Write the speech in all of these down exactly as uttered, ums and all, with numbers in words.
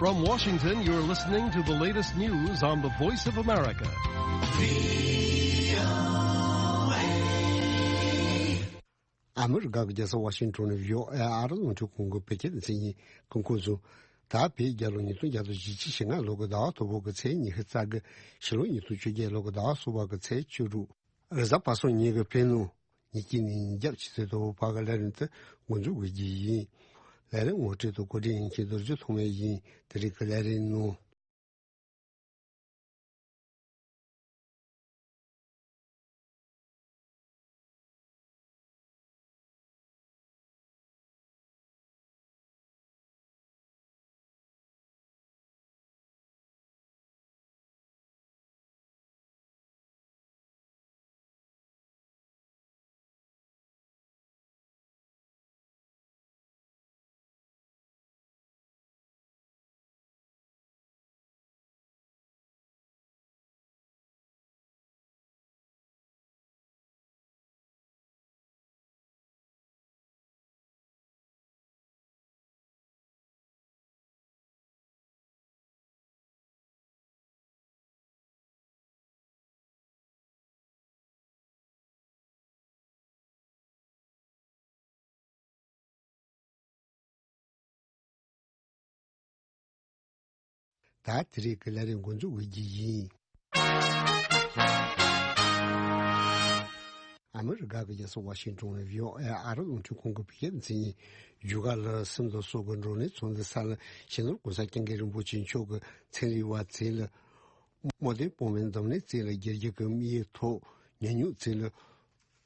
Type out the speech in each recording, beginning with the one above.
From Washington, you're listening to the latest news on the Voice of America. ཨ་མི་རི་ཀ་གི་རྒྱལ་ས་ཝ་ཤིང་ཊོན་ནས་བྷི་ཨོ་ཨེ་ཨ་རི་རླུང་འཕྲིན་ཁང་གི་བོད་སྐད་སྡེ་ཚན་ཡིན། གོང་གསལ་ཚུལ། ད་བོད་རྒྱལ་ལོ་ཉིས་སྟོང་བརྒྱ་དང་བཞི་བཅུ་ཞེ་ལྔ་ལོ་གི་ཟླ་བ་དང་པོ་གི་ཚེས་ཉི་ཤུ་རྩ་དགུ། ཕྱི་ལོ་ཉིས་སྟོང་བཅོ་བརྒྱད་ལོ་གི་ཟླ་བ་གསུམ་པ་གི་ཚེས་བཅུ་དྲུག་རེས་གཟའ་པ་སངས་ཉིན་གྱི་བོད་ནང་ཉིན་གཅིག་ནས་ཉིན་རྒྱབ་ཆུ་ཚོད་དང་པོ་བར་གྱི་ལས་རིམ་དེ་འགོ་འཛུགས་དགོས་ཀྱི་ཡིན། ལས་རིམ་ངོ་སྤྲོད་དང་གོ་སྒྲིག་ཡིན་མཁན་རྡོ་རྗེ་ཐོགས་མེད་ཡིན། དེ་རིང་གི་ལས་རིམ་ནང་། ད་དེ་རིང་གི་ལས་རིམ་འགོ་འཛུགས་དགོས་ཀྱི་ཡིན། ཨ་མི་རི་ཀ་གི་རྒྱལ་ས་ཝ་ཤིང་ཊོན་ནས་བྷི་ཨོ་ཨེ་ཨ་རི་རླུང་འཕྲིན་ཁང་གི་བོད་སྐད་མཚན་ཉིད། བརྒྱུད་གར་ལ་སེམས་དང་སྲོག་གི་འགྲོ་གླེང་ཚོགས་འདུ་ས་ལ་སྤྱི་ནོར་གོང་ས་སྐྱབས་མགོན་རིན་པོ་ཆེ་མཆོག་གི་ཚན་རིག་པ་བཙལ་ལ། རྨོ་དོན་སྤོང་བའི་འཛམ་གླིང་བཙལ་ལ། སྒེར་གྱི་མི་ཡི་ཐོག་ཉོ་སྙོམས་བཙལ་ལ།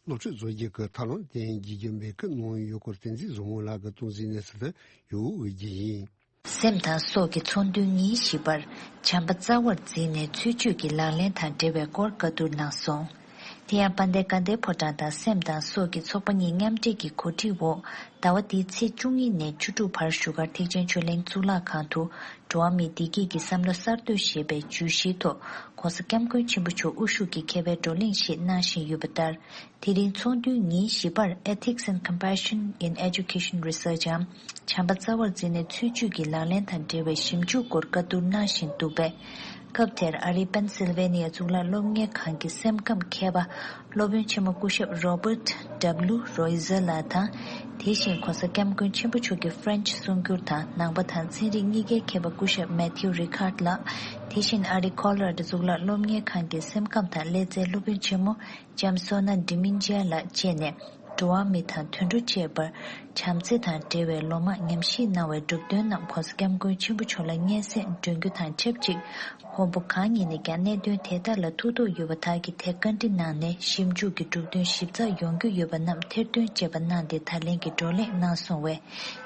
སློབ་ཁྲིད་བཟོ་རྒྱུ་གི་ཐབས་ལམ་སྟོན་རྒྱུ་གི་འབོད་སྐུལ་གནང་ཡོད་སྐོར་བསྟན་འཛིན་བཟང་མོ་ལགས་ཀྱིས་སྟོན་གཟིགས་གནང་ས་དེ་ཡོང་འོས་ཀྱི་ཡིན། སེམས་དང་སྲོག་གི་ཚོགས་འདུའི་ཉིན་བཞི་པར་བྱམས་པ་རྩ་བར་འཛིན་ནས་ཚུལ་འཆོས་ཀྱི་ལག་ལེན་དང་འབྲེལ་བའི་སྐོར་བཀའ་བསྡུར་གནང་སོང་། དེ་ཡང་དཔལ་ལྡན་དགའ་ལྡན་ཕོ་བྲང་དང་སེམས་དང་སྲོག་གི་ཚོགས་པ་གཉིས་མཉམ་འབྲེལ་གྱི་གོ་སྒྲིག་འོག་ཟླ་བ་འདིའི་ཚེས་བཅུ་གཉིས་ནས་བཅུ་དྲུག་བར་བཞུགས་སྒར་ཐེག་ཆེན་ཆོས་གླིང་གཙུག་ལག་ཁང་དུ་འགྲོ་བ་མིའི་བདེ་སྐྱིད་ཀྱི་བསམ་བློ་གསར་གཏོད་ཞེས་པའི་བརྗོད་གཞིའི་ཐོག་༧གོང་ས་༧སྐྱབས་མགོན་ཆེན་པོ་མཆོག་དབུ་བཞུགས་ཀྱིས་མཁས་པའི་བགྲོ་གླེང་ཞིག་གནང་བཞིན་ཡོད་པ་ལྟར། དེ་རིང་ཚོགས་འདུའི་ཉིན་བཞི་པར་Ethics and Compassion in Education Research འམ་བྱམས་པ་རྩ་བར་འཛིན་ནས་ཚུལ་འཆོས་ཀྱི་ལག་ལེན་དང་འབྲེལ་བའི་ཞིབ་འཇུག་སྐོར་བཀའ་བསྡུར་གནང་བཞིན་འདུག་པས། སྐབས་དེར་ཨ་རིའི་པེན་སིལ་ཝེ་ནི་ཡ་གཙུག་ལག་སློབ་གཉེར་ཁང་གི་སེམས་ཁམས་མཁས་པ་སློབ་དཔོན་ཆེན་མོ་སྐུ་ཞབས་Robert W Roizer ལགས་དང་། དེ་བཞིན་༧གོང་ས་༧སྐྱབས་མགོན་ཆེན་པོ་མཆོག་གི་French གསུང་སྒྱུར་དང་ནང་པ་དང་ཚན་རིག་གཉིས་ཀའི་མཁས་པ་སྐུ་ཞབས་Matthew Ricard ལགས། དེ་བཞིན་ཨ་རིའི་Colorado གཙུག་ལག་སློབ་གཉེར་ཁང་གི་སེམས་ཁམས་དང་ཀླད་རྩའི་སློབ་དཔོན་ཆེན་མོ་Jamsona Diminja ལགས་བཅས་ནས། འགྲོ་བ་མི་དང་དུད་འགྲོ་བཅས་པར་བྱམས་བརྩེ་དང་འབྲེལ་བའི་ལོ་མང་ཉམས་ཞིབ་གནང་བའི་གྲུབ་དོན་རྣམས་༧གོང་ས་༧སྐྱབས་མགོན་ཆེན་པོ་མཆོག་ལ་སྙན་སེང་སྒྲོན་རྒྱུ་དང་ཆབས་ཅིག་ཧོན་སྦུག་གང་ཉིད་ནས་ཀྱང་གནད་དོན་དེ་དག་ལ་ཐུགས་དོགས་ཡོད་པ་དག་གིས་དེ་བཀའ་འདྲི་གནང་ནས་ཞིབ་འཇུག་གི་གྲུབ་དོན་ཞིབ་ཚགས་ཡོང་རྒྱུ་ཡོད་པ་རྣམས་ཐེར་འདོན་བཅས་པ་གནང་སྟེ་ད་ལན་གྱི་བགྲོ་གླེང་གནང་སོང་བས།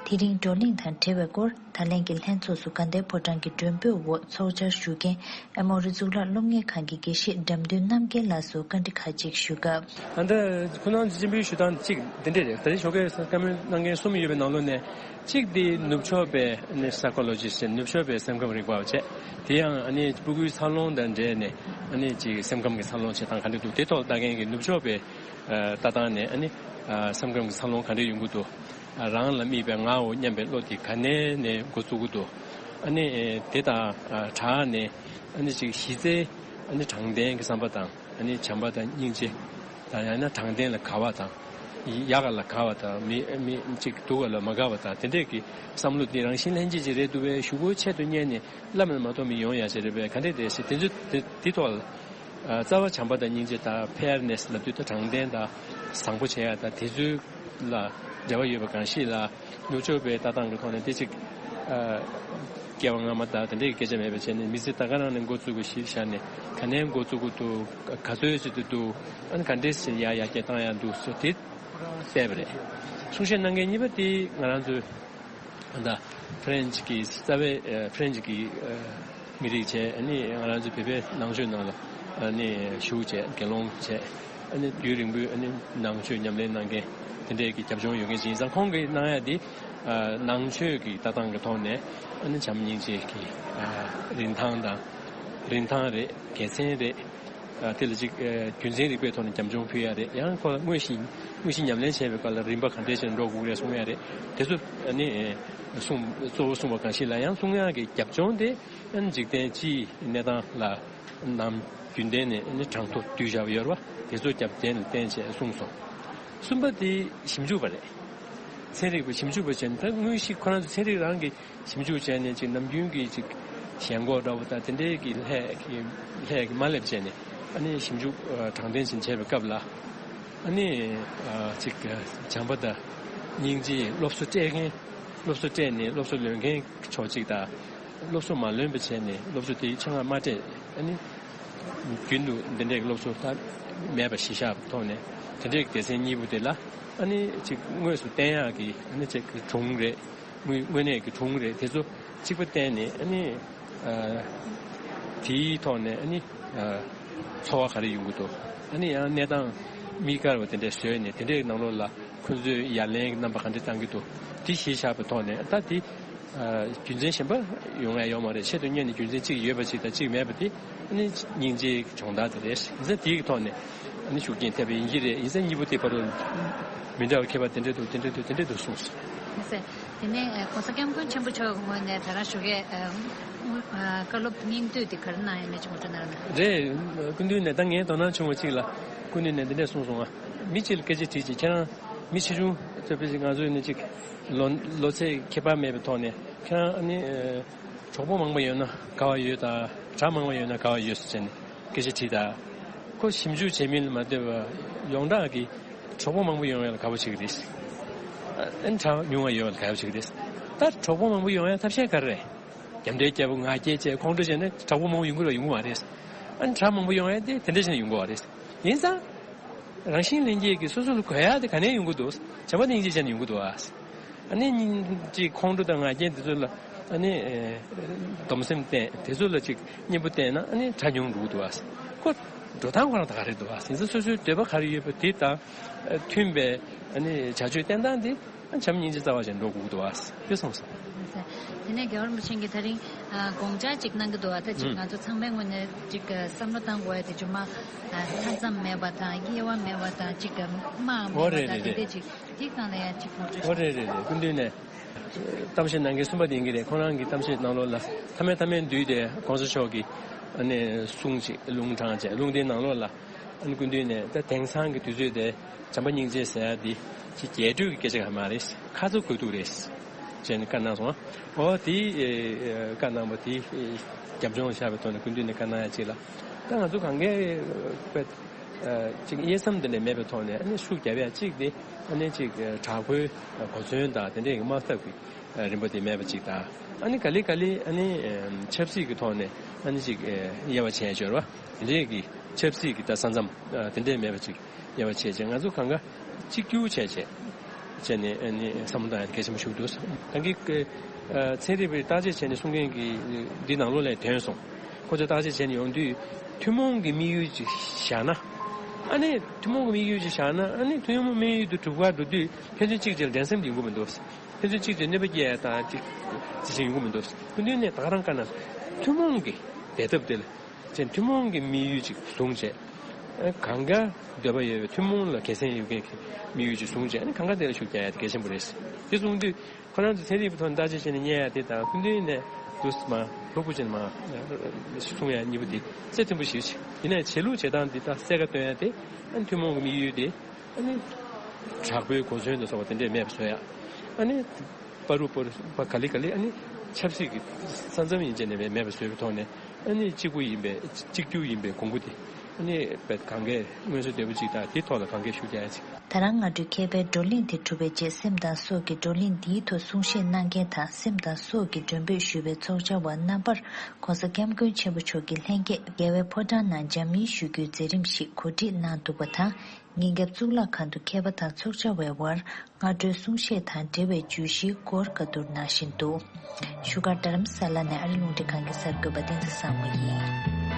དེ་རིང་བགྲོ་གླེང་དང་འབྲེལ་བའི་སྐོར་ད་ལན་གྱི་ལྷན་ཚོགས་སུ་དགའ་ལྡན་ཕོ་བྲང་གི་མགྲོན་འབོད་འོག་ཚོགས་བཅར་ཞུ་མཁན་ཨེ་མོ་རི་གཙུག་ལག་སློབ་གཉེར་ཁང་གི་དགེ་བཤེས་འགྲམ་སྟོན་རྣམ་རྒྱལ་ལགས་སུ་བཀའ་འདྲི་ཁག་ཅིག་ཞུ་སྐབས། ད་ལྟ་ཁོ་རང་སྤྱི་འབུལ་ཞུ་སྟངས་གཅིག་འདི་འདྲས་རེད། ད་རེས་ཞོགས་ཀས་བཀའ་མོལ་གནང་མཁན་གསུམ་ཡོད་པའི་ནང་ལོགས་ནས་གཅིག་དེ་ནུབ་ཕྱོགས་པའི་ནི་psychologist ཟེར་ནུབ་ཕྱོགས་པའི་སེམས་ཁམས་རིག་པ་བ་བྱས། དེ་ཡང་ཨ་ནི་སྤུ་གུའི་འཚར་ལོངས་དང་འབྲེལ་ནས་ཨ་ནི་ཅིག་སེམས་ཁམས་ཀྱི་འཚར་ལོངས་བྱེད་སྟངས་ག་འདྲས་འདུག་དེ་ཐོག་ལྟ་མཁན་གྱི་ནུབ་ཕྱོགས་པའི་ལྟ་སྟངས་ནས་ཨ་ནི་སེམས་ཁམས་ཀྱི་འཚར་ལོངས་ག་འདྲས་ཡོང་གི་འདུག་རང་ལ་དམིགས་པའི་ངའོ་སྙམ་པའི་བློ་དེ་ག་ནས་ནས་འགོ་བཙུགས་ཀྱི་འདུག་ཨ་ནི་དེ་དང་སྦྲགས་ནས་ཨ་ནི་ཅིག་གཞི་རྩའི་ཨ་ནི་དྲང་བདེན་གྱི་བསམ་པ་དང་ཨ་ནི་བྱམས་པ་དང་སྙིང་རྗེ་དང་ཡང་ན་དྲང་བདེན་ལ་དགའ་བ་དང་ཡག་ག་ལ་དགའ་བ་དང་མི་མི་ཅིག་སྡུག་ག་ལ་མ་དགའ་བ་དང་དེ་འདྲས་ཀྱི་བསམ་བློ་འདི་རང་བཞིན་ལྷན་སྐྱེས་ཅིག་རེད་འདུག་པས་ཞུ་སྒོའི་ཆེད་དུ་གཉེར་ནས་བླ་མེད་མ་གཏོགས་མི་ཡོང་ཡ་ཅིག་རེད་པས་ག་འདྲས་རེད་ཟེར་དེ་ཚོ་དེ་དེ་ཐོག་ལ། རྩ་བ་བྱམས་པ་དང་སྙིང་རྗེ་དང་fairness ལབ་དུས་ད་དྲང་བདེན་དང་བཟང་པོ་བྱེད་ཡ་དང་དེ་ཚོའི་ལ་འབྲེལ་བ་ཡོད་པ་གང་ཞིག་ལ་ནུབ་ཕྱོགས་པའི་ལྟ་སྟངས་ཀྱི་ཐོག་ནས་དེ་ཅིག་སྐྱེ་བ་སྔ་མ་དང་དེ་འདྲའི་སྐད་ཆ་མེད་པ་བྱས་ནས་མི་ཚེ་ད་ག་རང་ནས་འགོ་བཙུགས་དགོས་ཞེས་བཞག་ནས་ག་ནས་འགོ་བཙུགས་དགོས་འདུག་ག་ཚོད་ཅིག་ཏུ་འདུག་ཨ་ནི་ག་འདྲས་ཟིན་ཡ་ཡ་སྐྱེ་བཏང་ཡ་འདུག་སོ་དེ་བལྟས་པ་རེད། གསུང་བཤད་གནང་མཁན་གཉིས་པ་དེ་ང་རང་ཚོའི། ད་French གི་རྩ་བའི་French གི་མི་རིགས་བྱས་ཨ་ནི་ང་རང་ཚོ་བོད་པའི་ནང་ཆོས་ནང་ལ་ཨ་ནི་ཞུགས་བྱས་དགེ་སློང་བྱས་ཨ་ནི་དུས་རིང་པོའི་ཨ་ནི་ནང་ཆོས་ཉམས་ལེན་གནང་མཁན་དེ་འདྲའི་གི་རྒྱབ་ལྗོངས་ཡོད་མཁན་ཅིག་ཡིན་ཙང་ཁོང་གིས་གནང་ཡ་འདི་ནང་ཆོས་ཀྱི་ལྟ་སྟངས་ཀྱི་ཐོག་ནས་ཨ་ནི་བྱམས་སྙིང་རྗེ་གི་རིན་ཐང་དང་རིན་ཐང་རེད་དགེ་མཚན་རེད། དེ་ལ་ཅིག་རྒྱུ་མཚན་རིག་པའི་ཐོག་ནས་རྒྱབ་ལྗོངས་ཕུལ་ཡ་རེད། ཡང་ཁོ་ལ་དངོས་གཞི་དངོས་གཞི་ཉམས་ལེན་བྱས་པའི་སྐབས་ལ་རིམ་པ་ག་འདྲས་བྱས་ནས་འགྲོ་དགོས་རེད་གསུང་ཡ་རེད། དེ་ཚོ་ཨ་ནི་གསུང་གཙོ་བོ་གསུངས་པ་གང་ཞིག་ལ་ཡང་གསུང་ཡ་གི་རྒྱབ་ལྗོངས་དེ་ཨ་ནི་འཇིག་རྟེན་སྤྱིའི་གནས་སྟངས་ལ་ནམ་རྒྱུན་ལྡན་ནས་ཨ་ནི་གྲངས་ཐོ་བསྡུས་བཞག་པ་ཡོད་རེད་བ། དེ་ཚོ་རྒྱབ་རྟེན་ལ་བརྟེན་བྱས་གསུངས་སོང་། གསུམ་པ་དེ་ཞིབ་འཇུག་པ་རེད། ཚན་རིག་པ་ཞིབ་འཇུག་པ་བྱས་ནས་ད་དངོས་གཞི་ཁོ་རང་ཚོ་ཚན་རིག་རང་གི་ཞིབ་འཇུག་བྱས་ནས་ཅིག་ནམ་རྒྱུན་གྱི་ཅིག་ཞེན་ཁོག་འདྲ་བོ་དང་དེ་འདྲའི་གི་ལྷད་ཀྱི་ལྷད་ཀྱི་མ་སླེབས་བྱས་ནས་ཨ་ནི་ཞིབ་འཇུག་ཨ་དྲང་བདེན་ཅན་བྱས་པའི་སྐབས་ལ་ཨ་ནི་ཨ་ཅིག་བྱམས་པ་དང་སྙིང་རྗེ། སློབ་གསོ་སྤྲད་མཁན་སློབ་གསོ་སྤྲད་ནས་སློབ་གསོ་ལོན་མཁན་ཕྱོགས་གཅིག་དང་། སློབ་གསོ་མ་ལོན་པ་བྱས་ནས་སློབ་གསོ་དེའི་ཆ་ཚང་མ་སྤྲད། ཨ་ནི་རྒྱུན་དུ་འདི་འདྲའི་སློབ་གསོ་ད་མེད་པ་གཞི་བཞག་པའི་ཐོག་ནས་དེ་འདྲའི་སྡེ་ཚན་གཉིས་པོ་དེ་ལ་ཨ་ནི་ཅིག་དངོས་སུ་བསྟན་ཡག་གི་ཨ་ནི་ཅིག་གི་སྒྲུང་རེད། དངོས་དངོས་གནས་ཀྱི་སྒྲུང་རེད། དེ་ཚོ་གཅིག་པ་བསྟན་ནས་ཨ་ནི་ཨ་དེའི་ཐོག་ནས་ཨ་ནི་ཨ་འཚོ་བ་ག་རེ་ཡོང་གི་འདུག་ཨ་ནི་ཡང་གནས་སྟངས་དམིགས་བཀར་བ་དེ་འདྲ་བཟོས་ནས་དེ་འདྲའི་ནང་ལོགས་ལ་ཁོ་ཚོས་ཡ་ལན་གྱི་རྣམ་པ་ག་འདྲ་བཏང་གི་འདུག་དེ་གཞི་བཞག་པའི་ཐོག་ནས་ད་དེ་ཨ་རྒྱུ་མཚན་གཞན་པ་ཡོང་ཡ་ཡོད་མ་རེད། ཆེད་དུ་གཉེར་ནས་རྒྱུ་མཚན་གཅིག་ཡོད་པ་ཅིག་དང་གཅིག་མེད་པ་དེ་ཨ་ནི་སྙིང་རྗེའི་སྦྱོང་བརྡར་དེ་རེད། ཡིན་ཙང་དེའི་ཐོག་ནས་ཨ་ནི་ཤུགས་རྐྱེན་ཐེབས་པ་ཡིན་གྱི་རེད། ཡིན་ཙང་གཉིས་པོ་དེ་བར་དུ་མི་འདྲ་བ་ཁྱད་པར་དེ་འདྲ་འདུག་དེ་འདྲ་འདུག་དེ་འདྲ་འདུག་གསུངས་སོང་། ཡིན་ཙང་དེ་ནས་ཨ་གོང་ས་སྐྱབས་མགོན་ཆེན་པོ་མཆོག་གི་ངོས་ནས་ད་རང་ཞོགས་ཀས་ཨ་བཀའ་སློབ་སྙིང་བསྡུས་དེ་ག་རེ་གནང་ཡོད་མེད་ཅིག་ངོ་སྤྲོད་གནང་རོགས་གནང་། རེད། སྐུ་མདུན་ནས་ད་ངའི་དོ་སྣང་བྱུང་བ་གཅིག་ལ་སྐུ་མདུན་ནས་འདི་འདྲས་གསུངས་སོང་ང་། མི་གཅིག་ལ་སྐད་ཆ་དྲིས་ཅིག་ཁྱེད་རང་མི་ཆེ་ཆུང་ཚོ་དཔེ་ཅིག་ང་ཚོ་ནི་ཅིག་ལོ་ལོ་ཚད་ཁྱད་པར་མེད་པའི་ཐོག་ནས་ཁྱེད་རང་ཨ་ནི་གྲོགས་པོ་མང་པོ་ཡོད་ན་དགའ་བ་ཡོད་ད། གྲྭ་མང་པོ་ཡོད་ན་དགའ་བ་ཡོད་ཟེར་བྱས་ནས་སྐད་ཆ་དྲིས་ད། ཁོ་ཞིབ་འཇུག་བྱེད་མིན་ལ་མ་ལྟོས་པར་ཡོངས་གྲགས་ཀྱི་གྲོགས་པོ་མང་པོ་ཡོང་ཡ་ལ་དགའ་པོ་བྱེད་ཀྱི་རེད། ཨ་ནི་གྲྭ་ཉུང་བ་ཡོང་ཡ་ལ་དགའ་པོ་བྱེད་ཀྱི་རེད། ད་གྲོགས་པོ་མང་པོ་ཡོང་ཡ་ཐབས་ཤེས་ག་རེ་རེད། རྒྱབ་འདྲེ་རྒྱབ་ངག་སྐྱེལ་བྱས་ཁོང་ཁྲོ་བྱས་ནས་གྲོགས་པོ་མང་པོ་ཡོང་གི་རེད་ཡོང་གི་མ་རེད། ཨ་ནི་གྲྭ་མང་པོ་ཡོང་ཡ་དེ་དེ་འདྲ་བྱས་ནས་ཡོང་གི་བ་རེད། ཡིན་ཙང་། རང་བཞིན་ལྷན་སྐྱེས་ཀྱིས་སོ་སོ་ལ་དགོས་ཡ་དེ་ག་ནས་ཡོང་གི་འདུག་བྱམས་པ་སྙིང་རྗེ་བྱས་ནས་ཡོང་གི་འདུག་ཨ། ཨ་ནི་སྙིང་རྗེ་ཁོང་ཁྲོ་དང་ངག་སྐྱེལ་འདི་ཚོ་ལ་ཨ་ནི་སྡོམ་སེམས་བསྟེན་དེ་ཚོ་ལ་ཅིག་གཉེན་པོ་བསྟེན་ན་ཨ་ནི་གྲྭ་ཉུང་འགྲོ་གི་འདུག་ཨ། ཁོ་འགྲོ་སྟངས་ཁོ་རང་ད་ག་རེ་འདུག་ཨ། ཡིན་ཙང་སོ་སོའི་འདོད་པ་ག་རེ་ཡོད་པ་དེ་དང་མཐུན་པའི་ཨ་ནི་བྱ་སྤྱོད་བསྟེན་སྟངས་དེ། བྱམས་སྙིང་རྗེ་རྩ་བ་ཅན་འགྲོ་དགོས་ཀྱི་འདུག་བ། དེ་གསུངས་སོང་། དེ་ནས་རྒྱལ་བ་རིན་པོ་ཆེ་གིས་ད་རིང་ཨ་དགོངས་འཆར་ཅིག་གནང་གི་འདུག་བ། ད་ཅིག་ང་ཚོ་ཚང་མའི་ངོས་ནས་ཅིག་བསམ་བློ་བཏང་དགོས་ཡ་དེ་ཅུང་མ་ཨ་མཐའ་མཚམས་མེད་པ་དང་དབྱེ་བ་མེད་པ་དང་ཅིག་དམག་མེད་པ་དང་དེ་འདྲས་ཅིག་དེའི་སྒང་ལ་ཡ་ཅིག་ངོ་སྤྲོད་ཞུ། འོ་རེད་རེད་རེད། སྐུ་མདུན་ནས་གཏམ་བཤད་གནང་མཁན་གསུམ་པ་དེ་ཡིན་གྱི་རེད། ཁོང་རང་གི་གཏམ་བཤད་ནང་ལོགས་ལ་མཐའ་མའི་མཐའ་མའི་མདུན་དེ་གོང་ས་མཆོག་གི་ཨ་ནི་གསུང་ཅིག་ལུང་དྲངས་བྱས་ལུང་དེའི་ནང་ལོགས་ལ། ཨ་ནི་སྐུ་མདུན་ནས་ད་དེང་སང་གི་དུས་ཚོད་དེ་བྱམས་པ་སྙིང་རྗེ་ཟེར་ཡ་འདི་ཅིག་རྒྱས་སྤྲོས་ཀྱི་སྐད་ཆ་ག་མ་རེད། ཁ་ཚ་དགོས་གཏུགས་རེད་ཅེས་ནས་བཀའ་གནང་སོང་། འོ་དེ་བཀའ་གནང་བ་དེ་རྒྱབ་ལྗོངས་བཞག་པའི་ཐོག་ནས་སྐུ་མདུན་ནས་བཀའ་གནང་ཡ་ཅིག་ལ། ད་ང་ཚོ་གང་གས་དཔེ་ཅིག་དབྱེ་མཚམས་དེ་འདྲ་མེད་པའི་ཐོག་ནས་ཨ་ནི་ཤུགས་རྒྱབ་ཡ་གཅིག་དེ་ཨ་ནི་ཅིག་དྲག་པོའི་གོ་མཚོན་དང་དེ་འདྲས་ཀྱི་དམག་འཐབ་ཀྱི་རིམ་པ་དེ་མེད་པ་ཅིག་དང་། ཨ་ནི་ག་ལེ་ག་ལེ་ཨ་ནི་ཆབ་སྲིད་ཀྱི་ཐོག་ནས་ཨ་ནི་ཅིག་དབྱེ་བ་ཕྱེ་ཡ་ཅིག་ཡོད་རེད་བ། དེ་འདྲས་ཀྱི་ཆབ་སྲིད་ཀྱི་ད་ས་མཚམས་དེ་འདྲས་མེད་པ་ཅིག་དབྱེ་བ་ཕྱེ་བྱས་ང་ཚོ་གང་ག་གཅིག་གྱུར་བྱས་བྱས་བྱས་ནས་ཨ་ནི་བསམ་བློ་བཏང་ཡ་གལ་ཆེན་པོ་ཞིག་འདུག་ད་གིན་ཚན་རིག་པས་བརྟག་དཔྱད་བྱས་ནས་གསུང་མཁན་གྱི་འདི་ནང་ལོགས་ལ་ཐོན་སོང་། ཁོ་ཚོས་བརྟག་དཔྱད་བྱས་ནས་ཡོང་དུས་ཐུན་མོང་གི་དམིགས་ཡུལ་ཅིག་བཞག་ན། ཨ་ནི་ཐུན་མོང་གི་དམིགས་ཡུལ་ཅིག་བཞག་ན་ཨ་ནི་ཐུན་མོང་དམིགས་ཡུལ་དུ་གྲུབ་པར་འགྲོ་དུས་ཕན་ཚུན་གཅིག་གཅིག་ལ་འགྲན་སེམས་ཡོང་གི་མི་འདུག་ཕན་ཚུན་གཅིག་གཅིག་གནོད་པ་སྐྱེལ་ཡ་དང་གཅིག་གཅིག་བྱེད་ཡོང་གི་མི་འདུག་སྐུ་མདུན་ནས་ད་ག་རང་བཀའ་གནང་སོང་། ཐུན་མོང་གི་བདེ་ཐབས་དེ་ལ་ཅན་ཐུན་མོང་གི་དམིགས་ཡུལ་ཅིག་བཟུང་བྱས། གང་ག་འདོད་པ་ཡོད་པའི་ཐུན་མོང་ལ་དགེ་མཚན་ཡོད་མཁན་གྱི་དམིགས་ཡུལ་ཅིག་བཟུང་བྱས་ཨ་ནི་གང་ག་དེ་ལ་ཤུགས་རྒྱག་ཡ་དེ་གལ་ཆེན་པོ་རེད། དེ་བཟུང་དུས་ཁོ་རང་ཚོ་ཚན་རིག་པའི་ཐོག་ནས་བརྟག་དཔྱད་བྱས་ནས་རྙེད་ཡ་དེ་དང་སྐུ་མདུན་ནས་འདུག་སེ་མ་ལྷུག་པོ་བྱས་ནས་མ་གསུང་ཡ་གཉིས་པོ་དེ་རྩེ་མཐུན་པོ་ཞིག་ཡིན་ནའི་བྱེད་ལུགས་བྱེད་སྟངས་འདི་དག་གསལ་ཁ་སྟོན་ཡ་དེ་ཨ་ནི་ཐུན་མོང་གི་དམིགས་ཡུལ་དེ། ཨ་ནི་དྲག་པོའི་གོ་མཚོན་དུ་སོང་བ་དེ་འདྲས་མེད་པ་བཟོ་ཡ། ཨ་ནི་བར་དུ་བར་དུ་བར་ག་ལེ་ག་ལེ་ཨ་ནི་ཆབ་སྲིད་ཀྱི་ས་མཚམས་ཡིན་ཅེས་ནས་མེད་པ་བཟོས་པའི་ཐོག་ནས་ཨ་ནི་གཅིག་པུ་ཡིན་པའི་གཅིག་གྱུར་ཡིན་པའི་གོང་བུ་དེ་ཨ་ནི་བས་གང་གས་སྔོན་བཟོ་བདེ་པོ་ཅིག་དང་དེ་ཐོག་ལ་གང་གས་ཤུགས་རྒྱག་ཡ་ཅིག་ད་རང་སྔ་དྲོའི་མཁས་པའི་བགྲོ་གླེང་དེ་གྲུབ་པའི་རྗེས་སེམས་དང་སྲོག་གི་བགྲོ་གླེང་འདིའི་ཐོག་གསུང་བཤད་གནང་མཁན་དང་སེམས་དང་སྲོག་གི་མགྲོན་འབོད་ཞུས་པའི་ཚོགས་བཅར་བ་རྣམ་པར་༸གོང་ས་༸སྐྱབས་མགོན་ཆེན་པོ་མཆོག་གི་ལྷན་རྒྱས་རྒྱལ་བའི་ཕོ་བྲང་ནང་འཇམ་མིན་ཞུ་རྒྱུའི་མཛད་རིམ་ཞིག་གོ་སྒྲིག་གནང་འདུག་པ་དང་། ཉིན་རྒྱབ་གཙུག་ལག་ཁང་དུ་མཁས་པ་དང་ཚོགས་བཅར་བའི་དབར་སྔ་དྲོའི་གསུང་བཤད་དང་འབྲེལ་བའི་བརྗོད་གཞིའི་སྐོར་བཀའ་བསྡུར་གནང་བཞིན་འདུག་བཞུགས་སྒར་རྡ་རམ་ས་ལ་ནས་ཨ་རི་རླུང་འཕྲིན་ཁང་གི་གསར་འགོད་པ་བསྟན་འཛིན་བཟང་མོ་ཡིན།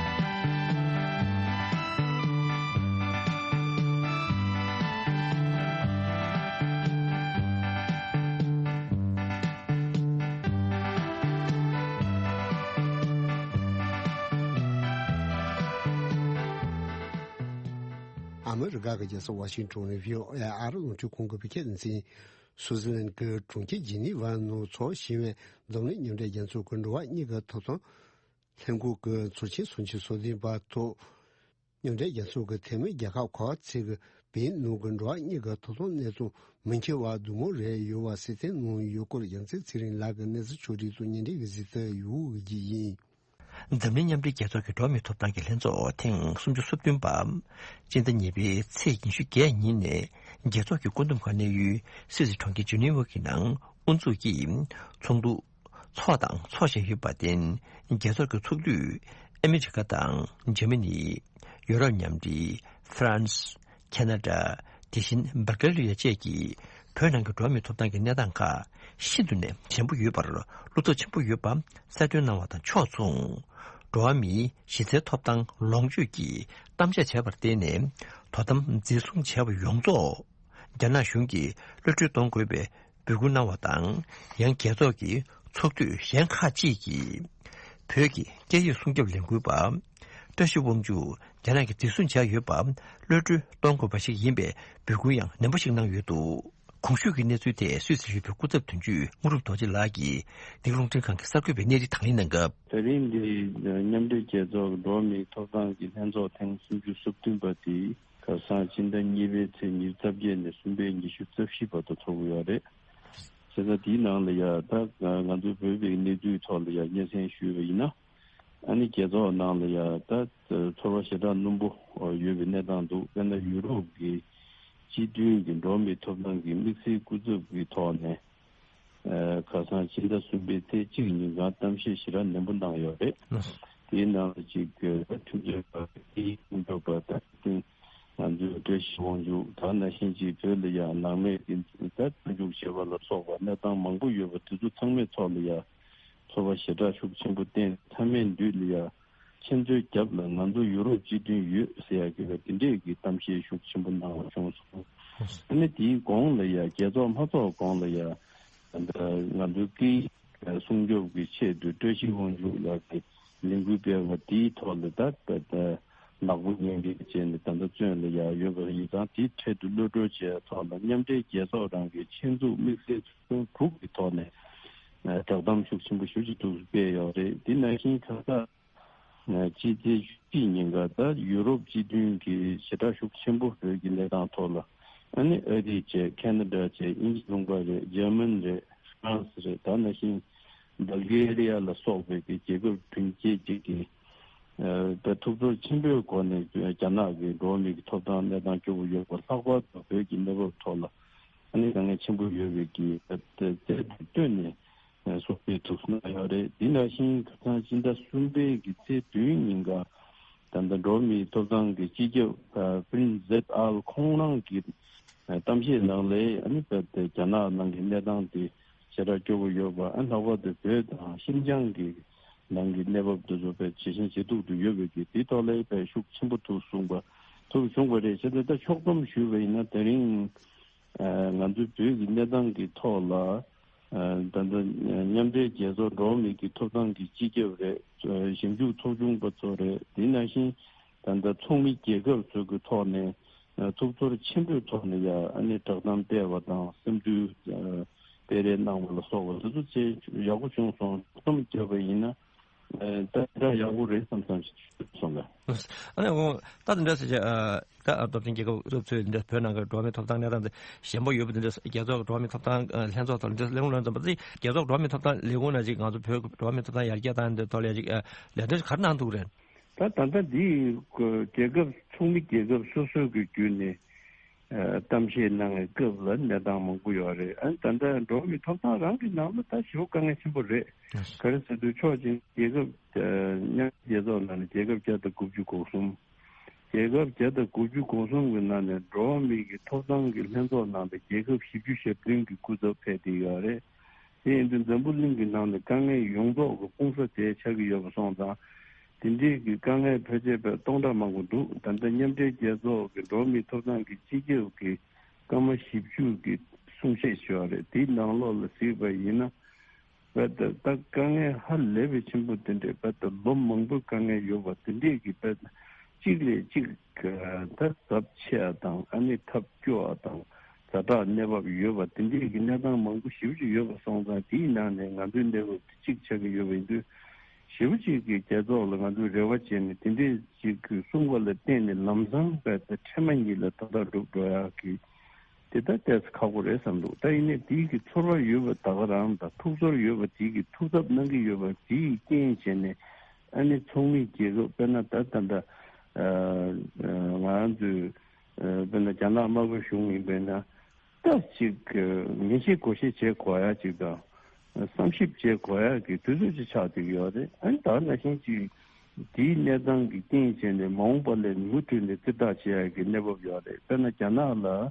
ཨ་མི་རི་ཀ་གི་རྒྱལ་ས་ཝ་ཤིང་ཊོན་ནས་བྷི་ཨོ་ཨེ་ཨ་རི་རླུང་འཕྲིན་ཁང་གི་བོད་སྐད་སྡེ་ཚན། སུའུ་ཙི་ལན་གྱི་གྲོང་ཁྱེར་ཇི་ནི་ཝ་ནང་འཚོགས་བཞིན་པའི་འཛམ་གླིང་མཉམ་འབྲེལ་རྒྱལ་ཚོགས་ཀྱི་འགྲོ་བ་མིའི་ཐོབ་ཐང་ལྷན་ཁང་གི་ཚོགས་ཆེན་སུམ་ཅུ་སོ་བདུན་པ་ཐོག་མཉམ་འབྲེལ་རྒྱལ་ཚོགས་ཀྱི་འཐུས་མི་རྒྱལ་ཁབ་ཁག་ཅིག་གིས་བོད་ནང་གི་འགྲོ་བ་མིའི་ཐོབ་ཐང་གནས་སྟངས་མི་འཁྱོལ་བ་སྡུག་མོ་རེད་ཡོད་པ་གསལ་སྟོན་གནང་ཡོད་སྐོར་རྒྱལ་མཚན་ཚེ་རིང་ལགས་ཀྱིས་གནས་ཚུལ་ཕྱོགས་སྒྲིག་ཐོག་སྙན་སྒྲོན་གྱིས་གཟིགས་ཏེ་ཡོད་ཀྱི་ཡིན། འཛམ་གླིང་མཉམ་འབྲེལ་རྒྱལ་ཚོགས་ཀྱི་འགྲོ་བ་མིའི་ཐོབ་ཐང་གི་ལྷན་ཚོགས་ཐེངས་སུམ་ཅུ་སོ་བདུན་པ། སྤྱི་ཟླ་གཉིས་པའི་ཚེས་ཉི་ཤུ་བརྒྱད་ཉིན་ནས་རྒྱལ་ཚོགས་ཀྱི་བཀོད་འདོམས་ཁང་གནས་ཡུལ་སུད་སི་གྲོང་ཁྱེར་ཇི་ནི་ཝ་གི་ནང་དབུ་འཛུགས་ཀྱིས་ཚོགས་འདུ་འཚོགས་དང་འཚོགས་བཞིན་ཡོད་པར་བརྟེན། རྒྱལ་ཚོགས་ཀྱི་ཚོགས་འདུས་ཨ་མི་རི་ཀ་དང་འཇར་མ་ནི། ཡུ་རོབ་མཉམ་འབྲེལ། ཧྥ་རན་སི། ཁེ་ན་ཌ། དེ་བཞིན་སྦལ་ཀེ་རི་ཡ་བཅས་ཀྱི་བོད་ནང་གི་འགྲོ་བ་མིའི་ཐོབ་ཐང་གི་གནས་སྟངས་ཁག་ཤིན་ཏུ་ནས་ཞན་པོ་ཡོད་པར་བློ་འཚབ་ཆེན་པོ་ཡོད་པ་གསལ་སྟོན་གནང་བ་དང་ཕྱོགས་མཚུངས། འགྲོ་བ་མིའི་གཞི་རྩའི་ཐོབ་ཐང་ལོངས་སྤྱོད་ཀྱི་གཏམ་བཤད་བྱས་པར་བརྟེན་ནས་དོ་དམ་འཛིན་བཟུང་བྱས་པ་ཡོངས་རྫོགས་རྒྱ་ནག་གཞུང་གིས་གློད་གྲོལ་གཏོང་དགོས་པའི་འབོད་སྐུལ་གནང་བ་དང་། ཡང་རྒྱལ་ཚོགས་ཀྱི་ཚོགས་འདུས་གཞན་ཁག་ཅིག་གིས་བོད་ཀྱི་སྐད་ཡིག་སྲུང་སྐྱོབ་ལས་འགུལ་པ་བཀྲ་ཤིས་དབང་ཕྱུག་རྒྱ་ནག་གིས་འཛིན་བཟུང་བྱས་ཡོད་པ་གློད་གྲོལ་གཏོང་དགོས་པ་ཞིག་ཡིན་པའི་འབོད་སྐུལ་ཡང་ནན་པོ་ཞིག་གནང་ཡོད་འདུག་གོང་ཞུས་ཀྱི་གནས་ཚུལ་དེ་སུད་སི་གཞུང་གི་སྐུ་ཚབ་དོན་གཅོད་དངོས་གྲུབ་རྡོ་རྗེ་ལགས་ཀྱིས་འདི་ག་རླུང་འཕྲིན་ཁང་གི་གསར་འགོད་པའི་གནས་རིགས་དང་ལེན་གནང་སྐབས། ད་རིང་འདི་མཉམ་འབྲེལ་རྒྱལ་ཚོགས་འགྲོ་བ་མིའི་ཐོབ་ཐང་གི་ལྷན་ཚོགས་ཐེངས་སུམ་ཅུ་སོ་བདུན་པ་དེ་ཁ་སང་ཕྱི་ཟླ་གཉིས་པའི་ཚེས་ཉི་ཤུ་རྩ་བརྒྱད་ནས་གསུམ་པའི་ཉི་ཤུ་རྩ་བཞི་བར་དུ་འཚོགས་ཀྱི་ཡོད་རེད། བྱས་ཙང་དེའི་ནང་ལ་ཡ་ད་ང་ཚོའི་བོད་པའི་གནས་ཚུལ་ཐོག་ལ་ཡ་སྙན་སེང་ཞུས་པ་ཡིན་ན། ཨ་ནི་རྒྱལ་ཚོགས་ནང་ལ་ཡ་ད་ཚོར་བ་ཞེ་དྲག་རྣོན་པོ་ཡོད་པའི་གནས་སྟངས་འདུག་དཔེར་ན་ཡུ་རོབ་ཀྱི་སྤྱི་མཐུན་གྱི་འགྲོ་བ་མིའི་ཐོབ་ཐང་གི་དམིགས་བསལ་སྐུ་ཚབ་ཀྱི་ཐོག་ནས་ཁ་སང་ཕྱི་ཟླ་གསུམ་པའི་ཚེས་གཅིག་ཉིན་གང་གཏམ་བཤད་ཞེ་དྲག་ནན་པོ་གནང་ཡོད་རེད། དེའི་ནང་ལ་གཅིག་ཁྲིམས་རྩོད་པ་དེའི་སྐུ་ཚབ་པ་དང་ང་ཚོའི་བཀྲ་ཤིས་དབང་ཕྱུག་ད་ནང་བཞིན་གཅིག་བོད་ལ་ཡང་ནང་མི་གི་ད་བཙོན་འཇུག་བྱས་པ་ལ་སོགས་པ་གནས་སྟངས་མང་པོ་ཡོད་པ་དེ་ཚོ་ཚང་མའི་ཐོག་ལ་ཡང་། ཚོར་བ་ཞེ་དྲག་ཤུགས་ཆེན་པོ་བསྟན་མཐའ་མའི་མདུན་ལ་ཡ་ཁྱེད་ཚོའི་རྒྱབ་ལ་ང་ཚོ་ཡུ་རོབ་སྤྱི་མཐུན་ཡོད་ཟེར་ཡ་གི་བ་དེ་འདྲས་ཀྱི་གཏམ་བཤད་ཤུགས་ཆེན་པོ་གནང་བ་བྱུང་སོང་། ཨ་ནི་དེའི་གོང་ལ་ཡ་རྒྱལ་ཚོགས་མ་ཚོགས་གོང་ལ་ཡ་ང་ཚོའི་སྐད་ཡིག་སྲུང་སྐྱོབ་ཀྱི་ཆེད་དུ་བཀྲ་ཤིས་དབང་ཕྱུག་ལགས་ཀྱིས་ལས་འགུལ་སྤེལ་བ་དེའི་ཐོག་ལ་ད་ད་ནག་པོ་ཉེས་འགེལ་བྱས་ནས་ད་ལྟ་བཙོན་ལ་ཡ་ཡོད་པ་ཡིན་ཙང་དེའི་འཕྲལ་དུ་གློད་གྲོལ་བྱས་ཐོག་ལ་མཉམ་འབྲེལ་རྒྱལ་ཚོགས་རང་གི་ཆེད་འཛུགས་དམིགས་བསལ། ཚོགས་དྲུག་གི་ཐོག་ནས་བསྒྲགས་གཏམ་ཤུགས་ཆེན་པོ་ཞེ་པོ་ཅིག་འདུག་སྤེལ་ཡོད་རེད། འདི་ནང་བཞིན་ཁ་སང་ཕྱི་ཚེས་བཅུ་གཅིག་ཉིན་ཀ་ད་ཡུ་རོབ་སྤྱི་མཐུན་གྱི་ཞེ་དྲག་ཤུགས་ཆེན་པོ་བོད་ཀྱི་གནས་སྟངས་ཐོག་ལ་ཨ་ནི་ཨ་རི་བྱས་ཁེ་ན་ཌ་བྱས་དབྱིན་ཇི་ལུང་པ་རེད། འཇར་མན་རེད། ཧྥ་རན་སི་རེད། ད་ནང་བཞིན་སྦལ་ཀེ་རི་ཡ་ལ་སོགས་པའི་གི་རྒྱལ་ཁབ་བདུན་བརྒྱད་ཅིག་གིས་ད་ཐུགས་ཚོར་ཆེན་པོའི་སྒོ་ནས་རྒྱ་ནག་གི་འགྲོ་བ་མིའི་གི་ཐོབ་ཐང་གནས་སྟངས་སྐྱོ་པོ་ཡོད་པ་ལྷག་པར་དུ་བོད་ཀྱི་གནས་བབ་ཐོག་ལ། ཨ་ནི་དཀའ་ངལ་ཆེན་པོ་ཡོད་པའི་གི་རྩལ་དུ་བཏོན་ནས་གསུང་བཤད་ཐུགས་གནང་ཡོད་རེད། འདི་ནང་བཞིན་ཁ་སང་ཕྱི་ཟླ་གསུམ་པའི་གི་ཚེས་བདུན་ཉིན་ཀ་ད་ལྟ་འགྲོ་བ་མིའི་ཐོབ་ཐང་གི་སྤྱི་ཁྱབ་པྲིན་ཛེད་ཨལ་ཁོང་རང་གི་གཏམ་བཤད་ནང་ལས་ཨ་ནི་རྒྱ་ནག་ནང་གི་གནས་སྟངས་དེ་ཞེ་དྲག་སྐྱོ་པོ་ཡོད་པ། ཨ་ལྷག་པར་དུ་བོད་དང་ཤིན་ཅང་གི་ནང་གི་གནས་བབ་དེ་ཚོ་དཔེ་ཇེ་ཞན་ཇེ་སྡུག་ཏུ་ཡོད་པའི་གི་དེའི་ཐོག་ལས་དཔེ་ཤུགས་ཆེན་པོ་ཐུགས་གསུངས་པ་ཐུགས་བྱུང་བ་རེད། བྱས་ཙང་ད་ཕྱོགས་བསྡོམས་ཞུས་པ་ཡིན་ན་དེ་རིང་ང་ཚོའི་བོད་ཀྱི་གནས་སྟངས་ཀྱི་ཐོག་ལ་ད་ལྟ་མཉམ་འབྲེལ་རྒྱལ་ཚོགས་འགྲོ་བ་མིའི་གི་ཐོབ་ཐང་གི་སྤྱི་ཁྱབ་རེད། ཞིབ་འཇུག་ཚོགས་ཆུང་པ་ཚོ་རེད། དེ་ནང་བཞིན་ད་ལྟ་ཚོགས་མི་རྒྱལ་ཁབ་ཚོ་གི་ཐོག་ནས་ཐུགས་ཚོར་ཆེན་པོའི་ཐོག་ནས་ཡ་ཨ་ནི་བསྒྲགས་གཏམ་སྤེལ་བ་དང་སེམས་འདུན་སྤེལ་རེས་གནང་བ་ལ་སོགས་པ་དེ་ཚོ་ཆེས་ཡག་པོ་བྱུང་སོང་། ཚོགས་མི་བརྒྱབ་པ་ཡིན་ན་ད་ཡག་པོ་རེད་བསམ་བསམ་ཞིག་སོང་ལ། ཨ་ནི་འོ་ད་དེ་འདྲ་ཟེར་བྱས། ད་སྟོབས་ཆེན་རྒྱལ་ཁབ་སོ་སོའི་འདི་འདྲ་བོད་ནང་གི་འགྲོ་བ་མིའི་ཐོབ་ཐང་གནས་སྟངས་དེ་ཞན་པོ་ཡོད་པ་འདི་འདྲ་རྒྱལ་ཚོགས་ཀྱི་འགྲོ་བ་མིའི་ཐོབ་ཐང་ལྷན་ཚོགས་ཐོག་འདི་འདྲ་གླེང་སློང་བཏང་པ་དེ་རྒྱལ་ཚོགས་འགྲོ་བ་མིའི་ཐོབ་ཐང་ལས་ཁུངས་ནང་ཅིག་ང་ཚོ་བོད་ཀྱི་འགྲོ་བ་མིའི་ཐོབ་ཐང་ཡར་རྒྱས་བཏང་འདི་ཐོག་ལ་ཅིག་ལས་དོན་ག་རེ་གནང་འདུག་རེད། ད་ད་ལྟ་འདི་རྒྱལ་ཁབ་ཚོགས་མི་རྒྱལ་ཁབ་སོ་སོ་གི་བརྒྱུད་ནས་གཏམ་བཤད་གནང་བའི་སྐབས་ལ་གནས་སྟངས་མང་པོ་ཡོད་རེད། ཨ་ད་ལྟ་འགྲོ་བ་མིའི་ཐོབ་ཐང་རང་གི་ནང་ལ་ད་ཞེ་པོ་དཀའ་ངལ་ཆེན་པོ་རེད། ག་རེ་ཟེར་དུས་ཕྱོགས་གཅིག་རྒྱལ་ཁབ་མཉམ་རྒྱལ་ཚོགས་ནང་ནས་རྒྱལ་ཁབ་བརྒྱ་དང་དགུ་བཅུ་གོ་གསུམ། རྒྱལ་ཁབ་བརྒྱ་དང་དགུ་བཅུ་གོ་གསུམ་གྱི་ནང་ནས་འགྲོ་བ་མི་གི་ཐོབ་ཐང་གི་ལྷན་ཚོགས་ནང་དུ་རྒྱལ་ཁབ་བཞི་བཅུ་ཞེ་བདུན་གྱི་སྐུ་ཚབ་ཕེབས་བསྡད་ཡོད་རེད། དེ་ཡིན་དུས་འཛམ་བུ་གླིང་གི་ནང་ནས་དཀའ་ངལ་ཡོངས་རྫོགས་ཀྱི་སྤུངས་ས་དེ་ཆགས་ཀྱི་ཡོད་པ་སོང་ཙང་། དེ་འདྲའི་གི་དཀའ་ངལ་ཕལ་ཆེར་བས་སྟོང་ཕྲག་མང་པོ་འདུག་ད་ལྟ་མཉམ་འབྲེལ་རྒྱལ་ཚོགས་ཀྱི་འགྲོ་བ་མིའི་ཐོབ་ཐང་གི་སྤྱི་ཁྱབ་ཀྱི་སྐར་མ་བཞི་བཅུ་གི་གསུང་བཤད་ཞུ་བ་རེད། དེའི་ནང་ལོགས་ལ་གཟིགས་པ་ཡིན་ན། བས་ད་ད་དཀའ་ངལ་ཧ་ལས་པའི་ཆེན་པོ་དེ་འདྲས། བས་ད་ལོ་མང་པོའི་དཀའ་ངལ་ཡོད་པ་དེ་འདྲས་ཀྱི་བས་ད་གཅིག་ལས་གཅིག་ ད་ཚབས་ཆེ་བ་དང་ཨ་ནི་ཐབས་སྐྱོ་བ་དང་ཛ་དྲག་གནས་བབ་ཡོད་པ་དེ་འདྲའི་གི་གནས་སྟངས་མང་པོ་ཞེ་པོ་ཅིག་ཡོད་པ་སོང་ཙང་དེའི་ནང་ནས་ང་ཚོའི་གནས་བབ་དེ་གཅིག་ཆགས་ཀྱི་ཡོད་པ་ཡིན་དུས་ཞེ་པོ་ཅིག་གི་རྒྱལ་ཚོགས་ལ་ང་ཚོས་རེ་བ་བྱས་ནས་དེ་འདྲའི་ཅིག་གི་གསུངས་པ་ལ་བརྟེན་ནས་ལམ་སང་བས་ད་འཕྲལ་མ་ཉིད་ལ་དོ་བདག་སྒྲུབ་འགྲོ་ཡག་གི་དེ་ལྟར་ཏོག་ཙམ་ཁག་པོ་རེད་བསམ་འདུག་ད་ཡིན་ནའི་དེའི་གི་ཚོར་བ་ཡོད་པ་ད་ག་རང་དང་ཐུགས་ཚོར་ཡོད་པ་དེའི་གི་ཐུགས་འཚབ་གནང་གི་ཡོད་པ་དེའི་རྐྱེན་བྱས་ནས་ཨ་ནི་ཚོགས་མི་རྒྱལ་ཁབ་དཔེར་ན་ད་ད་ལྟ་ང་རང་ཚོའི་དཔེར་ན་རྒྱ་ནག་དམར་པོའི་གཞུང་ཡིན་པས་ན་ད་ཅིག་ངེས་ཤེས་དགོངས་ཤེས་བྱེད་དགོས་ཡ་ཅིག་དང་བསམ་ཞིབ་བྱེད་དགོས་ཡ་གི་དུས་ཚོད་ཅིག་ཆགས་བསྡད་ཀྱི་ཡོད་རེད། ཨ་ནི་ད་ནང་བཞིན་ཅིག་དེའི་གནས་སྟངས་ཀྱི་རྐྱེན་བྱས་ནས་མ་འོངས་པ་ལ་མུ་མཐུད་ནས་རྩིས་བརྟག་བྱེད་ཡ་གི་གནས་བབ་ཡོད་རེད། དཔེར་ན་རྒྱ་ནག་ལ་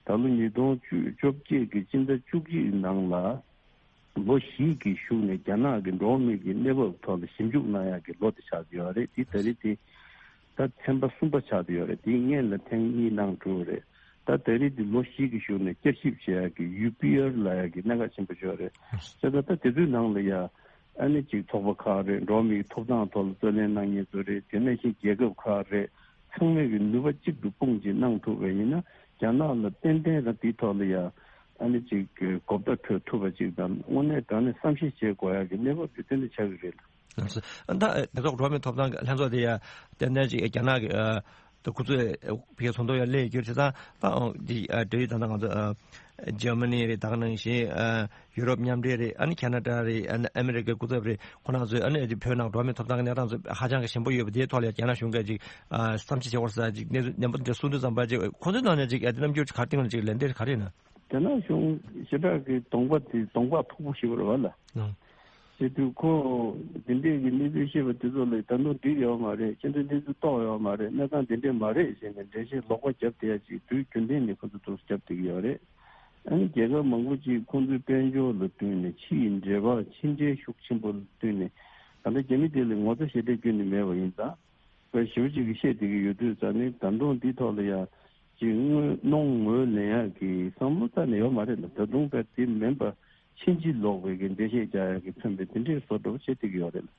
ད་ལོ་ཉིས་སྟོང་བཅོ་བརྒྱད་ཀྱི་སྤྱི་ཟླ་བཅུ་གཅིག་ནང་ལ་ལོ་བཞི་གི་གཞུག་ནས་རྒྱ་ནག་གི་འགྲོ་བ་མིའི་གི་གནས་བབ་ཐོག་ལ་ཞིབ་འཇུག་གནང་ཡག་གི་ལོ་དེ་ཆགས་ཀྱི་ཡོད་རེད། དེ་ད་རེས་དེ་ད་ཚན་པ་གསུམ་པ་ཆགས་ཀྱི་ཡོད་རེད། དེ་སྔོན་ལ་ཐེངས་གཉིས་གནང་གྲུབ་རེད། ད་ད་རེས་དེ་ལོ་བཞི་གི་གཞུག་ནས་བསྐྱར་ཞིབ་བྱེད་ཡག་གི་ཡུ་པི་ཨར་ལབ་ཡག་གི་གནད་འགག་ཆེན་པོ་ཡོད་རེད། བྱས་ཙང་ད་དེ་ཚོའི་ནང་ལ་ཡ་ཨ་ནི་ཅིག་ཚོགས་པ་ཁག་རེད། འགྲོ་བ་མིའི་ཐོབ་ཐང་ཐོག་ལ་རྩོད་ལེན་གནང་མཁན་ཚོ་རེད། དེ་ནང་བཞིན་རྒྱལ་ཁབ་ཁག་རེད། ཚང་མས་ཀྱི་ནུས་པ་གཅིག་ཏུ་སྤུངས་ཀྱིས་གནང་ཐུབ་པ་ཡིན་ན་རྒྱ་ནག་ལ་ཏན་ཏན་རང་དེའི་ཐོག་ལ་ཡ་ཨ་ནི་ཅིག་གི་གོ་བརྡ་འཕྲོད་ཐུབ་པ་ཅིག་དང་དངོས་གནས་དྲང་གནས་བསམ་ཤེས་བྱེད་དགོས་ཡ་གི་གནས་བབ་དེ་ཏན་ཏན་ཆགས་ཀྱི་རེད། ད་ལྟ་འགྲོ་བ་མིའི་ཐོབ་ཐང་གི་ལྷན་ཚོགས་དེ་ཡ་ཏན་ཏན་ཅིག་རྒྱ་ནག་གི་ད་ཁོ་ཚོས་བོད་ཚོགས་འདུ་ཡ་སླེབས་ཡོད་ཙང་ད་འདི་འབྲེལ་ཡོད་ད་ལྟ་ང་ཚོ་འཇར་མ་ནི་རེད། ད་ག་ནང་བཞིན་ཡུ་རོབ་མཉམ་འབྲེལ་རེད། ཨ་ནི་ཁ་ན་ཌ་རེད། ཨ་ནི་ཨ་མི་རི་ཀའི་སྐུ་ཚབ་རེད། ཁོ་རང་ཚོས་ཨ་ནི་བོད་ནང་འགྲོ་བ་མིའི་ཐོབ་ཐང་གི་གནས་སྟངས་ཚོ་ཧ་ཅང་གི་ཞན་པོ་ཡོད་པ་དེའི་ཐོག་ལ་རྒྱ་ནག་གཞུང་གིས་ཅིག་བསམ་ཤེས་བྱེད་དགོས་ས་ཅིག་གནས་ཚུལ་ནན་པོ་འདི་གསུང་དུས་ཙམ་པ་ཅིག་ཁོ་ཚོའི་ནང་ནས་ཅིག་ཨ་ཏི་རྣམ་འགྱུར་ག་རེ་སྟེང་ལ་ཅིག་ལན་འདེབས་ག་རེ་ཡིན་ན། རྒྱ་ནག་གཞུང་ཞེ་དྲག་གི་གདོང་པ་དེ་གདོང་པ་ཕུག་པོ་ཞིག་རེད་བ་ལ། ཨང་། བྱེད་དུས་ཁོ་འདི་འདྲས་ཀྱི་གནས་ཚུལ་ཤེས་པ་དེ་ཚོ་ལ་ད་དུང་འགྲིག་ཡོད་མ་རེད། ཁྱེད་ཚོས་གནས་ཚུལ་རྟོགས་ཡོད་མ་རེད། གནས་སྟངས་འདི་འདྲས་མ་རེད་ཟེར་ནས་འགྲེལ་བཤད་ལོག་པ་བརྒྱབ་བསྡད་ཡ་ཅིག་དུས་རྒྱུན་ལྡན་ནས་ཁོ་ཚོ་ཚོ་བརྒྱབ་བསྡད་ཀྱི་ཡོད་རེད། ཨ་ནི་རྒྱལ་ཁབ་མང་པོ་ཅིག་ཁོང་ཚོའི་དཔལ་འབྱོར་ལ་བསྟུན་ནས་ཕྱི་ཡི་འབྲེལ་བ་ཕྱི་འབྲེལ་ཤུགས་ཆེན་པོ་ལ་བསྟུན་ནས་ད་ལྟ་རྒྱ་མི་དེ་ལ་ངོ་ཚ་ཞེ་དྲག་བསྐྱོན་ནས་མེད་པ་ཡིན་ཙང་། བས་ཞེ་པོ་ཅིག་གིས་བཤད་བསྡད་ཀྱི་ཡོད་དུས་ཙང་ནི་ད་དུང་འདིའི་ཐོག་ལ་ཡ་ཅིག་དངོས་གནོང་ངོས་ལེན་ཡག་གི་བསམ་བློ་རྩ་ནས་ཡོད་མ་རེད་ལ། ད་དུང་བས་དེ་མིན་པ་ཕྱིན་ཅི་ལོག་པའི་གི་འགྲེལ་བཤད་རྒྱག་ཡག་གི་མཚོན་པའི་དེ་འདྲའི་བཟོ་འདྲ་བོ་བྱེད་བསྡད་ཀྱི་ཡོད་རེད་ལ།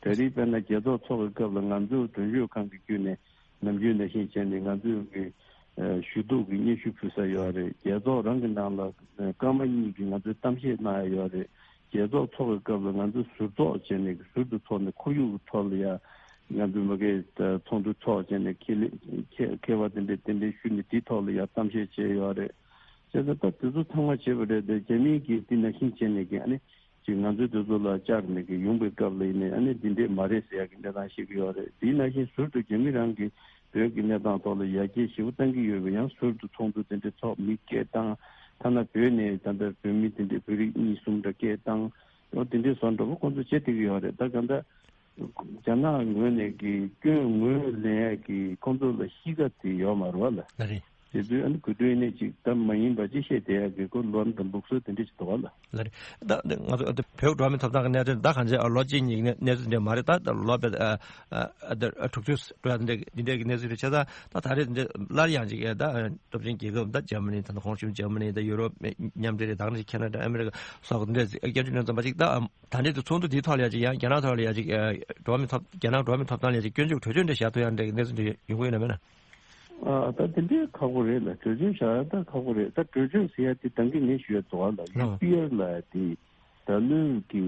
ད་རེས་དཔེར་ན་རྒྱལ་ཚོགས་ཚོགས་པའི་སྐབས་ལ་ང་ཚོ་དོན་གཅོད་ཁང་གི་བརྒྱུད་ནས་ནམ་རྒྱུན་ནང་བཞིན་བྱས་ནས་ང་ཚོས་གི་ཞུ་གཏུག་གི་སྙན་ཞུ་ཕུལ་ས་ཡོད་རེད། རྒྱལ་ཚོགས་རང་གི་ནང་ལ་སྐར་མ་གཉིས་ཀྱི་ང་ཚོས་གཏམ་བཤད་གནང་ཡ་ཡོད་རེད། རྒྱལ་ཚོགས་ཚོགས་པའི་སྐབས་ལ་ང་ཚོས་ཟུར་ཚོགས་བྱས་ནས་ཟུར་དུ་ཚོགས་ནས་ཁོར་ཡུག་གི་ཐོག་ལ་ཡ་ང་ཚོས་མ་གི་ཚོགས་འདུ་ཚོགས་བྱས་ནས་ཁེ་ལས་ཁེ་ཁེ་བ་དེ་འདྲས་དེ་འདྲས་ཞུས་ནས་དེའི་ཐོག་ལ་ཡ་གཏམ་བཤད་བྱས་ཡོད་རེད། བྱས་ཙང་ད་དེ་ཚོ་ཚང་མ་བྱས་པ་རེད་དེ་རྒྱ་མིའི་གི་དེ་ནང་བཞིན་བྱས་ནས་གི་ཨ་ནི་ཅིག་ང་ཚོའི་དེ་ཚོ་ལ་བཅར་ནས་གི་ཡོང་པའི་སྐབས་ལ་ཡིན་ནའི་ཨ་ནི་འདི་འདྲས་མ་རེད་ཟེར་ཡ་གི་གནས་སྟངས་ཤིག་ཡོད་རེད། དེའི་ནང་བཞིན་ཟུར་དུ་རྒྱ་མི་རང་གི་བོད་ཀྱི་གནས་སྟངས་ཐོག་ལ་ཡར་རྒྱས་ཞེ་པོ་བཏང་གི་ཡོད་པ་ཡང་ཟུར་དུ་ཚོགས་འདུ་དེ་འདྲས་ཚོགས་མི་སྐད་བཏང་། ཐ་ན་བོད་ནས་ད་ལྟ་བོད་མི་དེ་འདྲས་བོད་རིགས་གཉིས་གསུམ་འདྲ་སྐད་བཏང་། འོ་དེ་འདྲས་བཟོ་འདྲ་པོ་ཁོང་ཚོ་བྱེད་བསྡད་ཀྱི་ཡོད་རེད། ད་ག་འདྲ་རྒྱ་ནག་ངོས་ནས་ཀྱི་སྐྱོན་ངོས་ལེན་ཡ་གི་ཁོང་ཚོ་ལ་གཤིས་ཀ་དེ་ཡོད་མ་རེད་བ་ལ། ལ་རེད། དེ་ཚོའི་ཨ་ནི་གོ་དོན་ནས་ཅིག་ད་མ་ཡིན་པ་ཅིག་བཤད་བསྡད་ཡ་གི་ཁོ་ལོ་ན་དང་འབུག་སྲོལ་དེ་འདྲས་ཅིག་འདུག་བ་ལ། ལ་རེད། ད་ང་ཚོ་བོད་འགྲོ་བ་མིའི་ཐོབ་ཐང་གི་གནད་དོན་ད་གང་ཅི་ལོ་གཅིག་གཉིས་ཀྱི་གནས་ཚུལ་འདྲ་མ་རེད། ད་ལོ་བས་དྲུག་ཅུ་འགྲོ་ཡ་འདི་འདྲའི་གི་གནས་ཚུལ་རེད། བྱས་ཙང་ད་ད་རེས་འདི་སླར་ཡང་ཅིག་ད་སྟོབས་ཆེན་རྒྱལ་ཁབ་ད་འཇར་མ་ནི་ད་ལྟ་གོང་ཞུས་འཇར་མ་ནི་ད་ཡུ་རོབ་མཉམ་འབྲེལ་རེད། ད་ག་ནང་བཞིན་ཁེ་ན་ཌ་ཨ་མི་རི་ཀ་སོགས་འདི་འདྲའི་སྐྱབས་བཅོལ་གནས་ཚུལ་ཙམ་པ་ཅིག་ད་ད་རེས་ཀྱི་ཚོགས་འདུ་འདིའི་ཐོག་ལ་ཡ་ཅིག་ཡང་རྒྱ་ནག་ཐོག་ལ་ཡ་ཅིག་འགྲོ་བ་མིའི་ཐོབ་རྒྱ་ནག་འགྲོ་བ་མིའི་ཐོབ་ཐང་ལ་ཡ་ཅིག་སྐྱོན་བརྗོད་གྲོས་ཆོད་འདྲ་བཞག་ཐུབ་ཡ་འདྲ་གི་གནས་ཚུལ་འདྲ་ཡོང་གི་ཡོད་ན་མེད་ན། ཨ་ད་དེ་འདྲའི་ཁག་པོ་རེད་ལ། གྲོས་ཆོད་བཞག་ཡ་ད་ཁག་པོ་རེད། ད་གྲོས་ཆོད་ཟེར་ཡ་དེ་ད་གིན་ངས་ཞུ་ཡ་འདུག་ཨ་ལ། ཡུ་པི་ཨར་ལ་ཡ་དེ་ད་ལོའི་གི་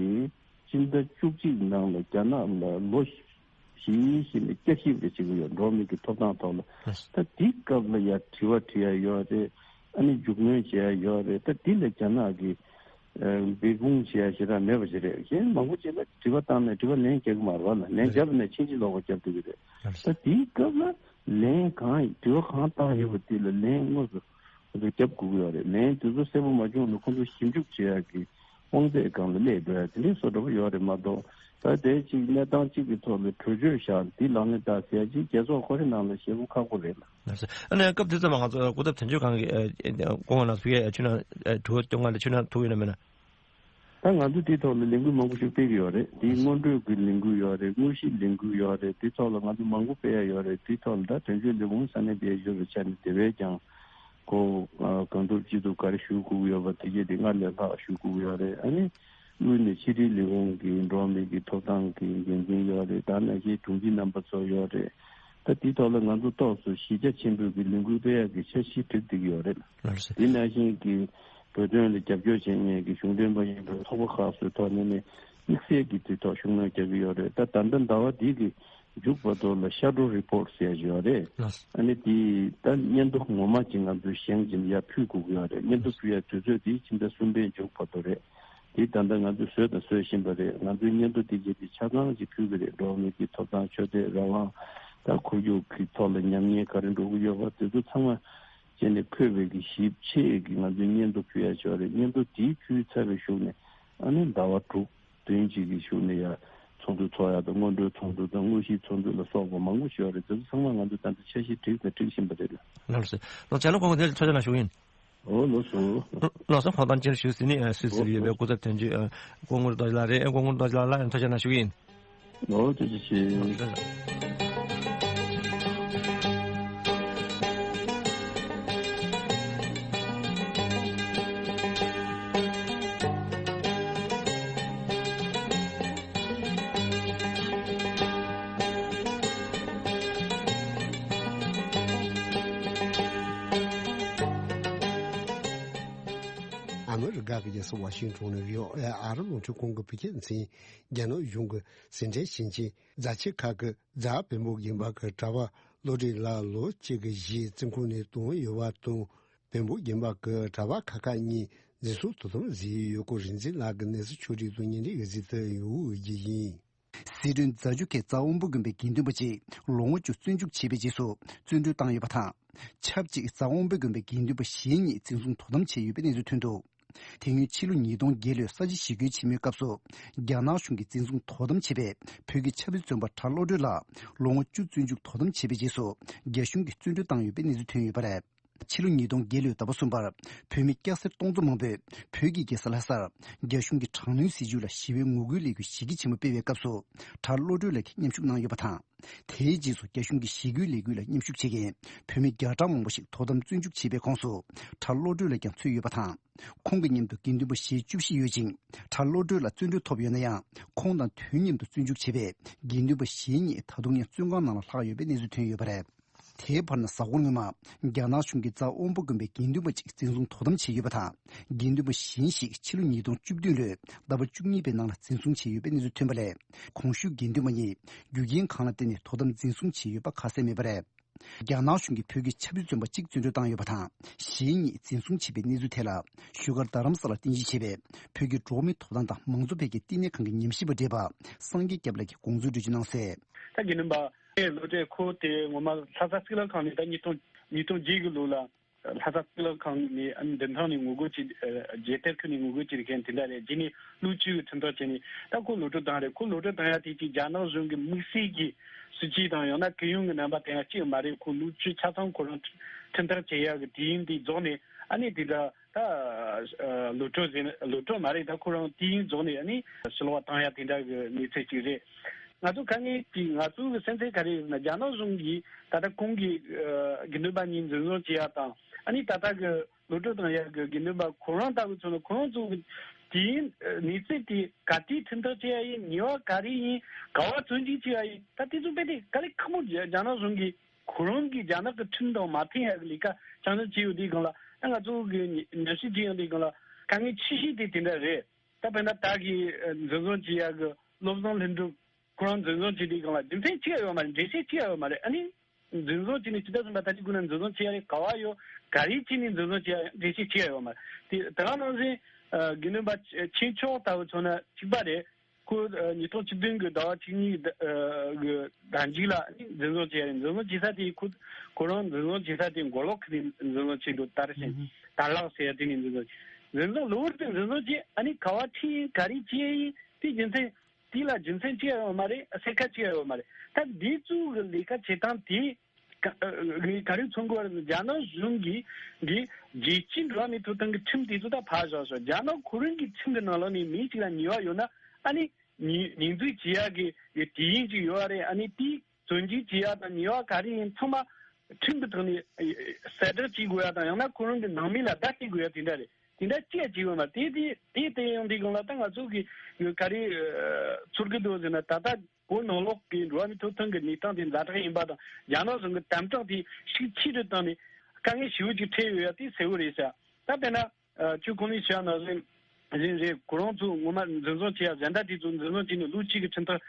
སྤྱི་ཟླ་བཅུ་གཅིག་ནང་ལ་རྒྱ་ནག་ལ་ལོ་བཞི་བཞི་ནས་བསྐྱར་ཞིབ་རེ་བྱེད་ཀྱི་ཡོད། འགྲོ་བ་མི་གི་ཐོབ་ཐང་ཐོག་ལ། ད་དེའི་སྐབས་ལ་ཡ་དྲི་བ་དྲི་ཡ་ཡོད་རེད། ཨ་ནི་མཇུག་སྣོན་བྱེད་ཡ་ཡོད་རེད། ད་དེ་ལ་རྒྱ་ནག་གི་འབད་འབུངས་བྱེད་ཡ་ཞེ་དྲག་མེད་པ་ཞིག་རེད། གཞན་མང་པོ་ཅིག་ལ་དྲི་བ་བཏང་ནས་དྲི་བ་ལན་རྒྱག་གི་མ་རེད་བ་ལ། ལན་རྒྱབ་ནས་ཕྱིན་ཅི་ལོག་པ་རྒྱབ་བསྡད་ཀྱི་རེད། ད་དེའི་སྐབས་ལ་ལན་གང་དྲི་བ་གང་བཏང་ཡོད་པ་དེ་ལ་ལན་དངོས་སུ་ཁོ་ཚོས་རྒྱབ་དགོས་ཀྱི་ཡོད་རེད། ལན་དེ་ཚོ་གསལ་པོ་མ་བྱུང་ན་ཁོ་ཚོ་ཞིབ་འཇུག་བྱེད་ཡག་གི་དབང་ཚད་སྒང་ལ་སླེབས་འགྲོ་ཡ་དེ་འདྲའི་བཟོ་འདྲ་པོ་ཡོད་རེད་མ་གཏོགས། ད་དེ་གཅིག་གནས་སྟངས་གཅིག་གི་ཐོག་ལ་གྲོས་ཆོད་བཞག་འདི་ལག་ལེན་བསྟར་ཟེར་ཡ་གཅིག་རྒྱལ་ཚོགས་ཁོ་རའི་ནང་ལ་བཞེས་པོ་ཁག་པོ་རེད་ལ། ཨ་ནི་སྐབས་དེ་ཚོ་ལ་ང་ཚོ་སྐུ་ཚབ་དོན་གཅོད་ཁང་གི་སྐུ་ངོ་ལགས་སུ་ཕུལ་ཡ་ཆུ་ནང་དྲི་བ་སྐྱོང་ག་ལ་ཆུ་ནང་ཐུག་ཡོད་ན་མེད་ན། ད་ང་ཚོ་དེའི་ཐོག་ལ་ལས་འགུལ་མང་པོ་ཞིག་སྤེལ་གྱི་ཡོད་རེད། དེའི་སྔོན་འགྲོའི་གི་ལས་འགུལ་ཡོད་རེད། དངོས་གཞིའི་ལས་འགུལ་ཡོད་རེད། དེའི་ཐོག་ལ་ང་ཚོ་མང་པོ་སྤེལ་ཡ་ཡོད་རེད། དེའི་ཐོག་ལ་ད་དོན་གཅོད་ལས་ཁུངས་ས་གནས་དེ་ཡོད་པའི་ཆ་ནས་དེ་བས་ཀྱང་ཁོ་གང་ཐུབ་ཅི་ཐུབ་ག་རེ་ཞུ་དགོས་ཀྱི་ཡོད་པ་དེ་གས་དེ་སྔར་ལས་ལྷག་ཞུ་དགོས་ཀྱི་ཡོད་རེད། ཨ་ནི་དབུས་ནས་ཕྱི་དྲིལ་ལས་ཁུངས་ཀྱི་འགྲོ་བ་མི་གི་ཐོབ་ཐང་གི་འགན་འཛིན་ཡོད་རེད། ད་ནང་བཞིན་དྲུང་ཆེ་རྣམ་པ་ཚོ་ཡོད་རེད། ད་དེའི་ཐོག་ལ་ང་ཚོ་ཏོག་ཙམ་གཞི་རྒྱ་ཆེན་པོས་ཀྱི་ལས་འགུལ་སྤེལ་ཡག་གི་འཆར་གཞི་བསྒྲིགས་བསྡད་ཀྱི་ཡོད་རེད། ལགས་སོ། དེ་ནང་བཞིན་གྱི་བོད་དོན་ལ་རྒྱབ་སྐྱོར་བྱེད་མཁན་གྱི་གཞུང་འབྲེལ་མ་ཡིན་པའི་ཚོགས་པ་ཁག་སོགས་ཐོག་ནས་ནས་དམིགས་བསལ་གྱི་དེ་ཐོག་ཤུགས་སྣོན་རྒྱག་གི་ཡོད་རེད། ད་ད་ལྟ་ཟླ་བ་འདི་གི་མཇུག་བར་དུ་ལ་ཤ་ཌོ་རི་པོར་ཊི་ཟེར་ཡག་ཡོད་རེད། ལགས་སོ། ཨ་ནི་དེ་ད་སྙན་ཐོ་ངོ་མ་ཅིག་ང་ཚོས་བཞེངས་བྱས་ནས་ཡར་ཕུལ་དགོས་ཀྱི་ཡོད་རེད། སྙན་ཐོ་ཕུལ་ཡག་དུས་ཚོད་དེ་ཕྱི་ཟླ་གསུམ་པའི་མཇུག་བར་དུ་རེད། དེ་ད་ལྟ་ང་ཚོས་བཟོས་དང་བཟོ་བཞིན་པ་རེད། ང་ཚོའི་སྙན་ཐོ་དེ་རྗེས་དེ་ཆ་ཚང་ཅིག་ཕུལ་གྱི་རེད། འགྲོ་བ་མིའི་རྩིས་ཐོབ་ཐང་། ཆོས་དད་རང་དབང་། ད་ཁོར་ཡུག་གི་ཐོག་ལ་ཉམས་ཉེས་ག་རེ་འགྲོ་གི་ཡོད་པ་དེ་ཚོ་ཚང་མ་བྱས་ནས་འཁོད་པའི་གི་ཞིབ་ཕྲའི་གི་ང་ཚོའི་སྙན་ཐོ་ཕུལ་ཡག་ཅིག་ཡོད་རེད། སྙན་ཐོ་དེ་ཕུལ་ཚར་བའི་གཞུག་ནས་ཨ་ནི་ཟླ་བ་དྲུག་བདུན་ཅིག་གི་གཞུག་ནས་ཡར་ཚོགས་འདུ་ཚོགས་ཡག་དང་། སྔོན་འགྲོའི་ཚོགས་འདུ་དང་། དངོས་གཞིའི་ཚོགས་འདུ་ལ་སོགས་པ་མང་པོ་ཞིག་ཡོད་རེད། དེ་ཚོ་ཚང་མ་ང་ཚོས་ད་ལྟ་འཆར་གཞི་བསྒྲིགས་དང་སྒྲིག་བཞིན་པ་རེད། ལགས་སོ། ལགས་སོ། ལགས་སོ། ཁོང་དེ་ཐུགས་རྗེ་གནང་ཞུ་ཡིན། ཨོ་ལགས་སོ། ལགས་སོ། ཁོང་དང་སྤྱིར་ཞུ་ཟིན་ནི་སུད་སི་ལ་ཡོད་པའི་སྐུ་ཚབ་དོན་གཅོད་སྐུ་ངོ་རྡོ་རྗེ་ལགས་རེད། སྐུ་ངོ་རྡོ་རྗེ་ལགས་ལ་ཐུགས་རྗེ་གནང་ཞུ་གི་ཡིན། ཨོ་ཐུགས་རྗེ་ཆེ། ཨ་མི་རི་ཀ་གི་རྒྱལ་ས་ཝ་ཤིང་ཊོན་ནས་བྷི་ཨོ་ཨེ་ཨ་རི་རླུང་འཕྲིན་ཁང་གི་བོད་སྐད་སྡེ་ཚན། རྒྱ་ནག་གཞུང་གི་ཟིན་བྲིས་ཞིང་ཆེན་རྫ་ཆུ་ཁ་གི་རྫ་བོན་པོ་དགོན་པ་གི་གྲྭ་པ་བློ་གྲོས་ལགས་ལོ་གཅིག་གི་རྗེས་བཙོན་ཁང་ནས་བཏོན་ཡོད་པ་དང་། བོན་པོ་དགོན་པ་གི་གྲྭ་པ་ཁག་ཁག་གཉིས་འཛིན་བཟུང་དོ་དམ་བཟོས་ཡོད་སྐོར་རིག་འཛིན་ལགས་ཀྱི་གནས་ཚུལ་ཕྱོགས་སྒྲིག་དང་སྙན་སྒྲོན་ཡོད་ཚུལ་དུ་ཡོད་རྒྱུ་ཡིན། སི་ཁྲོན་རྫ་ཆུ་ཁའི་རྫ་དབོན་པོ་དགོན་པའི་དགེ་འདུན་པ་གཅིག་ལོ་ངོ་བཅུ་བཙོན་འཇུག་བྱས་པའི་རྗེས་སུ་བཙོན་གྲོལ་བཏང་ཡོད་པ་དང་། ཆབས་ཅིག་རྫ་དབོན་པོ་དགོན་པའི་དགེ་འདུན་པ་གཞན་གཉིས་འཛིན་བཟུང་དོ་དམ་བྱས་ཡོད་པའི་གནས་ཚུལ་ཐོན་འདུག་དེ་སྔོན་ཕྱི་ལོ་ཉིས་སྟོང་བརྒྱད་ལོའི་ས་བྱི་ཞི་རྒོལ་ཆེན་མོའི་སྐབས་སུ། རྒྱ་ནག་གཞུང་གིས་འཛིན་བཟུང་དོ་དམ་བྱས་པའི་བོད་ཀྱི་ཆབ་སྲིད་བཙོན་པ་གྲྭ་བློ་གྲོས་ལགས་ལོ་ངོ་བཅུ་བཙོན་འཇུག་དོ་དམ་བྱས་པའི་རྗེས་སུ། རྒྱ་གཞུང་གིས་བཙོན་གྲོལ་བཏང་ཡོད་པའི་གནས་ཚུལ་ཐོན་ཡོད་པ་རེད། ཕྱི་ལོ་ཉིས་སྟོང་བརྒྱད་ལོའི་ཟླ་བ་གསུམ་པར། བོད་མི་སྐྱ་སེར་སྟོང་ཚོ་མང་པོས་བོད་ཀྱི་རྒྱལ་ས་ལྷ་སར་རྒྱ་གཞུང་གི་དྲག་གནོན་སྲིད་བྱུས་ལ་ཞི་བའི་ངོ་རྒོལ་ལས་འགུལ་ཞི་རྒྱས་ཆེན་མོ་སྤེལ་བའི་སྐབས་སུ། གྲྭ་བློ་གྲོས་ལགས་ཀྱིས་མཉམ་ཞུགས་གནང་ཡོད་པ་དང་། དེའི་རྗེས་སུ་རྒྱ་གཞུང་གིས་ཞི་རྒོལ་ལས་འགུལ་ལ་མཉམ་ཞུགས་བྱེད་མཁན་བོད་མི་བརྒྱ་ཕྲག་མང་པོ་ཞིག་དོ་དམ་བཙོན་འཇུག་བྱས་པའི་ཁོངས་སུ། གྲྭ་བློ་གྲོས་ལགས་ཀྱང་ཚུད་ཡོད་པ་དང་། ཁོང་གི་མཉམ་དུ་དགེ་འདུན་པ་གཞན་བཅུ་བཞི་ཡོད་ཅིང་། གྲྭ་བློ་གྲོས་ལ་བཙོན་གྲོལ་ཐོབ་ཡོད་ན་ཡང་། ཁོང་དང་དུས་མཉམ་དུ་བཙོན་འཇུག་བྱས་པའི་དགེ་འདུན་པ་གཞན་གཉིས་ད་དུང་ཡང་བཙོན་ཁང་ནང་ལ་ལྷག་ཡོད་པའི་གནས་ཚུལ་ཐོན་ཡོད་པ་རེད། དེའི་བར་ན་གཟའ་འཁོར་སྔོན་མ། རྒྱ་ནག་གཞུང་གིས་རྫ་དབོན་པོ་དགོན་པའི་དགེ་འདུན་པ་གཅིག་འཛིན་བཟུང་དོ་དམ་བྱས་ཡོད་པ་དང་། དགེ་འདུན་པ་གཞན་ཞིག་ཕྱི་ལོ་ཉིས་སྟོང་བཅུ་བདུན་ལོའི་ཟླ་བ་བཅུ་གཉིས་པའི་ནང་ལ་འཛིན་བཟུང་བྱས་ཡོད་པའི་གནས་ཚུལ་ཐོན་པ་ལས། གོང་ཞུས་དགེ་འདུན་པ་གཉིས་རྒྱུ་རྐྱེན་གང་ལ་བརྟེན་ནས་དོ་དམ་འཛིན་བཟུང་བྱས་ཡོད་པ་ཁ་གསལ་མེད་པ་རེད། རྒྱ་ནག་གཞུང་གིས་བོད་ཀྱི་ཆབ་སྲིད་བཙོན་པ་གཅིག་བཙོན་གྲོལ་བཏང་ཡོད་པ་དང་། གཞན་གཉིས་འཛིན་བཟུང་བྱས་པའི་གནས་ཚུལ་ཐད་ལ། བཞུགས་སྒར་རྡ་རམ་ས་ལར་རྟེན་གཞི་བྱས་པའི་བོད་ཀྱི་འགྲོ་བ་མིའི་ཐོབ་ཐང་དང་མང་གཙོ་འཕེལ་རྒྱས་བསྟི་གནས་ཁང་གི་ཉམས་ཞིབ་པ་བགྲེས་པ་སངས་རྒྱས་སྐྱབས་ལགས་ཀྱིས་དགོངས་ཚུལ་འགྲེལ་བརྗོད་གནང་གསལ། ད་དགེ་འདུན་པ་ཨེ་བློ་གྲོས་ཁོ་དེ་ངོ་མ་ལྷ་ས་གཙུག་ལག་ཁང་ནས་ད་ཉིས་སྟོང་ཉིས་སྟོང་བརྒྱད་ཀྱི་ལོ་ལ་ལྷ་ས་གཙུག་ལག་ཁང་ནས་ཨ་ནི་མདུན་ཐང་ནས་ངོ་རྒོལ་བྱེད། རྒྱལ་དར་ཁུར་ནས་ངོ་རྒོལ་བྱེད་མཁན་དེ་འདྲ་རེད། རྗེས་ནས་ཀློག་ཆུ་གི་ཁྲིམས་ཐག་བཅད་ནས་ད་ཁོ་གློད་གྲོལ་བཏང་རེད། ཁོ་གློད་གྲོལ་བཏང་ཡ་དེ་ཅིག་རྒྱ་ནག་གཞུང་གི་དམིགས་བསལ་གྱི་སྲིད་ཇུས་དང་ཡང་ན་གུ་ཡངས་ཀྱི་རྣམ་པ་དེ་ཡང་ཅིག་མ་རེད། ཁོ་ཀློག་ཆུ་ཆ་ཚང་ཁོ་རང་ཁྲིམས་ཐག་བཅད་ཡ་གི་དུས་ཡུན་དེ་རྫོགས་ནས་ཨ་ནི་དེ་འདྲ། ད་ཨ་གློད་གྲོལ་ཟེར་ན་གློད་གྲོལ་མ་རེད། ད་ཁོ་རང་དུས་ཡུན་རྫོགས་ནས་ཨ་ནི་ཕྱིར་ལོག་བཏང་ཡ་དེ་འདྲ་གི་གནས་ཚུལ་ཅིག་རེད། ང་ཚོ་དཀའ་ངལ་དེ་ང་ཚོ་གི་སེམས་ཚེགས་ག་རེ་ཡོད་ན་རྒྱ་ནག་གཞུང་གིས་ད་ལྟ་ཁོང་གི་ཨ་དགེ་འདུན་པ་གཉིས་འཛིན་བཟུང་བྱེད་ཡ་དང་ཨ་ནི་ད་ལྟ་གི་གློད་གྲོལ་བཏང་ཡ་གི་དགེ་འདུན་པ་ཁོ་རང་ལྟ་བུ་ཚོ་ནི་ཁོ་རང་ཚོ་གི་དུས་ཡུན་གནས་ཚུལ་དེ་ག་དུས་ཁྲིམས་ཐག་བཅད་ཡ་ཡིན། ཉེས་པ་ག་རེ་ཡིན། ག་བ་བཙོན་འཇུག་བྱེད་ཡ་ཡིན། ད་དེ་ཚོ་དཔེ་དེ་དཀའ་ལས་ཁག་པོ་རྒྱ་ནག་གཞུང་གིས་ཁོ་རང་གིས་རྒྱ་ནག་གི་ཁྲིམས་དང་མ་མཐུན་ཡག་གི་ལས་ཀ་རྐྱང་རྐྱང་བྱས་ཡོད་དུས་སྒང་ལ། ད་ང་ཚོ་གི་ཉམས་ཞིབ་བྱེད་ཡོང་དུས་སྒང་ལ་དཀའ་ངལ་ཆེ་ཤོས་དེ་དེ་འདྲ་རེད། ད་དཔེར་ན་ད་གི་འཛིན་བཟུང་བྱེད་ཡག་གི་བློ་བཟང་ལྷུན་གྲུབ་ཁོ་རང་འཛིན་བཟུང་བྱས་དུས་སྒང་ལ་རྒྱུ་མཚན་ཅི་ཡང་ཡོད་མ་རེད། འགྲེལ་བཤད་ཅི་ཡང་ཡོད་མ་རེད། ཨ་ནི་འཛིན་བཟུང་བྱས་ནས་ཕྱི་ཟླ་གསུམ་པ་ད་ཅི་དགོས་ན་འཛིན་བཟུང་བྱེད་ཡ་རེད། ག་བ་ཡོད། ག་རེ་བྱས་ནས་འཛིན་བཟུང་བྱེད་ཡ་འགྲེལ་བཤད་ཅི་ཡང་ཡོད་མ་རེད། དེ་ད་ག་ནང་བཞིན་དགེ་འདུན་པ་ཆོས་མཆོག་ལྟ་བུ་མཚོན་ན་གཅིག་པ་རེད། ཁོ་ཨ་ཉིས་སྟོང་བཅུ་བདུན་གྱི་ཟླ་བ་བཅུ་གཉིས་ཀྱི་ཟླ་ཨ་གི་ཟླ་མཇུག་ལ་ནི་འཛིན་བཟུང་བྱས་རེད། འཛིན་བཟུང་བྱེད་ས་དེ་ཁོ་ཁོ་རང་འཛིན་བཟུང་བྱེད་ས་དེ་མགོ་ལོག་གི་ནས་འཛིན་བཟུང་བྱས་འདུག་ད་རེ་བཞིན་དར་ལག་ཟེར་ཡ་དེ་ནས་འཛིན་བཟུང་བྱས། འཛིན་བཟུང་གློ་བུར་དུ་འཛིན་བཟུང་བྱས། ཨ་ནི་ག་བ་ཁྲིད་ཡིན་ག་རེ་བྱས་ཡིན་དེ་རྒྱུ་མཚན་དེ་ལ་རྒྱུ་མཚན་ཅི་ཡང་ཡོད་མ་རེད། གསལ་ཁ་ཅི་ཡང་ཡོད་མ་རེད། ད་འདི་ཚོ་གི་ལས་ཀ་བྱེད་སྟངས་དེ། ག་ཨ་ག་རེ་མཚོན་དགོས་པ་རེད། རྒྱ་ནག་གཞུང་གིས་འདི་རྒྱལ་སྤྱིའི་འགྲོ་བ་མིའི་ཐོབ་ཐང་གི་ཁྲིམས་དེ་ཚོ་ད་ཕར་བཞག་ཤོག་རྒྱ་ནག་ཁོ་རང་གི་ཁྲིམས་ཀྱི་ནང་ལོགས་ནས་མི་གཅིག་ལ་ཉེས་པ་ཡོད་ན་ཨ་ནི་ཉེས་ཉེས་འཛུགས་བྱེད་ཡག་གི་དུས་ཡུན་ཅིག་ཡོད་རེད། ཨ་ནི་དེའི་བཙོན་འཇུག་བྱེད་ཡག་དང་ཉེས་པ་ག་རེ་ཡིན་ཚང་མ་ཁྲིམས་ཀྱི་ཐོག་ནས་གསལ་བསྒྲགས་བྱེད་དགོས་ཡག་དང་ཡང་ན་ཁོ་རང་གི་ནང་མི་ལ་བརྡ་སྤྲད་དགོས་ཡག་དེ་འདྲ་རེད། དེ་འདྲ་ཅི་ཡང་བྱེད་དགོས་མ་རེད། དེ་དེ་དེ་དེ་ཡང་དེ་གང་ལ་ད་ང་ཚོ་གི་ག་རེ་ཚོར་གི་འདུག་ཟེར་ན་ད་ལྟ། བོད་ནང་ལོགས་ཀྱི་འགྲོ་བ་མིའི་ཐོབ་ཐང་གི་གནས་སྟངས་དེ་ཛ་དྲག་ཡིན་པ་དང་། རྒྱ་ནག་གཞུང་གི་དམ་དྲག་དེ་ཤུགས་ཆེ་རུ་བཏང་ནས་དཀའ་ངལ་ཞེ་པོ་ཅིག་འཕྲད་ཡོད་ཡ་དེ་གསལ་བོ་རེད་ཤག་ད་དཔེར་ན། ཨ། ཁྱོད་གོང་ནས་བཤད་ནང་བཞིན་བཞིན་རེད། ཁོ་རང་ཚོ་ངོ་མ་འཛིན་བཟུང་བྱས་ཡ་གཞན་དག་དེ་ཚོ་འཛིན་བཟུང་བྱས་ནས་ལོ་གཅིག་གི་ཁྲིམས་ཐག་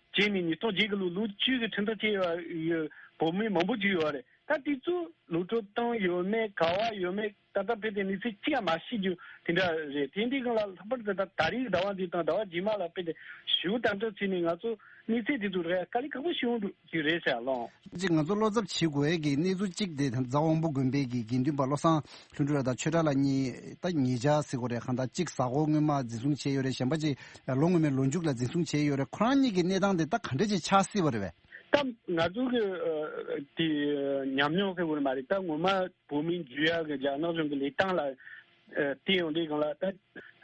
བཅད་ནས། ཉིས་སྟོང་བརྒྱད་གི་ལོ་ལོ་གཅིག་གི་ཁྲིམས་ཐག་བཅད་ཡ་བོད་མི་མང་པོ་ཅིག་ཡོད་རེད། ད་དེ་ཚོ་གློད་གྲོལ་བཏང་ཡོད་མེད། ག་བ་ཡོད་མེད། ད་ལྟ་དཔེ་དེ་གནས་ཚུལ་གཅིག་ཡང་མ་ཤེས་རྒྱུ་དེ་འདྲ་རེད། དེ་འདྲའི་སྒང་ལ་ལྷག་པར་དུ་ད་ད་རེས་ཟླ་བ་འདི་དང་ཟླ་བ་རྗེས་མ་ལ་དཔེ་དེ་ཞེ་པོ་དམ་དྲག་བྱས་ནས་ང་ཚོ་གནས་ཚུལ་དེ་ཚོ་རེད། དཀའ་ལས་ཁག་པོ་ཞེ་པོ་འདུག་ཅིག་རེད་ཟེར་ལོང་། ཅིག་ང་ཚོ་བློ་འཚབ་བྱེད་དགོས་ཡས་ཀྱི་གནས་ཚུལ་གཅིག་དེ་རྫ་དབང་པོ་དགོན་པའི་གི་དགེ་འདུན་པ་བློ་བཟང་ལྷུན་གྲུབ་ལགས་དང་ཆོས་གྲགས་ལགས་གཉིས་ད་ཉེ་ཆར་ཟེར་དགོས་རེད། གང་ལྟར་གཅིག་གཟའ་འཁོར་སྔོན་མ་འཛིན་བཟུང་བྱས་ཡོད་རེད། གཞན་པ་ཅིག་ལོ་སྔོན་མའི་ལོ་མཇུག་ལ་འཛིན་བཟུང་བྱས་ཡོད་རེད། ཁོ་རང་གཉིས་ཀྱི་གནས་སྟངས་དེ་ད་ག་འདྲ་ཅིག་ཆགས་སྲིད་པ་རེད་པས། ད་ང་ཚོ་གི་ཨ་དེ་ཉམས་མྱོང་ཟེར་དགོས་རེད་མ་རེད། ད་ངོ་མ་བོད་མི་འཇུ་ཡག་གི་རྒྱ་ནག་གཞུང་གི་ལས་སྟངས་ལ་ཨ་བལྟས་ཡོང་དུས་སྒང་ལ། ད་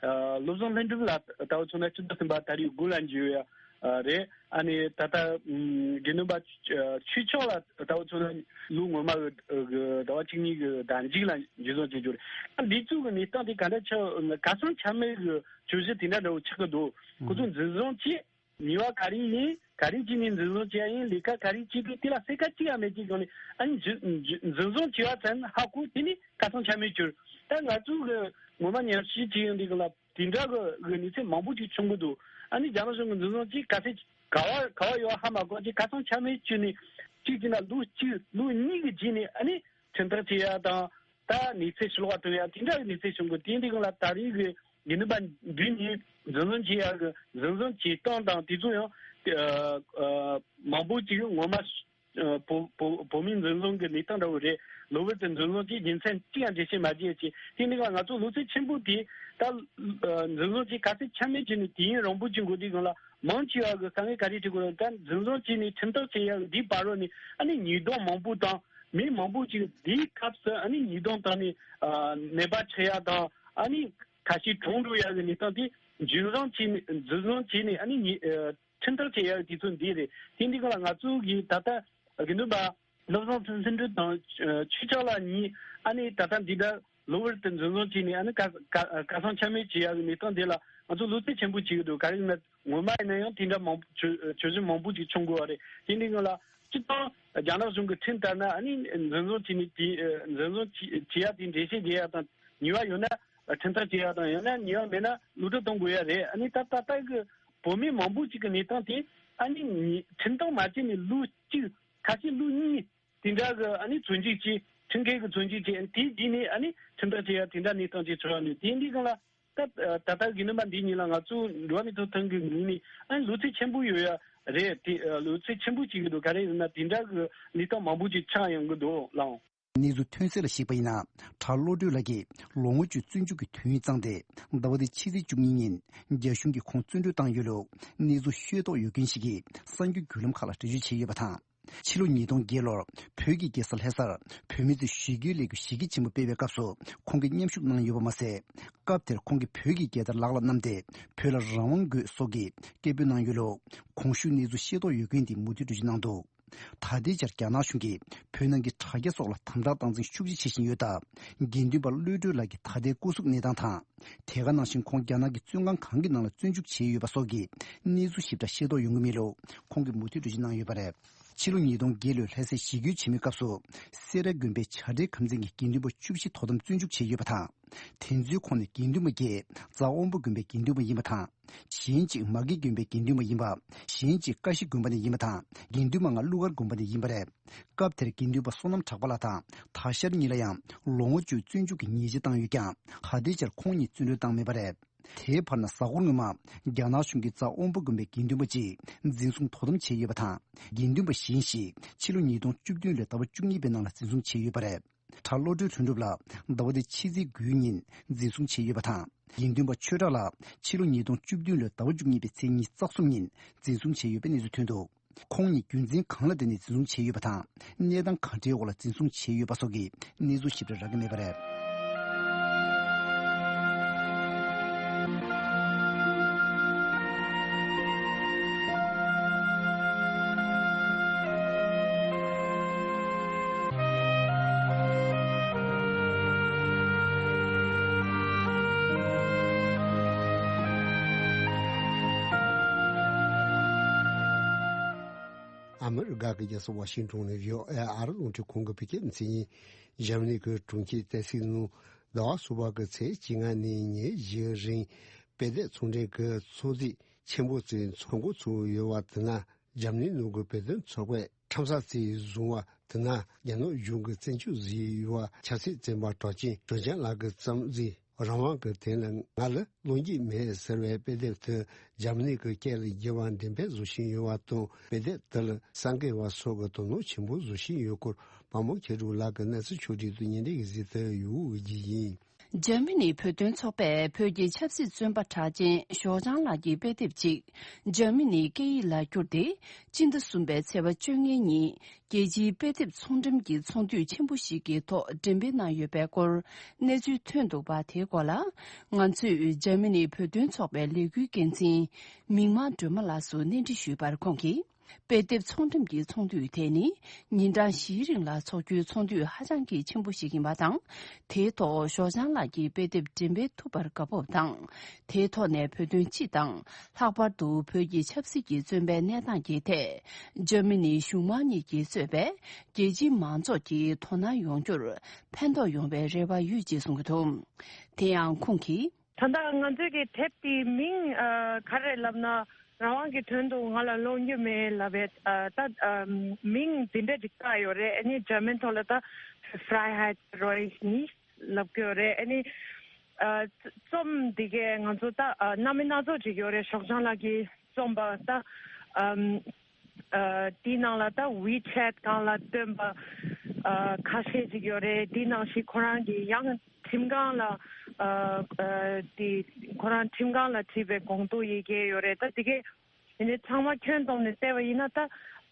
ཨ་བློ་བཟང་ལྷུན་གྲུབ་ལགས་ལྟ་བུ་མཚོན་ན་ཆུ་ཚོད་གསུམ་པ་ད་རེས་དགུ་ལ་འཇུ་ཡག་ཨ་རེད། ཨ་ནི་ད་ལྟ་ཨམ་དགེ་འདུན་པ་ཆོས་ཆོས་ཕྱོགས་ལགས་ལྟ་བུ་མཚོན་ན་ལོ་སྔོན་མ་གི་ཟླ་བ་བཅུ་གཉིས་གི་ཟླ་མཇུག་ལ་འཇུ་བཟུང་བྱེད་རྒྱུ་རེད། ཨ་འདི་ཚོ་གི་གནས་སྟངས་དེ་ག་འདྲ་ཆགས། ཁ་སང་ཆ་མེད་གི་བརྗོད་གཞི་དེ་འདྲ་འདྲ་བོ་ཆགས་ཀྱི་འདུག་ཁོ་ཚོ་འཛིན་བཟུང་བྱས། ཉེས་པ་ག་རེ་ཡིན། ག་རེ་བྱས་ནས་འཛིན་བཟུང་བྱས་ཡིན། ལས་ཀ་ག་རེ་བྱས་འདུག་དེ་ལ་གསལ་ཁ་གཅིག་ཡང་མེད་ཀྱི་སྒང་ནས། ཨ་ནི་འཛིན་འཛིན་འཛིན་བཟུང་བྱས་པ་ཙམ་ཧ་གོ། དེ་ནི་ཁ་སང་ཆ་མེད་གྱུར། ད་ང་ཚོ་གི་ངོ་མ་ཉམས་ཞིབ་བྱས་ཡོང་དུས་སྒང་ལ་དེ་འདྲ་གི་གི་གནས་ཚུལ་མང་པོ་ཅིག་བྱུང་གི་འདུག་ཨ་ནི་རྒྱ་ནག་གཞུང་གི་འཛིན་བཟུང་བྱས། ག་ཚད་ག་བ་ག་བ་ཡོད་ཧ་མ་གོ་བྱས། ཁ་སང་ཆ་མེད་བྱས་ནས་གཅིག་བྱས་ན་ལོ་གཅིག་ལོ་གཉིས་ཀྱི་རྗེས་ནས་ཨ་ནི་ཁྲིམས་ཐག་བཅད་ཡ་དང་། ད་གནས་ཚུལ་ཕྱི་ལོགས་ལ་བཏོན་ཡ་དེ་འདྲ་གི་གནས་ཚུལ་བྱུང་གི། དེ་འདི་སྒང་ལ་ད་རེས་ཀྱི་དགེ་འདུན་པ་འདི་གཉིས་འཛིན་བཟུང་བྱེད་ཡག་གི་འཛིན་བཟུང་བྱེད་སྟངས་དང་དེ་ཚོ་ཡང་ཨ་ཨ་མང་པོ་ཅིག་ངོ་མ་ཨ་བོད་བོད་བོད་མིའི་འཛིན་བཟུང་གི་གནས་སྟངས་འདྲ་བོ་རེད། གློ་བུར་དུ་འཛིན་བཟུང་བྱས། རྒྱུ་མཚན་གཅིག་ཡང་འགྲེལ་བཤད་མ་བྱས་བྱས། དེ་འདི་སྒང་ང་ཚོ་ལོ་ཚད་ཆེན་པོ་དེ་ད་ཨ་འཛིན་བཟུང་བྱས། ག་ཚད་ཆ་མེད་བྱས་ནས་དུས་ཡུན་རིང་པོ་ཅིག་འགོར་དུས་སྒང་ལ་མང་ཆེ་བ་གི་དཀའ་ངལ་ག་རེ་འཕྲད་ཀྱི་ཡོད་རེད། ད་འཛིན་བཟུང་བྱས་ནས་ཁྲིམས་ཐག་བཅད་ཡག་འདིའི་བར་རོ་ནས་ཨ་ནི་ཉེས་རྡུང་མང་པོ་དང་། མི་མང་པོ་ཅིག་འདིའི་སྐབས་སུ་ཨ་ནི་ཉེས་རྡུང་བཏང་ནས་ཨ་ནད་པ་ཆགས་ཡ་དང་། ཨ་ནི་ཁ་ཤས་གྲོངས་འགྲོ་ཡ་གི་གནས་སྟངས་དེ་འཛིན་བཟུང་བྱས་ནས་འཛིན་བཟུང་བྱས་ནས་ཨ་ནི་ཉེས་ཨ་ཁྲིམས་ཐག་བཅད་ཡ་གི་དུས་ཚོད་འདི་རེད། དེ་འདི་སྒང་ལ་ང་ཚོ་གིས་ད་ལྟ་དགེ་འདུན་པ་བློ་བཟང་ལྷུན་གྲུབ་དང་ཨ་ཆོས་ཕྱོགས་ལགས་གཉིས་ཨ་ནི་ད་ལྟ་འདི་ལྟར་གློ་བུར་དུ་འཛིན་བཟུང་བྱས་ནས་ཨ་ནི་ཁ་ཁ་ཁ་སང་ཆ་མེད་བྱེད་ཡ་གི་གནས་སྟངས་འདི་ལ་ང་ཚོ་བློ་འཚབ་ཆེན་པོ་བྱེད་ཀྱི་འདུག་ག་རེ་ཡིན་ན། ངོ་མ་ཡིན་ན་ཡང་དེ་འདྲ་མང་པོ་བྱོས་བྱོས་བཞིན་མང་པོ་ཅིག་བྱུང་དགོས་པ་རེད། དེ་འདི་སྒང་ལ་སྤྱིར་བཏང་རྒྱ་ནག་གཞུང་གི་ཁྲིམས་ལྟར་ན་ཨ་ནི་འཛིན་བཟུང་བྱས་ནས་དེ་འཛིན་བཟུང་བྱས་བྱས་ཡ་དེ་འགྲེལ་བཤད་རྒྱག་ཡ་དང་། ཉེས་པ་ཡོད་ན་ཁྲིམས་ཐག་བཅད་ཡ་དང་། ཡང་ན་ཉེས་པ་མེད་ན་གློད་གྲོལ་གཏོང་དགོས་ཡ་རེད། ཨ་ནི་ད་ད་ལྟ་གི་བོད་མི་མང་པོ་ཅིག་གི་གནས་སྟངས་དེ་ཨ་ནི་ཁྲིམས་ཐག་མ་བཅད་ནས་ལོ་གཅིག་ཁ་ཤས་ལོ་གཉིས་དེ་འདྲ་གི་ཨ་ནི་བཙོན་འཇུག་བྱས། ཁྲིམས་འགལ་གྱི་བཙོན་འཇུག་བྱས། དེའི་རྗེས་ནས་ཨ་ནི་ཁྲིམས་ཐག་བཅད་ཡ་དེ་འདྲ་གནས་སྟངས་ཅིག་འཚོལ་བ་ནི། དེ་འདི་སྒང་ལ་ད་ད་ལྟ་དགེ་འདུན་པ་འདི་གཉིས་ལ་ང་ཚོ་འགྲོ་བ་མིའི་ཐོབ་ཐང་གི་ངོས་ནས་ཨ་ནི་ལོ་ཚད་ཆེན་པོ་ཡོད་ཡ་རེད། དེ་ལོ་ཚད་ཆེན་པོ་བྱེད་ཀྱི་འདུག་ག་རེ་ཡིན་ན་དེ་འདྲ་གི་གནས་སྟངས་མང་པོ་ཅིག་ཆགས་ཡོང་གི་འདུག་ལགས། གནས་ཚུལ་ཐོན་གསལ་ལ་གཞིགས་པ་ཡིན་ན། གྲྭ་བློ་གྲོས་ལགས་ཀྱིས་ལོ་ངོ་བཅུ་བཙོན་འཇུག་གི་དུས་ཡུན་བརྩམས་ཏེ། ཟླ་བ་འདིའི་ཕྱི་ཚེས་བཅུ་གཉིས་ཉིན་རྒྱ་གཞུང་གིས་ཁོང་བཙོན་གྲོལ་བཏང་ཡོད་ལུགས་གནས་ཚུལ་ཤེས་རྟོགས་ཡོད་མཁན་ཞིག་གིས་གསར་འགྱུར་བརྒྱུད་ལམ་ཁག་ལ་འགྲེལ་བརྗོད་བྱས་ཡོད་པ་དང་། ཕྱི་ལོ་ཉིས་སྟོང་བརྒྱད་ལོར་བོད་ཀྱི་རྒྱལ་ས་ལྷ་སར་བོད་མི་ཚོས་ཞི་རྒོལ་ལས་འགུལ་གཞི་རྒྱ་ཆེན་པོ་སྤེལ་བའི་སྐབས་སུ་ཁོང་གིས་མཉམ་ཞུགས་གནང་ཡོད་པ་མ་ཟད། སྐབས་དེར་ཁོང་གིས་བོད་ཀྱི་རྒྱལ་དར་ལག་ལ་བསྣམས་ཏེ་བོད་ལ་རང་དབང་དགོས་སོགས་ཀྱི་སྐད་འབོད་གནང་ཡོད་ལུགས་གོང་ཞུས་གནས་ཚུལ་ཤེས་རྟོགས་ཡོད་མཁན་དེས་མུ་མཐུད་འགྲེལ་བརྗོད་གནང་འདུག་ད་ལྟའི་ཆར་རྒྱ་ནག་གཞུང་གིས་བོད་ནང་གི་དྲ་རྒྱ་སོགས་ལ་དམ་དྲག་སྟངས་འཛིན་ཤུགས་ཆེ་བྱེད་བཞིན་ཡོད་སྟབས། དགེ་འདུན་པ་བློ་གྲོས་ལགས་ཀྱི་ད་ལྟའི་སྐུ་གཟུགས་གནས་སྟངས་དང་། དེ་ག་ནང་བཞིན་ཁོང་རྒྱ་ནག་གི་བཙོན་ཁང་གང་གི་ནང་ལ་བཙོན་འཇུག་བྱས་ཡོད་པ་སོགས་ཀྱི་གནས་ཚུལ་ཞིབ་ཕྲ་ཤེས་རྟོགས་ཡོང་གི་མེད་ལུགས་ཁོང་གིས་མུ་མཐུད་འགྲེལ་བརྗོད་གནང་ཡོད་པ་རེད། ཕྱི་ལོ་ཉིས་སྟོང་བརྒྱད་ལོའི་ལྷ་སའི་ཞི་རྒོལ་ཆེན་མོའི་སྐབས་སུ། སེ་ར་དགོན་པའི་བྱ་བྲལ་ཁམས་ཚན་གྱི་དགེ་འདུན་པ་བཅུ་བཞི་དོ་དམ་བཙོན་འཇུག་བྱས་ཡོད་པ་དང་། དེ་ཚོའི་ཁོངས་ནས་དགེ་འདུན་པ་བརྒྱད་རྫ་དབོན་པོ་དགོན་པའི་དགེ་འདུན་པ་ཡིན་པ་དང་། གཞན་གཅིག་མ་གི་དགོན་པའི་དགེ་འདུན་པ་ཡིན་པ། གཞན་གཅིག་ཀ་ཤི་དགོན་པ་ནས་ཡིན་པ་དང་། དགེ་འདུན་པ་ལྔ་ཀླུ་མཁར་དགོན་པ་ནས་ཡིན་པ་རེད། སྐབས་དེར་དགེ་འདུན་པ་བསོད་ནམས་གྲགས་པ་ལགས་དང་ད་ཤར་གཉིས་ལ་ཡང་ལོ་ངོ་བཅུ་བཙོན་འཇུག་གི་ཉེས་ཆད་བཏང་ཡོད་ཀྱང་། ད་ལྟའི་ཆར་ཁོང་གཉིས་བཙོན་གྲོལ་བཏང་མེད་པ་རེད། དེའི་བར་ན་གཟའ་འཁོར་སྔོན་མ་རྒྱ་ནག་གཞུང་གིས་རྫ་དབོན་པོ་དགོན་པའི་དགེ་འདུན་པ་གཅིག་འཛིན་བཟུང་དོ་དམ་བྱས་ཡོད་པ་དང་། དགེ་འདུན་པ་གཞན་ཞིག་ཕྱི་ལོ་ཉིས་སྟོང་བཅུ་བདུན་ལོའི་ཟླ་བ་བཅུ་གཉིས་པའི་ནང་ལ་འཛིན་བཟུང་བྱས་ཡོད་པ་རེད། གྲྭ་བློ་གྲོས་ལྷུན་གྲུབ་ལགས་ཟླ་བ་འདིའི་ཕྱི་ཚེས་དགུའི་ཉིན་འཛིན་བཟུང་བྱས་ཡོད་པ་དང་། དགེ་འདུན་པ་ཆོས་གྲགས་ལགས་ཕྱི་ལོ་ཉིས་སྟོང་བཅུ་བདུན་ལོའི་ཟླ་བ་བཅུ་གཉིས་པའི་ཚེས་ཉི་ཤུ་རྩ་གསུམ་ཉིན་འཛིན་བཟུང་བྱས་ཡོད་པའི་གནས་ཚུལ་ཐོན་འདུག་ཁོང་ཉིད་རྒྱུ་མཚན་གང་ལ་བརྟེན་ནས་འཛིན་བཟུང་བྱས་ཡོད་པ་དང་། གནས་སྟངས་ག་འདྲའི་འོག་ལ་འཛིན་བཟུང་བྱས་ཡོད་པ་སོགས་ཀྱི་གནས་ཚུལ་ཞིབ་ཕྲ་རག་གི་མེད་པ་རེད། ཨ་མི་རི་ཀ་གི་རྒྱལ་ས་ཝ་ཤིང་ཏོན་ནས་བྷི་ཨོ་ཨེ་ཨ་རི་རླུང་འཕྲིན་ཁང་གི་བོད་སྐད་སྡེ་ཚན་ཡིན། འཇར་མ་ནི་གི་གྲོང་ཁྱེར་ཏེ་སི་ནང་ཟླ་བ་གསུམ་པ་གི་ཚེས་བཅོ་ལྔ་ནས་ཉེར་བཞི་རིང་དཔེ་དེབ་ཚོང་འབྲེལ་གྱི་ཚོགས་འདུ་ཆེན་པོ་ཞིག་འཚོགས་འགོ་ཚུགས་ཡོད་པ་དེ་ནི་འཇར་མ་ནི་ནང་གི་བོད་དོན་ཚོགས་པས་ཁྲོམ་ས་ཞིག་བཟུང་བ་དེ་ནི་རྒྱ་ནག་གཞུང་གིས་བཙན་འཕྲོག་བཟོས་ཡོད་པ་ཆབ་སྲིད་བཙོན་པ་གྲགས་ཅན་ཞའོ་ཅང་ལགས་ཀྱིས་བརྩམས་ཤིང་། རང་དབང་གི་དོན་ལ་ང་ལ་བློ་འགྱོད་མེད་ཟེར་བའི་དཔེ་དེབ་དེ་འཇར་མ་ནི་གི་སྐད་ལ་བསྒྱུར་བ་འགྲེམས་སྤེལ་བཟོ་བཞིན་ཡོད་པ་དང་། དཔེ་དེབ་དེ་ལ་གསར་འགོད་པ་སོགས་ཀྱིས་དོ་སྣང་ཆེན་པོ་བཟོ་བཞིན་ཡོད་སྐོར་པདྨ་མཁྱེན་རབ་ལགས་ཀྱིས་གནས་ཚུལ་ཕྱོགས་སྒྲིག་ཏུ་ཉིན་རེ་བཞིན་དུ་ཡོང་བའི་རྒྱུ་ཡིན། འཇར་མ་ནིའི་བོད་དོན་ཚོགས་པས་བོད་ཀྱི་ཆབ་སྲིད་བཙོན་པ་གྲགས་ཅན་ཞའོ་ཅང་ལགས་ཀྱི་དཔེ་དེབ་ཅིག་འཇར་མ་ནིའི་སྐད་ཡིག་ལ་བསྒྱུར་ཏེ། སྤྱི་ཟླ་གསུམ་པའི་ཚེས་པ་བཅོ་ལྔའི་ཉིན། རྒྱལ་སྤྱིའི་དཔེ་དེབ་ཚོང་འགྲེམས་ཀྱི་ཚོགས་འདུ་ཆེན་པོ་ཞིག་གི་ཐོག་འགྲེམས་སྤེལ་གནང་ཡོད་པའི་སྐོར་གནས་ཚུལ་ཐོན་འདུག་པ། དེའི་སྐོར་ལ་ང་ཚོས་འཇར་མ་ནིའི་བོད་དོན་ཚོགས་པའི་ལས་འགུལ་འགན་འཛིན་མིག་དམར་སྒྲོལ་མ་ལགས་སུ་གནས་འདྲི་ཞུས་པར། ཁོང་གིས་དཔེ་དེབ་ཚོང་འགྲེམས་ཀྱི་ཚོགས་འདུ་དེ་ནི་ཉིན་གྲངས་བཞིའི་རིང་ལ་འཚོགས་རྒྱུའི་ཚོགས་འདུ་ཧ་ཅང་གི་ཆེན་པོ་ཞིག་ཡིན་པ་དང་། དེའི་ཐོག་ཞའོ་ཅང་ལགས་ཀྱི་དཔེ་དེབ་འགྲེམས་སྤེལ་ཐུབ་པར་དགའ་སྤོབས་དང་། དེའི་ཐོག་ནས་བོད་དོན་སྤྱི་དང་། ལྷག་པར་དུ་བོད་ཀྱི་ཆབ་སྲིད་ཀྱི་བཙོན་པའི་གནས་སྟངས་ཀྱི་ཐད། འཇར་མ་ནིའི་གཞུང་མང་གཉིས་ཀྱིས་གཙོས་པའི་རྒྱལ་སྤྱིའི་མང་ཚོགས་ཀྱིས་དོ་སྣང་ཡོང་རྒྱུར་ཕན་ཐོགས་ཡོང་བའི་རེ་བ་ཡོད་ཅེས་གསུངས་ཀྱི་འདུག། དེ་ཡང་ཁོང་གིས། ད་ལྟ་ང་ཚོའི་གི་དེབ་དེའི་མིང་ཨ་ག་རེ་ལབ་ན། རང་དབང་གི་དོན་དུ་ང་ལ་ལོངས་སྐྱོད་མེད་ལབ་པའི་ཨ་ད་ཨ་མིང་འདི་འདྲ་ཅིག་བཏགས་ཡོད་རེད། ཨ་ནི་འཇར་མན་ཐོག་ལ་ད་Freiheit reich nicht ལབ་ཀྱི་ཡོད་རེད། ཨ་ནི་ཨ་རྩོམ་འདི་གས་ང་ཚོ་ད་ཨ་སྣ་མིན་སྣ་ཚོགས་ཅིག་ཡོད་རེད། ཞོགས་ལྗང་ལགས་ཀྱིས་རྩོམ་པ་ད་ཨམ་ཨ་དེའི་ནང་ལ་ད་WeChat སྒང་ལ་བཏོན་པ་ཨ་ཁ་ཤས་ཅིག་ཡོད་རེད། དེའི་ནང་བཞིན་ཁོ་རང་གི་ཡང་ཁྲིམས་ཁང་ལ་ཨ་ཨ་དེ་ཁོ་རང་ཁྲིམས་ཁང་ལ་བྲིས་པའི་དགོངས་དོན་ཡི་གེ་ཡོད་རེད། ད་དེ་གས་དེ་ནས་ཚང་མ་ཁྱོན་བསྡོམས་ནས་བལྟས་པ་ཡིན་ན་ད་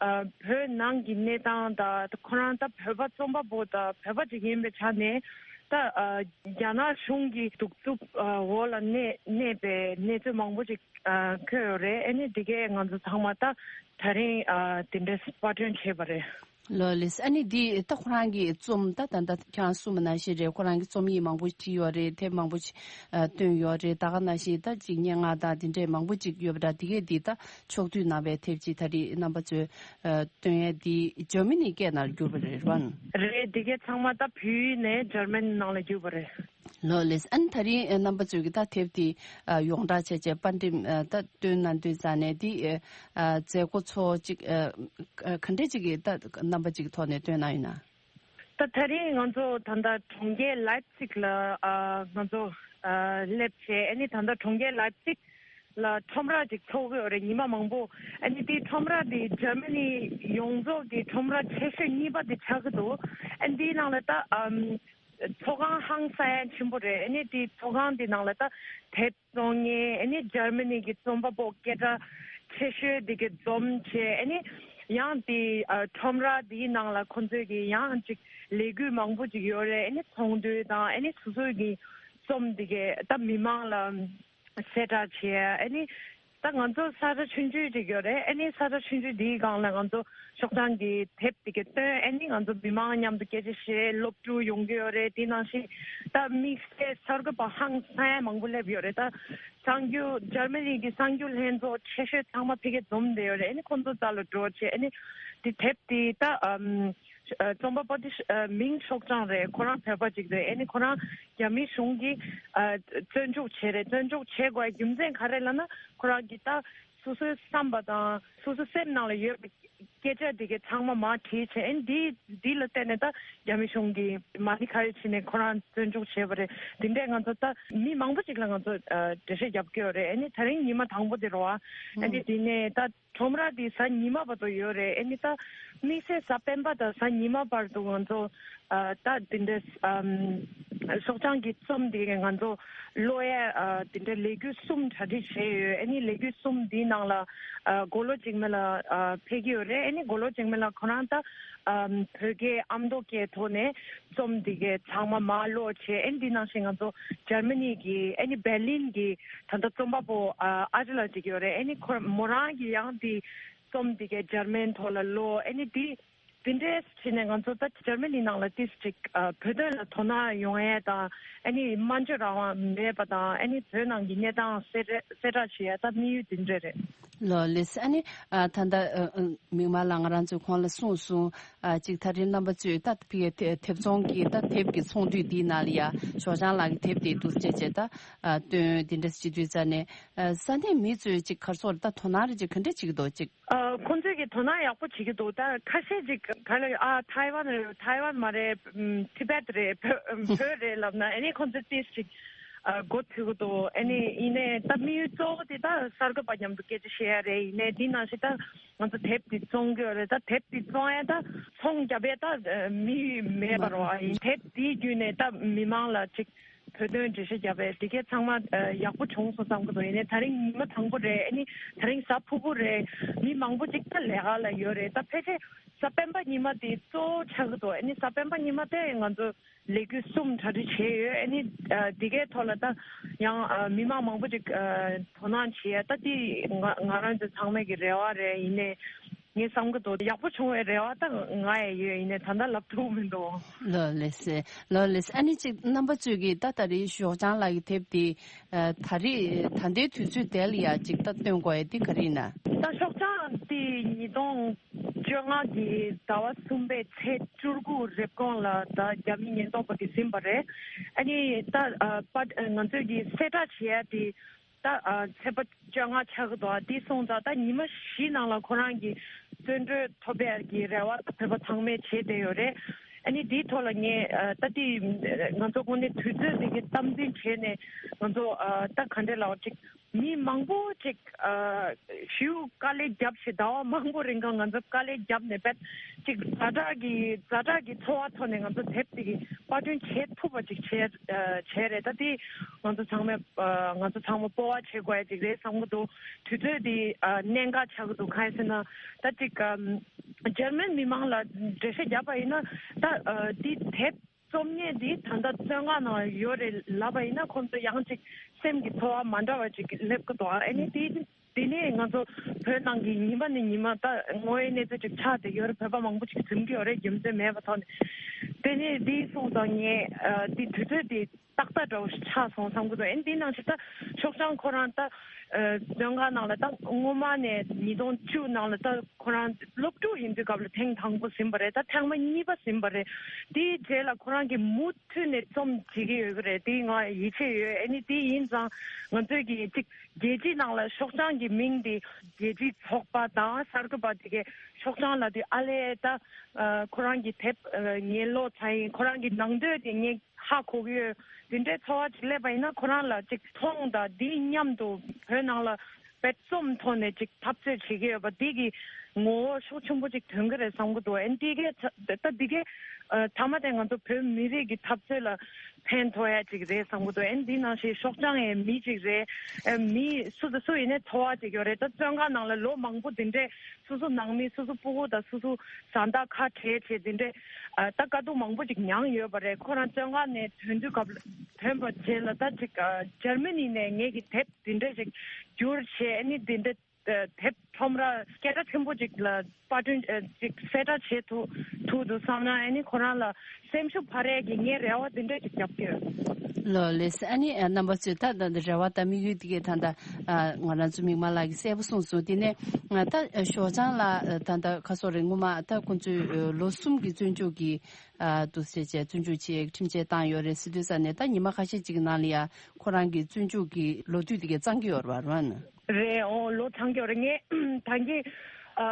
ཨ་བོད་ནང་གི་གནས་སྟངས་དང་ཁོ་རང་ད་བོད་པ་རྩོམ་པ་པོ་དང་བོད་པ་ཅིག་ཡིན་པའི་ཆ་ནས་ད་ཨ་རྒྱ་ནག་གཞུང་གི་གདུག་རྩུབ་ཨ་འོག་ལ་གནས་གནས་པའི་གནས་ཚུལ་མང་པོ་ཅིག་ཨ་འཁོད་ཡོད་རེད། ཨ་ནི་འདི་གས་ང་ཚོ་ཚང་མ་ད་ད་རིང་ཨ་དེ་འདྲའི་པར་སྐྲུན་བྱས་པ་རེད། ལགས་ལགས། ཨ་ནི་འདི་ད་ཁོ་རང་གི་རྩོམ་ད་ད་ད་ཁྱེད་རང་གསུངས་པ་ནང་བཞིན་རེད། ཁོ་རང་གི་རྩོམ་ཡིག་མང་པོ་བྲིས་ཡོད་རེད། དེབ་མང་པོ་ཅིག་ཨ་བཏོན་ཡོད་རེད། ད་ག་ནང་བཞིན་ད་ཅིག་སྙན་ངག་དང་དེ་འདྲས་མང་པོ་ཅིག་ཡོད་པ་འདྲ། དེ་གས་འདི་ད་ཕྱོགས་བསྡུས་གནང་བའི་དེབ་ཅིག་ད་རེས་རྣམ་པ་ཚོས་ཨ་བཏོན་ཡས་འདི་འཇར་མ་ནིའི་སྐད་ནང་ལ་བསྒྱུར་བ་རེད་པ། རེད། འདི་གས་ཚང་མ་ད་བོད་ཡིག་ནས་འཇར་མན་ནང་ལ་བསྒྱུར་བ་རེད། ལགས་ལགས། ཨ་ནི་ད་རིང་ཨ་རྣམ་པ་ཚོས་ཀྱི་ད་དེབ་དེ་ཨ་ཡོངས་བསྒྲགས་བྱས་བྱས་པར་འགྲེམས་ཨ་ད་བཏོན་གནང་དུས་ཙང་ནས་དེ་ཨ་མཛད་སྒོ་ཚོ་ཅིག་ཨ་ག་འདྲས་ཅིག་གི་ད་རྣམ་པ་ཅིག་གི་ཐོག་ནས་བཏོན་གནང་ཡོད་ན། ད་ད་རིང་ང་ཚོ་ད་ལྟ་གྲོང་ཁྱེར་ལའིབ་ཚིག་ལ་ཨ་ང་ཚོ་ཨ་སླེབས་བྱས། ཨ་ནི་ད་ལྟ་གྲོང་ཁྱེར་ལའིབ་ཚིག་ལ་ཁྲོམ་ར་ཅིག་ཚོགས་ཀྱི་ཡོད་རེད། ཉི་མ་མང་པོ། ཨ་ནི་དེ་ཁྲོམ་ར་དེ་འཇར་མ་ནི་ཡོངས་རྫོགས་ཀྱི་ཁྲོམ་ར་ཆེ་ཤོས་གཉིས་པ་དེ་ཆགས་ཀྱི་འདུག། ཨ་ནི་དེའི་ནང་ལ་ད་ཨམ། ཚོགས་ཁང་ཧང་སང་ཆེན་པོ་རེད། ཨ་ནི་དེ་ཚོགས་ཁང་དེ་ནང་ལ་ད་དེབ་བཙོང་མཁན། ཨ་ནི་འཇར་མ་ནི་གི་རྩོམ་པ་པོ་སྐད་གྲགས་ཆེ་ཤོས་དེ་གི་འཛོམས་བྱས། ཨ་ནི་ཡང་དེ་ཨ་ཁྲོམ་ར་དེའི་ནང་ལ་ཁོ་ཚོས་ཀྱི་ཡང་ཅིག་ལས་འགུལ་མང་པོ་ཅིག་ཡོད་རེད། ཨ་ནི་ཚོགས་འདུ་དང་ཨ་ནི་སོ་སོའི་གི་རྩོམ་དེ་གས་ད་མི་མང་ལ་གསལ་བསྒྲགས་བྱས། ཨ་ནི་ད་ང་ཚོ་ས་ཆ་ཆུང་ཆུང་ཅིག་ཡོད་རེད། ཨ་ནི་ས་ཆ་ཆུང་ཆུང་འདིའི་སྒང་ལ་ང་ཚོ་ཤོག་གྲངས་ཀྱི་དེབ་དེ་ག་བཏོན། ཨ་ནི་ང་ཚོ་མི་མང་མཉམ་དུ་སྐད་ཆ་བཤད། སློབ་ཕྲུག་ཡོང་གི་ཡོད་རེད། དེ་ནང་བཞིན་ད་དམིགས་བསལ་གསར་འགོད་པ་ཧང་སང་མང་པོ་སླེབས་ཡོད་རེད། ད་གསར་འགྱུར་འཇར་མ་ནི་གི་གསར་འགྱུར་ལྷན་ཚོགས་ཆེ་ཤོས་ཚང་མ་ཕ་གིར་འཛོམས་བསྡད་ཡོད་རེད། ཨ་ནི་ཁོང་ཚོ་རྩ་ལ་འགྲོ་བྱས། ཨ་ནི་དེ་དེབ་དེ་ད་ཨམ། ཨ་རྩོམ་པ་པོ་དེ་ཨ་མིང་ཤོག་གྲངས་རེད། ཁོ་རང་བོད་པ་ཅིག་རེད། ཨ་ནི་ཁོ་རང་རྒྱ་མི་གཞུང་གིས་ཨ་བཙོན་འཇུག་བྱས་རེད། བཙོན་འཇུག་བྱེད་དགོས་རྒྱུ་མཚན་ག་རེ་ལབ་ན། ཁོ་རང་གིས་ད་སོ་སོའི་བསམ་པ་དང་སོ་སོའི་སེམས་ནང་ལ་ཡོད་པའི་སྐད་ཆ་དེ་གའི་ཚང་མ་མར་བྲིས་བྱས། ཨ་ནི་འདི་འདི་ལ་བརྟེན་ནས་ད་རྒྱ་མི་གཞུང་གིས་མ་ཎི་ཁ་ཡོད་བྱས་ནས་ཁོ་རང་བཙོན་འཇུག་བྱས་པ་རེད། དེ་འདྲས་ང་ཚོ་ད་མི་མང་པོ་ཅིག་ལ་ང་ཚོ་ཨ་འགྲེལ་བཤད་རྒྱབ་ཀྱི་ཡོད་རེད། ཨ་ནི་ད་རིང་ཉི་མ་དང་པོ་དེ་རེད་པ། ཨ་ནི་དེ་ནས་ད་ཁྲོམ་ར་དེ་གཟའ་ཉི་མ་བར་དུ་ཡོད་རེད། ཨ་ནི་ད་དམིགས་བསལ་གཟའ་སྤེན་པ་དང་གཟའ་ཉི་མ་བར་དུ་ང་ཚོ་ཨ་ད་དེ་འདྲའི་ཨམ་ཤོག་གྲངས་ཀྱི་རྩོམ་དེ་ང་ཚོ་ཀློག་ཡས་ཨ་དེ་འདྲའི་ལས་འགུལ་གསུམ་གྲ་སྒྲིག་བྱས་ཡོད། ཨ་ནི་ལས་འགུལ་གསུམ་དེའི་ནང་ལ་ཨ་མགོ་ལོག་ཅིག་མ་ལ་ཨ་ཕེབས་ཀྱི་ཡོད་རེད། ཨ་ནི་མགོ་ལོག་ཅིག་མ་ལ་ཁོ་རང་ད་ཨམ་བོད་སྐད་ཨ་མདོ་སྐད་ཐོག་ནས་རྩོམ་དེ་གའི་ཚང་མ་མར་ཀློག་བྱས། ཨ་ནི་དེ་ནང་བཞིན་ང་ཚོ་འཇར་མ་ནི་གི་ཨ་ནི་བྷར་ལིན་གི་ད་ལྟ་རྩོམ་པ་པོ་ཨ་ཨ་ཅེ་ལགས་ཅིག་ཡོད་རེད། ཨ་ནི་ཁོ་མོ་རང་གིས་ཡང་དེ་རྩོམ་དེ་གའི་འཇར་མན་ཐོག་ལ་ཀློག། ཨ་ནི་དེ་དེ་འདྲས་བྱས་ནས་ང་ཚོ་ད་འཇར་མ་ནི་ནང་ལ་ཏིས་ཅིག་ཨ་བོད་དོན་ལ་དོ་སྣང་ཡོང་ཡས་དང་། ཨ་ནི་སྨྲ་བརྗོད་རང་དབང་མེད་པ་དང་། ཨ་ནི་བོད་ནང་གི་གནས་སྟངས་གསལ་གསལ་བསྒྲགས་བྱེད་ཡས་ད་དམིགས་ཡུལ་དེ་འདྲས་རེད། ལོ་ལེས། ཨ་ནི་ཨ་ད་ལྟ་ཨ་ཨ་མིག་དམར་ལགས་ང་རང་ཚོའི་གོང་ལ་གསུངས་སོང་། ཨ་ཅིག་ད་རིང་རྣམ་པ་ཚོས་ད་ཕི་དེ་དེབ་ཚོང་གི་ད་དེབ་ཀྱི་ཚོང་འདུས་འདིའི་ནང་ལ་ཡ་ཞོགས་ལྗང་ལགས་ཀྱི་དེབ་དེ་འདུག་ཅེས་བྱས་ད་ཨ་སྟོན་འདི་འདྲ་བྱེད་དུས་ཙ་ནས་ཨ་ས་གནས་མི་ཚོས་ཅིག་ག་རེ་ཟེར་ད་དོ་སྣང་རེ་ཅིག་ག་འདྲ་བྱེད་ཀྱི་འདུག་ཅིག་ཨ་ཁོང་ཚོས་ཀྱི་དོ་སྣང་ཡག་པོ་བྱེད་ཀྱི་འདུག་ད་ཁ་ཤས་ཅིག་ག་ལ་ཨ་ཐའེ་ཝན་རེད། ཐའེ་ཝན་མ་རེད། ཨམ་ཏི་བེད་རེད། བོད་བོད་རེད་ལབ་ན་ཨ་ནི་ཁོང་ཚོས་ཏིས་ཅིག་ཨ་མགོ་ཐུག་གི་འདུག་ཨ་ནི་ཡིན་ནའི་ད་དམིགས་ཡུལ་གཙོ་བོ་དེ་ད་གསར་འགོད་པ་མཉམ་དུ་སྐད་ཆ་བཤད་ཡ་རེད། ཡིན་ནའི་འདི་ནང་བཞིན་ད་ང་ཚོ་དེབ་དེ་བཙོང་གི་ཡོད་རེད། ད་དེབ་དེ་བཙོང་ཡ་ད་ཚོང་རྒྱབ་ཡ་ད་མི་མེད་པ་རེད་བ། ཡིན་དེབ་དེའི་བརྒྱུད་ནས་ད་མི་མང་ལ་ཅིག་བོད་དོན་འགྲེལ་བཤད་རྒྱབ་པའི་དེ་གས་ཚང་མ་ཨ་ཡག་པོ་བྱུང་སོང་བསམ་གི་འདུག་ཡིན་ནའི་ད་རིང་ཉི་མ་དང་པོ་རེད། ཨ་ནི་ད་རིང་གཟའ་ཕུར་བུ་རེད། མི་མང་པོ་ཅིག་ད་ལས་ཀ་ལ་ཡོད་རེད། ད་ཕལ་ཆེར་གཟའ་སྤེན་པ་ཉི་མ་དེ་གཙོ་བོ་ཆགས་ཀྱི་འདུག་ཨ་ནི་གཟའ་སྤེན་པ་ཉི་མ་དེ་ང་ཚོ་ལས་འགུལ་གསུམ་གྲ་སྒྲིག་བྱས་ཡོད། ཨ་ནི་ཨ་འདི་གའི་ཐོག་ལ་ད་ཡང་ཨ་མི་མང་མང་པོ་ཅིག་ཨ་དོ་སྣང་བྱེད་ཡ་ད་དེ་ང་ང་རང་ཚོ་ཚང་མའི་གི་རེ་བ་རེད། ཡིན་ནའི་ངས་བསམ་གི་འདུག་ཡག་པོ་བྱུང་བའི་རེ་བ་ད་ང་ཡང་ཡོད། ཡིན་ནའི་ད་ལྟ་ལབ་ཐུབ་མི་འདུག་ལོ་ལེ་སེ། ལོ་ལེ་སེ། ཨ་ནི་ཅིག་རྣམ་པ་ཚོས་ཀྱི་ད་ད་རེས་ཞོགས་ལྗང་ལགས་ཀྱི་དེབ་དེ་ཨ་ད་རེས་ད་ལྟའི་དུས་ཚོད་དེ་ལ་ཡ་ཅིག་ད་སྟོན་དགོས་ཡ་དེ་ག་རེ་ཡིན་ན། ད་ཞོགས་ལྗང་དེ་ཉིས་སྟོང་བཅོ་ལྔ་གི་ཟླ་བ་གསུམ་པའི་ཚེས་བཅུ་དགུ་རེབ་གོང་ལ་ད་རྒྱ་མི་ཉེན་རྟོག་པ་གིས་ཟིན་པ་རེད། ཨ་ནི་ད་ཨ་པ་ང་ཚོས་ཀྱི་གསལ་བསྒྲགས་བྱེད་ཡ་དེ་ད་ཨ་ཚེས་པ་བཅོ་ལྔ་ཆགས་ཀྱི་འདུག་ཨ་དེ་སོང་ཙང་ད་ཉི་མ་བཞི་ནང་ལ་ཁོ་རང་གི་བཙོན་གྲོལ་ཐོབ་ཡ་གི་རེ་བ་ད་བོད་པ་ཚང་མས་བྱས་བསྡད་ཡོད་རེད། ཨ་ནི་དེའི་ཐོག་ལ་ངས་ཨ་ད་དེ་ང་ཚོ་དངོས་གནས་དུས་ཚོད་དེ་གའི་སྟངས་འཛིན་བྱས་ནས་ང་ཚོ་ཨ་ད་ག་འདྲས་ལབ་ཅིག་མི་མང་པོ་ཅིག་ཨ་ཞེ་པོ་དཀའ་ལས་བརྒྱབ་བྱས་ཟླ་བ་མང་པོ་རིང་ག་ང་ཚོ་དཀའ་ལས་བརྒྱབ་ནས་བེད་ཅིག་ཛ་དྲག་གི་ཛ་དྲག་གི་འཚོ་བ་ཐོག་ནས་ང་ཚོ་དེབ་དེ་གི་པར་སྐྲུན་བྱེད་ཐུབ་པ་ཅིག་བྱས་ཨ་བྱས་རེད། ད་དེ་ང་ཚོ་ཚང་མས་ཨ་ང་ཚོ་ཚང་མ་སྤོབས་པ་བྱེད་དགོས་ཡ་ཅིག་རེད་བསམ་གི་འདུག་དུས་ཚོད་དེ་ཨ་གནད་འགག་ཆགས་གི་འདུག་གང་ཡིན་ཟེར་ན་ད་ཅིག་ཨ་འཇར་མན་མི་མང་ལ་འགྲེལ་བཤད་བརྒྱབ་པ་ཡིན་ན་ད་ཨ་དེ་དེབ་རྩོམ་མཁན་འདི་ད་ལྟ་བཙོན་ཁང་ནང་ཡོད་རེད་ལབ་པ་ཡིན་ན་ཁོང་ཚོ་ཡང་ཅིག་སེམས་ཀྱི་ཚོར་བ་མ་འདྲ་བ་ཅིག་སླེབས་ཀྱི་འདུག་ཨ་ནི་དེ་དེ་ནས་ང་ཚོ་བོད་ནང་གི་ཉི་མ་ནས་ཉི་མ་ད་དངོས་ཡོད་གནས་ཚུལ་ཅིག་ཆགས་བསྡད་ཡོད་རེད། བོད་པ་མང་པོ་ཅིག་འཛིན་གྱི་ཡོད་རེད། རྒྱུ་མཚན་མེད་པ་ཐོག་ནས་དེ་ནས་དེ་སོང་ཙང་ངས་ཨ་དེ་དུས་ཚོད་དེ་ཏག་ཏག་འདྲ་བོ་ཞིག་ཆགས་སོང་བསམ་གྱི་འདུག་ཨ་ནི་དེ་ནང་བཞིན་ད་ཤོག་བྱང་ཁོ་རང་ད་ཨ་བཙོན་ཁང་ནང་ལ་ད་སྔོན་མ་ནས་ཉིས་སྟོང་བཅུ་ནང་ལ་ད་ཁོ་རང་སློབ་ཕྲུག་ཡིན་དུས་སྐབས་ལ་ཐེངས་དང་པོ་ཟིན་པ་རེད། ད་ཐེངས་མ་གཉིས་པ་ཟིན་པ་རེད། དེའི་རྗེས་ལ་ཁོ་རང་གིས་མུ་མཐུད་ནས་རྩོམ་བྱེད་ཀྱི་ཡོད་ཀྱི་རེད། དེ་ང་ཡིད་ཆེས་ཡོད། ཨ་ནི་དེ་ཡིན་ཙང་ང་ཚོས་ཀྱི་ཅིག་རྒྱལ་སྤྱིའི་ནང་ལ་ཤོག་བྱང་གི་མིང་དེ་རྒྱལ་སྤྱིའི་ཚོགས་པ་དང་གསར་འགོད་པ་དེ་གས་ཤོག་བྱང་ལ་དེ་ཨ་ལས་ད་ཨ་ཁོ་རང་གི་དེབ་ཨ་ངས་ཀློག་ཚར་ཡིན། ཁོ་རང་གི་ནང་དོན་དེ་ངས་ཧ་གོ་གི་ཡོད། དེ་འདྲའི་ཚོར་བ་ཅིག་སླེབས་པ་ཡིན་ན་ཁོ་རང་ལ་ཅིག་མཐོང་དང་དེའི་མཉམ་དུ་བོད་ནང་ལ་དཔེ་རྩོམ་ཐོག་ནས་ཅིག་འཐབ་རྩོད་བྱེད་ཀྱི་ཡོད་པ་འདི་གི་ངོ་བོ་ཤུགས་ཆེན་པོ་ཅིག་ཐོན་གྱི་རེད་བསམ་གྱི་འདུག་ཨ་ནི་འདི་གའི་ཚ་ད་འདི་གའི་ཨ་མཐའ་མ་དེ་ང་ཚོ་བོད་མི་རིགས་ཀྱི་འཐབ་རྩོད་ལ་ཕན་ཐོགས་ཡ་ཅིག་རེད་བསམ་གྱི་འདུག་ཨ་ནི་འདི་ནང་བཞིན་ཤོག་བྱང་ཡའི་མི་ཅིག་རེད། ཨ་མི་སུ་དང་སུ་ཡིན་ནའི་ཚོར་བ་ཅིག་ཡོད་རེད། ད་བཙོན་ཁང་ནང་ལ་ལོ་མང་པོ་འདི་འདྲས་སོ་སོ་ནང་མི་སོ་སོ་སྤུ་གུ་དང་སོ་སོ་བཟའ་ཟླ་ཁ་བྲལ་བྱས་འདི་འདྲས་ཨ་ད་དཀའ་སྡུག་མང་པོ་ཅིག་མྱངས་ཡོད་པ་རེད། ཁོ་རང་བཙོན་ཁང་ནས་ཐོན་དུས་སྐབས་ལ་ཐོན་པ་རྗེས་ལ་ད་ཅིག་ཨ་འཇར་མ་ནི་ནས་ངེད་ཀྱི་དེབ་འདི་འདྲས་ཅིག་བསྒྱུར་བྱས་ཨ་ནི་འདི་འདྲས་ཨ་དེབ་ཁྲོམ་ར་སྐད་གྲགས་ཆེན་པོ་ཅིག་ལ་པར་སྐྲུན་ཨ་ཅིག་གསལ་བསྒྲགས་བྱེད་ཐུབ་ཐུབ་འདུག་བསམ་ན་ཨ་ནི་ཁོ་རང་ལ་སེམས་ཤུགས་འཕར་ཡས་ཀྱི་ངས་རེ་བ་འདི་འདྲས་ཅིག་རྒྱབ་ཀྱི་ཡོད། ལོ་ལེགས། ཨ་ནི་ཨ་རྣམ་པ་ཚོས་ད་ད་རེ་བ་དང་དམིགས་ཡུལ་དེ་གས་ད་ད་ཨ་ང་རང་ཚོ་མིག་དམར་ལགས་ཀྱིས་གསལ་པོ་གསུངས་སོང་། དེ་ནས་ང་ད་ཨ་ཞོགས་ལྗང་ལགས་ཨ་ད་ད་ཁ་སོ་རེ་སྔོན་མ་ད་ཁོང་ཚོས་ཨ་ལོ་གསུམ་གྱི་བཙོན་འཇུག་གི་ཨ་འདུག་སེ་བྱས་བཙོན་འཇུག་བྱས་ཁྲིམས་ཆད་བཏང་ཡོད་རེད་ཟེར་དུས་ཙ་ནས་ད་ཉི་མ་ཁ་ཤས་ཅིག་གི་ནང་ལ་ཡ་ཁོ་རང་གི་བཙོན་འཇུག་གི་ལོ་དུས་དེ་གས་གཙང་གི་ཡོད་རེད་བ་རོན། རེད། འོ་ལོ་ཚང་གི་ཡོད་རེད། ངས་ད་གིན་ཨ་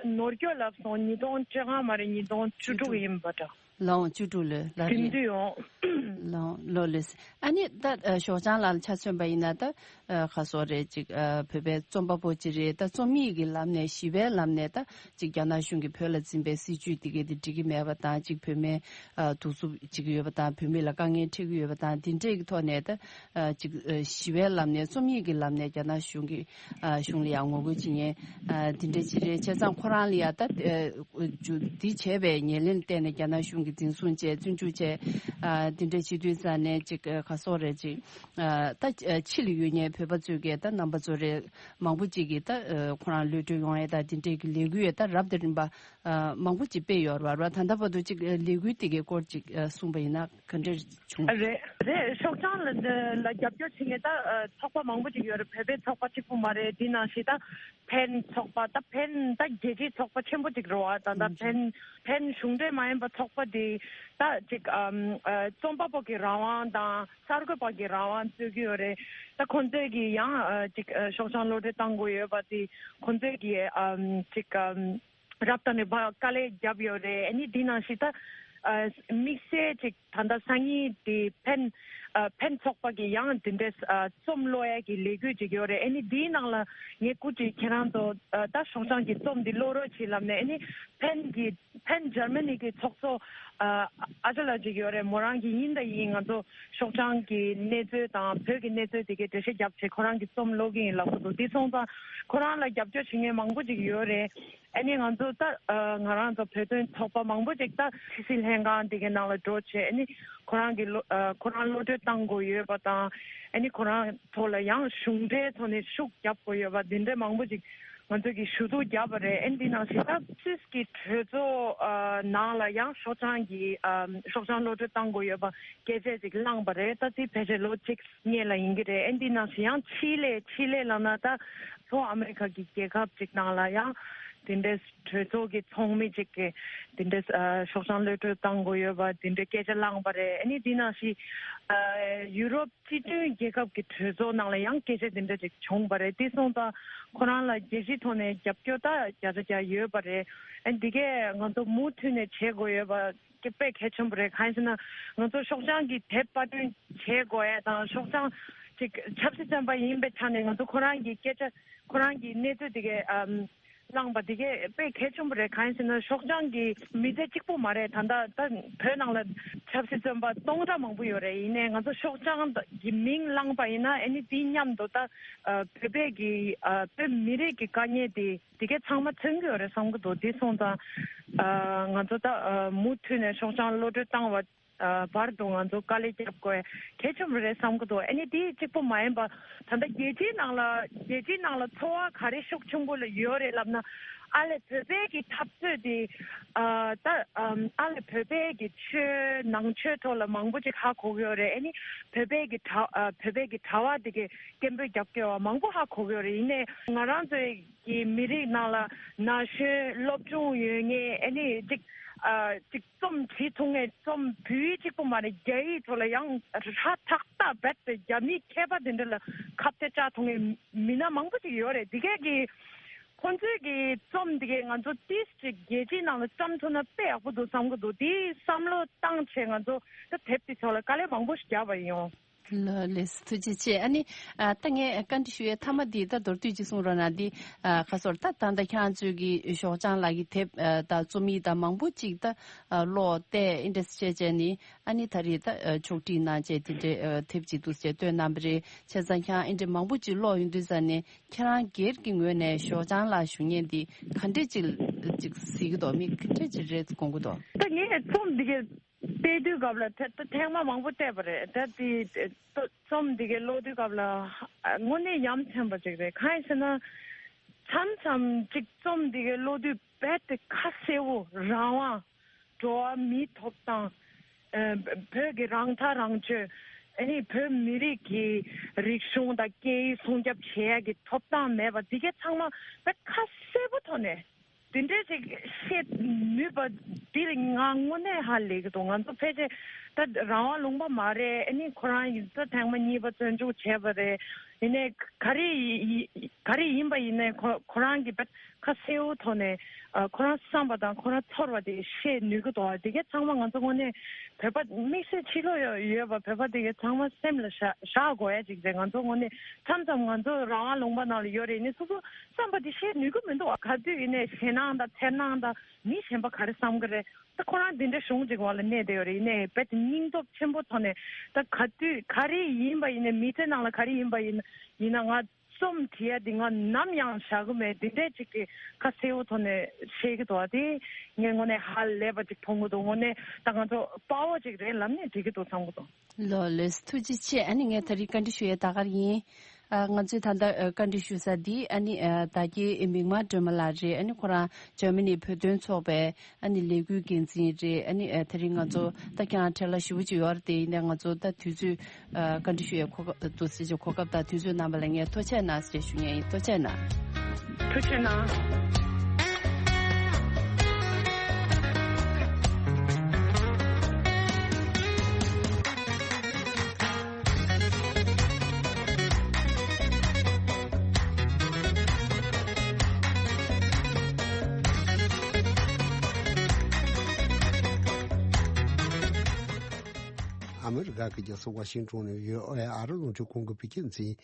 ནོར་སྐྱོ་ལབ་སོང་། ཉིས་སྟོང་བཅོ་ལྔ་མ་རེད། ཉིས་སྟོང་བཅུ་དྲུག་ཡིན་པ་འདྲ། ལའང་བཅུ་དྲུག་ལོ་ལ་དེ་རེད། དུས་ཡོང་། ལའང་ལོ་ལེས། ཨ་ནི་ད་ཨ་ཞོགས་ལྗང་ལགས་ལ་ཆ་མཚོན་པ་ཡིན་ན་ད་ཨ་ཁ་སོ་རེད་ཅིག་ཨ་བོད་པའི་རྩོམ་པ་པོ་ཅིག་རེད། ད་རྩོམ་ཡིག་གི་ལམ་ནས་ཞི་བའི་ལམ་ནས་ད་ཅིག་རྒྱ་ནག་གཞུང་གིས་བོད་ལ་འཛིན་པའི་སྲིད་བྱུས་དེ་གས་དེ་འགྲིག་གི་མེད་པ་དང་ཅིག་བོད་མི་ཨ་གདུག་རྩུབ་བྱེད་ཀྱི་ཡོད་པ་དང་བོད་མི་ལ་དཀའ་ངལ་འཕྲད་ཀྱི་ཡོད་པ་དང་དེ་འདྲས་ཀྱི་ཐོག་ནས་ད་ཨ་ཅིག་ཨ་ཞི་བའི་ལམ་ནས་རྩོམ་ཡིག་གི་ལམ་ནས་རྒྱ་ནག་གཞུང་གི་ཨ་གཞུང་ལ་ཡང་ངོ་རྒོལ་བྱེད་མཁན་ཨ་དེ་འདྲ་ཅིག་རེད། བྱས་ཙང་ཁོ་རང་ལ་ཡ་ད་ཨ་འདི་བྱས་པའི་ཉེར་ལེན་བརྟེན་ནས་རྒྱ་ནག་གཞུང་གིས་ འཛིན་བཟུང་བྱས་བཙོན་འཇུག་བྱས། ཨ་དེ་འདྲ་བྱེད་དུས་ཙང་ནས་ཅིག་ཨ་ག་སོག་རེད། ཅིག་ཨ་ད་ཕྱི་ལ་ཡོད་མཁན་བོད་པ་ཚོས་ཀྱི་ད་རྣམ་པ་ཚོ་རེད། མང་པོ་ཅིག་གིས་ད་ཨ་ཁོ་རང་གློད་གྲོལ་ཡོང་ཡས་ད་དེ་འདྲས་ཀྱི་ལས་འགུལ་ཡོད་ད་རབ་དང་རིམ་པ་ཨ་མང་པོ་ཅིག་སྤེལ་ཡོད་རེད་བ། ད་ལྟ་བར་དུ་ཅིག་ལས་འགུལ་དེ་གའི་སྐོར་ཅིག་ཨ་གསུངས་པ་ཡིན་ན་ག་འདྲས་བྱུང་། རེད་རེད། ཤོག་བྱང་ལ་ལ་རྒྱབ་སྐྱོར་བྱེད་མཁན་ད་ཨ་ཚོགས་པ་མང་པོ་ཅིག་ཡོད་རེད། བོད་པའི་ཚོགས་པ་གཅིག་པུ་མ་རེད། དེ་ནང་བཞིན་ད་ཕན་ཚོགས་པ་ད་ཕན་ད་རྒྱལ་སྤྱིའི་ཚོགས་པ་ཆེན་པོ་ཅིག་རེད་བ། ད་ད་ཕན་ཕན་གཞུང་འབྲེལ་མ་ཡིན་པ་ཚོགས་པ་དེ་ད་ཅིག་ཨམ་ཨ་རྩོམ་པ་པོ་གི་རང་དབང་དང་གསར་འགོད་པ་གི་རང་དབང་རྩོད་ཀྱི་ཡོད་རེད། ད་ཁོང་ཚོས་ཀྱི་ཡང་ཨ་ཅིག་ཨ་ཤོག་བྱང་གློད་གྲོལ་བཏང་དགོས་ཡོད་པ་དེ་ཁོང་ཚོས་ཀྱི་ཨམ་ཅིག་ཨམ་རབ་དང་རིམ་པ་དཀའ་ལས་བརྒྱབ་ཡོད་རེད། ཨ་ནི་འདི་ནང་བཞིན་ད་ཨ་དམིགས་བསལ་ཅིག་ད་ལྟ་སང་ཉིན་དེ་ཕན་ཨ་ཕན་ཚོགས་པ་གི་ཡང་དེ་འདྲས་ཨ་རྩོམ་ཀློག་ཡས་ཀྱི་ལས་འགུལ་ཅིག་ཡོད་རེད། ཨ་ནི་འདིའི་ནང་ལ་ངས་སྐུ་མཁྱེན་ཁྱེད་རང་ཚོ་ཨ་ད་ཤོག་བྱང་གི་རྩོམ་འདི་ཀློག་རོགས་བྱེད་ལབ་ནས། ཨ་ནི་ཕན་གྱི་ཕན་འཇར་མ་ནི་གི་ཚོགས་གཙོ་ཨ་ཨ་ཅག་ལགས་ཅིག་ཡོད་རེད། མོ་རང་གི་ཡིན་ད་ཡིན་ང་ཚོ་ཤོག་བྱང་གི་གནས་ཚུལ་དང་བོད་ཀྱི་གནས་ཚུལ་དེ་གའི་འགྲེལ་བཤད་རྒྱབ་བྱས་ཁོ་རང་གི་རྩོམ་ཀློག་གི་ཡིན་ལབ་ཀྱི་འདུག་དེ་སོང་ཙང་ཁོ་རང་ལ་རྒྱབ་སྐྱོར་བྱེད་མཁན་མང་པོ་ཅིག་ཡོད་རེད། ཨ་ནི་ང་ཚོ་ད་ཨ་ང་རང་ཚོ་བོད་དོན་ཚོགས་པ་མང་པོ་ཅིག་ད་ཕྱི་སྲིད་ལྷན་ཁང་དེ་གའི་ནང་ལ་འགྲོ་བྱས། ཨ་ནི་ཁོ་རང་གི་ལོ་ཨ་ཁོ་རང་གློད་གྲོལ་བཏང་དགོས་ཡོད་པ་དང་། ཨ་ནི་ཁོ་རང་ཐོག་ལ་ཡང་གཞུང་འབྲེལ་ཐོག་ནས་ཤུགས་རྒྱབ་དགོས་ཡོད་པ་འདི་འདྲ་མང་པོ་ཅིག་ང་ཚོ་གིས་ཞུ་གཏུག་བརྒྱབ་པ་རེད། ཨ་ནི་འདི་ནང་བཞིན་ད་སུད་སི་གི་གྲོས་ཚོགས་ཨ་ནང་ལ་ཡང་ཤོག་བྱང་གི་ཨ་ཤོག་བྱང་གློད་གྲོལ་བཏང་དགོས་ཡོད་པ་སྐད་ཆ་ཅིག་བླངས་པ་རེད། ད་དེ་ཕལ་ཆེར་ལོ་གཅིག་སྔོན་ལ་ཡིན་གྱི་རེད། ཨ་ནི་འདི་ནང་བཞིན་ཡང་ཆི་ལེ་ཆི་ལེ་ལབ་ན་ད་ལྷོ་ཨ་མི་རི་ཁ་གི་རྒྱལ་ཁབ་ཅིག་ནང་ལ་ཡང་དེ་འདྲའི་གྲོས་ཚོགས་ཀྱི་ཚོགས་མི་ཅིག་གིས་དེ་འདྲའི་ཨ་ཤོག་བྱང་གློད་གྲོལ་བཏང་དགོས་ཡོད་པ་དེ་འདྲའི་སྐད་ཆ་བླངས་པ་རེད། ཨ་ནི་འདི་ནང་བཞིན་ཨ་ཡུ་རོབ་སྤྱི་མཐུན་རྒྱལ་ཁབ་ཀྱི་གྲོས་ཚོགས་ནང་ལ་ཡང་སྐད་ཆ་དེ་འདྲ་ཅིག་བྱུང་བ་རེད། དེ་སོང་ཙང་ཁོ་རང་ལ་རྒྱལ་སྤྱིའི་ཐོག་ནས་རྒྱབ་སྐྱོར་ད་བརྒྱ་ཆ་བརྒྱ་ཡོད་པ་རེད། ཨ་ནི་འདི་གས་ང་ཚོ་མུ་མཐུད་ནས་བྱེད་དགོས་ཡོད་པ་དཔེ་གལ་ཆེན་པོ་རེད། གང་ཡིན་ཟེར་ན་ང་ཚོ་ཤོག་བྱང་གི་དེབ་པར་སྐྲུན་བྱེད་དགོས་ཡ་དང་ཤོག་བྱང་ཅིག་ཆབ་སྲིད་བཙོན་པ་ཡིན་པའི་ཆ་ནས་ང་ཚོ་ཁོ་རང་གི་སྐད་ཆ་ཁོ་རང་གི་གནས་ཚུལ་དེ་གས་ཨམ་བླངས་པ་དེ་གས་དཔེ་གལ་ཆེན་པོ་རེད། གང་ཡིན་ཟེར་ན་ཤོག་བྱང་གི་མི་སྡེ་གཅིག་པུ་མ་རེད། ད་ལྟ་ད་བོད་ནང་ལ་ཆབ་སྲིད་བཙོན་པ་སྟོང་ཕྲག་མང་པོ་ཡོད་རེད། ཡིན་ནའི་ང་ཚོ་ཤོག་བྱང་གི་མིང་བླངས་པ་ཡིན་ན་ཨ་ནི་དེའི་མཉམ་དུ་ད་ཨ་བོད་པའི་གི་ཨ་བོད་མི་རིགས་ཀྱི་དཀའ་ངལ་དེ་དེ་གས་ཚང་མ་མཚོན་གྱི་ཡོད་རེད་བསམ་གྱི་འདུག་དེ་སོང་ཙང་ཨ་ང་ཚོ་ད་ཨ་མུ་མཐུད་ནས་ཤོག་བྱང་གློད་གྲོལ་བཏང་བ་ཨ་བར་དུ་ང་ཚོ་དཀའ་ལས་རྒྱབ་དགོས་གལ་ཆེན་པོ་རེད་བསམ་གྱི་འདུག་ཨ་ནི་དེ་གཅིག་པུ་མ་ཡིན་པ་ད་ལྟ་རྒྱལ་སྤྱིའི་ནང་ལ་རྒྱལ་སྤྱིའི་ནང་ལ་ཚོར་བ་ག་རེ་ཤུགས་ཆེན་པོ་ལ་ཡོད་རེད་ལབ་ན། ཨ་ལས་བོད་པའི་གི་འཐབ་རྩོད་དེ་ཨ་ད་ཨམ་ཨ་ལས་བོད་པའི་གི་ཆོས་ནང་ཆོས་ཐོག་ལ་མང་པོ་ཅིག་ཧ་གོ་གི་ཡོད་རེད། ཨ་ནི་བོད་པའི་གི་གྲྭ་ཨ་བོད་པའི་གི་གྲྭ་བ་དེ་གི་སྐད་འབོད་རྒྱབ་སྐྱོར་བ་མང་པོ་ཧ་གོ་གི་ཡོད་རེད། ཡིན་ནའི་ང་རང་ཚོའི་གི་མི་རིགས་ནང་ལ་ན་གཞོན་སློབ་སྦྱོང་ཡོད་མཁན་ཨ་ནི་ཅིག་ཨ་ཅིག་རྩོམ་བྲིས་ཐུབ་མཁན་རྩོམ་བོད་ཡིག་གཅིག་པུ་མ་རེད། རྒྱ་ཡིག་ཐོག་ལ་ཡང་ཧྲ་ཏག་ཏག་རྦད་དེ་རྒྱ་མིའི་མཁས་པ་དེ་འདྲ་ལ་ཁ་གཏད་བཅག་ཐུབ་མཁན་མི་སྣ་མང་པོ་ཅིག་ཡོད་རེད། དེ་གས་ཀྱི་ཁོང་ཚོའི་གི་རྩོམ་དེ་གས་ང་ཚོ་ཏིས་ཅིག་རྒྱལ་སྤྱིའི་ནང་ལ་བཀྲམ་ཐུབ་ན་དཔེ་ཡག་པོ་འདུག་བསམ་གི་འདུག་དེའི་བསམ་བློ་བཏང་བྱས་ང་ཚོ་ད་དེབ་དེ་ཚོ་ལ་དཀའ་ལས་མང་པོ་ཞིག་བརྒྱབ་པ་ཡིན། ལགས་ལགས་སོ། ཐུགས་རྗེ་ཆེ། ཨ་ནི་ཨ་ད་ངས་བཀའ་འདྲི་ཞུ་ཡའི་མཐའ་མ་འདི་ད་མདོར་བསྡུས་ཅིག་གསུང་རོགས་གནང་། འདི་ཨ་ཁ་སོར་ད་ད་ལྟ་ཁྱེད་རང་ཚོའི་གི་ཤོག་བྱང་ལགས་ཀྱི་དེབ་ཨ་ད་རྩོམ་ཡིག་དང་མང་པོ་ཅིག་ད་ཨ་ཀློག་སྟེ་ཨིན་འདྲས་བྱས་བྱས་ནི་ཨ་ནི་ད་རེས་ད་ཨ་ཕྱོགས་སྒྲིག་གནང་བྱས་དེ་འདྲའི་ཨ་དེབ་ཅིག་འདུག་ཟེར་བཏོན་གནང་བ་རེད། བྱས་ཙང་ཁྱེད་རང་ཨིན་འདྲས་མང་པོ་ཅིག་ཀློག་ཡོང་དུས་ཙང་ནས་ཁྱེད་རང་སྒེར་གྱི་ངོས་ནས་ཤོག་བྱང་ལ་ཞུ་མཁན་འདི་ག་འདྲས་ཅིག་ཅིག་གཟིགས་ཀྱི་འདུག་མི་ག་འདྲས་ཅིག་རེད་དགོངས་ཀྱི་འདུག་ད་ངས་རྩོམ་འདི་གའི་བལྟས་དུས་སྐབས་ལ་ཐེ་ད་ཐེངས་མ་མང་པོ་བལྟས་པ་རེད། ད་དེ་ད་རྩོམ་འདི་གའི་ཀློག་དུས་སྐབས་ལ་ཨ་དངོས་གནས་ཡ་མཚན་པ་ཅིག་རེད། གང་ཡིན་ཟེར་ན་མཚམས་མཚམས་ཅིག་རྩོམ་འདི་གའི་ཀློག་དུས་རྦད་དེ་ཁ་གསལ་བོ་རང་དབང་འགྲོ་བ་མིའི་ཐོབ་ཐང་ཨ་བོད་ཀྱི་རང་ཐག་རང་གཅོད་ཨ་ནི་བོད་མི་རིགས་ཀྱི་རིག་གཞུང་དང་སྐད་ཡིག་སྲུང་སྐྱོབ་བྱེད་ཡ་གི་ཐོབ་ཐང་མེད་པ་འདི་གའི་ཚང་མ་རྦད་ཁ་གསལ་བོ་ཐོག་ནས། དེ་འདྲའི་ཅིག་བཤད་ནུས་པ་འདི་ལ་ང་དངོས་གནས་ཧ་ལས་ཀྱི་འདུག་ང་ཚོ་ཕལ་ཆེར་ད་རང་དབང་ལུང་པ་མ་རེད། ཨ་ནི་ཁོ་རང་ཡིན་ད་ཐེངས་མ་གཉིས་པ་བཙོན་འཇུག་བྱས་པ་རེད། ཡིན་ནའི་ག་རེ་ཡི་ག་རེ་ཡིན་པ་ཡིན་ནའི་ཁོ་ཁོ་རང་གི་ཁ་གསལ་བོ་ཐོག་ནས་ཨ་ཁོ་རང་བསམ་པ་དང་ཁོ་རང་ཚོར་བ་དེ་བཤད་ནུས་ཀྱི་འདུག་དེ་གས་ཚང་མ་ང་ཚོ་དངོས་གནས་བོད་པ་དམིགས་བསལ་ཕྱི་ལོགས་ཡོད་ཡོད་པ་བོད་པ་དེ་གས་ཚང་མ་སེམས་ལ་བཞག་བཞག་དགོས་ཡ་ཅིག་རེད། ང་ཚོ་དངོས་གནས་མཚམས་མཚམས་ང་ཚོ་རང་དབང་ལུང་པ་ནང་ལ་ཡོད་རེད། ནི་སོ་སོ་བསམ་པ་དེ་བཤད་ནུས་ཀྱི་མི་འདུག་ག་དུས་ཡིན་ནའི་ཞེད་སྣང་དང་འཚེར་སྣང་དང་མི་གཞན་པ་ག་རེ་བསམ་གི་རེད། ད་ཁོ་རང་འདི་འདྲའི་གཞུང་ཅིག་འོག་ལ་གནས་བསྡད་ཡོད་རེད། ཡིན་ནའི་རྦད་དེ་སྙིང་སྟོབས་ཆེན་པོ་ཐོག་ནས་ད་ག་དུས་ག་རེ་ཡིན་པ་ཡིན་ནའི་མི་ཚེ་ནང་ལ་ག་རེ་ཡིན་པ་ཡིན་ཡིན་ན་ང་ རྩོམ་བྲིས་ཡ་འདི་ང་ནམ་ཡང་བཞག་གི་མེད། འདི་འདྲས་ཅིག་གི་ཁ་གསལ་བོ་ཐོག་ནས་བཤད་ཀྱི་འདུག་བ། དེ་ངས་དངོས་གནས་ཧ་ལས་པ་ཅིག་མཐོང་གི་འདུག་དངོས་གནས་ད་ང་ཚོ་དཔའ་བོ་ཅིག་རེད་ལབ་ནས་འགྲིག་གི་འདུག་བསམ་གི་འདུག་ལགས་ལགས། ཐུགས་རྗེ་ཆེ། ཨ་ནི་ངས་ད་རེས་བཀའ་འདྲི་ཞུ་ཡས་ད་ག་རེ་ཡིན། ཨ། ང་ཚོས་ད་ལྟ་ཨ་བཀའ་འདྲི་ཞུ་ས་འདི་ཨ་ནི་ཨ་ད་གའི་མིག་དམར་སྒྲོལ་མ་ལགས་རེད། ཨ་ནི་ཁོ་རང་འཇར་མ་ནིའི་བོད་དོན་ཚོགས་པའི་ཨ་ནི་ལས་འགུལ་འགན་འཛིན་རེད། ཨ་ནི་ཨ་ད་རེས་ང་ཚོ་ད་ཁྱེད་རང་འཕྲད་ལ་ཞེ་པོ་ཅིག་ཡོད་རེད། དེ་ཡིན་ནའི་ང་ཚོ་ད་དུས་ཚོད་ཨ་བཀའ་འདྲི་ཞུ་ཡས་གོ་སྐབས་དང་དུས་ཚོད་ཀྱི་གོ་སྐབས་དང་དུས་ཚོད་གནང་བ་ལ་ངས་ཐུགས་རྗེ་ཆེ་གནང་ཞེས་ཞུ་མཁན་ཡིན། ཐུགས་རྗེ་ཆེ་གནང་། ཐུགས་རྗེ་གནང་། ཨ་མི་རི་ཀ་གི་རྒྱལ་ས་ཝ་ཤིང་ཏོན་ནས་བྷི་ཨོ་ཨེ་ཨ་རི་རླུང་འཕྲིན་ཁང་གི་བོད་སྐད་འཛིན།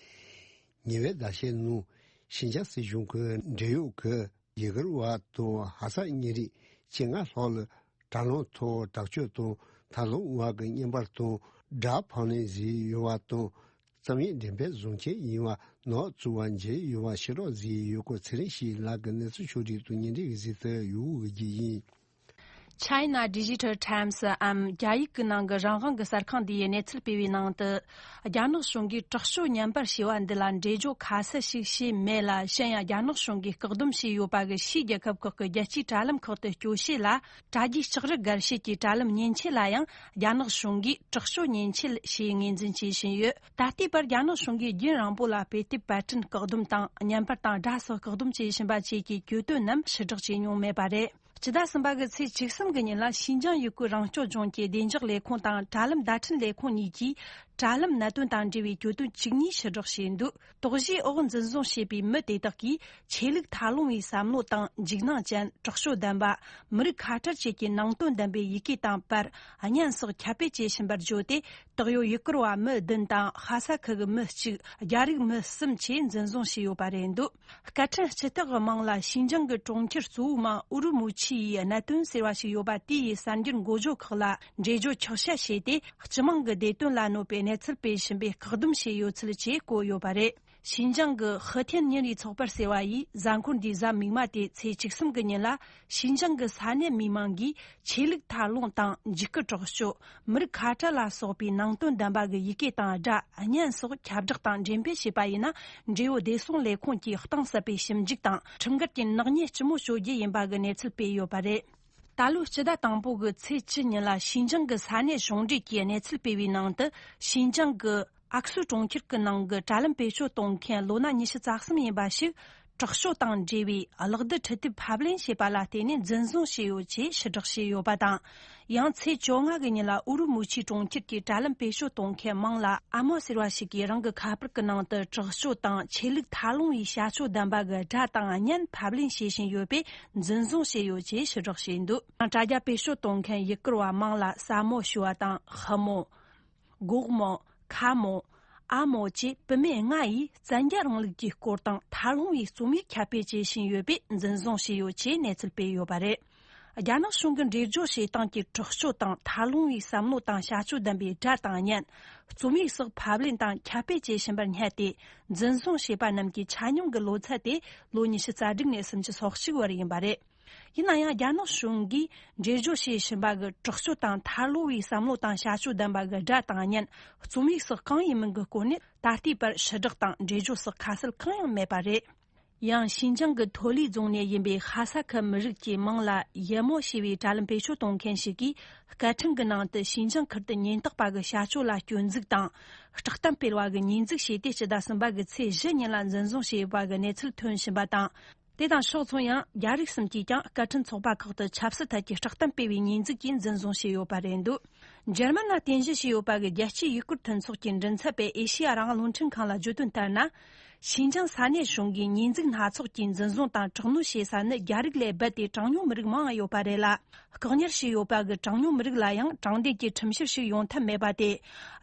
ཉེ་བའི་ཟླ་ཤས་ནང་ཞིན་ཅང་སྲིད་གཞུང་གི་འབྲེལ་ཡོད་ཀྱི་ཡུ་གུར་བ་དང་ཧ་སག་གཉན་རིགས་བཅོ་ལྔ་ལྷག་ལ་དྲ་ལམ་ཐོག་དྲག་སྤྱོད་དང་ཐབས་ལམ་དབར་གྱི་བརྙན་པར་དང་སྒྲ་ཕབ་ལེན་བཟོས་ཡོད་པ་དང་། རྩོམ་ཡིག་འགྲེམས་སྤེལ་བཟོ་མཁན་ཡིན་པ་ནག་བཙུགས་པ་མཇལ་ཡོད་པ་ཕྱིར་སློག་བཟོས་ཡོད་སྐོར་ཚེ་རིང་སྐྱིད་ལགས་ཀྱིས་གནས་ཚུལ་ཕྱོགས་སྒྲིག་དང་སྙན་སྒྲོན་གྱི་གཟིགས་ཏེ་ཡོད་ཀྱི་ཡིན། China Digital Times འམ་རྒྱ་ཡིག་གི་ནང་གི་རང་དབང་གི་གསར་ཁང་འདི་ཡིས་གནས་ཚུལ་སྤེལ་བའི་ནང་དུ། རྒྱ་ནག་གཞུང་གིས་དྲག་སྤྱོད་བརྙན་པར་ཞེས་པ་འདི་ལ་འགྲེལ་བརྗོད་ཁ་གསལ་ཞིག་བྱས་མེད་ལ། གཞན་ཡང་རྒྱ་ནག་གཞུང་གིས་བཀག་སྡོམ་བྱས་ཡོད་པ་གི་ཕྱིའི་རྒྱལ་ཁབ་ཁག་གི་རྒྱལ་སྤྱིའི་དྲ་ལམ་ཁག་ཏུ་སྐྱོད་བྱེད་ལ། དྲ་རྒྱའི་ལྕགས་རི་སྒར་བྱེད་ཀྱི་དྲ་ལམ་མཉེན་ཆས་ལ་ཡང་རྒྱ་ནག་གཞུང་གིས་དྲག་སྤྱོད་མཉེན་ཆས་ཞེས་ངོས་འཛིན་བྱེད་བཞིན་ཡོད། ད་ལྟའི་བར་རྒྱ་ནག་གཞུང་གིས་རྒྱུན་རིང་པོ་ལ་དཔེ་དེབ་པར་སྐྲུན་བཀག་སྡོམ་དང་བརྙན་པར་དང་སྒྲ་སོགས་བཀག་སྡོམ་བྱེད་བཞིན་པ་བཅས་ཀྱི་གྱོད་དོན་རྣམས་ཕྱིར་བསྒྲགས་བྱས་མྱོང་མེད་པ་རེད། སྤྱི་ཟླ་གསུམ་པ་གི་ཚེས་བཅུ་གསུམ་གྱི་ཉིན་ལ་ཞིན་ཅང་ཡུ་གུར་རང་སྐྱོང་ལྗོངས་ཀྱི་བདེ་འཇགས་ལས་ཁུངས་དང་དྲ་ལམ་བརྡ་འཕྲིན་ལས་ཁུངས་གཉིས་ཀྱིས་དྲ་ལམ་གནད་དོན་དང་འབྲེལ་བའི་གྱོད་དོན་བཅུ་གཉིས་ཕྱིར་བསྒྲགས་བྱས་འདུག་དོགས་གཞིའི་འོག་འཛིན་བཟུང་བྱས་པའི་མི་དེ་དག་གིས་ཆོས་ལུགས་མཐའ་ལྷུང་བའི་བསམ་བློ་དང་འཇིགས་སྣང་ཅན། དྲག་སྤྱོད་ལྡན་པ། མི་རིགས་ཁ་བྲལ་བཅས་ཀྱི་ནང་དོན་ལྡན་པའི་ཡི་གེ་དང་པར། བརྙན་སོགས་ཁྱབ་སྤེལ་བྱེད་བཞིན་པར་བརྗོད་དེ། དག་ཡོད་ཡུ་གུར་བ་མི་བདུན་དང་ཧ་ས་ཁུལ་གྱི་མི་གཅིག་རྒྱ་རིགས་མི་གསུམ་བཅས་འཛིན་བཟུང་བྱས་ཡོད་པ་རེད་འདུག་སྐད་འཕྲིན་སྤྱི་ཚོགས་ཀྱི་མིང་ལ་ཞིན་ཅང་གི་གྲོང་ཁྱེར་གཙོ་བོའི་མིང་ཨུ་རུ་མུ་ཆི་ཡི་གནད་དོན་ཟེར་བ་ཞིག་ཡོད་པ་དེ་ཡི་གསར་འགྱུར་འགོ་བརྗོད་ཁག་ལ་འགྲེལ་བརྗོད་ཆོག་མཆན་བྱས་ཏེ། སྤྱི་དམངས་ཀྱི་བདེ་དོན་ལ་གནོད་པའི་གནས་ཚུལ་སྤེལ་བཞིན་པའི་བཀག་སྡོམ་བྱས་ཡོད་ཚུལ་བཅས་བཀོད་ཡོད་པ་རེད། ཞིན་ཅང་གི་ཧི་ཐེན་ཉིན་རེའི་ཚགས་པར་ཟེར་བ་ཡིས་གཟའ་འཁོར་འདིའི་གཟའ་མིག་དམར་ཏེ་ཚེས་བཅུ་གསུམ་གྱི་ཉིན་ལ། ཞིན་ཅང་གི་ས་གནས་མི་མང་གིས་ཆོས་ལུགས་མཐའ་ལྷུང་དང་འཇིགས་སྐུལ་དྲག་སྤྱོད། མི་རིགས་ཁ་བྲལ་ལ་སོགས་པའི་ནང་དོན་ལྡན་པ་གི་ཡི་གེ་དང་སྒྲ། བརྙན་སོགས་ཁྱབ་བསྒྲགས་དང་འགྲེམས་སྤེལ་བྱས་པ་ཡིན་ན། འབྲེལ་ཡོད་བདེ་སྲུང་ལས་ཁུངས་ཀྱིས་གཏིང་ཟབ་པའི་ཞིབ་འཇུག་དང་ཁྲིམས་འགལ་གྱི་ནག་ཉེས་ལྕི་མོ་གཅོད་རྒྱུ་ཡིན་པ་གི་གནས་ཚུལ་སྤེལ་ཡོད་པ་རེད། ད་ལོའི་སྤྱི་ཟླ་དང་པོ་གི་ཚེས་བཅུ་ཉིན་ལ་ཞིན་ཅང་གི་ས་གནས་གཞུང་འབྲེལ་གྱིས་གནས་ཚུལ་སྤེལ་བའི་ནང་དུ། ཞིན་ཅང་གི་ཨག་སུའུ་གྲོང་ཁྱེར་གྱི་ནང་གི་དྲ་ལམ་བེད་སྤྱོད་གཏོང་མཁན་ལོ་ན་ཉི་ཤུ་རྩ་གསུམ་ཡིན་པ་ཞིག་དྲག་སྤྱོད་དང་འབྲེལ་བའི་གློག་རྡུལ་འཕྲུལ་དེབ་ཕབ་ལེན་བྱས་པ་ལ་བརྟེན་ནས་འཛིན་བཟུང་བྱས་ཡོད་ཅེས་ཕྱིར་བསྒྲགས་བྱས་ཡོད་པ་དང་། ཡང་ཚེས་བཅོ་ལྔ་གི་ཉིན་ལ་ཨུ་རུ་མུ་ཆི་གྲོང་ཁྱེར་གྱི་དྲ་ལམ་བེད་སྤྱོད་གཏོང་མཁན་མིང་ལ་ཨ་མོ་ཟེར་བ་ཞིག་གིས་རང་གི་ཁ་པར་གྱི་ནང་དུ་དྲག་སྤྱོད་དང་ཆོས་ལུགས་མཐའ་ལྷུང་བའི་བྱ་སྤྱོད་ལྡན་པ་གི་སྒྲ་དང་བརྙན་ཕབ་ལེན་བྱེད་བཞིན་ཡོད་པས་འཛིན་བཟུང་བྱས་ཡོད་ཅེས་ཕྱིར་བསྒྲགས་བྱས་འདུག་དྲ་རྒྱ་བེད་སྤྱོད་གཏོང་མཁན་ཡུ་གུར་བ་མིང་ལ་ས་མོ་ཞུ་བ་དང་ཧི་མོ། གོག་མོ། ཁ་མོ། ཨ་མོ་བཅས་བུད་མེད་ལྔ་ཡིས་བཙན་རྒྱལ་རིང་ལུགས་ཀྱི་སྐོར་དང་མཐའ་ལྷུང་བའི་རྩོམ་ཡིག་ཁྱབ་སྤེལ་བྱེད་བཞིན་ཡོད་པས་འཛིན་བཟུང་བྱས་ཡོད་ཅེས་གནས་ཚུལ་སྤེལ་ཡོད་པ་རེད། རྒྱ་ནག་གཞུང་གི་འགྲེལ་བརྗོད་བྱེད་སྟངས་ཀྱི་དྲག་སྤྱོད་དང་མཐའ་ལྷུང་བའི་བསམ་བློ་དང་བྱ་སྤྱོད་ལྡན་པའི་སྒྲ་དང་བརྙན། རྩོམ་ཡིག་སོགས་ཕབ་ལེན་དང་ཁྱབ་སྤེལ་བྱེད་བཞིན་པར་བསྙད་དེ། འཛིན་བཟུང་བྱས་པ་རྣམས་ཀྱི་ཆ་སྙོམས་ཀྱི་ལོ་ཚད་དེ་ལོ་ཉི་ཤུ་རྩ་དྲུག་ནས་སུམ་ཅུ་སོ་གཅིག་བར་ཡིན་པ་རེད། ཡིན་ན་ཡང་རྒྱ་ནག་གཞུང་གིས་འགྲེལ་བརྗོད་བྱེད་བཞིན་པ་གི་དྲག་སྤྱོད་དང་མཐའ་ལྷུང་བའི་བསམ་བློ་དང་བྱ་སྤྱོད་ལྡན་པ་གི་སྒྲ་དང་བརྙན། རྩོམ་ཡིག་སོགས་གང་ཡིན་མིན་གྱི་སྐོར་ནས་ད་ལྟའི་བར་ཕྱིར་བསྒྲགས་དང་འགྲེལ་བརྗོད་སོགས་ཁ་གསལ་གང་ཡང་མེད་པ་རེད། ཡང་ཞིན་ཅང་གི་ཐོ་ལི་རྫོང་ནས་ཡིན་པའི་ཧ་ས་ཁུལ་མི་རིགས་ཀྱི་མིང་ལ་ཡེ་མོ་ཞེས་པའི་དྲ་ལམ་བེད་སྤྱོད་གཏོང་མཁན་ཞིག་གིས་སྐད་འཕྲིན་གྱི་ནང་དུ་ཞིན་ཅང་ཁུལ་དུ་ཉེན་རྟོག་པ་གི་བྱ་སྤྱོད་ལ་སྐྱོན་འཛུགས་དང་། སྐྲག་གཏམ་སྤེལ་བ་གི་ཉེས་འཛུགས་བྱས་ཏེ་ཕྱི་ཟླ་གསུམ་པ་གི་ཚེས་བཞི་ཉིན་ལ་འཛིན་བཟུང་བྱས་ཡོད་པ་གི་གནས་ཚུལ་ཐོན་བཞིན་པ་དང་། དེ་དང་ཕྱོགས་མཚུངས་ཡང་རྒྱ་རིགས་གསུམ་གྱིས་ཀྱང་སྐད་འཕྲིན་ཚོགས་པ་ཁག་ཏུ་ཆབ་སྲིད་ཐད་ཀྱི་སྐྲག་གཏམ་སྤེལ་བའི་ཉེས་འཛུགས་ཀྱིས་འཛིན་བཟུང་བྱས་ཡོད་པ་རེད་འདུག་འཇར་མན་ལ་རྟེན་གཞི་བྱས་ཡོད་པ་གི་རྒྱལ་སྤྱིའི་ཡུ་གུར་མཐུན་ཚོགས་ཀྱི་མགྲིན་ཚབ་པས་ཨེ་ཤེ་ཡ་རང་དབང་རླུང་འཕྲིན་ཁང་ལ་བརྗོད་དོན་ལྟར་ན། ཞིན་ཅང་ས་གནས་གཞུང་གིས་ཉེས་འཛུགས་སྣ་ཚོགས་ཀྱིས་འཛིན་བཟུང་དང་དྲག་གནོན་བྱེད་ས་ནི་རྒྱ་རིགས་ལས་རྦད་དེ་གྲངས་ཉུང་མི་རིགས་མང་ཡོད་པ་རེད་ལ། བཀག་ཉར་བྱས་ཡོད་པ་གི་གྲངས་ཉུང་མི་རིགས་ལ་ཡང་དྲང་བདེན་གྱི་ཁྲིམས་ཞིབ་ཞིག་ཡོང་ཐབས་མེད་པ་སྟེ།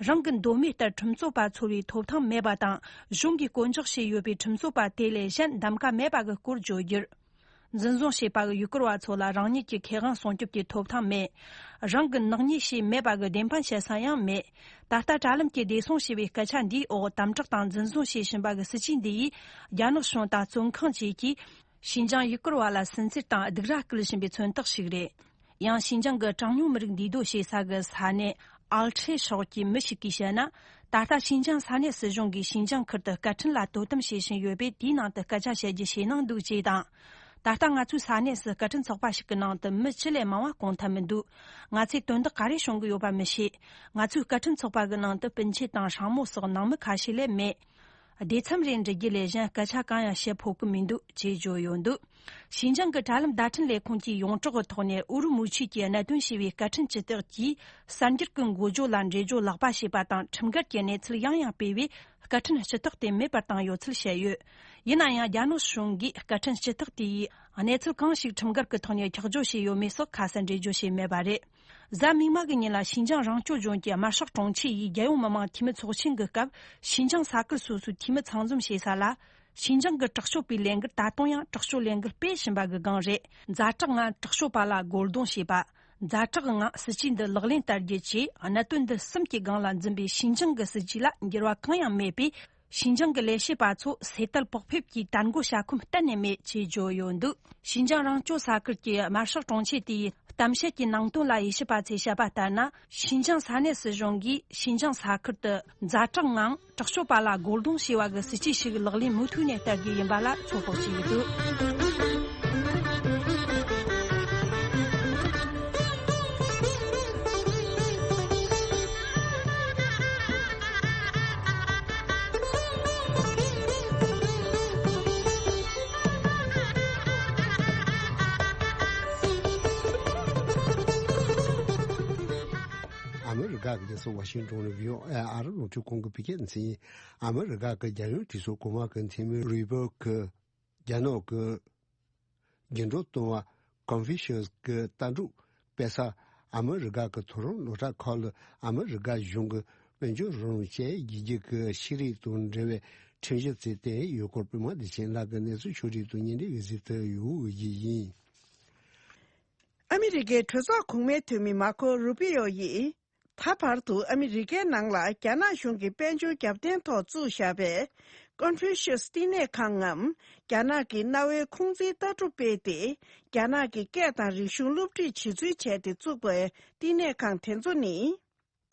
རང་གི་མདོ་སྨད་ལྟར་ཁྲིམས་རྩོད་པ་འཚོལ་བའི་ཐོབ་ཐང་མེད་པ་དང་། གཞུང་གིས་བསྐོ་འཇོག་བྱས་ཡོད་པའི་ཁྲིམས་རྩོད་པ་དེ་ལས་གཞན་གདམ་ག་མེད་པ་གི་སྐོར་བརྗོད་རྒྱུར། འཛིན་བཟུང་བྱས་པ་གི་ཡུལ་སྐོར་བ་ཚོ་ལ་རང་ཉིད་ཀྱི་ཁེ་དབང་སྲུང་སྐྱོབ་ཀྱི་ཐོབ་ཐང་མེད། རང་གི་ནག་ཉེས་བྱས་མེད་པ་གི་བདེན་དཔང་བྱེད་ས་ཡང་མེད། ད་ལྟ་དྲ་ལམ་གྱི་བདེ་སྲུང་ཞེས་པའི་སྐད་ཆ་འདིའི་འོག་དམ་དྲག་དང་འཛིན་བཟུང་བྱེད་བཞིན་པ་གི་སྲིད་ཇུས་འདི་ཡིས་རྒྱ་ནག་གཞུང་དང་བཙོན་ཁང་བཅས་ཀྱིས་ཞིན་ཅང་ཡུལ་སྐོར་བ་ལ་སུན་གཙེར་དང་སྡུག་ར་སྐུལ་བཞིན་པའི་མཚོན་རྟགས་ཤིག་རེད། ཡང་ཞིན་ཅང་གི་གྲངས་ཉུང་མི་རིགས་འདུས་སྡོད་བྱེད་ས་གི་ས་གནས་ཨལ་ཁྲེ་ཕྱོགས་ཀྱི་མི་ཞིག་གིས་བཤད་ན། ད་ལྟ་ཞིན་ཅང་ས་གནས་སྲིད་གཞུང་གིས་ཞིན་ཅང་ཁུལ་དུ་སྐད་འཕྲིན་ལ་དོ་དམ་བྱེད་བཞིན་ཡོད་པས། དེའི་ནང་དུ་སྐད་ཆ་བཤད་རྒྱུ་ཞེད་སྣང་འདུག་ཅེས་དང་། ད་ལྟ་ང་ཚོའི་ས་གནས་སུ་སྐད་འཕྲིན་ཚོགས་པ་ཞིག་གི་ནང་དུ་མི་སྤྱི་ལས་མང་བ་བསྐོང་ཐབས་མི་འདུག་ང་ཚོས་དོན་དག་ག་རེ་བྱུང་གི་ཡོད་པ་མི་ཤེས། ང་ཚོའི་སྐད་འཕྲིན་ཚོགས་པ་གི་ནང་དུ་སྤུན་མཆེད་དང་ཧྲང་མོ་སོགས་ནང་མི་ཁ་ཤས་ལས་མེད། སྡེ་ཚན་རེ་འབྲི་རྒྱུ་ལས་གཞན་སྐད་ཆ་གང་ཡང་བཤད་ཕོད་ཀྱི་མི་འདུག་ཅེས་བརྗོད་ཡོད་འདུག་ཞིན་ཅང་གི་དྲ་ལམ་བརྡ་འཕྲིན་ལས་ཁུངས་ཀྱིས་ཡོངས་གྲགས་ཀྱི་ཐོག་ནས་ཨུ་རུ་མུ་ཆུ་གྱིས་གནད་དོན་ཞེས་པའི་སྐད་འཕྲིན་སྤྱི་རྟགས་ཀྱིས་གསར་འགྱུར་གྱི་འགོ་བརྗོད་ལ་འགྲེལ་བརྗོད་ལག་པ་བྱས་པ་དང་ཁྲིམས་འགལ་གྱི་གནས་ཚུལ་ཡང་ཡང་སྤེལ་བས། སྐད་འཕྲིན་སྤྱི་རྟགས་དེ་མེད་པར་བཏང་ཡོད་ཚུལ་བཤད་ཡོད། ཡིན་ན་ཡང་རྒྱ་ནག་གཞུང་གིས་སྐད་འཕྲིན་སྤྱི་རྟགས་དེའི་གནས་ཚུལ་གང་ཞིག་ཁྲིམས་འགལ་གྱི་ཐོག་ནས་ཁྱབ་བསྒྲགས་བྱས་ཡོད་མེད་སོགས་ཁ་གསལ་འགྲེལ་བརྗོད་བྱས་མེད་པ་རེད། གཟའ་མིག་དམར་གྱི་ཉིན་ལ་ཞིན་ཅང་རང་སྐྱོང་ལྗོངས་ཀྱི་དམར་ཤོག་དྲུང་ཆེ་ཡིས་རྒྱལ་ཡོངས་མི་དམངས་འཐུས་མི་ཚོགས་ཆེན་གྱི་སྐབས། ཞིན་ཅང་ས་ཁུལ་སོ་སོའི་འཐུས་མི་ཚང་འཛོམས་བྱེད་ས་ལ། ཞིན་ཅང་གི་དྲག་སྤྱོད་པའི་ལས་འགུལ་ད་དུང་ཡང་དྲག་སྤྱོད་ལས་འགུལ་སྤེལ་བཞིན་པ་གི་སྒང་རེད། ཛ་དྲག་ངང་དྲག་སྤྱོད་པ་ལ་རྒོལ་རྡུང་བྱེད་པ། ཛ་དྲག་ངང་སྲིད་ཇུས་འདི་ལག་ལེན་བསྟར་རྒྱུ་བཅས་གནད་དོན་འདི་གསུམ་གྱི་སྒང་ལ་འཛིན་པའི་ཞིན་ཅང་གི་སྲིད་ཇུས་ལ་འགྱུར་བ་གང་ཡང་མེད་པས། ཞིན་ཅང་གི་ལས་བྱེད་པ་ཚོ་སེལ་ཐལ་བག་ཕེབས་ཀྱིས་དར་འགོ་བྱ་ཁོམ་གཏན་ནས་མེད་ཅེས་བརྗོད་ཡོད་འདུག་ཞིན་ཅང་རང་སྐྱོང་ས་ཁུལ་གྱི་དམར་ཤོག་དྲུང་ཆེ་དེས་གཏམ་བཤད་ཀྱི་ནང་དོན་ལ་དབྱེ་ཞིབ་པ་ཚོས་བཤད་པ་ལྟར་ན། ཞིན་ཅང་ས་གནས་སྲིད་གཞུང་གིས་ཞིན་ཅང་ས་ཁུལ་དུ་ཛ་དྲག་ངང་དྲག་སྤྱོད་པ་ལ་རྒོལ་རྡུང་བྱས་པ་གི་སྲིད་ཇུས་ཤིག་ལག་ལེན་མུ་མཐུད་ནས་བསྟར་རྒྱུ་ཡིན་པ་ལ་ཚོད་དཔག་བྱས་ཡོད་འདུག་ཨ་མི་རི་ཀ་གི་རྒྱལ་ས་ཝ་ཤིང་ཏོན་ནས་བྷི་ཨོ་ཨེ་ཨ་རི་རླུང་འཕྲིན་ཁང་གི་བོད་སྐད་སྡེ་ཚན་ཡིན། ཨ་མི་རི་ཀ་གི་རྒྱལ་ཡོངས་གྲོས་ཚོགས་གོང་མ་གི་འཐུས་མི་རུས་པར་གྱིས་རྒྱ་ནག་གི་རྒྱུན་སྒྲོག་གཏོང་བ་ཀོན་ཕུ་ཤི་ཡས་ཀྱི་ལྟ་གྲུབ་སྤེལ་ས་ཨ་མི་རི་ཀ་གི་མཐོ་རིམ་སློབ་གྲྭ་ཁག་ལ་ཨ་མི་རི་ཀ་གཞུང་གི་དཔལ་འབྱོར་རོགས་རམ་བཅས་བརྒྱུད་རྒྱུ་གི་ཤེས་རིག་དང་འབྲེལ་བའི་ཁྲིམས་གཞི་བརྩིས་ཏེ་ཡོད་སྐོར། པད་མ་བདེ་ཆེན་ལགས་ཀྱི་གནས་ཚུལ་ཕྱོགས་སྒྲིག་དང་སྙན་སྒྲོན་ཡོད་ཟིན་དུ་ཡོད་ཀྱི་ཡིན། ཨ་མི་རི་ཀའི་གྲོས་ཚོགས་གོང་མའི་འཐུས་མི་མར་ཁོ་རུ་པི་ཡོ་ཡིས། ད་བར་དུ་ཨ་མི་རི་ཀའི་ནང་ལ་རྒྱ་ནག་གཞུང་གི་དཔལ་འབྱོར་རྒྱབ་རྟེན་ཐོག་བཙུགས་བཞག་པའི་ཀོན་ཕུ་ཤི་ཡས་བསྟི་གནས་ཁང་ངམ། རྒྱ་ནག་གི་གནའ་བོའི་ཁུང་ཙིའི་ལྟ་གྲུབ་སྤེལ་ཏེ། རྒྱ་ནག་གི་སྐད་དང་རིག་གཞུང་སློབ་ཁྲིད་བྱེད་ཚུལ་བྱས་ཏེ་བཙུགས་པའི་བསྟི་གནས་ཁང་དེ་ཚོ་ནི།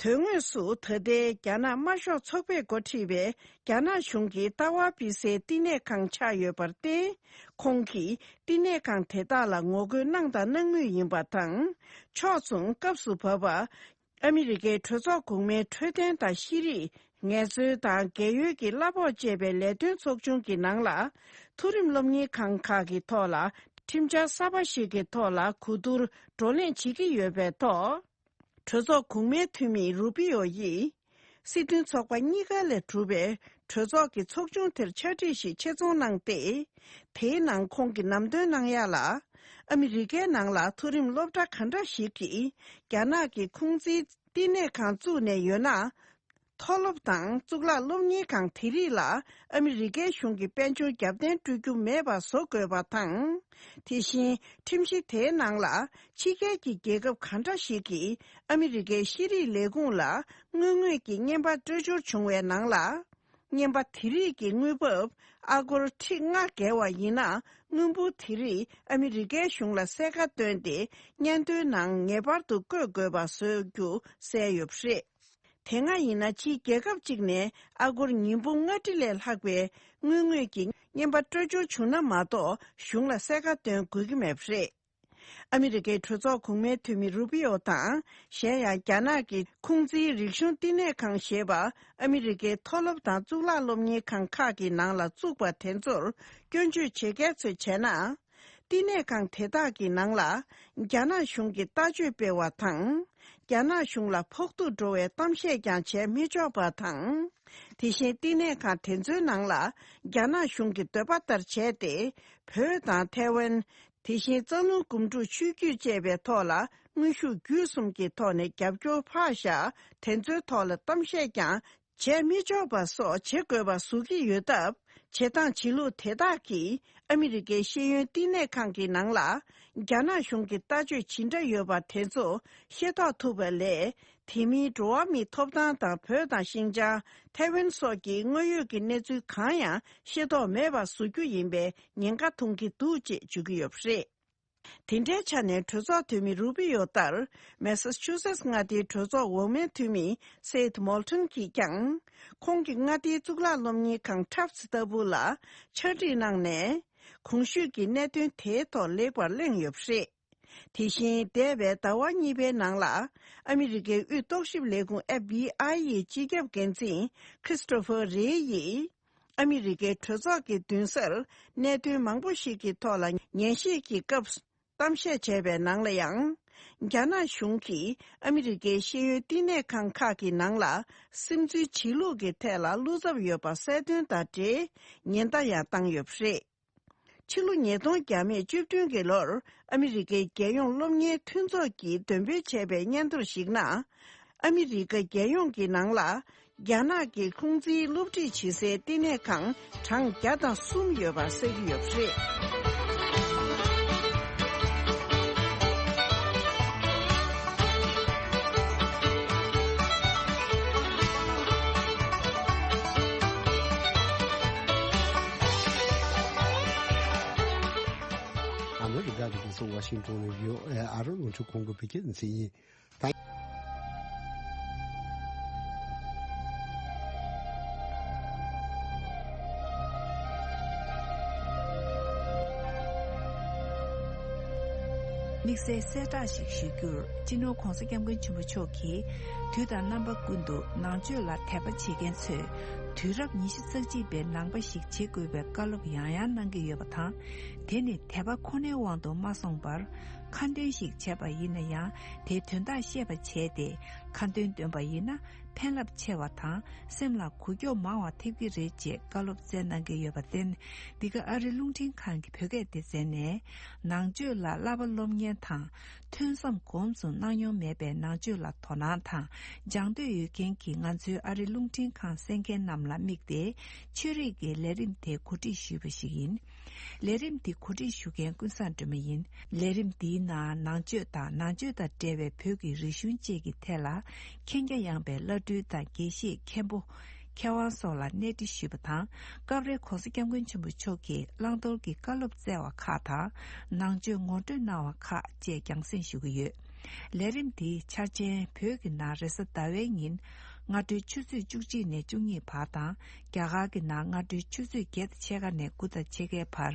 དོན་དངོས་སུ་ད་ལྟའི་རྒྱ་ནག་དམར་ཤོག་ཚོགས་པས་འགོ་ཁྲིད་པའི་རྒྱ་ནག་གཞུང་གི་ལྟ་བ་སྤེལ་སའི་བསྟི་གནས་ཁང་ཆགས་ཡོད་པར་བརྟེན། ཁོང་གིས་བསྟི་གནས་ཁང་དེ་དག་ལ་ངོ་རྒོལ་གནང་དང་གནང་མུས་ཡིན་པ་དང་། ཕྱོགས་མཚུངས་སྐབས་སུ་བབ་པ། ཨ་མི་རི་ཀའི་གྲོས་ཚོགས་གོང་མའི་འཕྲོད་བསྟེན་དང་ཤེས་རིག་ངལ་རྩོལ་དང་རྒས་ཡོལ་གྱི་གླ་ཕོགས་བཅས་པའི་ལས་དོན་ཚོགས་ཆུང་གི་ནང་ལ། མཐོ་རིམ་སློབ་གཉེར་ཁང་ཁག་གི་ཐོག་ལ་ཁྲིམས་འཆར་གསར་པ་ཞིག་གི་ཐོག་ལ་གོ་བསྡུར་བགྲོ་གླེང་བྱེད་ཀྱི་ཡོད་པའི་ཐོག་གྲོས་ཚོགས་གོང་མའི་འཐུས་མི་རུ་པི་ཡོ་ཡིས། སྲིད་དོན་ཚོགས་པ་གཉིས་ཀ་ལས་གྲུབ་པའི་གྲོས་ཚོགས་ཀྱི་ཚོགས་ཆུང་དེར་ཕྱག་བྲིས་ཤིག་ཆེད་རྫོང་གནང་སྟེ། དེའི་ནང་ཁོང་གིས་ལམ་སྟོན་གནང་ཡ་ལ། ཨ་མི་རི་ཀའི་ནང་ལ་མཐོ་རིམ་སློབ་གྲྭ་ག་འདྲ་ཞིག་གིས་རྒྱ་ནག་གི་ཁུང་ཙིའི་བསྟི་གནས་ཁང་བཙུགས་ནས་ཡོད་ན། མཐོ་སློབ་དང་གཙུག་ལག་སློབ་གཉེར་ཁང་དེ་རིགས་ལ་ཨ་མི་རི་ཀའི་གཞུང་གི་དཔལ་འབྱོར་རྒྱབ་རྟེན་སྤྲོད་རྒྱུ་མེད་པ་བཟོ་དགོས་པ་དང་། དེ་བཞིན་ཁྲིམས་གཞི་དེའི་ནང་ལ་ཕྱི་རྒྱལ་གྱི་རྒྱལ་ཁབ་ག་འདྲ་ཞིག་གིས་ཨ་མི་རི་ཀའི་ཤེས་རིག་ལས་ཁུངས་ལ་དངུལ་དངོས་ཀྱི་རྔན་པ་སྤྲོད་འབྱོར་བྱུང་བའི་ནང་ལ། རྔན་པ་དེ་རིགས་ཀྱི་དངུལ་འབབ་ཨ་སྒོར་ཁྲི་ལྔ་བརྒལ་བ་ཡིན་ན། དངུལ་འབོར་དེ་རིགས་ཨ་མི་རི་ཀའི་གཞུང་ལ་གསལ་ཁ་བཏོན་ཏེ། སྙན་ཐོའི་ནང་ངེས་པར་དུ་བཀོད་དགོས་པ་བཟོ་རྒྱུ་གསལ་ཡོད་པ་རེད། དེ་སྔ་ཡིན་ན་ཕྱིའི་རྒྱལ་ཁབ་ཅིག་ནས་ཨ་སྒོར་ཉིས་འབུམ་ལྔ་ཁྲི་ལས་ལྷག་པའི་དངུལ་དངོས་ཀྱི་རྔན་པ་སྤྲོད་འབྱོར་བྱུང་ན་མ་གཏོགས་གཞུང་ལ་གསལ་ཁ་འདོན་དགོས་ཀྱི་མེད་པ་རེད། ཨ་མི་རི་ཀའི་གྲོས་ཚོགས་གོང་མའི་འཐུས་མི་རུ་པི་ཨོ་དང་། གཞན་ཡང་རྒྱ་ནག་གི་ཁུང་ཙིའི་རིག་གཞུང་བསྟི་གནས་ཁང་ཞེས་པ་ཨ་མི་རི་ཀའི་མཐོ་སློབ་དང་གཙུག་ལག་སློབ་གཉེར་ཁང་ཁག་གི་ནང་ལ་བཙུགས་པ་དེ་ཚོར་སྐྱོན་བརྗོད་བྱེད་མཁན་ཚོས་བྱས་ན། བསྟི་གནས་ཁང་དེ་དག་གི་ནང་ལ་རྒྱ་ནག་གཞུང་གི་ལྟ་སྤྱོད་སྤེལ་བ་དང་། རྒྱ་ནག་གཞུང་ལ་ཕོག་ཐུག་འགྲོ་བའི་གཏམ་བཤད་ཀྱང་བྱས་མི་ཆོག་པ་དང་། དེ་བཞིན་བསྟི་གནས་ཁང་དེ་ཚོའི་ནང་ལ་རྒྱ་ནག་གཞུང་གི་འདོད་པ་ལྟར་བྱས་ཏེ། བོད་དང་ཐའེ་ཝན། དེ་བཞིན་རྩ་རླུང་སྒོམ་སྒྲུབ་ཆོས་བརྒྱུད་བཅས་པའི་ཐོག་ལ་དངོས་ཤུགས་བརྒྱུད་གསུམ་གྱི་ཐོག་ནས་རྒྱབ་སྐྱོར་ཕར་བཞག་དེ་ཚོའི་ཐོག་ལ་གཏམ་བཤད་ཀྱང་ བྱས་མི་ཆོག་པ་སོགས་བྱེད་དགོས་པ་བཟོ་གི་ཡོད་སྟབས། བྱེད་སྟངས་བྱེད་ལུགས་དེ་དག་གིས་ཨ་མི་རི་ཀའི་ཤེས་ཡོན་བསྟི་གནས་ཁང་གི་ནང་ལ་རྒྱ་ནག་གཞུང་གི་ལྟ་སྤྱོད་ཇི་འདྲ་ཡོད་པ་དེ་ཚོ་ཤེས་རྟོགས་ཐུབ་པ་ལས། དེ་མིན་འགྲོ་བ་མིའི་ཐོབ་ཐང་དང་བོད་དང་ཤིན་ཅང་། ཐའེ་ཝན་སོགས་ཀྱི་དངོས་ཡོད་ཀྱི་གནས་ཚུལ་གང་ཡང་ཤེས་རྟོགས་མེད་པ་བཟོ་རྒྱུ་ཡིན་པའི་ཉེན་ཁ་མཐོང་གི་འདུག་ཅེས་བརྗོད་ཀྱི་ཡོད་པ་རེད། དེ་འདྲའི་ཆ་ནས་གྲོས་ཚོགས་འཐུས་མི་རུ་པི་ཡོ་ལྟར། མེ་སཱ་ཆུ་སེ་ཊི་མངའ་སྡེའི་གྲོས་ཚོགས་འོག་མའི་འཐུས་མི་སེད་མོལ་ཊོན་གྱིས་ཀྱང་། ཁོང་གི་མངའ་སྡེའི་གཙུག་ལག་སློབ་གཉེར་ཁང་ཊབ་སི་ལྟ་བུ་ལ་ཕྱག་བྲིས་གནང་ནས། གོང་ཞུས་ཀྱི་གནད་དོན་དེའི་ཐོག་ལེགས་པར་གླེང་ཡོད་པ་རེད། དེ་བཞིན་འདས་པའི་ཟླ་བ་གཉིས་པའི་ནང་ལ། ཨ་མི་རི་ཀའི་དབུས་རྟོག་ཞིབ་ལས་ཁུངས་ཨེཕ་བྷི་ཨའི་ཡི་སྤྱི་ཁྱབ་འགན་འཛིན་ཁྲིས་ཊོ་ཕར་རེ་ཡིས། ཨ་མི་རི་ཀའི་གྲོས་ཚོགས་ཀྱི་མདུན་སར་གནད་དོན་མང་པོ་ཞིག་གི་ཐོག་ལ་ཉན་ཞིབ་ཀྱི་སྐབས་གཏམ་བཤད་བྱས་པའི་ནང་ལ་ཡང་། རྒྱ་ནག་གཞུང་གིས་ཨ་མི་རི་ཀའི་ཤེས་ཡོན་བསྟི་གནས་ཁང་ཁག་གི་ནང་ལ་སིམ་འཛུལ་བྱེད་ལུགས་ཀྱི་ཐད་ལ་བློ་འཚབ་ཡོད་པ་གསལ་སྟོན་དང་འབྲེལ་ཉེན་བརྡ་ཡང་བཏང་ཡོད་པ་རེད། ཕྱི་ལོ་ཉིས་སྟོང་བརྒྱ་མེད་བཅུ་བདུན་གྱི་ལོར་ཨ་མི་རི་ཀའི་རྒྱལ་ཡོངས་སློབ་གཉེར་མཐུན་ཚོགས་ཀྱིས་འདོན་སྤེལ་བྱས་པའི་སྙན་ཐོར་ཞིག་ནང་། ཨ་མི་རི་ཀ་རྒྱལ་ཡོངས་ཀྱི་ནང་ལ་རྒྱ་ནག་གི་ལྷུང་བཟེད་སློབ་ཁྲིད་བྱེད་སའི་བསྟི་གནས་ཁང་གྲངས་བརྒྱ་དང་གསུམ་ཡོད་པ་གསལ་གྱི་ཡོད་པ་རེད། ཨ་མི་རི་ཀ་གི་རྒྱལ་ས་ཝ་ཤིང་ཏོན་ནས་བྷི་ཨོ་ཨེ་ཨ་རི་རླུང་འཕྲིན་ཁང་གི་བོད་སྐད་སྡེ་ཚན་ཡིན། དམིགས་བསལ་གསལ་བསྒྲགས་ཤིག་ཞུ་རྒྱུར། སྤྱི་ནོར་༧གོང་ས་༧སྐྱབས་མགོན་ཆེན་པོ་མཆོག་གིས་དུས་དང་རྣམ་པ་ཀུན་ཏུ་ནང་ཆོས་ལ་དད་པ་བྱེད་མཁན་ཚོས་དུས་རབས་ཉི་ཤུ་རྩ་གཅིག་པའི་ནང་པ་ཞིག་བྱེད་དགོས་པའི་བཀའ་སློབ་ཡང་ཡང་གནང་གི་ཡོད་པ་དང་། དེ་ནི་དད་པ་ཁོ་ནའི་དབང་དུ་མ་སོང་བར། ཁ་འདོན་ཞིག་བྱས་པ་ཡིན་ན་ཡང་དེའི་དོན་དག་ཤེས་པ་བྱས་ཏེ་ཁ་འདོན་འདོན་པ་ཡིན་ན་ཕན་རླབས་ཆེ་བ་དང་སེམས་ལ་འགུག་སྐྱོབ་མང་བ་ཐེབས་ཀྱི་རེད་ཅེས་བཀའ་སློབ་སྩལ་གནང་གི་ཡོད་པར་བརྟེན། འདི་ག་ཨ་རི་རླུང་འཕྲིན་ཁང་གི་བོད་སྐད་སྡེ་ཚན་ནས་ནང་ཆོས་ལ་བསླབ་པ་སློབ་གཉེར་དང་ཐོས་བསམ་གོམས་སུ་གནང་མྱོང་མེད་པའི་ནང་ཆོས་ལ་དོ་སྣང་དང་སྦྱང་འདོད་ཡོད་མཁན་གྱི་ང་ཚོའི་ཨ་རི་རླུང་འཕྲིན་ཁང་གསན་མཁན་རྣམས་ལ་དམིགས་ཏེ་ཆོས་རིག་གི་ལས་རིམ་དེ་གོ་སྒྲིག་ཞུས་པ་ཞིག་ཡིན། ལས་རིམ་འདི་གོ་སྒྲིག་ཞུ་མཁན་ཀུན་བཟང་སྒྲོལ་མ་ཡིན། ལས་རིམ་འདིའི་ནང་ནང་ཆོས་དང་ནང་ཆོས་དང་འབྲེལ་བའི་བོད་ཀྱི་རིག་གཞུང་བཅས་ཀྱི་ཐད་ལ་མཁྱེན་རྒྱ་ཡངས་པའི་བླ་སྤྲུལ་དང་དགེ་བཤེས་མཁན་པོ་མཁས་དབང་སོགས་ལ་གནས་འདྲི་ཞུས་པ་དང་། སྐབས་རེ་༧གོང་ས་༧སྐྱབས་མགོན་ཆེན་པོ་མཆོག་གིས་བླང་དོར་གྱི་བཀའ་སློབ་སྩལ་བ་ཁག་དང་ནང་ཆོས་ངོ་སྤྲོད་གནང་བ་ཁག་བཅས་རྒྱང་སྲིང་ཞུ་གི་ཡོད། ལས་རིམ་འདིའི་འཆར་ཅན་བོད་ཀྱི་ནང་རེས་གཟའ་ཟླ་བའི་ཉིན་སྔ་དྲོའི་ཆུ་ཚོད་བཅུ་གཅིག་ནས་བཅུ་གཉིས་བར་དང་། རྒྱ་གར་གྱི་ནང་སྔ་དྲོའི་ཆུ་ཚོད་བརྒྱད་དང་ཕྱེད་ཀ་ནས་དགུ་དང་ཕྱེད་ཀའི་བར།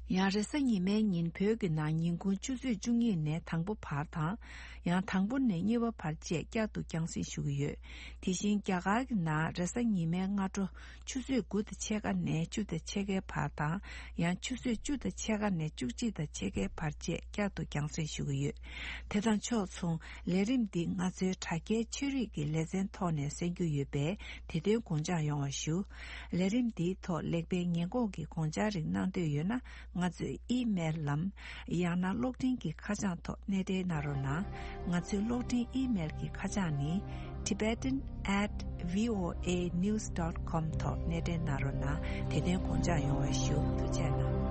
ཡང་རེས་གཟའ་ཉི་མའི་ཉིན་བོད་ཀྱི་ནང་ཉིན་གུང་ཆུ་ཚོད་བཅུ་གཉིས་ནས་དང་པོ་བར་དང་། ཡང་དང་པོ་ནས་གཉིས་པ་བར་བཅས་བསྐྱར་དུ་རྒྱང་སྲིང་ཞུ་གི་ཡོད། དེ་བཞིན་རྒྱ་གར་གྱི་ནང་རེས་གཟའ་ཉི་མའི་སྔ་དྲོ་ཆུ་ཚོད་དགུ་དང་ཕྱེད་ཀ་ནས་བཅུ་དང་ཕྱེད་ཀའི་བར་དང་། ཡང་ཆུ་ཚོད་བཅུ་དང་ཕྱེད་ཀ་ནས་བཅུ་གཅིག་དང་ཕྱེད་ཀའི་བར་བཅས་བསྐྱར་དུ་རྒྱང་སྲིང་ཞུ་གི་ཡོད། དེ་དང་ཕྱོགས་མཚུངས། ལས་རིམ་འདི་ང་ཚོའི་དྲ་རྒྱའི་ཆོས་རིག་གི་ལེ་ཚན་ཐོག་ནས་གསན་རྒྱུ་ཡོད་པས་དེ་དོན་དགོངས་འཇགས་ཡོང་བ་ཞུ། ལས་རིམ་འདིའི་ཐོག་ལེགས་སྤེལ་ཉེས་འགོག་གི་དགོངས་འཆར་རིགས་གནང་འདོད་ཡོད་ན་ང་ཚོའི་ཨི་མེལ་ལམ། ཡང་ན་གློག་འཕྲིན་གྱི་ཁ་བྱང་ཐོག་གནས་འབྲེལ་གནང་རོགས་གནང་། ང་ཚོའི་གློག་འཕྲིན་ཨི་མེལ་གྱི་ཁ་བྱང་ནི། tibetan at voanews dot com ཐོག་གནས་འབྲེལ་གནང་རོགས་གནང་། དེ་དོན་དགོངས་འཇགས་ཡོང་བ་ཞུ། ཐུགས་རྗེ་གནང་།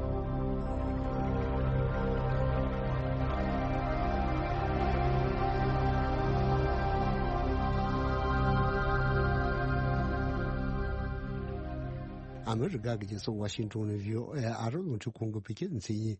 ཨ་མི་རི་ཀ་གི་རྒྱལ་ས་ཝ་ཤིང་ཏོན་ནས་བྷི་ཨོ་ཨེ་ཨ་རི་རླུང་འཕྲིན་ཁང་གི་བོད་སྐད་སྡེ་ཚན་ཡིན།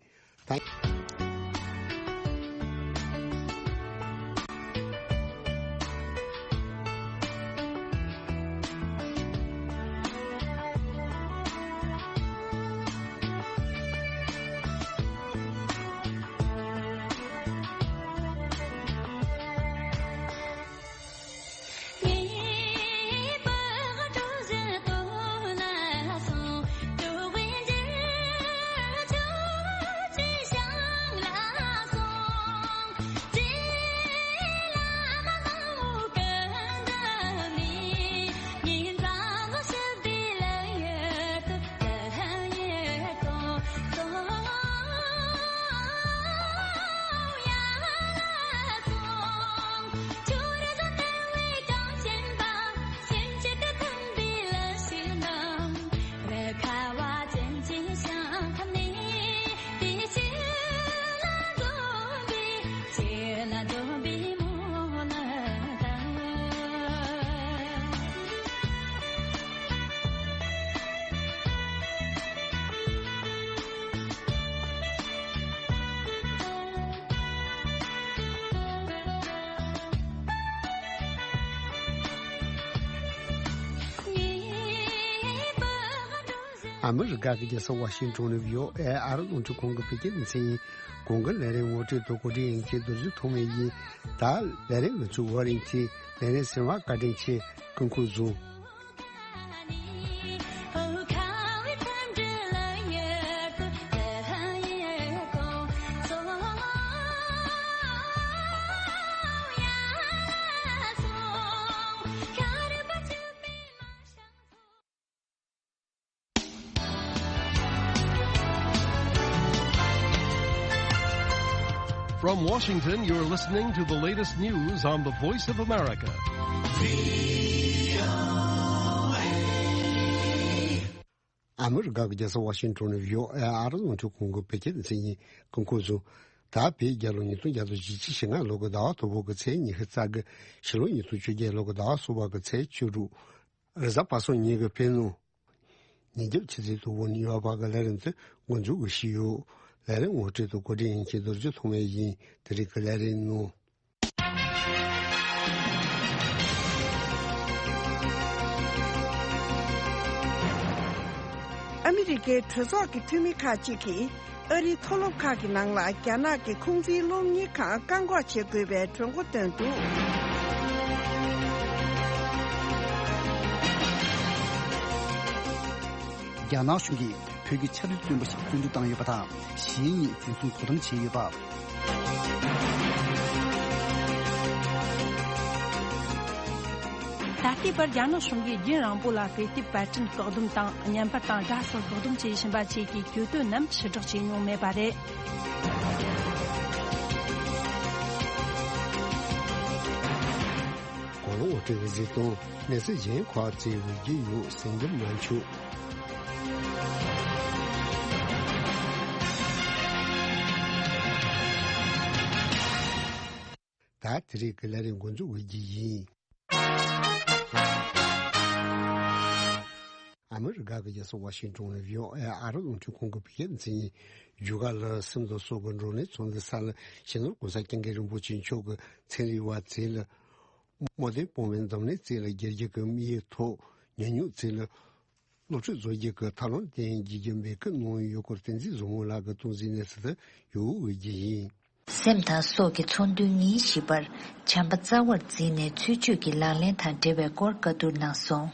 ཨ་མི་རི་ཀ་གི་རྒྱལ་ས་ཝ་ཤིང་ཊོན་ནས་བྷི་ཨོ་ཨེ་ཨ་རི་རླུང་འཕྲིན་ཁང་གི་བོད་སྐད་སྡེ་ཚན་ཡིན། གོང་གི་ལས་རིམ་ངོ་སྤྲོད་དང་གོ་སྒྲིག་ཡིན་གྱི་རྡོ་རྗེ་ཐོགས་མེད་ཡིན། ད་ལས་རིམ་མི་ཚོགས་ཝ་རིན་གྱི་ལས་རིམ་ཟིན་པ་བཀའ་དྲིན་ཆེ། སྐུ་ཁམས་བཟང་། From Washington, you're listening to the latest news on the Voice of America. ཨ་མི་རི་ཀ་གི་རྒྱལ་ས་ཝ་ཤིང་ཊོན་ནས་བྷི་ཨོ་ཨེ་ཨ་རི་རླུང་འཕྲིན་ཁང་གི་བོད་སྐད་སྡེ་ཚན་ཡིན། སྐུ་ཁམས་བཟང་། ད་བོད་རྒྱལ་ལོ་ཉིས་སྟོང་བརྒྱ་དང་བཞི་བཅུ་ཞེ་ལྔ་ལོ་གི་ཟླ་བ་དང་པོ་གི་ཚེས་ཉི་ཤུ་རྩ་དགུ། ཕྱི་ལོ་ཉིས་སྟོང་བཅོ་བརྒྱད་ལོ་གི་ཟླ་བ་གསུམ་པ་གི་ཚེས་བཅུ་དྲུག་རེས་གཟའ་པ་སངས་ཉིན་གྱི་བོད་ནང་ཉིན་རྒྱབ་ཆུ་ཚོད་དང་པོ་ནས་ཡོལ་བ་གི་ལས་རིམ་དེ་འགོ་འཛུགས་ཀྱི་ཞུས་ཡོད། ལས་རིམ་ངོ་སྤྲོད་དང་གོ་སྒྲིག་ཡིན་གྱི་རྡོ་རྗེ་ཐོགས་མེད་ཡིན། དེ་རིང་གི་ལས་རིམ་ནང་། ཨ་མི་རི་ཀའི་གྲོས་ཚོགས་ཀྱི་འཐུས་མི་ཁག་ཅིག་གིས། ཨ་རིའི་མཐོ་སློབ་ཁག་གི་ནང་ལ་རྒྱ་ནག་གི་ཁུང་ཙིའི་སློབ་གཉེར་ཁང་བཀག་འགོག་བྱེད་དགོས་པའི་གྲོས་འགོ་བཏོན་འདུག་རྒྱ་ནག་གཞུང་གིས་བོད་ཀྱི་ཆབ་སྲིད་བཙོན་པ་ཞིག་བཙོན་འཇུག་བཏང་ཡོད་པ་དང་། གཞན་གཉིས་འཛིན་བཟུང་དོ་དམ་བྱས་ཡོད་པ། ད་ལྟའི་བར་རྒྱ་ནག་གཞུང་གིས་རྒྱུན་རིང་པོ་ལ་བོད་དེབ་པར་སྐྲུན་བཀག་སྡོམ་དང་། བརྙན་པར་དང་སྒྲ་གསལ་བཀག་སྡོམ་བྱེད་བཞིན་པ་བཅས་ཀྱི་གྱོད་དོན་རྣམས་ཕྱིར་བསྒྲགས་བྱས་མྱོང་མེད་པ་རེད། གོང་ལ་ངོ་སྤྲོད་ཀྱི་གཟིགས་སྟངས་གནས་ཚུལ་གཞན་ཁག་བཙལ་བའི་རྒྱུ་ཡོད་གསན་རྒྱུ་མ་འཆུག་ད་དེ་རིང་གི་ལས་རིམ་འགོ་འཛུགས་འོས་ཀྱི་ཡིན། ཨ་མི་རི་ཀ་གི་རྒྱལ་ས་ཝ་ཤིང་ཊོན་ནས་བྷི་ཨོ་ཨེ་ཨ་རི་རླུང་འཕྲིན་ཁང་གི་བོད་སྐད་སྡེ་ཚན་ཡིན། རྒྱུ་སྐར་ལ་སེམས་དང་སྲོག་གི་འགྲོ་གླེང་ཚོགས་འདུ་ས་ལ་སྤྱི་ནོར་༸གོང་ས་༸སྐྱབས་མགོན་རིན་པོ་ཆེ་མཆོག་གི་ཚན་རིག་པ་བཅས་ལ། རྨོ་དོན་སྤོང་བའི་འཛམ་གླིང་བཅས་ལ་རྒྱལ་རྒྱུ་གི་དམིགས་ཡུལ་ཐོག་ཉམས་མྱོང་བཅས་ལ། སློབ་ཁྲིད་བཟོ་རྒྱུ་གི་ཐབས་ལམ་སྟེང་རྒྱུད་རྒྱུ་འབོད་སྐུལ་གནང་ཡོད་སྐོར་བསྟན་འཛིན་བཟང་མོ་ལགས་ཀྱི་སྟངས་འཛིན་གནས་ཚུལ་དུ་ཡོད་འོས་ཀྱི་ཡིན། སེམས་དང་སྲོག་གི་ཚོགས་འདུའི་ཉིན་བཞི་པར་བྱམས་པ་རྩ་བར་འཛིན་ནས་ཚུལ་འཆོས་ཀྱི་ལག་ལེན་དང་འབྲེལ་བའི་སྐོར་བཀའ་བསྡུར་གནང་སོང་།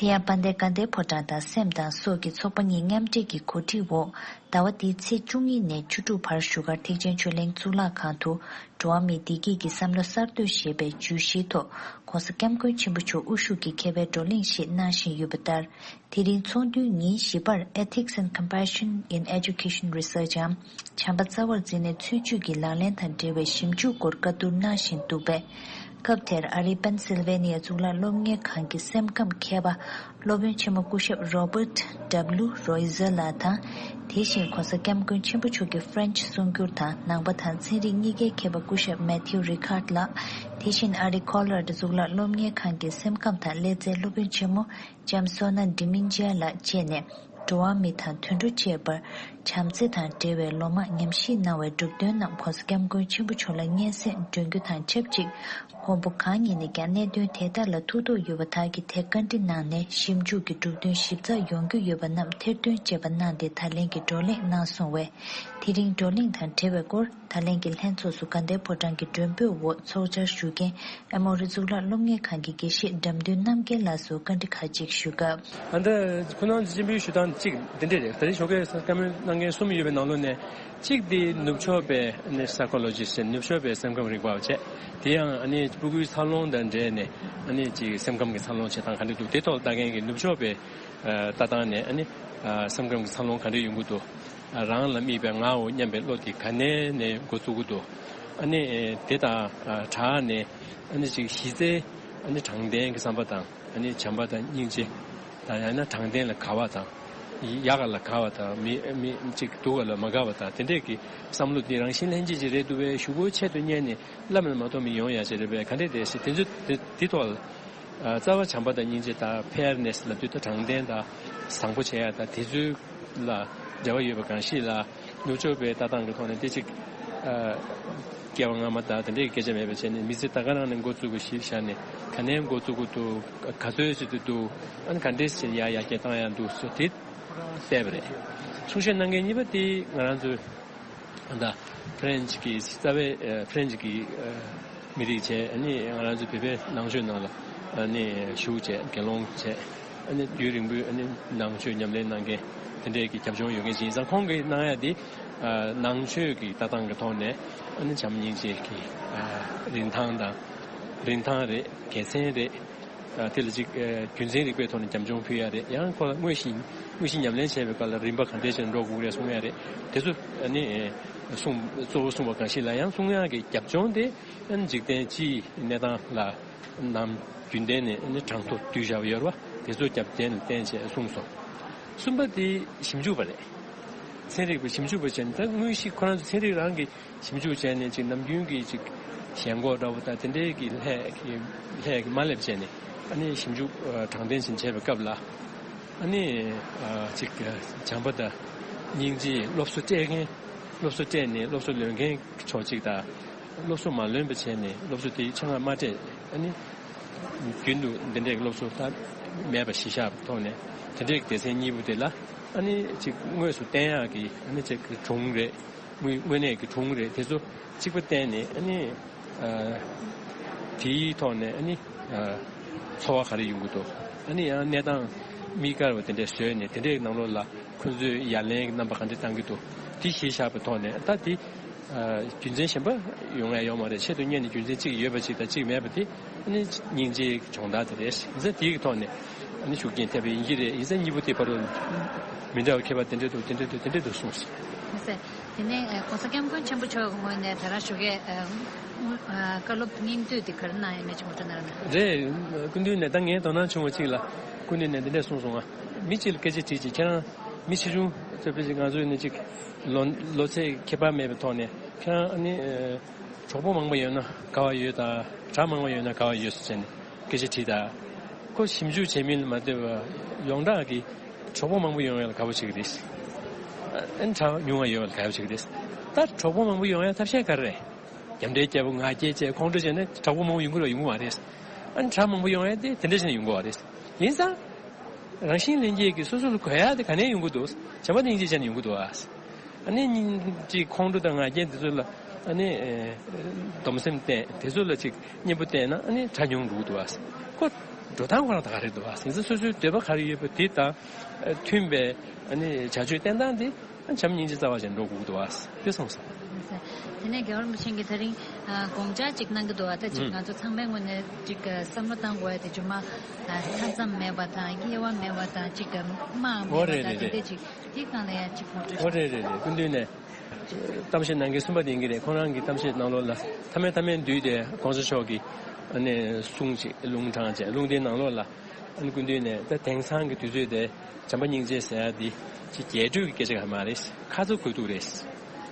དེ་ཡང་དཔལ་ལྡན་དགའ་ལྡན་ཕོ་བྲང་དང་སེམས་དང་སྲོག་གི་ཚོགས་པ་གཉིས་མཉམ་འབྲེལ་གྱི་གོ་སྒྲིག་འོག་ཟླ་བ་འདིའི་ཚེས་བཅུ་གཉིས་ནས་བཅུ་དྲུག་བར་བཞུགས་སྒར་ཐེག་ཆེན་ཆོས་གླིང་གཙུག་ལག་ཁང་དུ། འགྲོ་བ་མིའི་བདེ་སྐྱིད་ཀྱི་བསམ་བློ་གསར་གཏོད་ཞེས་པའི་བརྗོད་གཞིའི་ཐོག་༸གོང་ས་༸སྐྱབས་མགོན་ཆེན་པོ་མཆོག་དབུ་བཞུགས་ཀྱིས་མཁས་པའི་བགྲོ་གླེང་ཞིག་གནང་བཞིན་ཡོད་པ་ལྟར། དེ་རིང་ཚོགས་འདུའི་ཉིན་བཞི་པར་Ethics and Compassion in Education Research འམ་བྱམས་པ་རྩ་བར་འཛིན་ནས་ཚུལ་འཆོས་ཀྱི་ལག་ལེན་དང་འབྲེལ་བའི་ཞིབ་འཇུག་སྐོར་བཀའ་བསྡུར་གནང་བཞིན་འདུག་པས། སྐབས་དེར་ཨ་རིའི་པེན་སིལ་ཝེ་ནི་ཡ་གཙུག་ལག་སློབ་གཉེར་ཁང་གི་སེམས་ཁམས་མཁས་པ། སློབ་དཔོན་ཆེན་མོ་སྐུ་ཞབས་Robert W Roizer ལགས་དང་། དེ་བཞིན་༸གོང་ས་༸སྐྱབས་མགོན་ཆེན་པོ་མཆོག་གི་French གསུང་སྒྱུར་དང་ནང་པ་དང་ཚན་རིག་གཉིས་ཀའི་མཁས་པ་སྐུ་ཞབས་Matthew Ricard ལགས། དེ་བཞིན་ཨ་རིའི་Collard གཙུག་ལག་སློབ་གཉེར་ཁང་གི་སེམས་ཁམས་དང་ལས་རྩལ་སློབ་དཔོན་ཆེན་མོ་Jamsona Diminja ལགས་བཅས་ནས། འགྲོ་བ་མི་དང་དུད་འགྲོ་བཅས་པར་བྱམས་བརྩེ་དང་འབྲེལ་བའི་ལོ་མང་ཉམས་ཞིབ་གནང་བའི་གྲུབ་དོན་རྣམས་༸གོང་ས་༸སྐྱབས་མགོན་ཆེན་པོ་མཆོག་ལ་སྙན་སེང་སྒྲོན་རྒྱུ་དང་ཆབས་ཅིག། མགོན་པོ་གང་ཉིད་ནས་ཀྱང་གནད་དོན་དེ་དག་ལ་ཐུགས་དོགས་ཡོད་པ་དག་གིས་དེ་བཀའ་འདྲི་གནང་ནས་ཞིབ་འཇུག་གི་གྲུབ་དོན་ཞིབ་ཚགས་ཡོང་རྒྱུ་ཡོད་པ་རྣམས་ཐེར་འདོན་བཅས་པ་གནང་སྟེ་ད་ལན་གྱི་བགྲོ་གླེང་གནང་སོང་བས། དེ་རིང་བགྲོ་གླེང་དང་འབྲེལ་བའི་སྐོར་ད་ལན་གྱི་ལྷན་ཚོགས་སུ་དགའ་ལྡན་ཕོ་བྲང་གི་མགྲོན་འབོད་འོག་ཚོགས་བཅར་ཞུ་མཁན་ཨེ་མོ་རི་གཙུག་ལག་སློབ་གཉེར་ཁང་གི་དགེ་བཤེས་འགྲམ་སྟོན་རྣམ་རྒྱལ་ལགས་སུ་བཀའ་འདྲི་ཁག་ཅིག་ཞུ་སྐབས། ཨ་ནི་ཁོ་རང་སྤྱི་འབུལ་ཞུ་སྟངས་གཅིག་འདི་འདྲས་རེད། ད་རེས་ཞོགས་ཀས་བཀའ་མོལ་གནང་མཁན་གསུམ་ཡོད་པའི་ནང་ལོགས་ནས་གཅིག་དེ་ནུབ་ཕྱོགས་པའི་ཨ་ནི་Psychologist ནུབ་ཕྱོགས་པའི་སེམས་ཁམས་རིག་པ་བ་བྱས། དེ་ཡང་ཨ་ནི་སྤུ་གུའི་འཚར་ལོངས་དང་འབྲེལ་ནས་ཨ་ནི་ཅིག་སེམས་ཁམས་ཀྱི་འཚར་ལོངས་བྱེད་སྟངས་ག་འདྲས་འདུག་དེ་ཐོག་ལ་ལྟ་མཁན་གྱི་ནུབ་ཕྱོགས་པའི་ལྟ་སྟངས་ནས་ཨ་ནི་སེམས་ཁམས་ཀྱི་འཚར་ལོངས་ག་འདྲས་ཡོང་གི་འདུག་རང་ལ་དམིགས་པའི་ངའོ་སྙམ་པའི་བློ་དེ་ག་ནས་ནས་འགོ་བཙུགས་ཀྱི་འདུག་ཨ་ནི་དེ་དང་སྦྲགས་ནས་ཨ་ནི་ཅིག་གཞི་རྩའི་ཨ་ནི་དྲང་བདེན་གྱི་བསམ་པ་དང་། ཨ་ནི་བྱམས་པ་དང་སྙིང་རྗེ་དང་། ཡང་ན་དྲང་བདེན་ལ་དགའ་བ་དང་། ཡག་ག་ལ་དགའ་བ་དང་། མི་མི་གཅིག་སྡུག་ག་ལ་མ་དགའ་བ་དང་། དེ་འདྲས་ཀྱི་བསམ་བློ་འདི་རང་བཞིན་ལྷན་སྐྱེས་ཅིག་རེད་འདུག་པས། གཞུག་གུ་ཆེད་དུ་གཉེར་ནས་བླ་མེད་མ་ཐོབ་མི་ཡོང་ཡ་ཅིག་རེད་པས། ག་འདྲས་དེ་ཞིག་དེ་ཚོ་དེ་དེ་ཐོག་ལ་རྩ་བ་བྱམས་པ་དང་སྙིང་རྗེ་དང་། ཕེར་ནེས་ལབ་དུས་ད་དྲང་བདེན་དང་བཟང་པོ་བྱེད་ཡ་དང་། དེ་ཚོའི་ལ་འབྲེལ་བ་ཡོད་པ་གང་ཞིག་ལ། ནུབ་ཕྱོགས་པའི་ལྟ་སྟངས་ཀྱི་ཐོག་ནས་དེ་ཅིག་ཨ་སྐྱེ་བ་སྔ་མ་དང་དེ་འདྲའི་སྐད་ཆ་མེད་པ་བྱས་ནས། མི་ཚེ་ད་ག་རང་ནས་འགོ་བཙུགས་དགོས་ཞེས་བཞག་ནས། ག་ནས་འགོ་བཙུགས་དགོས་འདུག་ག་ཚོད་བྱེད་དུ་འདུག་ཨ་ནི་ག་འདྲས་བྱས་ནས་ཡར་ཡར་རྒྱས་བཏང་ཡ་འདུག་ཟེར་དེ། བལྟས་པ་རེད། གསུང་བཤད་གནང་མཁན་གཉིས་པ་དེ་ང་རང་ཚོའི་ད་ཧྥ་རན་ཆི་གི་རྩ་བའི་ཨ་ཧྥ་རན་ཆི་གི་ཨ་མི་རིགས་བྱས། ཨ་ནི་ང་རང་ཚོའི་བོད་པའི་ནང་ཆོས་ནང་ལ་ཨ་ནི་ཞུགས་བྱས། དགེ་སློང་བྱས། ཨ་ནི་རྒྱུན་རིང་པོའི་ཨ་ནི་ནང་ཆོས་ཉམས་ལེན་གནང་མཁན་དེ་འདྲའི་གི་རྒྱབ་ལྗོངས་ཡོད་མཁན་ཅིག་ཡིན་ཙང་། ཁོང་གིས་གནང་ཡ་དེ་ཨ་ནང་ཆོས་ཀྱི་ལྟ་སྟངས་ཀྱི་ཐོག་ནས་ཨ་ནི་བྱམས་སྙིང་རྗེ་གི་ཨ་རིན་ཐང་དང་། རིན་ཐང་རེད། དགེ་མཚན་རེད། ཨ་དེ་ལ་ཅིག་ཨ་རྒྱུ་མཚན་རིག་པའི་ཐོག་ནས་རྒྱབ་ལྗོངས་ཕུལ་ཡ་རེད། ཡང་ཁོ་ལ་དངོས་གཞི་དངོས་གཞི་ཉམས་ལེན་བྱས་པའི་སྐབས་ལ་རིམ་པ་ག་འདྲས་བྱས་ནས་འགྲོ་དགོས་རེད་གསུང་ཡ་རེད། དེ་ཚོ་ཨ་ནི་ཨ་གསུང་གཙོ་བོ་གསུངས་པ་གང་ཞིག་ལ་ཡང་གསུང་ཡ་གི་རྒྱབ་ལྗོངས་དེ་ཨ་ནི་འཇིག་རྟེན་སྤྱིའི་གནས་སྟངས་ལ་ནམ་རྒྱུན་ལྡན་ནས་ཨ་ནི་གྲངས་ཐོ་བསྡུས་བཞག་པ་ཡོད་རེད་བ། དེ་ཚོ་རྒྱབ་རྟེན་ལ་བརྟེན་བྱས་གསུངས་སོང་། གསུམ་པ་དེ་ཞིབ་འཇུག་པ་རེད། ཚན་རིག་པ་ཞིབ་འཇུག་པ་བྱས་ནས། ད་དངོས་གཞི་ཁོ་རང་ཚོ་ཚན་རིག་རང་གི་ཞིབ་འཇུག་བྱས་ནས་ཅིག་ནམ་རྒྱུན་གྱི་ཅིག་ཞེན་ཁོག་འདྲ་བོ་དང་དེ་འདྲའི་གི་ལྷད་ཀྱི་ལྷད་ཀྱི་མ་སླེབས་བྱས་ནས། ཨ་ནི་ཞིབ་འཇུག་ཨ་དྲང་བདེན་ཅན་བྱས་པའི་སྐབས་ལ། ཨ་ནི་ཨ་ཅིག་ཨ་བྱམས་པ་དང་སྙིང་རྗེ། སློབ་གསོ་སྤྲད་མཁན། སློབ་གསོ་སྤྲད་ནས་སློབ་གསོ་ལོན་མཁན་ཕྱོགས་གཅིག་དང་། སློབ་གསོ་མ་ལོན་པ་བྱས་ནས་སློབ་གསོ་དེ་ཆ་ཚང་མ་སྤྲད། ཨ་ནི་རྒྱུན་དུ་འདི་འདྲའི་སློབ་གསོ་ད་མེད་པ་གཞི་བཞག་པའི་ཐོག་ནས། དེ་འདྲའི་སྡེ་ཚན་གཉིས་པོ་དེ་ལ་ཨ་ནི་ཅིག་དངོས་སུ་བསྟན་ཡག་གི་ཨ་ནི་ཅིག་གི་སྒྲུང་རེད། དངོས་དངོས་གནས་ཀྱི་སྒྲུང་རེད། དེ་ཚོ་གཅིག་པ་བསྟན་ནས། ཨ་ནི་ཨ་དེའི་ཐོག་ནས་ཨ་ནི་ཨ་ཚོར་བ་ག་རེ་ཡོང་གི་འདུག་ཨ་ནི་ཡང་གནས་སྟངས་དམིགས་བཀར་བ་དེ་འདྲ་བཟོས་ནས། དེ་འདྲའི་ནང་ལོགས་ལ་ཁོ་ཚོས་ཡ་ལན་གྱི་རྣམ་པ་ག་འདྲ་བཏང་གི་འདུག་དེ་གཞི་བཞག་པའི་ཐོག་ནས། ད་དེ་ཨ་རྒྱུ་མཚན་གཞན་པ་ཡོང་ཡ་ཡོད་མ་རེད། ཆེད་དུ་གཉེར་ནས་རྒྱུ་མཚན་གཅིག་ཡོད་པ་ཅིག་དང་གཅིག་མེད་པ་དེ་ཨ་ནི་སྙིང་རྗེའི་སྦྱོང་བརྡར་དེ་རེད། ཡིན་ཙང་དེའི་ཐོག་ནས་ཨ་ནི་ཤུགས་རྐྱེན་ཐེབས་པ་ཡིན་གྱི་རེད། ཡིན་ཙང་གཉིས་པོ་དེ་བར་དུ་མི་འདྲ་བ་ཁྱད་པར་དེ་འདྲ་འདུག་དེ་འདྲ་འདུག་དེ་འདྲ་འདུག་གསུངས་སོང་། ལགས་སོ། དེ་ནས་ཨ་༸གོང་ས་༸སྐྱབས་མགོན་ཆེན་པོ་མཆོག་གི་ངོས་ནས་ད་རང་ཞོགས་ཀས་ཨ་ཨ་བཀའ་སློབ་སྙིང་བསྡུས་དེ་ག་རེ་གནང་ཡོད་མེད་ཅིག་ངོ་སྤྲོད་གནང་རོགས་གནང་། རེད། སྐུ་མདུན་ནས་ད་ངའི་དོ་སྣང་བྱུང་བ་ཅིག་ལ། སྐུ་མདུན་ནས་འདི་འདྲས་གསུངས་སོང་ང་། མི་གཅིག་ལ་སྐད་ཆ་དྲིས་ཅིག་ཁྱེད་རང་མི་ཆེ་ཆུང་ཚོ་ཕལ་ཆེར་ང་ཚོ་ནི་ཅིག་ལོ་ལོ་ཚད་ཁྱད་པར་མེད་པའི་ཐོག་ནས། ཁྱེད་རང་ཨ་ནི་ཨ་གྲོགས་པོ་མང་པོ་ཡོད་ན་དགའ་བ་ཡོད་དང་། གྲྭ་མང་པོ་ཡོད་ན་དགའ་བ་ཡོད་ཟེར་ནས་སྐད་ཆ་དྲིས་དང་། ཁོ་ཞིབ་འཇུག་བྱེད་མིན་ལ་མ་ལྟོས་པར་ཡོངས་གྲགས་ཀྱི་གྲོགས་པོ་མང་པོ་ཡོང་ཡ་ལ་དགའ་པོ་བྱེད་ཀྱི་རེད། ཨ་ནི་གྲྭ་ཉུང་བ་ཡོང་ཡ་ལ་དགའ་པོ་བྱེད་ཀྱི་རེད། ད་གྲོགས་པོ་མང་པོ་ཡོང་ཡ་ཐབས་ཤེས་ག་རེ་རེད། རྒྱབ་འདྲེ་རྒྱབ་པོ་ང་རྒྱལ་བཅས་ཁོང་ཁྲོ་བྱས་ནས་གྲོགས་པོ་མང་པོ་ཡོང་གི་རེད་ཡོང་གི་མ་རེད། ཨ་ནི་གྲྭ་མང་པོ་ཡོང་ཡ་དེ་དེ་འདྲ་བྱས་ནས་ཡོང་གི་མ་རེད། ཡིན་ཙང་། རང་བཞིན་ལྷན་སྐྱེས་ཀྱིས་སོ་སོ་ལ་དགོས་ཡ་དེ་ག་ནས་ཡོང་གི་འདུག་བྱམས་པ་དང་སྙིང་རྗེ་ཅན་ནས་ཡོང་གི་འདུག་ཨ། ཨ་ནི་སྙིང་རྗེ་ཁོང་ཁྲོ་དང་ང་རྒྱལ་དེ་ཚོ་ལ་ཨ་ནི་ཨེ་སྡོམ་སེམས་བསྟེན། དེ་ཚོ་ལ་ཅིག་གཉེན་པོ་བསྟེན་ན་ཨ་ནི་གྲྭ་ཉུང་འགྲོ་གི་འདུག་ཨ། ཁོ་འགྲོ་སྟངས་ཁོ་རང་ད་ག་རེ་འདུག་ཨ། ཡིན་ཙང་སོ་སོའི་འདོད་པ་ག་རེ་ཡོད་པ་དེ་དང་མཐུན་པའི་ཨ་ནི་བྱ་སྤྱོད་བསྟེན་སྟངས་དེ་བྱམས་སྙིང་རྗེ་རྩ་བ་ཅན་འགྲོ་དགོས་ཀྱི་འདུག་ཨ། དེ་གསུངས་སོང་། དེ་ནས་རྒྱལ་བ་རིན་པོ་ཆེ་གིས་ད་རིང་ཨ་དགོངས་འཆར་ཅིག་གནང་གི་འདུག་ཨ། ད་ཅིག་ཨུམ། ང་ཚོ་ཚང་མའི་ངོས་ནས་ཅིག་ཨ་བསམ་བློ་བཏང་དགོས་ཡ་དེ་རྗེས་མ་ཨ་མཐའ་མཚམས་མེད་པ་དང་། དབྱེ་བ་མེད་པ་དང་། ཅིག་དམག་འོ་མེད་པ་རེད་དང་། རེད་དེ་འདྲ་རེད། ཅིག་དེའི་སྒང་ལ་ཡ་ཅིག་ངོ་སྤྲོད་འོ་ཞུ། རེད་རེད་རེད། སྐུ་མདུན་ནས་གཏམ་བཤད་གནང་མཁན་གསུམ་པ་དེ་ཡིན་གྱི་རེད། ཁོང་རང་གི་གཏམ་བཤད་ནང་ལོགས་ལ་མཐའ་མའི་མཐའ་མའི་མདུན་དེ་༸གོང་ས་མཆོག་གིས་ཨ་ནི་གསུང་ཅིག་ལུང་དྲངས་བྱས། ལུང་དེའི་ནང་ལོགས་ལ་ཨ་ནི་སྐུ་མདུན་ནས་ད་དེང་སང་གི་དུས་ཚོད་དེ་བྱམས་པ་སྙིང་རྗེ་ཟེར་ཡ་འདི་ཅིག་རྒྱས་སྤྲོས་ཀྱི་སྐད་ཆ་ག་མ་རེད། ཁ་ཚ་དགོས་གཏུགས་རེད་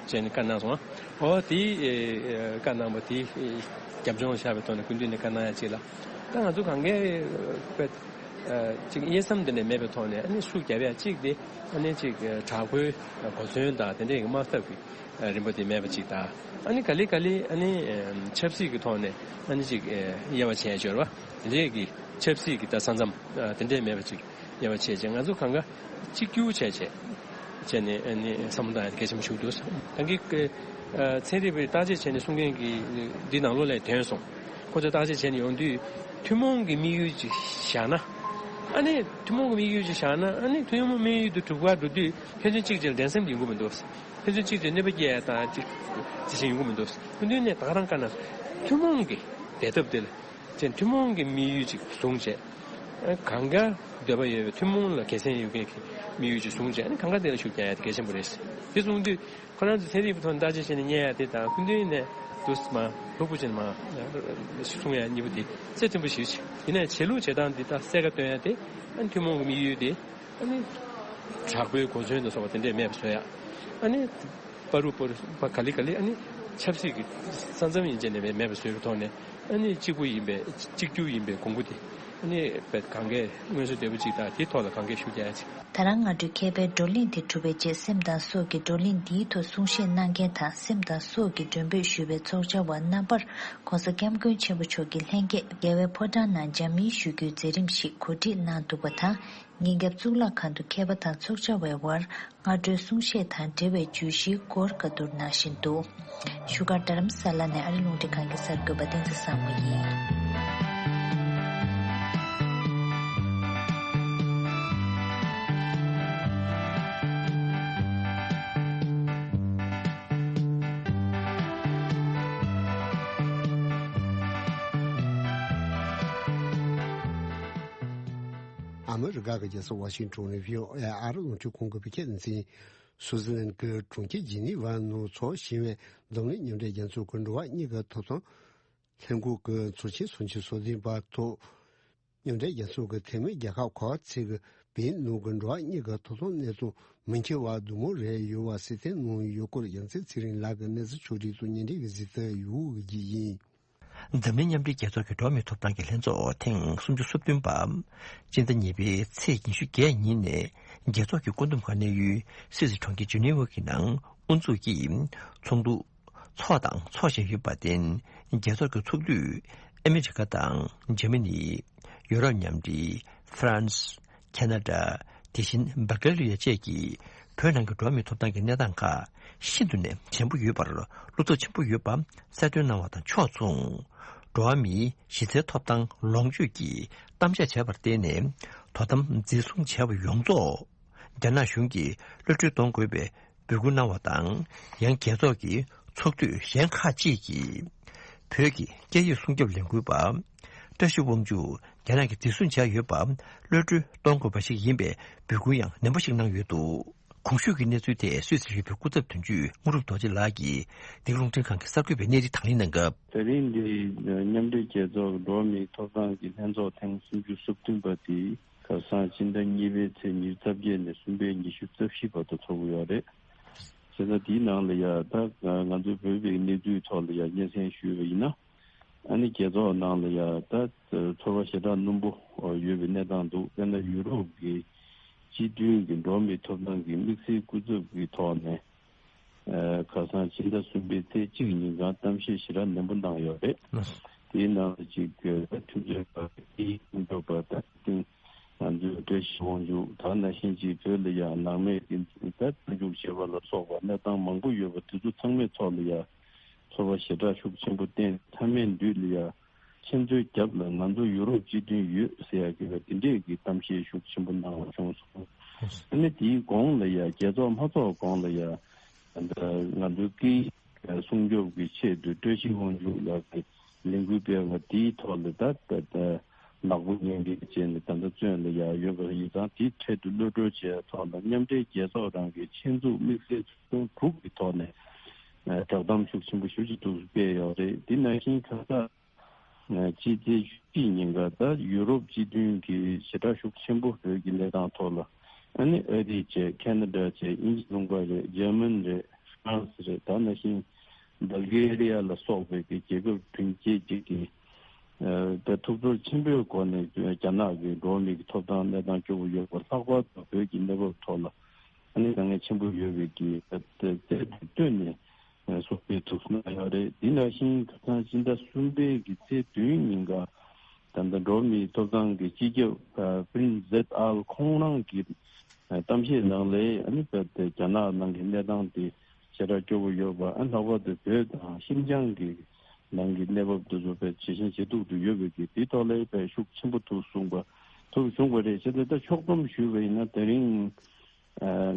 ཅེས་ནས་བཀའ་གནང་སོང་ཨ། འོ་དེའི་ཨེ་ཨེ་བཀའ་གནང་བ་དེ་ཨེ་རྒྱབ་ལྗོངས་བཞག་པའི་ཐོག་ནས་སྐུ་མདུན་ནས་བཀའ་གནང་ཡ་ཅིག་ལ། ད་ང་ཚོ་གང་གའི་དཔེ་ཨེ་ཅིག་དབྱེ་མཚམས་དེ་འདྲ་མེད་པའི་ཐོག་ནས་ཨ་ནི་ཤུགས་རྒྱབ་ཡ་གཅིག་དེ་ཨ་ནི་ཅིག་ཨེ་དྲག་པོའི་གོ་མཚོན་དང་དེ་འདྲའི་དམག་འཐབ་ཀྱི་རིམ་པ་དེ་མེད་པ་ཅིག་དང་། ཨ་ནི་ག་ལེ་ག་ལེ་ཨ་ནི་ཨེམ་ཆབ་སྲིད་ཀྱི་ཐོག་ནས་ཨ་ནི་ཅིག་ཨེ་དབྱེ་བ་ཕྱེ་སྦྱོར་བ་དེ་འདྲས་ཀྱི་ཆབ་སྲིད་ཀྱི་ད་ས་མཚམས་ཨ་དེ་འདྲས་མེད་པ་ཅིག་དབྱེ་བ་ཕྱེ་བྱས། ང་ཚོ་གང་ག་གཅིག་གྱུར་བྱས་བྱས་བྱས་ནས་ཨ་ནི་བསམ་བློ་བཏང་ཡ་དེ་གལ་ཆེན་པོ་ཞིག་འདུག་ད་གིན་ཨ་ཚན་རིག་པས་བརྟག་དཔྱད་བྱས་ནས་གསུང་མཁན་གྱི་འདི་ནང་ལོགས་ལ་ཐོན་སོང་། ཁོ་ཚོས་བརྟག་དཔྱད་བྱས་ནས་ཡོང་དུས་ཐུན་མོང་གི་དམིགས་ཡུལ་ཅིག་བཞག་ན། ཨ་ནི་ཐུན་མོང་གི་དམིགས་ཡུལ་ཅིག་བཞག་ན། ཨ་ནི་ཐུན་མོང་དམིགས་ཡུལ་དེ་གྲུབ་གར་འགྲོ་དུས་ཕན་ཚུན་གཅིག་བྱས་ལ་འགྲན་སེམས་ཡོང་གི་མི་འདུག་ཕན་ཚུན་གཅིག་བྱས་གནོད་པ་སྐྱེལ་ཡ་དང་ཅིག་ཅི་ཞིག་ཡོང་གི་མི་འདུག་སྐུ་མདུན་ནས་ད་ག་རང་བཀའ་གནང་། ཐུན་མོང་གི་བདེ་ཐབས་དེ་ལ་ཅན་ཐུན་མོང་གི་དམིགས་ཡུལ་ཅིག་བཟུང་བྱས། ཨ་གང་ག་འདོད་པ་ཡོད་པའི་ཐུན་མོང་ལ་དགེ་མཚན་ཡོད་མཁན་གྱི་དམིགས་ཡུལ་ཅིག་བཟུང་བྱས། ཨ་ནི་གང་ག་དེ་ལ་ཤུགས་རྒྱག་ཡ་དེ་གལ་ཆེན་པོ་རེད། དེ་གསུངས་དུས་ཁོ་རང་ཚོ་ཚན་རིག་པའི་ཐོག་ནས་བརྟག་དཔྱད་བྱས་ནས་རྙེད་ཡ་དེ་དང་སྐུ་མདུན་ནས་དུས་མ་ལྷུག་པོ་ཅན་མ་གསུང་ཡ་གཉིས་པོ་དེ་ཚད་མཐུན་པོ་ཞིག་ཅིག་ཡིན་ནའི་བྱེད་ལུགས་བྱེད་སྟངས་འདི་དག་གསལ་ཁ་སྟོན་ཡ་དེ་ཨ་ནི་ཐུན་མོང་གི་དམིགས་ཡུལ་དེ། ཨ་ནི་དྲག་པོའི་གོ་མཚོན་དུ་སོགས་པ་དེ་འདྲས་མེད་པ་བཟོ་ཡ། ཨ་ནི་བར་དུ་བར་དུ་བར་ག་ལེ་ག་ལེ་ཨ་ནི་ཆབ་སྲིད་ཀྱི་ས་མཚམས་ཡན་ཆད་ནས་མེད་མེད་པ་བཟོ་བའི་ཐོག་ནས། ཨ་ནི་གཅིག་པུ་ཡིན་པའི་གཅིག་གྱུར་ཡིན་པའི་གོང་བུ་དེ་ཨ་ནི་དཔེ་གང་གས་མངོན་གསལ་དོད་པོ་ཅིག་དང་དེའི་ཐོག་ལ་གང་གས་ཤུགས་རྒྱག་ཡ་ཅིག་ད་རང་སྔ་དྲོའི་མཁས་པའི་བགྲོ་གླེང་དེ་གྲུབ་པའི་རྗེས་སེམས་དང་སྲོག་གི་བགྲོ་གླེང་འདིའི་ཐོག་གསུང་བཤད་གནང་མཁན་དང་སེམས་དང་སྲོག་གི་མགྲོན་འབོད་ཞུས་པའི་ཚོགས་བཅར་བ་རྣམ་པར་༸གོང་ས་༸སྐྱབས་མགོན་ཆེན་པོ་མཆོག་གི་ལྷན་རྒྱས་རྒྱལ་བའི་ཕོ་བྲང་ནང་འཇམ་མིན་ཞུ་རྒྱུའི་མཛད་རིམ་ཞིག་གོ་སྒྲིག་གནང་འདུག་པ་དང་། ཉིན་རྒྱབ་གཙུག་ལག་ཁང་དུ་མཁས་པ་དང་ཚོགས་བཅར་བའི་དབར་སྔ་དྲོའི་གསུང་བཤད་དང་འབྲེལ་བའི་བརྗོད་གཞིའི་སྐོར་བཀའ་བསྡུར་གནང་བཞིན་འདུག་བཞུགས་སྒར་རྡ་རམ་ས་ལ་ནས་ཨ་རི་རླུང་འཕྲིན་ཁང་གི་གསར་འགོད་པ་བསྟན་འཛིན་བཟང་མོ་ཡིན། ཨ་མི་རི་ཀ་གི་རྒྱལ་ས་ཝ་ཤིང་ཊོན་ནས་བྷི་ཨོ་ཨེ་ཨ་རི་རླུང་འཕྲིན་ཁང་གི་བོད་སྐད་སྡེ་ཚན། སུའུ་ཙི་ལན་གྱི་གྲོང་ཁྱེར་ཇི་ནི་ཝ་ནང་འཚོགས་བཞིན་པའི་འཛམ་གླིང་མཉམ་འབྲེལ་རྒྱལ་ཚོགས་ཀྱི་འགྲོ་བ་གཉིས་ཀྱི་ཐོབ་ཐང་ལྷན་ཁང་གི་ཚོགས་ཆེན་ཚོགས་ཆེན་སོ་བདུན་པ་ཐོག་མཉམ་འབྲེལ་རྒྱལ་ཚོགས་ཀྱི་འཐུས་མི་རྒྱལ་ཁབ་ག་བ་ཚད་ཀྱི་བོད་ནང་གི་འགྲོ་བ་གཉིས་ཀྱི་ཐོབ་ཐང་གནས་སྟངས་མི་འཁྱོལ་བ་སྡུག་མོ་རེད་ཡོད་པ་གསལ་སྟོན་གནང་ཡོད་སྐོར་ཡང་སྲིད་ཚེ་རིང་ལགས་ཀྱིས་གནས་ཚུལ་ཕྱོགས་སྒྲིག་ཐོག་སྙན་སྒྲོན་གྱི་གཟིགས་ཚུལ་ཡོད་ཀྱི་ཡིན། འཛམ་གླིང་མཉམ་འབྲེལ་རྒྱལ་ཚོགས་ཀྱི་འགྲོ་བ་མིའི་ཐོབ་ཐང་གི་ལྷན་ཚོགས་ཐེངས་སུམ་ཅུ་སོ་བདུན་པ། སྤྱི་ཟླ་གཉིས་པའི་ཚེས་ཉི་ཤུ་བརྒྱད་ཉིན་ནས་རྒྱལ་ཚོགས་ཀྱི་བཀོད་འདོམས་ཁང་གནས་ཡུལ་སུད་སི་གྲོང་ཁྱེར་ཇི་ནི་ཝ་གི་ནང་དབུ་འཛུགས་ཀྱིས་ཚོགས་འདུ་འཚོགས་བཞིན་ཡོད་པར་བརྟེན། རྒྱལ་ཚོགས་ཀྱི་ཚོགས་འཐུས་ཨ་མི་རི་ཀ་དང་འཇར་མ་ནི། ཡུ་རོབ་མཉམ་འབྲེལ། ཧྥ་རན་སི། ཁེ་ན་ཌ། དེ་བཞིན་བལ་ཀེ་རི་ཡ་བཅས་ཀྱིས་བོད་ནང་གི་འགྲོ་བ་མིའི་ཐོབ་ཐང་གི་གནས་སྟངས་ཁག་ཤིན་ཏུ་ནས་ཞན་པོ་ཡོད་པར་བློ་འཚབ་ཆེན་པོ་ཡོད་པ་གསལ་སྟོན་གནང་བ་དང་ཕྱོགས་མཚུངས། འགྲོ་བ་མིའི་གཞི་རྩའི་ཐོབ་ཐང་ལོངས་སྤྱོད་ཀྱི་གཏམ་བཤད་བྱས་པར་བརྟེན་ནས་དོ་དམ་འཛིན་བཟུང་བྱས་པ་ཡོངས་རྫོགས་རྒྱ་ནག་གཞུང་གིས་གློད་གྲོལ་གཏོང་དགོས་པའི་འབོད་སྐུལ་གནང་བ་དང་། ཡང་རྒྱལ་ཚོགས་ཀྱི་ཚོགས་འཐུས་གཞན་ཁག་ཅིག་གིས་བོད་ཀྱི་སྐད་ཡིག་སྲུང་སྐྱོབ་ལས་འགུལ་པ་བཀྲ་ཤིས་དབང་ཕྱུག་རྒྱ་ནག་གིས་འཛིན་བཟུང་བྱས་ཡོད་པ་གློད་གྲོལ་གཏོང་དགོས་པ་ཞིག་ཡིན་པའི་འབོད་སྐུལ་ཡང་ནན་པོ་ཞིག་གནང་ཡོད་འདུག་གོང་ཞུས་ཀྱི་གནས་ཚུལ་དེ་སུད་སི་རིག་པའི་སྐུ་ཚབ་དོན་གཅོད་དངོས་གྲུབ་རྡོ་རྗེ་ལགས་ཀྱིས་འདི་ག་རླུང་འཕྲིན་ཁང་གི་གསར་འགོད་པའི་གནས་རིགས་དང་ལེན་གནང་སྐབས། དེ་རིང་འདི་མཉམ་འབྲེལ་རྒྱལ་ཚོགས་འགྲོ་བ་མིའི་ཐོབ་ཐང་གི་ལྷན་ཚོགས་ཐེངས་སུམ་ཅུ་སོ་བདུན་པ་དེ་ཁ་སང་ཕྱི་ཟླ་གཉིས་པའི་ཚེས་ཉི་ཤུ་རྩ་བརྒྱད་ནས་གསུམ་པའི་ཉི་ཤུ་རྩ་བཞི་བར་དུ་འཚོགས་ཀྱི་ཡོད་རེད། བྱས་ཙང་དེའི་ནང་ལ་ཡ་ད་ང་ཚོ་བོད་པའི་གནས་ཚུལ་ཐོག་ལ་ཡ་སྙན་སེང་ཞུས་པ་ཡིན་ན། ཨ་ནི་རྒྱལ་ཚོགས་ནང་ལ་ཡ་ད་ཚོར་བ་ཞེ་དྲག་རྣོན་པོ་ཡོད་པའི་གནས་སྟངས་འདུག་དཔེར་ན་ཡུ་རོབ་ཀྱི་སྤྱི་མཐུན་གྱི་འགྲོ་བ་མིའི་ཐོབ་ཐང་གི་དམིགས་བསལ་སྐུ་ཚབ་ཀྱི་ཐོག་ནས། ཁ་སང་ཕྱི་ཟླ་གསུམ་པའི་ཚེས་གཅིག་ཉིན་གང་གཏམ་བཤད་ཞེ་དྲག་ནན་པོ་གནང་ཡོད་རེད། དེའི་ནང་ལ་གཅིག་མཐུན་ཚོགས་པ་དེའི་མཐུན་ཚོགས་པ་དང་སྟེང་ང་ཚོས་བཀྲ་ཤིས་དབང་ཕྱུག་ད་ནང་བཞིན་གཅིག་བོད་ལ་ཡང་ནང་མི་དེ་ད་བཙོན་འཇུག་བྱས་པ་ལ་སོགས་པ་གནས་སྟངས་མང་པོ་ཡོད་པ་དེ་ཚོ་ཚང་མའི་ཐོག་ལ་ཡང་ཚོར་བ་ཞེ་དྲག་ཤུགས་ཆེན་པོ་བསྟན། མཐའ་མའི་མདུན་ལ་ཡང་ཁྱེད་ཚོའི་རྒྱབ་ལ་ང་ཚོ་ཡུ་རོབ་སྤྱི་མཐུན་ཡོད་ཟེར་ཡ་གི་དེ་འདྲས་ཀྱི་གཏམ་བཤད་ཤུགས་ཆེན་པོ་གནང་བ་བྱུང་སོང་། ཨ་ནི་དེའི་གོང་ལ་ཡ་རྒྱལ་ཚོགས་མ་ཚོགས་གོང་ལ་ཡ་ད་ལྟ་ང་ཚོའི་སྐད་ཡིག་སྲུང་སྐྱོབ་ཀྱི་ཆེད་དུ་བཀྲ་ཤིས་དབང་ཕྱུག་ལགས་ཀྱིས་ལས་འགུལ་སྤེལ་བ་དེའི་ཐོག་ལ་ད་ད་ད་ནག་པོ་ཉེས་འགེལ་བྱས་ནས་ད་ལྟ་བཙོན་ལ་ཡ་ཡོད་པ་ཡིན་ཙང་དེའི་ཆེད་དུ་གློད་གྲོལ་བྱས་ཐོག་ལ་མཉམ་འབྲེལ་རྒྱལ་ཚོགས་རང་གི་ཆེད་འཛུགས་དམིགས་བསལ་ཚོགས་ཆུང་དྲུག་གི་ཐོག་ནས་བསྒྲགས་གཏམ་ཤུགས་ཆེན་པོ་ཞེ་པོ་ཅིག་འདུག་སྤེལ་ཡོད་རེད། དེ་ནང་བཞིན་ཁ་ས། ཕྱི་ཚེས་བཅུ་གཅིག་ཉིན་ཀ་ད་ཡུ་རོབ་སྤྱི་མཐུན་གྱི་ཞེ་དྲག་ཤུགས་ཆེན་པོ་བོད་ཀྱི་གནས་སྟངས་ཐོག་ལ་ཨ་ནི་ཨ་རི་བྱས་ཁེ་ན་ཌ་བྱས་དབྱིན་ཇི་ལུང་པ་རེད། འཇར་མན་རེད། ཧྥ་རན་སི་རེད། ད་ནང་བཞིན་བལ་གེ་རི་ཡ་ལ་སོགས་པའི་གི་རྒྱལ་ཁབ་བདུན་བརྒྱད་ཅིག་གིས་ད་ཐུགས་ཚོར་ཆེན་པོའི་སྒོ་ནས་རྒྱ་ནག་གི་འགྲོ་བ་མིའི་གི་ཐོབ་ཐང་གནས་སྟངས་སྐྱོ་བོ་ཡོད་པ་ལྷག་པར་དུ་བོད་ཀྱི་གནས་བབ་ཐོག་ལ་ཨ་ནི་དཀའ་ངལ་ཆེན་པོ་ཡོད་པའི་གི་རྩལ་དུ་བཏོན་ནས། སོགས་པའི་ཐུགས་སྣང་ཡོད་རེད། དེ་ནང་བཞིན་ཁ་སང་ཕྱི་ཟླ་གསུམ་པའི་གི་ཚེས་བདུན་ཉིན་ཀ་ད་ལྟ་འགྲོ་བ་མིའི་ཐོབ་ཐང་གི་སྤྱི་ཁྱབ་པྲིན་ཛེད་ཨལ་ཁོང་རང་གི་གཏམ་བཤད་ནང་ལས་ཨ་ནི་རྒྱ་ནག་ནང་གི་གནས་སྟངས་དེ་ཞེ་དྲག་སྐྱོ་བོ་ཡོད་པ། ཨ་ལྷག་པར་དུ་བོད་དང་ཤིན་ཅང་གི་ནང་གི་གནས་བབ་དེ་ཚོ་དཔེ་ཇེ་ཞན་ཇེ་སྡུག་ཏུ་ཡོད་པའི་གི་དེའི་ཐོག་ལ་དཔེ་ཤུགས་ཆེན་པོ་ཐུགས་གསུངས་པ་ཐུགས་བྱུང་བ་རེད། བྱས་ཙང་ད་ཕྱོགས་བསྡོམས་ཞུས་པ་ཡིན་ན་དེ་རིང་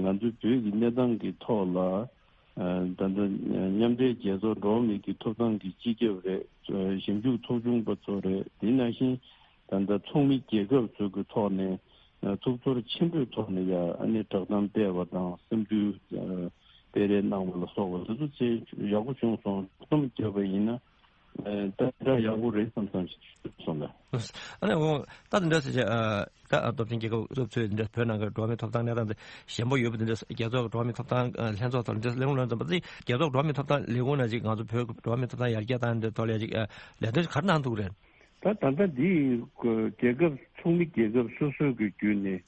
ང་ཚོའི་བོད་ཀྱི་གནས་སྟངས་ཀྱི་ཐོག་ལ། ད་ལྟ་མཉམ་འབྲེལ་རྒྱལ་ཚོགས་འགྲོ་བ་མིའི་གི་ཐོབ་ཐང་གི་སྤྱི་ཁྱབ་རེད། ཞིབ་འཇུག་ཚོགས་ཆུང་པ་ཚོ་རེད། དེ་ནང་བཞིན་ད་ལྟ་ཚོགས་མི་རྒྱལ་ཁབ་ཚོ་གི་ཐོག་ནས་ཐུགས་ཚོར་ཆེན་པོའི་ཐོག་ནས་ཡ་ཨ་ནི་བསྒྲགས་གཏམ་སྤེལ་བ་དང་བསམ་ཚུལ་སྤེལ་རེས་གནང་བ་ལ་སོགས་པ་དེ་ཚོ་ཆེས་ཡག་པོ་བྱུང་སོང་། ཚོགས་གཏམ་བརྒྱབ་པ་ཡིན་ན་ད་འདྲ་ཡག་པོ་རེད་བསམ་བསམ་ཞིག་སོང་ལ། ཨ་ནི་འོ་ད་དེ་འདྲ་ཟེར་བྱས། ད་སྟོབས་ཆེན་རྒྱལ་ཁབ་སོ་སོའི་འདི་བོད་ནང་གི་འགྲོ་བ་མིའི་ཐོབ་ཐང་གནས་སྟངས་དེ་ཞན་པོ་ཡོད་པ་དེ་འདྲ་རྒྱལ་ཚོགས་ཀྱི་འགྲོ་བ་མིའི་ཐོབ་ཐང་ལྷན་ཚོགས་ཐོག་འདི་གླེང་སློང་ཙམ་པ་དེ་རྒྱལ་ཚོགས་འགྲོ་བ་མིའི་ཐོབ་ཐང་ལས་ཁུངས་ནང་ཅིག་ང་ཚོ་བོད་ཀྱི་འགྲོ་བ་མིའི་ཐོབ་ཐང་ཡར་རྒྱས་བཏང་འདི་ཐོག་ལ་ཅིག་ལས་དོན་ག་རེ་གནང་ཐུབ་ཀྱི་རེད། ད་ད་ལྟ་འདི་རྒྱལ་ཁབ་ཚོགས་མི་རྒྱལ་ཁབ་སོ་སོ་གི་བརྒྱུད་ནས་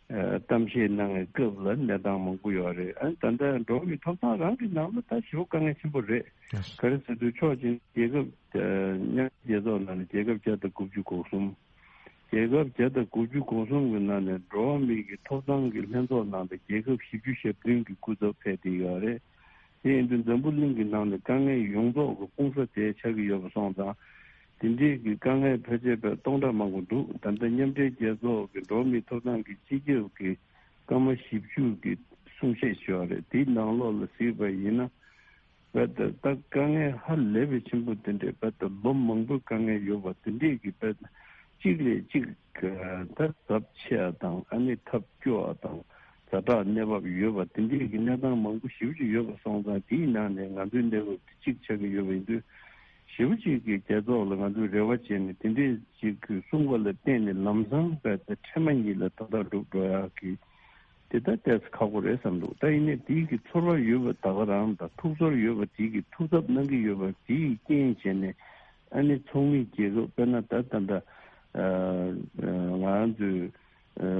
གཏམ་བཤད་གནང་བའི་སྐབས་ལ་གནས་སྟངས་མང་པོ་ཡོད་རེད། ཨ་ད་ལྟ་འགྲོ་བ་མིའི་ཐོབ་ཐང་རང་གི་ནང་ལ་ད་ཞེ་པོ་དཀའ་ངལ་ཆེན་པོ་རེད། ག་རེ་ཟེར་དུས་ཕྱོགས་གཅིག་རྒྱལ་ཁབ་མཉམ་རྒྱལ་ཚོགས་ནང་ནས་རྒྱལ་ཁབ་བརྒྱ་དང་དགུ་བཅུ་གོ་གསུམ། རྒྱལ་ཁབ་བརྒྱ་དང་དགུ་བཅུ་གོ་གསུམ་གྱི་ནང་ནས་འགྲོ་བ་མི་གི་ཐོབ་ཐང་གི་ལྷན་ཚོགས་ནང་དུ་རྒྱལ་ཁབ་བཞི་བཅུ་ཞེ་བདུན་གྱི་སྐུ་ཚབ་ཕེབས་བསྡད་ཡོད་རེད། དེ་ཡིན་དུས་འཛམ་བུ་གླིང་གི་ནང་ནས་དཀའ་ངལ་ཡོངས་རྫོགས་ཀྱི་སྤུངས་ས་དེ་ཆགས་ཀྱི་ཡོད་པ་སོང་ཙང་། དེ་འདྲའི་གི་དཀའ་ངལ་ཕལ་ཆེར་བས་སྟོང་ཕྲག་མང་པོ་འདུག་ད་ལྟ་མཉམ་འབྲེལ་རྒྱལ་ཚོགས་ཀྱི་འགྲོ་བ་མིའི་ཐོབ་ཐང་གི་སྤྱི་ཁྱབ་ཀྱི་སྐར་མ་བཞི་བཅུ་གི་གསུང་བཤད་ཞུ་བ་རེད། དེའི་ནང་ལོགས་ལ་གཟིགས་པ་ཡིན་ན། བས་ད་ད་དཀའ་ངལ་ཧ་ལས་པའི་ཆེན་པོ་དེ་འདྲས། བས་ད་ལོ་མང་པོའི་དཀའ་ངལ་ཡོད་པ་དེ་འདྲས་ཀྱི་བས་ད་གཅིག་ལས་གཅིག་ད་ཚབས་ཆེ་བ་དང་། ཨ་ནི་ཐབས་སྐྱོ་བ་དང་། ཛ་དྲག་གནས་བབ་ཡོད་པ་དེ་འདྲས་ཀྱི་གནས་སྟངས་མང་པོ་ཞེ་པོ་ཅིག་ཡོད་པ་སོང་ཙང་། དེའི་ནང་ནས་ང་ཚོའི་གནས་བབ་དེ་གཅིག་ཆགས་ཀྱི་ཡོད་པ་ཡིན་དུས། ཞེ་པོ་ཅིག་གི་རྒྱལ་ཚོགས་ལ་ང་ཚོས་རེ་བ་བྱས་ནས་དེ་འདྲས་ཅིག་གི་གསུང་བ་ལ་བརྟེན་ནས་ལམ་སང་བས་ད་འཕྲལ་མ་ཉིད་ལ་དོ་བདག་སྒྲུབ་འགྲོ་ཡག་གི་དེ་ད་ཏོག་ཙམ་ཁག་པོ་རེད་བསམ་འདུག་ད་ཡིན་ནའི་དེའི་གི་ཚོར་བ་ཡོད་པ་ད་ག་རང་དང་། ཐུགས་ཚོར་ཡོད་པ་དེའི་གི་ཐུགས་འཚབ་གནང་གི་ཡོད་པ་དེའི་རྐྱེན་བྱས་ནས། ཨ་ནི་ཚོགས་མི་རྒྱལ་ཁབ་དཔེར་ན་ད་ད་ད་ང་ཚོའི་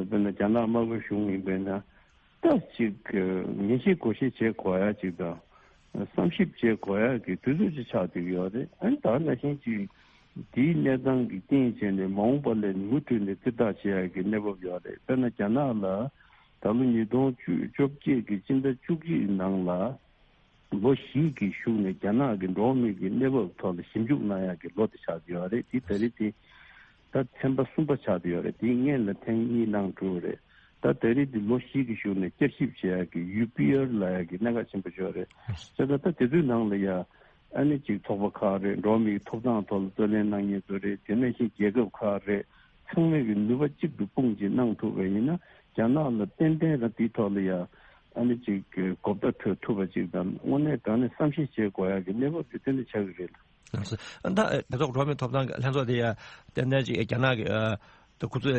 དཔེར་ན་རྒྱ་ནག་དམར་པོ་གཞུང་ཡིན་པས་ན། ཏོག་ཙམ་ཅིག་ངེས་ཤེས་སྒོ་ཤེས་བྱེད་དགོས་ཡ་ཅིག་དང་། བསམ་ཞིབ་བྱེད་དགོས་ཡ་གི་དུས་ཚོད་ཅིག་ཆགས་བསྡད་ཀྱི་ཡོད་རེད། ཨ་ནི་ད་ནང་བཞིན་ཅིག་དེའི་གནས་སྟངས་ཀྱི་རྐྱེན་བྱས་ནས་མ་འོངས་པ་ལ་མུ་མཐུད་ནས་བཙིར་ཐག་བྱེད་ཡ་གི་གནས་བབ་ཡོད་རེད། དཔེར་ན་རྒྱ་ནག་ལ་ད་ལོ་ཉིས་སྟོང་བཅུ་བཅོ་བརྒྱད་ཀྱི་སྤྱི་ཟླ་བཅུ་གཅིག་ནང་ལ་ལོ་བཞི་གི་གཞུག་ནས་རྒྱ་ནག་གི་འགྲོ་བ་མི་གི་གནས་བབ་ཐོག་ལ་ཞིབ་འཇུག་གནང་ཡ་གི་ལོ་དེ་ཆགས་ཀྱི་ཡོད་རེད། དེ་ད་རེས་དེ་ད་ཐེངས་པ་གསུམ་པ་ཆགས་བསྡད་ཡོད་རེད། དེའི་སྔོན་ལ་ཐེངས་གཉིས་གནང་གྲུབ་རེད། ད་ད་རེས་འདི་ལོ་བཞི་གི་གཞུག་ནས་བསྐྱར་ཞིབ་བྱེད་ཡག་གི་ཡུ་པི་ཨར་ལབ་ཡག་གི་གནད་འགག་ཆེན་པོ་ཞིག་ཡོད་རེད། བྱས་ཙང་ད་དེ་ཚོའི་ནང་ལ་ཡ་ཨ་ནི་ཅིག་ཚོགས་པ་ཁག་རེད། འགྲོ་བ་མིའི་ཐོབ་ཐང་ཐོག་ལ་རྩོད་ལེན་གནང་མཁན་ཚོ་རེད། དེ་ནང་བཞིན་རྒྱལ་ཁབ་ཁག་རེད། ཚང་མས་གི་ནུས་པ་གཅིག་ཏུ་སྤུངས་ཅིག་གནང་ཐུབ་པ་ཡིན་ན། རྒྱ་ནག་ལ་ཏན་ཏན་རང་དེའི་ཐོག་ལ་ཡ་ཨ་ནི་ཅིག་གི་གོ་བརྡ་འཕྲོད་ཐུབ་པ་ཅིག་དང་། དངོས་གནས་དྲང་གནས་བསམ་ཤེས་བྱེད་དགོས་ཡག་གི་གནས་བབ་ཅིག་ཏན་ཏན་ཆགས་ཀྱི་རེད། ད་རྒྱལ་ཚོགས་འགྲོ་བ་མིའི་ཐོབ་ཐང་གི་ལྷན་ཚོགས་དེ་ཡ་ཏན་ཏན་ཅིག་རྒྱ་ནག་གི་ཨ་ད་ཁོ་ཚོས་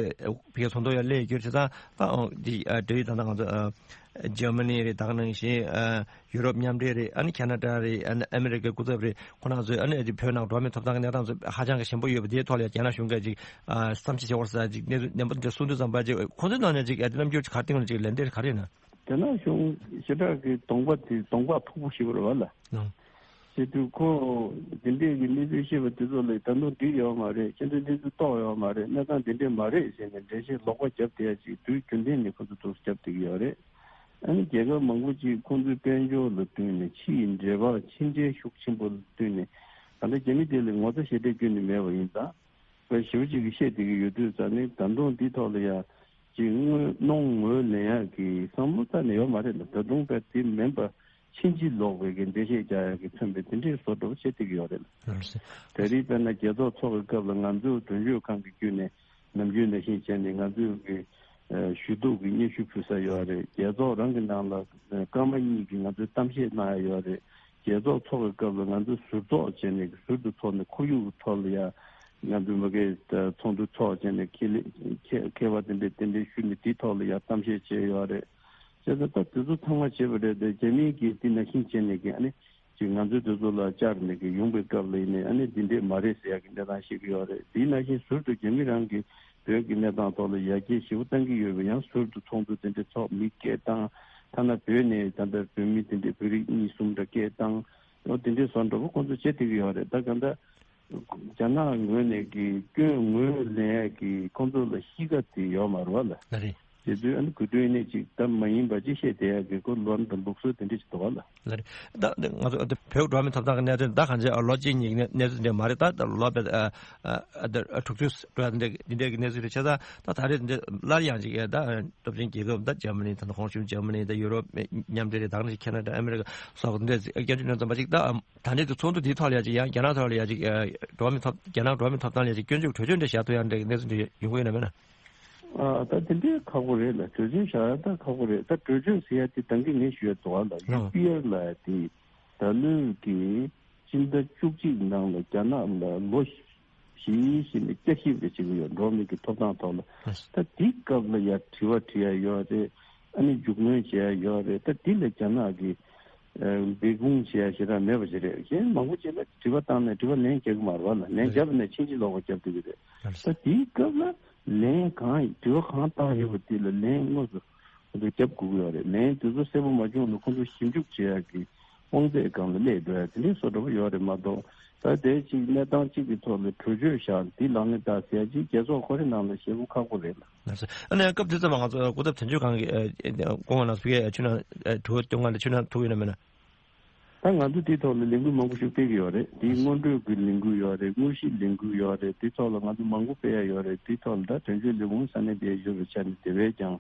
ཕ་གིའི་ཚོགས་འདུ་ཡ་སླེབས་ཡོད་ཀྱི་རེད། ད་ཨོ་འདི་ཨ་འབྲེལ་ཡོད་ད་ལྟ་ང་ཚོ་ཨ་འཇར་མ་ནི་རེད། ད་ག་ནང་བཞིན་ཨ་ཡུ་རོབ་མཉམ་འབྲེལ་རེད། ཨ་ནི་ཁ་ན་ཌ་རེད། ཨ་ནི་ཨ་མི་རི་ཀའི་སྐུ་ཚབ་རེད། ཁོ་རང་ཚོས་ཨ་ནི་འདི་བོད་ནང་འགྲོ་བ་མིའི་ཐོབ་ཐང་གི་གནས་སྟངས་ཚོ་ཧ་ཅང་གི་ཞན་པོ་ཡོད་པ་དེའི་ཐོག་ལ་ཡ་རྒྱ་ནག་གཞུང་གིས་ཅིག་ཨ་བསམ་ཤེས་བྱེད་དགོས་ས་ཅིག་གནས་ཚུལ་བདེན་པ་འདི་གསུང་དུས་ཙམ་པ་ཅིག་ཁོ་ཚོའི་ནང་ནས་ཅིག་ཨ་འདི་རྣམ་འགྱུར་ག་རེ་སྟོན་གི་ཅིག་ལན་འདེབས་ག་རེ་ཡིན་ན། རྒྱ་ནག་གཞུང་ཞེ་དྲག་གི་གདོང་པ་དེ་གདོང་པ་ཕུག་པོ་ཞིག་རེད་བ་ལ། ཨང་། བྱེད་དུས་ཁོ་འདི་འདྲས་ཀྱི་གནས་ཚུལ་བཤད་པ་དེ་ཚོ་ལ་ད་དུང་འགྲིག་ཡོད་མ་རེད། ཁྱེད་ཚོས་གནས་ཚུལ་རྟོགས་ཡོད་མ་རེད། གནས་སྟངས་འདི་འདྲས་མ་རེད་ཟེར་ནས་འགྲེལ་བཤད་ལོག་པ་བརྒྱབ་བསྡད་ཡ་ཅིག་དུས་རྒྱུན་ལྡན་ནས་ཁོ་ཚོ་འདུག་སེ་བརྒྱབ་བསྡད་ཀྱི་ཡོད་རེད། ཨ་ནི་རྒྱལ་ཁབ་མང་པོ་ཅིག་ཁོང་ཚོའི་དཔལ་འབྱོར་ལ་བསྟུན་ནས། ཕྱི་ཡི་འབྲེལ་བ་ཕྱི་འབྲེལ་ཤུགས་ཆེན་པོ་ལ་བསྟུན་ནས། ད་ལྟ་རྒྱ་མི་དེ་ལ་ངོ་ཚ་ཞེ་དྲག་སྐྱོན་ནས་མེད་པ་ཡིན་ཙང་། བས་ཞེ་པོ་ཅིག་གིས་བཤད་བསྡད་ཀྱི་ཡོད་དུས་ཙང་ནི། ད་དུང་འདིའི་ཐོག་ལ་ཡ་ཅིག་དངོས་གནོང་ངོས་ལེན་ཡག་གི་བསམ་བློ་རྩ་ནས་ཡོད་མ་རེད་ལ། ད་དུང་བས་དེ་མིན་པ་ཕྱིན་ཅི་ལོག་པའི་གི་འགྲེལ་བཤད་རྒྱག་ཡག་གི་མཚོན་པའི་དེ་འདྲའི་བཟོ་འདྲ་བོ་བྱེད་བསྡད་ཀྱི་ཡོད་རེད་ལ། ད་རེས་དཔེར་ན་རྒྱལ་ཚོགས་ཚོགས་ཀྱི་སྐབས་ལ་ང་ཚོའི་དོན་གཅོད་ཁང་གི་བརྒྱུད་ནས་ནམ་རྒྱུན་ནང་བཞིན་བྱས་ནས་ང་ཚོའི་གི་ཞུ་གཏུག་གི་སྙན་ཞུ་ཕུལ་ས་ཡོད་རེད། རྒྱལ་ཚོགས་རང་གི་ནང་ལ་སྐར་མ་གཉིས་ཀྱི་ང་ཚོའི་གཏམ་བཤད་གནང་ཡ་ཡོད་རེད། རྒྱལ་ཚོགས་ཚོགས་ཀྱི་སྐབས་ལ་ང་ཚོ་ཟུར་ཚོགས་བྱས་ནས་ཟུར་དུ་ཚོགས་ནས་ཁོར་ཡུག་གི་ཐོག་ལ་ཡ་ང་ཚོའི་མ་གི་ཚོགས་འདུ་ཚོགས་བྱས་ནས་ཁེ་ལས་ཁེ་ཁེ་བ་དེ་འདྲས་དེ་འདྲས་ཞུས་ནས་དེའི་ཐོག་ལ་ཡ་གཏམ་བཤད་བྱས་ཡོད་རེད། བྱས་ཙང་ད་དེ་ཚོ་ཚང་མ་བྱས་པ་རེད་དེ། རྒྱ་མིའི་གི་དེ་ནང་བཞིན་བྱས་ནས་གི་ཨ་ནི་ཅིག་ང་ཚོའི་དེ་ཚོ་ལ་བཅར་ནས་གི་ཡོང་པའི་སྐབས་ལ་ཡིན་ནའི་ཨ་ནི་འདི་འདྲས་མ་རེད་ཟེར་ཡ་གི་གནས་སྟངས་ཤིག་ཡོད་རེད། དེའི་ནང་བཞིན་ཟུར་དུ་རྒྱ་མི་རང་གི་བོད་ཀྱི་གནས་སྟངས་ཐོག་ལ་ཡར་རྒྱས་ཞེ་པོ་བཏང་གི་ཡོད་པ། ཡང་ཟུར་དུ་ཚོགས་འདུ་དེ་འདྲས་ཚོགས་མི་སྐད་བཏང་། ཐ་ན་བོད་ནས་ད་ལྟ་བོད་མི་དེ་འདྲས་བོད་རིགས་གཉིས་གསུམ་འདྲ་སྐད་བཏང་། འོ་དེ་འདྲས་བཟོ་འདྲ་པོ་ཁོང་ཚོ་བྱེད་བསྡད་ཀྱི་ཡོད་རེད། ད་ག་འདྲ་རྒྱ་ནག་ངོས་ནས་ཀྱི་སྐྱོན་ངོས་ལེན་ཡ་གི་ཁོང་ཚོ་ལ་གཤིས་ཀ་དེ་ཡོད་མ་རེད་བ་ལ། ལ་རེད། དེ་དུས་ཨ་ནི་གུ་དུས་ནས་ཅིག་ད་མ་ཡིན་པ་ཅིག་བཤད་བསྡད་ཡ་གི་ཁོ་ལོ་ན་ད་ལུགས་སྲོལ་དེ་འདྲས་ཅིག་འདུག་བ་ལ། ལ་རེད། ད་ང་ཚོ་བོད་འགྲོ་བ་མིའི་ཐོབ་ཐང་གི་གནས་ཚུལ་ད་གང་ཅི་ལོ་གཅིག་གཉིས་ཀྱི་གནས་ཚུལ་འདྲ་མ་རེད། ད་ལོ་བས་དྲུག་ཅུ་འགྲོ་ཡ་དེ་འདྲ་འདི་འདྲའི་གི་གནས་ཚུལ་རེད། བྱས་ཙང་ད་ད་རེས་འདི་སླར་ཡང་ཅིག་ད་སྟོབས་ཆེན་རྒྱལ་ཁབ་ད་འཇར་མ་ནི་ད་ནི་ཧོང་ཞུང་འཇར་མ་ནི་ད་ཡུ་རོབ་མཉམ་འབྲེལ་རེད། ད་ག་ནང་བཞིན་ཁེ་ན་ཌ་ཨ་མི་རི་ཀ་སོགས་འདི་འདྲའི་སྐྱབས་བཅོལ་གནས་ཚུལ་ཙམ་པ་ཅིག་ད་ད་ནི་འདི་ཚོགས་འདུ་འདིའི་ཐོག་ལ་ཡ་ཅིག་ཡང་རྒྱ་ནག་ཐོག་ལ་ཡ་ཅིག་འགྲོ་བ་མིའི་ཐོབ་རྒྱ་ནག་འགྲོ་བ་མིའི་ཐོབ་ཐང་ལ་ཡ་ཅིག་སྐྱོན་བརྗོད་གྲོས་ཆོད་འདྲ་བཞག་ཐུབ་ཡ་འདྲ་གི་གནས་ཚུལ་འདྲ་ཡོང་གི་ཡོད་ན་མེད་ན། ཨ་ད་དེ་འདྲའི་ཁག་པོ་རེད་ལ། གྲོས་ཆོད་བཞག་ཡ་ད་ཁག་པོ་རེད། ད་གྲོས་ཆོད་ཟེར་ཡ་དེ་ད་གིན་ངས་ཞུ་ཡ་འདུག་བ་ལ། ཡུ་པི་ཨར་ལབ་ཡ་དེ་ད་ལོའི་གི་སྤྱི་ཟླ་བཅུ་གཅིག་ནང་ལ་རྒྱ་ནག་ལ་ལོ་བཞི་བཞི་ནས་བསྐྱར་ཞིབ་རེ་བྱེད་ཀྱི་ཡོད། འགྲོ་བ་མི་གི་ཐོབ་ཐང་ཐོག་ལ། ད་དེའི་སྐབས་ལ་ཡ་དྲི་བ་དྲི་ཡ་ཡོད་རེད། ཨ་ནི་མཇུག་སྣོན་བྱེད་ཡ་ཡོད་རེད། ད་དེ་ལ་རྒྱ་ནག་གི་ཨ་འབད་འབུངས་བྱེད་ཡ་ཞེ་དྲག་མེད་པ་ཞིག་རེད། གཞན་མང་པོ་ཅིག་ལ་དྲི་བ་བཏང་ནས་དྲི་བ་ལན་རྒྱག་གི་མ་རེད་བ་ལ། ལན་རྒྱབ་ནས་ཕྱིན་ཅི་ལོག་པ་རྒྱབ་བསྡད་ཀྱི་རེད། ད་དེའི་སྐབས་ལ་ལན་གང་དྲི་བ་གང་བཏང་ཡོད་པ་དེ་ལ་ལན་དངོས་སུ་ང་ཚོས་རྒྱབ་དགོས་ཀྱི་ཡོད་རེད། ལན་དེ་ཚོ་གསལ་པོ་མ་བྱུང་ན་ཁོང་ཚོ་ཞིབ་འཇུག་བྱེད་ཡག་གི་དབང་ཚད་སྒང་ལ་སླེབས་འགྲོ་ཡ་དེ་འདྲའི་བཟོ་འདྲ་པོ་ཡོད་རེད་མ་གཏོགས། ད་དེ་གཅིག་གནས་སྟངས་གཅིག་གི་ཐོག་ལ་གྲོས་ཆོད་བཞག་འདི་ལག་ལེན་བསྟར་ཟེར་ཡ་གཅིག་རྒྱལ་ཚོགས་ཁོ་རའི་ནང་ལ་བཞེས་སྒོ་ཁག་པོ་རེད་ལ། ལགས་སོ། ཨ་ནི་སྐབས་དེ་ཙམ་པ་ང་ཚོ་སྐུ་ཚབ་དོན་གཅོད་ཁང་གི་ཨ་ཨ་སྐུ་ངོ་ལགས་སུ་ཕ་གིའི་ཆུ་ནང་ཨ་དྲི་བ་སྐྱོང་ག་ལ་ཆུ་ནང་ཐུག་ཡོད་ན་མེད་ན། ད་ང་ཚོ་དེའི་ཐོག་ལ་ལས་འགུལ་མང་པོ་ཞིག་སྤེལ་གྱི་ཡོད་རེད། དེའི་སྔོན་འགྲོའི་གི་ལས་འགུལ་ཡོད་རེད། དངོས་གཞིའི་ལས་འགུལ་ཡོད་རེད། དེའི་ཐོག་ལ་ང་ཚོ་མང་པོ་སྤེལ་ཡ་ཡོད་རེད། དེའི་ཐོག་ལ་ད་དོན་གཅོད་ལས་ཁུངས་ས་གནས་དེ་བཞུགས་པའི་ཆ་ནས་དེ་བས་ཀྱང་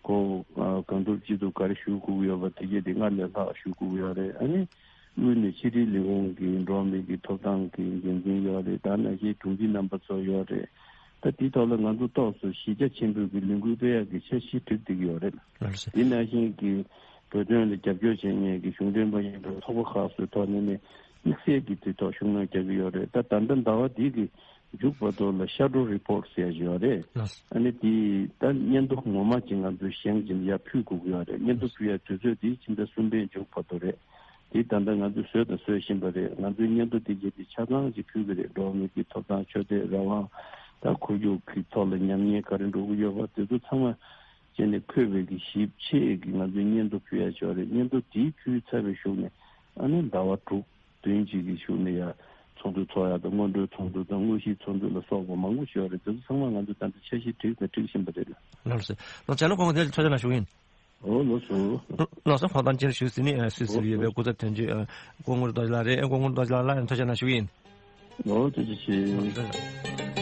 ཁོ་ཨ་གང་ཐུབ་ཅི་ཐུབ་ག་རེ་ཞུ་དགོས་ཀྱི་ཡོད་པ་དེ་གས་དེ་སྔར་ལས་ལྷག་ཞུ་དགོས་ཀྱི་ཡོད་རེད། ཨ་ནི་དངོས་གནས་ཕྱི་དྲིལ་ལས་ཁུངས་ཀྱི་འགྲོ་བ་མི་གི་ཐོབ་ཐང་གི་འགན་འཛིན་ཡོད་རེད། ད་ནང་བཞིན་དྲུང་ཆེ་རྣམ་པ་ཚོ་ཡོད་རེད། ད་དེའི་ཐོག་ལ་ང་ཚོ་ཏོག་ཙམ་གཞི་རྒྱ་ཆེན་པོའི་གི་ལས་འགུལ་སྤེལ་ཡག་གི་འཆར་གཞི་བསྒྲིགས་བསྡད་ཀྱི་ཡོད་རེད། ལགས་སོ། དེ་ནང་བཞིན་གྱི་བོད་དོན་ལ་རྒྱབ་སྐྱོར་བྱེད་མཁན་གྱི་གཞུང་འབྲེལ་མ་ཡིན་པའི་ཚོགས་པ་ཁག་སོགས་ཐོག་ནས་ནས་དམིགས་བསལ་གྱི་དེ་ཐོག་ཤུགས་སྣོན་རྒྱག་གི་ཡོད་རེད། ད་ད་ལྟ་ཟླ་བ་འདི་གི་མཇུག་བར་དུ་ལ་ཤར་ཌོ་རི་པོར་ཊི་ཟེར་ཡག་ཅིག་ཡོད་རེད། ལགས་སོ། ཨ་ནི་དེ་ད་སྙན་ཐོ་ངོ་མ་ཅིག་ང་ཚོས་བཞེངས་ཀྱིན་ཡར་ཕུལ་དགོས་ཀྱི་ཡོད་རེད། སྙན་ཐོ་ཕུལ་ཡག་དུས་ཚོད་དེ་ཕྱི་ཟླ་གསུམ་པའི་མཇུག་བར་དུ་རེད། དེ་ད་ལྟ་ང་ཚོས་བཟོས་དང་བཟོ་བཞིན་པ་རེད། ང་ཚོའི་སྙན་ཐོ་དེ་རྗེས་དེ་ཆ་ཚང་ཅིག་ཕུལ་གྱི་རེད། འགྲོ་བ་མི་གི་ཐོབ་ཐང་ཆོས་དད་རང་དབང་དང་ཁོར་ཡུག་གི་ཐོག་ལ་ཉམས་ཉེས་ག་རེ་འགྲོ་གི་ཡོད་པ་དེ་ཚོ་ཚང་མ་བྱས་ནས་འཁོད་པའི་གི་ཞིབ་ཕྲའི་གི་ང་ཚོའི་སྙན་ཐོ་ཕུལ་ཡ་ཞིག་ཡོད་རེད། སྙན་ཐོ་དེ་ཕུལ་ཚར་བའི་གཞུག་ནས་ཨ་ནི་ཟླ་བ་དྲུག་བདུན་ཅིག་གི་གཞུག་ནས་ཡ་ཚོགས་འདུ་ཚོགས་ཡ་དང་སྔོན་འགྲོའི་ཚོགས་འདུ་དང་དངོས་གཞིའི་ཚོགས་འདུ་ལ་སོགས་པ་མང་པོ་ཞིག་ཡོད་རེད། དེ་ཚོ་ཚང་མ་ང་ཚོས་ད་ལྟ་འཆར་གཞི་བསྒྲིགས་དང་སྒྲིག་བཞིན་པ་རེད། ལགས་སོ། ལགས་སོ། ལགས་སོ། ཁོང་ཚོ་ལ་ཐུགས་རྗེ་གནང་ཞུ་གི་ཡིན། ཨོ་ལགས་སོ། ལགས་སོ། ཕོགས་གཏམ་ཅིག་ཞུས་ཟིན་ནས་སུད་སི་ལ་ཡོད་པའི་སྐུ་ཚབ་དོན་གཅོད་སྐུ་ངོ་རྡོ་རྗེ་ལགས་རེད། སྐུ་ངོ་རྡོ་རྗེ་ལགས་ལ་ཐུགས་རྗེ་གནང་ཞུ་གི་ཡིན། ཨོ་ཐུགས་རྗེ་ཆེ།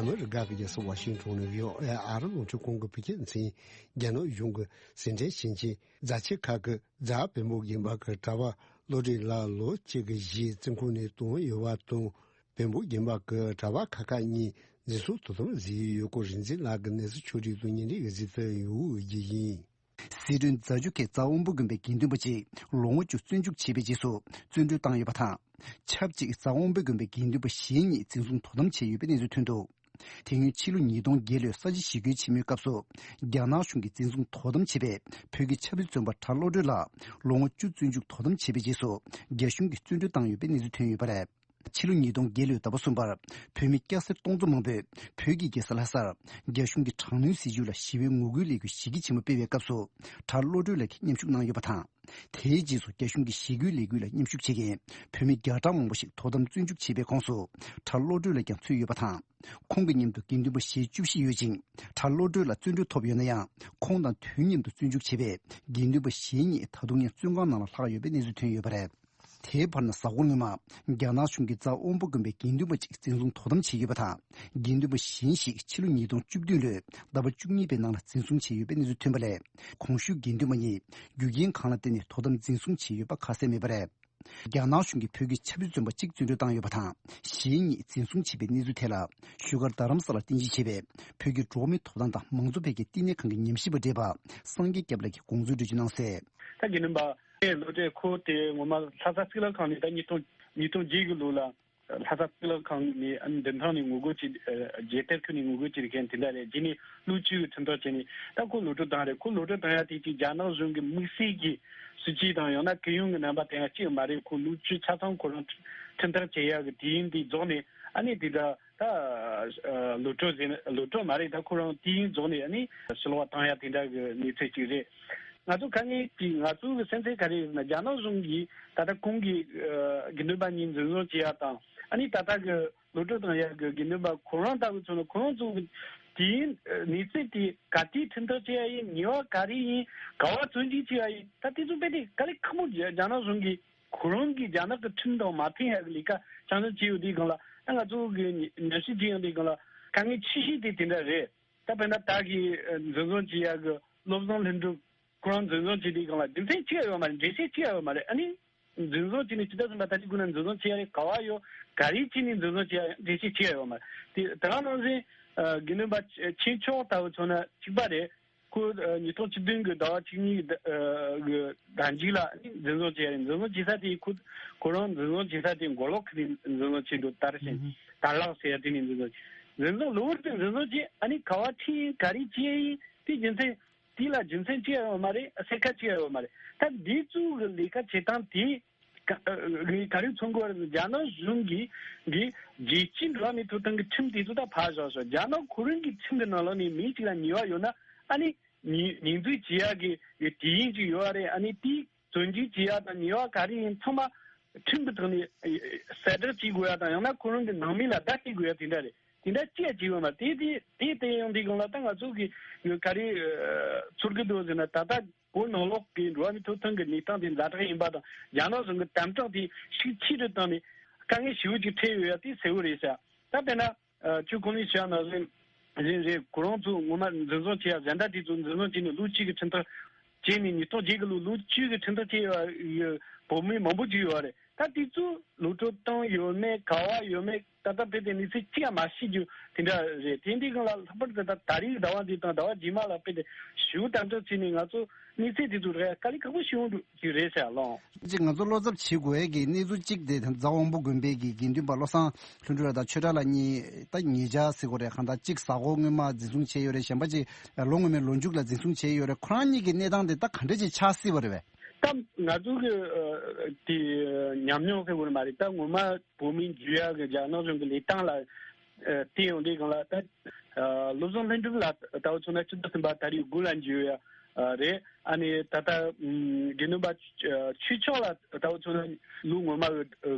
ཨ་མི་རི་ཀ་གི་རྒྱལ་ས་ཝ་ཤིང་ཊོན་ནས་བྷི་ཨོ་ཨེ་ཨ་རི་རླུང་འཕྲིན་ཁང་གི་བོད་སྐད་མཚན། རྒྱ་ནག་གཞུང་གི་ཟིན་བྲིས་ཤིང་ཆེན་རྫ་ཆས་ཁག་གི་རྫ་བེམ་པོ་རྒན་པ་གི་གྲྭ་པ་བློ་གྲོས་ལགས་ལོ་གཅིག་གི་རྗེས་བཙོན་ཁང་ནས་བཏོན་ཡོད་པ་དང་། བེམ་པོ་རྒན་པ་གི་གྲྭ་པ་ཁག་ཁག་གཉིས་འཛིན་བཟུང་དོ་དམ་བཟོས་ཡོད་སྐོར་རིག་འཛིན་ལགས་ཀྱི་གནས་ཚུལ་ཕྱོགས་བསྒྲིགས་དང་བརྙན་འཕྲིན་འགོད་གཟིགས་ཚོས་ཡོང་འོས་ཀྱི་ཡིན། སི་ཁྲོན་རྫ་ཆུ་ཁའི་རྫ་དབོན་པོ་དགོན་པའི་དགེ་འདུན་པ་གཅིག་ལོ་ངོ་བཅུ་བཙོན་འཇུག་བྱས་པའི་རྗེས་སུ་བཙོན་གྲོལ་བཏང་ཡོད་པ་དང་། ཆབས་ཅིག་རྫ་དབོན་པོའི་དགོན་པའི་དགེ་འདུན་པ་གཞན་གཉིས་འཛིན་བཟུང་དོ་དམ་བྱས་ཡོད་པའི་གནས་ཚུལ་ཐོན་འདུག་དེ་སྔོན་ཕྱི་ལོ་ཉིས་སྟོང་བརྒྱད་ལོའི་ས་བྱི་ཞི་རྒོལ་ཆེན་མོའི་སྐབས་སུ་རྒྱ་ནག་གཞུང་གིས་འཛིན་བཟུང་དོ་དམ་བྱས་པའི་བོད་ཀྱི་ཆབ་སྲིད་བཙོན་པ་གྲྭ་བློ་གྲོས་ལགས་ལོ་ངོ་བཅུ་བཙོན་འཇུག་དོ་དམ་བྱས་པའི་རྗེས་སུ་རྒྱ་གཞུང་གིས་བཙོན་གྲོལ་བཏང་ཡོད་པའི་གནས་ཚུལ་ཐོན་ཡོད་པ་རེད། ཕྱི་ལོ་ཉིས་སྟོང་བརྒྱད་ལོའི་ཟླ་བ་གསུམ་པར་བོད་མི་སྐྱ་སེར་སྟོང་ཚོ་མང་པོས་བོད་ཀྱི་རྒྱལ་ས་ལྷ་སར་རྒྱ་གཞུང་གི་དྲག་གནོན་སྲིད་བྱུས་ལ་ཞི་བའི་ངོ་རྒོལ་ལས་འགུལ་ཞི་རྒྱས་ཆེན་མོ་སྤེལ་བའི་སྐབས་སུ་གྲྭ་བློ་གྲོས་ལགས་ཀྱིས་མཉམ་ཞུགས་གནང་ཡོད་པ་དང་། དེའི་རྗེས་སུ་རྒྱ་གཞུང་གི་ཞི་རྒོལ་ལས་འགུལ་ལ་མཉམ་ཞུགས་བྱེད་མཁན་བོད་མི་བརྒྱ་ཕྲག་མང་པོ་ཞིག་དོ་དམ་བཙོན་འཇུག་བྱས་པའི་ཁོངས་སུ་གྲྭ་བློ་གྲོས་ལགས་ཀྱང་ཚུད་ཡོད་པ་དང་། ཁོང་གི་མཉམ་དུ་དགེ་འདུན་པ་ཞེ་བཅུ་བཞི་ཡོད་ཅིང་། གྲྭ་བློ་གྲོས་ལགས་བཙོན་གྲོལ་ཐོབ་ཡོད་ན་ཡང་། ཁོང་དང་དུས་མཉམ་དུ་བཙོན་འཇུག་བྱས་པའི་དགེ་འདུན་པ་གཞན་གཉིས་ད་དུང་ཡང་བཙོན་ཁང་ནང་ལ་ལྷག་ཡོད་པའི་གནས་ཚུལ་ཐོན་ཡོད་པ་རེད། དེའི་བར་ན་གཟའ་འཁོར་སྔོན་མ། རྒྱ་ནག་གཞུང་གིས་རྫ་དབོན་པོ་དགོན་པའི་དགེ་འདུན་པ་གཅིག་འཛིན་བཟུང་དོ་དམ་བྱས་ཡོད་པ་དང་། དགེ་འདུན་པ་གཞན་ཞིག་ཕྱི་ལོ་ཉིས་སྟོང་བཅུ་བདུན་ལོའི་ཟླ་བ་བཅུ་གཉིས་པའི་ནང་ལ་འཛིན་བཟུང་བྱས་ཡོད་པའི་གནས་ཚུལ་ཐོན་པ་ལས། གོང་ཞུས་དགེ་འདུན་པ་གཉིས་རྒྱུ་རྐྱེན་གང་ལ་བརྟེན་ནས་དོ་དམ་འཛིན་བཟུང་བྱས་ཡོད་པ་ཁ་གསལ་མེད་པ་རེད། རྒྱ་ནག་གཞུང་གིས་བོད་ཀྱི་ཆབ་སྲིད་བཙོན་པ་གཅིག་བཙོན་གྲོལ་བཏང་ཡོད་པ་དང་། གཞན་གཉིས་འཛིན་བཟུང་བྱས་པའི་གནས་ཚུལ་ཐད་ལ། བཞུགས་སྒར་རྡ་རམ་ས་ལར་རྟེན་གཞི་བྱས་པའི་བོད་ཀྱི་འགྲོ་བ་མིའི་ཐོབ་ཐང་དང་མང་གཙོ་འཕེལ་རྒྱས་བསྟི་གནས་ཁང་གི་ཉམས་ཞིབ་པ་བགྲེས་པ་སངས་རྒྱས་སྐྱབས་ལགས་ཀྱིས་དགོངས་ཚུལ་འགྲེལ་བརྗོད་གནང་གསལ། ད་དགེ་འདུན་པ་ཨེ་བློ་གྲོས་ཁོ་དེ་ངོ་མ་ལྷ་ས་གཙུག་ལག་ཁང་ནས་ད་ཉིས་སྟོང་ཉིས་སྟོང་བརྒྱད་ཀྱི་ལོ་ལ་ལྷ་ས་གཙུག་ལག་ཁང་ནས་ཨ་ནི་མདུན་ཐང་ནས་ངོ་རྒོལ་བྱས། རྒྱལ་དར་ཁུར་ནས་ངོ་རྒོལ་བྱས་མཁན་དེ་འདྲ་རེད། རྗེས་ནས་ཀློག་ཆུའི་ཁྲིམས་ཐག་བཅད་ནས་ད་ཁོ་གློད་གྲོལ་བཏང་རེད། ཁོ་གློད་གྲོལ་བཏང་ཡ་དེ་ཅིག་རྒྱ་ནག་གཞུང་གི་དམིགས་བསལ་གྱི་སྲིད་ཇུས་དང་ཡང་ན་གུ་ཡངས་ཀྱི་རྣམ་པ་དེ་ཡང་ཅིག་མ་རེད། ཁོ་ཀློག་ཆུ་ཆ་ཚང་ཁོ་རང་ཁྲིམས་ཐག་བཅད་ཡ་གི་དུས་ཡུན་དེ་རྫོགས་ནས་ཨ་ནི་དེ་འདྲ་ད་གློད་གྲོལ་ཟེར་ན་གློད་གྲོལ་མ་རེད། ད་ཁོ་རང་དུས་ཡུན་རྫོགས་ནས་ཨ་ནི་ཕྱིར་ལོག་བཏང་ཡ་དེ་འདྲ་གི་གནས་ཚུལ་ཅིག་རེད། ང་ཚོ་དཀའ་ངལ་དེ་ང་ཚོ་གི་སེམས་ཚེགས་ག་རེ་ཡོད་ན་རྒྱ་ནག་གཞུང་གིས་ད་ལྟ་ཁོང་གི་དགེ་འདུན་པ་གཉིས་འཛིན་བཟུང་བྱེད་ཡ་དང་ཨ་ནི་ད་ལྟ་གི་གློད་གྲོལ་བཏང་ཡ་གི་དགེ་འདུན་པ་ཁོ་རང་ལྟ་བུ་ཚོ་ནི་ཁོ་རང་ཚོ་གི་དེའི་གནས་ཚུལ་དེ་ག་དུས་ཁྲིམས་ཐག་བཅད་ཡ་ཡིན། ཉེས་པ་ག་རེ་ཡིན། ག་བ་བཙོན་འཇུག་བྱེད་ཡ་ཡིན། ད་དེ་ཚོ་དཔེ་དེ་དཀའ་ལས་ཁག་པོ་རྒྱ་རྒྱ་ནག་གཞུང་གིས་ཁོ་རང་གི་རྒྱ་ནག་གི་ཁྲིམས་དང་མ་མཐུན་ཡ་གི་ལས་ཀ་ཆ་ཚང་བྱས་ཡོད་དུས་སྒང་ལ་ད་ང་ཚོ་གི་ཉམས་ཞིབ་བྱེད་ཡོང་དུས་སྒང་ལ་དཀའ་ངལ་ཆེ་ཤོས་དེ་དེ་འདྲ་རེད། ད་དཔེར་ན་ད་གི་འཛིན་བཟུང་བྱེད་ཡ་གི་བློ་བཟང་ལྷུན་གྲུབ་ཁོ་རང་འཛིན་བཟུང་བྱེད་དུས་སྒང་ལ་རྒྱུ་མཚན་ཅི་ཡང་ཡོད་མ་རེད། འགྲེལ་བཤད་ཅི་ཡང་ཡོད་མ་རེད། ཨ་ནི་འཛིན་བཟུང་བྱས་ནས་ཕྱི་ཟླ་གསུམ་པ་ད་ཅི་དགོས་ན་འཛིན་བཟུང་བྱེད་ཡ་རེད། ག་བ་ཡོད་ག་རེ་བྱས་ནས་འཛིན་བཟུང་བྱེད་ཡ་འགྲེལ་བཤད་ཅི་ཡང་ཡོད་མ་རེད། དེ་ད་ག་ནང་བཞིན་དགེ་འདུན་པ་ཆོས་མཆོག་ལྟ་བུ་མཚོན་ན་གཅིག་པ་རེད། ཁོ་ཉིས་སྟོང་བཅུ་བདུན་གི་ཟླ་བ་བཅུ་གཉིས་གི་ཟླ་མཇུག་ལ་ནི་འཛིན་བཟུང་བྱས་རེད། འཛིན་བཟུང་བྱེད་ས་དེ་ཁོ་ཁོ་རང་འཛིན་བཟུང་བྱེད་ས་དེ་མགོ་ལོག་གི་ནས་འཛིན་བཟུང་བྱས་འདུག་དར་ཞིང་དར་ལག་ཟེར་ཡ་དེ་ནས་འཛིན་བཟུང་བྱས། འཛིན་བཟུང་གློ་བུར་དུ་འཛིན་བཟུང་བྱས། ཨ་ནི་ག་བ་ཁྲིད་ཡིན་ག་རེ་བྱས་ཡིན་དེ་རྒྱུ་མཚན་ དེ་ལ་རྒྱུ་མཚན་ཅི་ཡང་ཡོད་མ་རེད། གསལ་ཁ་ཅི་ཡང་ཡོད་མ་རེད། ད་འདི་ཚོ་གི་ལས་ཀ་བྱེད་སྟངས་དེ་ག་ག་རེ་མཚོན་དགོས་རེད། རྒྱ་ནག་གཞུང་གིས་གི་རྒྱལ་སྤྱིའི་འགྲོ་བ་མིའི་ཐོབ་ཐང་གི་ཁྲིམས་དེ་ཚོ་ད་ཕར་བཞག་ཤོག་རྒྱ་ནག་ཁོ་རང་གི་ཁྲིམས་ཀྱི་ནང་ལོགས་ནས་མི་གཅིག་ལ་ཉེས་པ་ཡོད་ན། ཨ་ནི་ཉེས་ཉེས་འཛུགས་བྱེད་ཡག་གི་དུས་ཡུན་ཅིག་ཡོད་རེད། ཨ་ནི་དེའི་བཙོན་འཇུག་བྱེད་ཡག་དང་ཉེས་པ་ག་རེ་ཡིན་ཚང་མ་ཁྲིམས་ཀྱི་ཐོག་ནས་གསལ་བསྒྲགས་བྱེད་དགོས་ཡག་དང་། ཡང་ན་ཁོ་རང་གི་ནང་མི་ལ་བརྡ་སྤྲད་དགོས་ཡག་དེ་འདྲ་རེད། དེ་འདྲ་ཅི་ཡང་བྱས་ཡོད་མ་རེད། དེ་དེ་དེ་དེ་ཡང་དེའི་སྒང་ལ་ད་ང་ཚོ་གི་ག་རེ་ཚོར་གི་འདུག་ཟེར་ན། ད་ལྟ་བོད་ནང་ལོགས་ཀྱི་འགྲོ་བ་མིའི་ཐོབ་ཐང་གི་གནས་སྟངས་དེ་ཛ་དྲག་ཡིན་པ་དང་། རྒྱ་ནག་གཞུང་གི་དམ་དྲག་དེ་ཤུགས་ཆེ་རུ་བཏང་ནས་དཀའ་ངལ་ཞེ་པོ་ཅིག་འཕྲད་ཡོད་ཡ་དེ་གསལ་བོ་རེད་ཤག་ད་དཔེར་ན་ཁྱོད་གོང་ནས་བཤད་ནང་བཞིན་བཞིན་རེད། ཁོ་རང་ཚོ་ངོ་མ་འཛིན་བཟུང་བྱས་ཡ་གཞན་དག་དེ་ཚོ་འཛིན་བཟུང་བྱས་ནས་ལོ་གཅིག་གི་ཁྲིམས་ཐག་བཅད་ནས། ཉིས་སྟོང་བརྒྱད་གི་ལོ་ལོ་གཅིག་གི་ཁྲིམས་ཐག་བཅད་ཡ་བོད་མི་མང་པོ་ཅིག་ཡོད་རེད། ད་དེ་ཚོ་གློད་གྲོལ་བཏང་ཡོད་མེད། ག་བ་ཡོད་མེད། ད་ལྟ་དཔེ་དེ་གནས་ཚུལ་གཅིག་ཡང་མ་ཤེས་རྒྱུ་དེ་འདྲ་རེད། དེ་འདི་སྒང་ལ་ལྷག་པར་དུ་ད་ད་རེས་ཟླ་བ་འདི་དང་ཟླ་བ་རྗེས་མ་ལ་དཔེ་དེ་ཞུ་དམ་དྲག་བྱས་ནས་ང་ཚོ་གནས་ཚུལ་དེ་ཚོ་རེད། དཀའ་ལས་ཁག་པོ་ཞིག་ཡོང་འདུག་གི་རེད་ཟེར་ལོང་། ཅིག་ང་ཚོ་བློ་འཚབ་བྱེད་དགོས་ཡས་ཀྱི་གནས་ཚུལ་གཅིག་དེ་རྫ་དབོན་པོ་དགོན་པའི་གི་དགེ་འདུན་པ་བློ་བཟང་ལྷུན་གྲུབ་ལགས་དང་ཆོས་གྲགས་ལགས་གཉིས་ད་ཉེ་ཆར་ཟེར་དགོས་རེད། གང་ལྟར་གཅིག་གཟའ་འཁོར་སྔོན་མ་འཛིན་བཟུང་བྱས་ཡོད་རེད། གཞན་པ་ཅིག་ལོ་སྔོན་མའི་ལོ་མཇུག་ལ་འཛིན་བཟུང་བྱས་ཡོད་རེད། ཁོ་རང་གཉིས་ཀྱི་གནས་སྟངས་དེ་ད་ག་འདྲ་ཅིག་ཆགས་སྲིད་པ་རེད་པས། ད་ང་ཚོ་གི་དེ་ཉམས་མྱོང་ཟེར་དགོས་རེད་མ་རེད། ད་ངོ་མ་བོད་མི་འཇུ་ཡག་གི་རྒྱ་ནག་གཞུང་གི་ལས་སྟངས་ལ་བལྟས་ཡོང་དུས་སྒང་ལ། ད་བློ་བཟང་ལྷུན་གྲུབ་ལགས་ལྟ་བུ་མཚོན་ན་ཆུ་ཚོད་གསུམ་པ་ད་རེས་དགུ་ལ་འཇུ་ཡ་རེད། ཨ་ནི་ད་ལྟ་དགེ་འདུན་པ་ཆོས་ཕྱོགས་ལ་ལྟ་བུ་མཚོན་ན་ལོ་སྔོན་མ་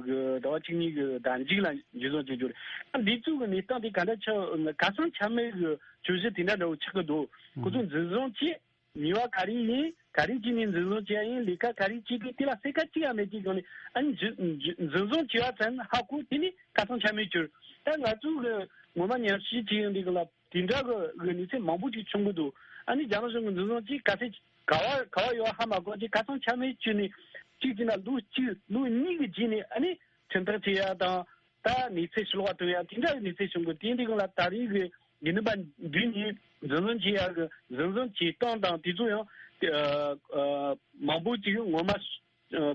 གི་ཟླ་བ་གཅིག་གཉིས་ཀྱི་ཟླ་མཇུག་ལ་འཇུ་བཟུང་བྱེད་རྒྱུ་རེད། ད་འདི་ཚོ་གི་གནས་སྟངས་དེ་ག་འདྲ་ཆགས། ཁ་སང་ཆ་མེད་གི་བརྗོད་གཞི་དེ་འདྲ་འདྲ་བོ་ཆགས་ཀྱི་འདུག་ཁོ་ཚོ་འཛིན་བཟུང་བྱས། ཉེས་པ་ག་རེ་ཡིན། ག་རེ་བྱས་ནས་འཛིན་བཟུང་བྱས་ཡིན། ལས་ཀ་ག་རེ་བྱས་ཏེ་དེ་ལ་གསལ་ཁ་གཅིག་ཡང་མེད་དུས་སྒང་ནས། ཨ་ནི་འཛིན་འཛིན་བཟུང་བྱས་པ་ཙམ་ཧ་གོ། དེ་ནི་ཁ་སང་ཆ་མེད་གྱུར། ད་ང་ཚོ་གི་ངོ་མ་ཉམས་ཞིབ་བྱས་ཡོང་དུས་སྒང་ལ་དེ་འདྲ་གི་གི་གནས་ཚུལ་མང་པོ་ཅིག་བྱུང་གི་འདུག་ཨ་ནི་རྒྱ་ནག་གཞུང་གི་འཛིན་བཟུང་བྱས་ག་ཚད་ག་བ་ག་བ་ཡོད་ཧ་མ་གོ་ཅིག་ཁ་སང་ཆ་མེད་བྱས་ནས་གཅིག་བྱས་ན་ལོ་གཅིག་ལོ་གཉིས་ཀྱི་རྗེས་ནས་ཨ་ནི་ཁྲིམས་ཐག་བཅད་ཡ་དང་། ད་གནས་ཚུལ་ཕྱི་ལོགས་ཐོན་ཡ་དེ་འདྲ་གི་གནས་ཚུལ་བྱུང་གི། དེ་འདི་སྒང་ལ་ད་རེས་ཀྱི་དགེ་འདུན་པ་འདི་གཉིས་འཛིན་བཟུང་བྱེད་ཡ་གི་འཛིན་བཟུང་བྱེད་སྟངས་དང་དེ་ཚོ་ཡང་ཨ་ཨ་མང་པོ་ཅིག་ངོ་མ་ཨ་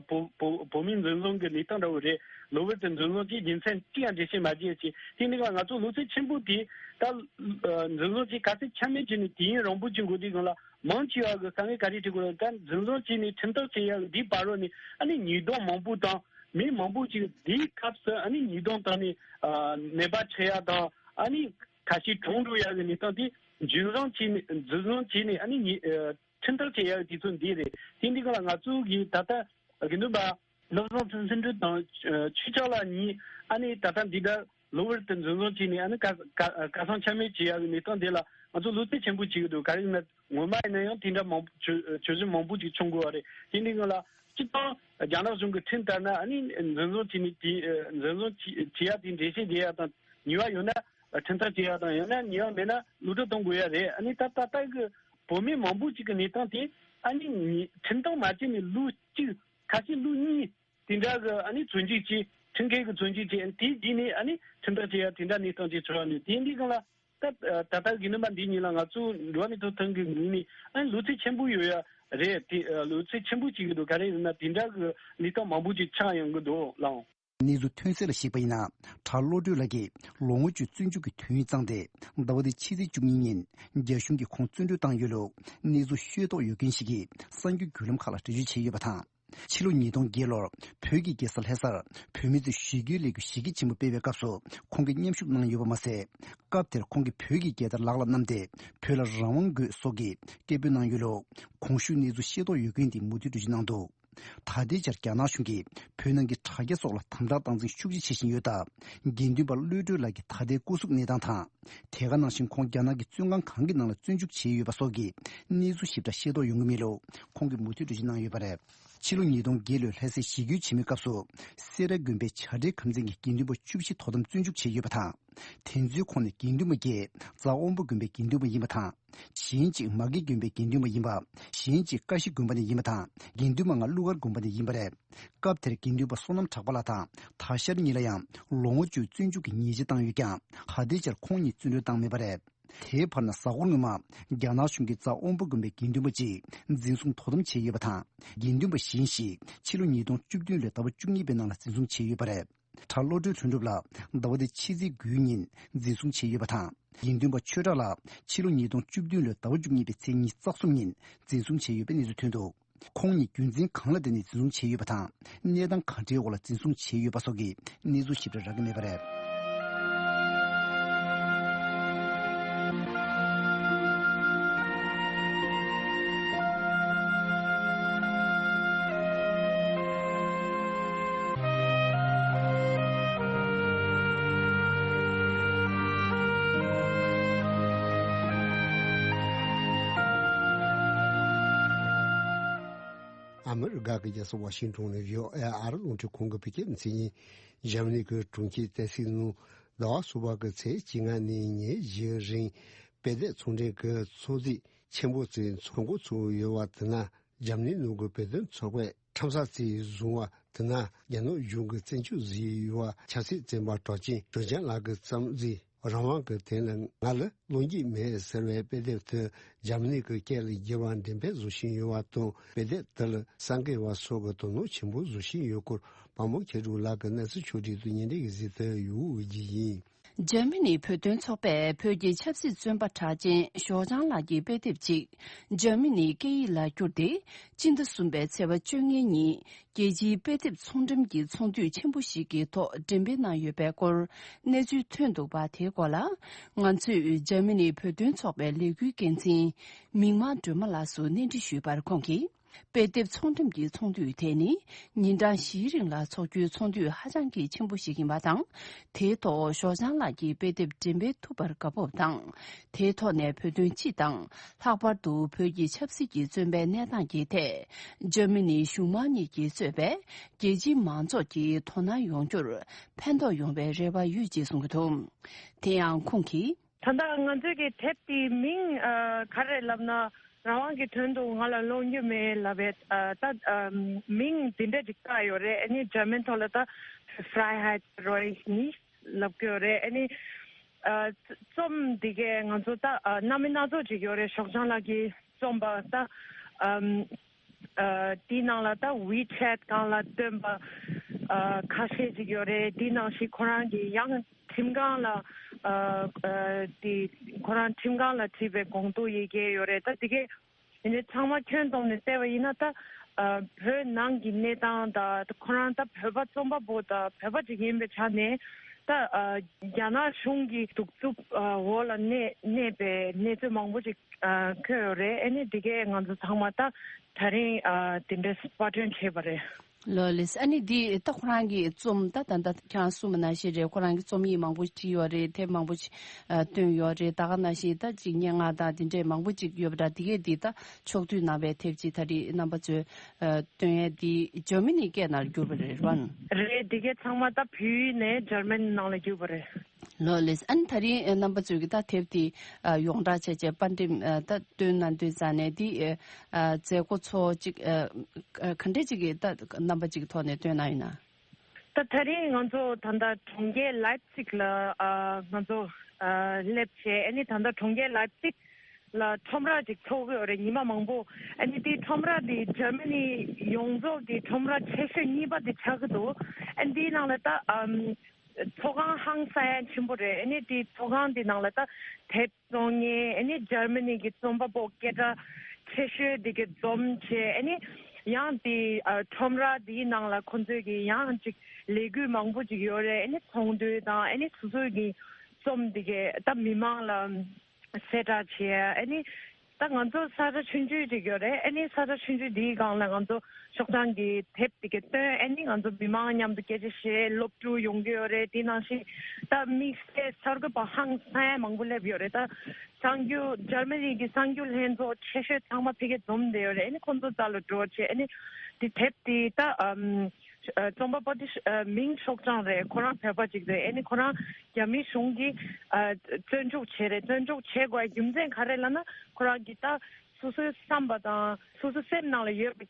བོ་བོ་བོད་མིའི་འཛིན་བཟུང་གི་གནས་སྟངས་འདྲ་བོ་རེད། ལོ་བར་དུ་འཛིན་བཟུང་བྱས་རྒྱུ་མཚན་ཅི་ཡང་འགྲེལ་བཤད་མ་བྱས་ཅིག་དེ་འདི་སྒང་ང་ཚོ་ལོ་ཚད་ཆེན་པོ་དེ་ད་ཨ་འཛིན་བཟུང་བྱས་ག་ཚད་ཆ་མེད་བྱས་ནས་དུས་ཡུན་རིང་པོ་ཅིག་འགོར་དུས་སྒང་ལ་མང་ཆེ་བ་གི་དཀའ་ངལ་ག་རེ་འཕྲད་དགོས་རེད། ད་འཛིན་བཟུང་བྱས་ནས་ཁྲིམས་ཐག་བཅད་ཡ་གི་འདིའི་བར་རོ་ནས་ཨ་ནི་ཉེས་རྡུང་མང་པོ་དང་། མི་མང་པོ་ཅིག་འདིའི་སྐབས་སུ་ཨ་ནི་ཉེས་རྡུང་བཏང་ནས་ཨ་ནད་པ་ཆགས་ཡ་དང་། ཨ་ནི་ཁ་ཤས་གྲོངས་འགྲོ་ཡ་གི་གནས་སྟངས་དེ་འཛིན་བཟུང་བྱས་ནས་འཛིན་བཟུང་བྱས་ནས་ཨ་ནི་ཉེས་ཨ་ཁྲིམས་ཐག་བཅད་ཡ་གི་དུས་ཚོད་འདི་རེད། དེ་འདི་ག་ལ་ང་ཚོ་གིས་ད་ལྟ་དགེ་འདུན་པ་བློ་བཟང་ལྷུན་གྲུབ་དང་ཆོས་ཕྱོགས་ལགས་གཉིས་ཨ་ནི་ད་ལྟ་འདི་ལྟར་ལོ་བར་དུ་འཛིན་བཟུང་བྱས་ནས་ཨ་ནི་ཁ་ཁ་ཁ་སང་ཆ་མེད་བྱེད་ཡ་གི་གནས་སྟངས་དེ་ལ་ང་ཚོ་བློ་འཚབ་ཆེན་པོ་བྱེད་ཀྱི་འདུག་ག་རེ་ཡིན་ན་ངོ་མ་ཡིན་ན་ཡང་དེ་འདྲ་མང་པོ་བྱོས་བྱོས་གཞི་མང་པོ་ཅིག་བྱུང་དགོས་པ་རེད། དེ་འདི་སྔོན་ལ་སྤྱི་བཏང་རྒྱ་ནག་གཞུང་གི་ཁྲིམས་ལྟར་ན་ཨ་ནི་འཛིན་བཟུང་བྱས་ནས་དེ་འཛིན་བཟུང་བྱས་བྱས་ཡ་དེ་འགྲེལ་བཤད་རྒྱག་ཡ་དང་ཉེས་པ་ཡོད་ན་ཁྲིམས་ཐག་བཅད་ཡ་དང་། ཡང་ན་ཉེས་པ་མེད་ན་གློད་གྲོལ་གཏོང་དགོས་ཡ་རེད། ཨ་ནི་ད་ད་ལྟ་གི་བོད་མི་མང་པོ་ཅིག་གི་གནས་སྟངས་དེ་ཨ་ནི་ཁྲིམས་ཐག་མ་བཅད་ནས་ལོ་གཅིག་ཁ་ཤས་ལོ་གཉིས། དེ་འདྲ་གི་ཨ་ནི་བཙོན་འཇུག་བྱས། ཁྲིམས་འགལ་གྱི་བཙོན་འཇུག་བྱས། དེའི་རྗེས་ནས་ཨ་ནི་ཁྲིམས་ཐག་བཅད་ཡ་དེ་འདྲ་གནས་སྟངས་ཅིག་ཆགས་ནས། དེ་འདི་སྒང་ལ་ད་ད་ལྟ་དགེ་འདུན་པ་འདི་གཉིས་ལ་ང་ཚོ་འགྲོ་བ་མིའི་ཐོབ་ཐང་གི་ངོས་ནས་ཨ་ནི་གློ་ཚད་ཆེན་པོ་ཡོད་ཡ་རེད། དེ་གློ་ཚད་ཆེན་པོ་བྱེད་ཀྱི་འདུག་ག་རེ་ཡིན་ན་དེ་འདྲ་གི་གནས་སྟངས་མང་པོ་ཅིག་ཆགས་ཡོང་གི་འདུག་ལགས། གནས་ཚུལ་ཐོན་གསལ་ལ་གཞིགས་པ་ཡིན་ན། གྲྭ་བློ་གྲོས་ལགས་ཀྱིས་ལོ་ངོ་བཅུ་བཙོན་འཇུག་གི་དུས་ཡུན་བཏང་སྟེ། ཟླ་བ་འདིའི་ཕྱི་ཚེས་བཅུ་གཉིས་ཉིན་རྒྱ་གཞུང་གིས་ཁོང་བཙོན་གྲོལ་བཏང་ཡོད་ལུགས་གནས་ཚུལ་ཤེས་རྟོགས་ཡོད་མཁན་ཞིག་གིས་གསར་འགྱུར་བརྒྱུད་ལམ་ཁག་ལ་འགྲེལ་བརྗོད་བྱས་ཡོད་པ་དང་། ཕྱི་ལོ་ཉིས་སྟོང་བརྒྱད་ལོར་བོད་ཀྱི་རྒྱལ་ས་ལྷ་སར་བོད་མི་ཚོས་ཞི་རྒོལ་ལས་འགུལ་གཞི་རྒྱ་ཆེན་པོ་སྤེལ་བའི་སྐབས་སུ་ཁོང་གིས་མཉམ་ཞུགས་གནང་ཡོད་པ་མ་ཟད། སྐབས་དེར་ཁོང་གིས་བོད་ཀྱི་རྒྱལ་དར་ལག་ལ་བསྣམས་ཏེ་བོད་ལ་རང་དབང་དགོས་སོགས་ཀྱི་སྐད་འབོད་གནང་ཡོད་ལུགས་གོང་ཞུས་གནས་ཚུལ་ཤེས་རྟོགས་ཡོད་མཁན་དེས་མུ་མཐུད་འགྲེལ་བརྗོད་གནང་འདུག་ད་ལྟའི་ཆར་རྒྱ་ནག་གཞུང་གིས་བོད་ནང་གི་དྲ་རྒྱ་སོགས་ལ་དམ་དྲག་སྟངས་འཛིན་ཤུགས་ཆེ་བྱེད་བཞིན་ཡོད་སྟབས། དགེ་འདུན་པ་བློ་གྲོས་ལགས་ཀྱི་ད་ལྟའི་སྐུ་གཟུགས་གནས་སྟངས་དང་། དེ་ག་ནང་བཞིན་ཁོང་རྒྱ་ནག་གི་བཙོན་ཁང་གང་གི་ནང་ལ་བཙོན་འཇུག་བྱས་ཡོད་པ་སོགས་ཀྱི་གནས་ཚུལ་ཞིབ་ཕྲ་ཤེས་རྟོགས་ཡོང་གི་མེད་ལུགས་ཁོང་གིས་མུ་མཐུད་འགྲེལ་བརྗོད་གནང་ཡོད་པ་རེད། ཕྱི་ལོ་ཉིས་སྟོང་བརྒྱད་ལོའི་ལྷ་སའི་ཞི་རྒོལ་ཆེན་མོའི་སྐབས་སུ། སེ་ར་དགོན་པའི་བྱ་བྲལ་ཁམས་ཚན་གྱི་དགེ་འདུན་པ་བཅུ་བཞི་དོ་དམ་བཙོན་འཇུག་བྱས་ཡོད་པ་དང་། དེ་ཚོའི་ཁོངས་ནས་དགེ་འདུན་པ་བརྒྱད་རྫ་དབོན་པོ་དགོན་པའི་དགེ་འདུན་པ་ཡིན་པ་དང་། གཞན་གཅིག་མ་གི་དགོན་པའི་དགེ་འདུན་པ་ཡིན་པ། གཞན་གཅིག་ཀ་ཤི་དགོན་པ་ནས་ཡིན་པ་དང་། དགེ་འདུན་པ་ལྔ་ཀླུ་མཁར་དགོན་པ་ནས་ཡིན་པ་རེད། སྐབས་དེར་དགེ་འདུན་པ་བསོད་ནམས་གྲགས་པ་ལགས་དང་ད་ཤར་གཉིས་ལ་ཡང་ལོ་ངོ་བཅུ་བཙོན་འཇུག་གི་ཉེས་ཆད་བཏང་ཡོད་ཀྱང་། ད་ལྟའི་ཆར་ཁོང་གཉིས་བཙོན་གྲོལ་བཏང་མེད་པ་རེད། དེའི་བར་ན་གཟའ་འཁོར་སྔོན་མ་རྒྱ་ནག་གཞུང་གིས་རྫ་དབོན་པོ་དགོན་པའི་དགེ་འདུན་པ་གཅིག་འཛིན་བཟུང་དོ་དམ་བྱས་ཡོད་པ་དང་། དགེ་འདུན་པ་གཞན་ཞིག་ཕྱི་ལོ་ཉིས་སྟོང་བཅུ་བདུན་ལོའི་ཟླ་བ་བཅུ་གཉིས་པའི་ནང་ལ་འཛིན་བཟུང་བྱས་ཡོད་པ་རེད། གྲྭ་བློ་གྲོས་ལྷུན་གྲུབ་ལགས་ཟླ་བ་འདིའི་ཕྱི་ཚེས་དགུའི་ཉིན་འཛིན་བཟུང་བྱས་ཡོད་པ་དང་ དགེ་འདུན་པ་ཆོས་གྲགས་ལགས་ཕྱི་ལོ་ཉིས་སྟོང་བཅུ་བདུན་ལོའི་ཟླ་བ་བཅུ་གཉིས་པའི་ཚེས་ཉི་ཤུ་རྩ་གསུམ་ཉིན་འཛིན་བཟུང་བྱས་ཡོད་པའི་གནས་ཚུལ་ཐོན་འདུག་ཁོང་ཉིད་རྒྱུ་མཚན་གང་ལ་བརྟེན་ནས་འཛིན་བཟུང་བྱས་ཡོད་པ་དང་། གནས་སྟངས་གང་འདྲའི་འོག་ལ་འཛིན་བཟུང་བྱས་ཡོད་པ་སོགས་ཀྱི་གནས་ཚུལ་ཞིབ་ཕྲ་རག་གི་མེད་པ་རེད། ཨ་མི་རི་ཀ་གི་རྒྱལ་ས་ཝ་ཤིང་ཏོན་ནས་བྷི་ཨོ་ཨེ་ཨ་རི་རླུང་འཕྲིན་ཁང་གི་བོད་སྐད་སྡེ་ཚན་ཡིན། འཇར་མ་ནི་གི་གྲོང་ཁྱེར་ཏེ་སིག་ནང་ཟླ་བ་གསུམ་པ་གི་ཚེས་བཅོ་ལྔ་ནས་ཉེར་བཞི་རིང་དཔེ་དེབ་ཚོང་འབྲེལ་གྱི་ཚོགས་འདུ་ཆེན་པོ་ཞིག་འཚོགས་འགོ་ཚུགས་ཡོད་པ་དེ་ན། འཇར་མ་ནི་ནང་གི་བོད་དོན་ཚོགས་པས་ཁྲོམ་ས་ཞིག་བཟུང་བ་དེ་ན། རྒྱ་ནག་གཞུང་གི་བཙན་སྐྱོབ་བཟོས་ཡོད་པ་ཆབ་སྲིད་བཙོན་པ་གྲགས་ཅན་ཞའོ་ཅང་ལགས་ཀྱི་རྩོམ་ཞིག་རང་དབང་གི་དོན་ལ་ང་ལ་བློ་འགྱོད་མེད་ཟེར་བའི་དཔེ་དེབ་དེ་འཇར་མ་ནི་གི་སྐད་ལ་བསྒྱུར་བ་འགྲེམས་སྤེལ་བཟོ་བཞིན་ཡོད་པ་དང་། དཔེ་དེབ་དེ་ལ་གསར་འགོད་པ་སོགས་ཀྱིས་དོ་སྣང་ཆེན་པོ་བཟོ་བཞིན་ཡོད་སྐོར་དཔའ་མོ་མཁས་གྲུབ་ལགས་ཀྱིས་གནས་ཚུལ་ཕྱོགས་བསྒྲིགས་དང་སྙན་སྒྲོན་གྱིས་གཟིགས་ཏེ་ཡོད་ཀྱི་ཡིན། འཇར་མ་ནིའི་བོད་དོན་ཚོགས་པས་བོད་ཀྱི་ཆབ་སྲིད་བཙོན་པ་གྲགས་ཅན་ཞའོ་ཅང་ལགས་ཀྱི་དཔེ་དེབ་ཅིག་འཇར་མ་ནིའི་སྐད་ཡིག་ལ་བསྒྱུར་ཏེ། སྤྱི་ཟླ་གསུམ་པའི་ཚེས་པ་བཅོ་ལྔའི་ཉིན་རྒྱལ་སྤྱིའི་དཔེ་དེབ་ཚོང་འགྲེམས་ཀྱི་ཚོགས་འདུ་ཆེན་པོ་ཞིག་གི་ཐོག་འགྲེམས་སྤེལ་གནང་ཡོད་པའི་སྐོར་གནས་ཚུལ་ཐོན་འདུག་པ། དེའི་སྐོར་ལ་ང་ཚོས་འཇར་མ་ནིའི་བོད་དོན་ཚོགས་པའི་ལས་འགུལ་འགན་འཛིན་མིག་དམར་སྒྲོལ་མ་ལགས་སུ་གནས་འདྲི་ཞུས་པར། ཁོང་གིས། དཔེ་དེབ་ཚོང་འགྲེམས་ཀྱི་ཚོགས་འདུ་དེ་ནི་ཉིན་གྲངས་བཞིའི་རིང་ལ་འཚོགས་རྒྱུའི་ཚོགས་འདུ་ཧ་ཅང་གི་ཆེན་པོ་ཞིག་ཡིན་པ་དང་། དེའི་ཐོག་ཞའོ་ཅང་ལགས་ཀྱི་དཔེ་དེབ་འགྲེམས་སྤེལ་ཐུབ་པར་དགའ་སྤོབས་དང་། དེའི་ཐོག་ནས་བོད་དོན་སྤྱི་དང་། ལྷག་པར་དུ་བོད་ཀྱི་ཆབ་སྲིད་ཀྱི་བཙོན་པའི་གནས་སྟངས་ཀྱི་ཐད། འཇར་མ་ནིའི་གཞུང་མང་གཉིས་ཀྱིས་གཙོས་པའི་རྒྱལ་སྤྱིའི་མང་ཚོགས་ཀྱིས་དོ་སྣང་ཡོང་རྒྱུར་ཕན་ཐོགས་ཡོང་བའི་རེ་བ་ཡོད་ཅེས་གསུངས་ཀྱི་འདུག་དེ་ཡང་ཁོང་གིས། ད་ལྟ་ང་ཚོའི་གི་དེབ་དེའི་མིང་ཨ་ག་རེ་ལབ་ན། རང་དབང་གི་དོན་དུ་ང་ལ་ལོངས་རྒྱུ་མེད་ལབ་པའི་ཨ་ད་ཨ་མིང་འདི་འདྲ་ཅིག་བཏགས་ཡོད་རེད། ཨ་ནི་འཇར་མན་ཐོག་ལ་ད་Freiheit Reich nicht ལབ་ཀྱི་ཡོད་རེད། ཨ་ནི་ཨ་རྩོམ་འདི་གའི་ང་ཚོ་ད་ཨ་རྣམ་པ་སྣ་ཚོགས་ཅིག་ཡོད་རེད། ཞའོ་ཅང་ལགས་ཀྱིས་རྩོམ་པ་ད་ཨ་ཨ་དེའི་ནང་ལ་ད་WeChat སྒང་ལ་བཏོན་པ་ཨ་ཁ་ཤས་ཅིག་ཡོད་རེད། དེའི་ནང་བཞིན་ཁོ་རང་གི་ཡང་ཁྲིམས་ཁང་ལ་ཨ་ཨ་དེ་ཁོ་རང་ཁྲིམས་ཁང་ལ་བྲིས་པའི་དགོངས་དོན་ཡི་གེ་ཡོད་རེད། ད་དེ་གས་དེ་ནས་ཚང་མ་ཁྱོན་བསྡོམས་ནས་བལྟས་པ་ཡིན་ན་ད་ཨ་བོད་ནང་གི་གནས་སྟངས་དང་ཁོ་རང་ད་བོད་པ་རྩོམ་པ་པོ་དང་བོད་པ་ཅིག་ཡིན་པའི་ཆ་ནས་ད་ཨ་རྒྱ་ནག་གཞུང་གི་གདུག་རྩུབ་ཨ་འོག་ལ་གནས་གནས་པའི་གནས་ཚུལ་མང་པོ་ཅིག་ཨ་འཁོད་ཡོད་རེད། ཨ་ནི་དེ་གས་ང་ཚོ་ཚང་མ་ད་ད་རིང་ཨ་དེ་འདྲའི་པར་སྐྲུན་བྱས་པ་རེད། ལགས་ལགས། ཨ་ནི་འདི་ད་ཁོ་རང་གི་རྩོམ་ད་ད་ད་ཁྱེད་རང་གསུངས་པ་ནང་བཞིན་རེད། ཁོ་རང་གི་རྩོམ་ཡིག་མང་པོ་བྲིས་ཡོད་རེད། དེབ་མང་པོ་ཅིག་ཨ་བཏོན་ཡོད་རེད། ད་ག་ནང་བཞིན་ད་ཅིག་སྙན་ངག་དང་དེ་འདྲས་མང་པོ་ཅིག་ཡོད་པ་འདྲ། དེ་གས་འདི་ད་ཕྱོགས་བསྡུས་གནང་བའི་དེབ་ཅིག་ད་རེས་རྣམ་པ་ཚོས་ཨ་བཏོན་ཡས་འདི་འཇར་མ་ནིའི་སྐད་ནང་བསྒྱུར་བ་རེད་བ། རེད། དེ་གས་ཚང་མ་ད་བོད་ཡིག་ནས་འཇར་མན་ནང་ལ་བསྒྱུར་བ་རེད། ལགས་ལགས། ཨ་ནི་ད་རིང་ཨ་རྣམ་པ་ཚོས་ཀྱི་ད་དེབ་དེ་ཨ་ཡོངས་བསྒྲགས་བྱས་བྱས་པར་འགྲེམས་ཨ་ད་བཏོན་གནང་དུས་ཙང་ནས་དེ་ཨ་མཛད་སྒོ་ཚོགས་ཅིག་ཨ་ག་འདྲས་ཅིག་གི་ད་རྣམ་པ་ཅིག་གི་ཐོག་ནས་བཏོན་གནང་ཡོད་ན། ད་ད་རིང་ང་ཚོ་ད་ལྟ་གྲོང་ཁྱེར་ལའིབ་ཙིག་ལ་ཨ་ང་ཚོ་ཨ་སླེབས་བྱས། ཨ་ནི་ད་ལྟ་གྲོང་ཁྱེར་ལའིབ་ཙིག་ལ་ཁྲོམ་ར་ཅིག་ཚོགས་ཀྱི་ཡོད་རེད། ཉི་མ་མང་པོ། ཨ་ནི་དེ་ཁྲོམ་ར་དེ་འཇར་མ་ནི་ཡོངས་རྫོགས་ཀྱི་ཁྲོམ་ར་ཆེ་ཤོས་གཉིས་པ་དེ་ཆགས་ཀྱི་འདུག་ཨ་ནི་དེའི་ནང་ལ་ད་ཨམ། ཚོགས་ཁང་ཧང་སང་ཡ་ཆེན་པོ་རེད། ཨ་ནི་དེ་ཚོགས་ཁང་དེ་ནང་ལ་ད་དེབ་བཙོང་མཁན། ཨ་ནི་འཇར་མ་ནི་གི་རྩོམ་པ་པོ་སྐད་གྲགས་ཆེ་ཤོས་དེ་གི་འཛོམས་བྱས། ཨ་ནི་ཡང་དེ་ཨ་ཁྲོམ་ར་དེའི་ནང་ལ་ཁོ་ཚོས་ཀྱི་ཡང་ཅིག་ལས་འགུལ་མང་པོ་ཅིག་ཡོད་རེད། ཨ་ནི་ཚོགས་འདུ་དང་། ཨ་ནི་སོ་སོའི་གི་རྩོམ་དེ་གས་ད་མི་མང་ལ་གསལ་བསྒྲགས་བྱས། ཨ་ནི་ད་ང་ཚོ་ས་ཆ་ཆུང་ཆུང་ཅིག་ཡོད་རེད། ཨ་ནི་ས་ཆ་ཆུང་ཆུང་འདིའི་སྒང་ལ་ང་ཚོ་ཤོག་གྲངས་ཀྱི་དེབ་དེ་ག་བཏོན། ཨ་ནི་ང་ཚོ་མི་མང་མཉམ་དུ་སྐད་ཆ་བཤད། སློབ་ཕྲུག་ཡོང་གི་ཡོད་རེད། དེ་ནང་བཞིན་ད་དམིགས་བསལ་གསར་འགོད་པ་ཧང་སང་མང་པོ་སླེབས་ཡོད་རེད། ད་གསར་འགྱུར་འཇར་མ་ནི་གི་གསར་འགྱུར་ལྷན་ཚོགས་ཆེ་ཤོས་ཚང་མ་ཕ་གིར་འཛོམས་བསྡད་ཡོད་རེད། ཨ་ནི་ཁོང་ཚོ་རྩ་ལ་འགྲོ་བྱས། ཨ་ནི་དེ་དེབ་དེ་ད་ཨམ། ཨ་རྩོམ་པ་པོ་དེ་ཨ་མིང་ཤོག་གྲངས་རེད། ཁོ་རང་བོད་པ་ཅིག་རེད། ཨ་ནི་ཁོ་རང་རྒྱ་མི་གཞུང་གིས་ཨ་བཙོན་འཇུག་བྱས་རེད། བཙོན་འཇུག་བྱེད་དགོས་རྒྱུ་མཚན་ག་རེ་ལབ་ན། ཁོ་རང་གིས་ད་སོ་སོའི་བསམ་པ་དང་སོ་སོའི་སེམས་ནང་ལ་ཡོད་པའི་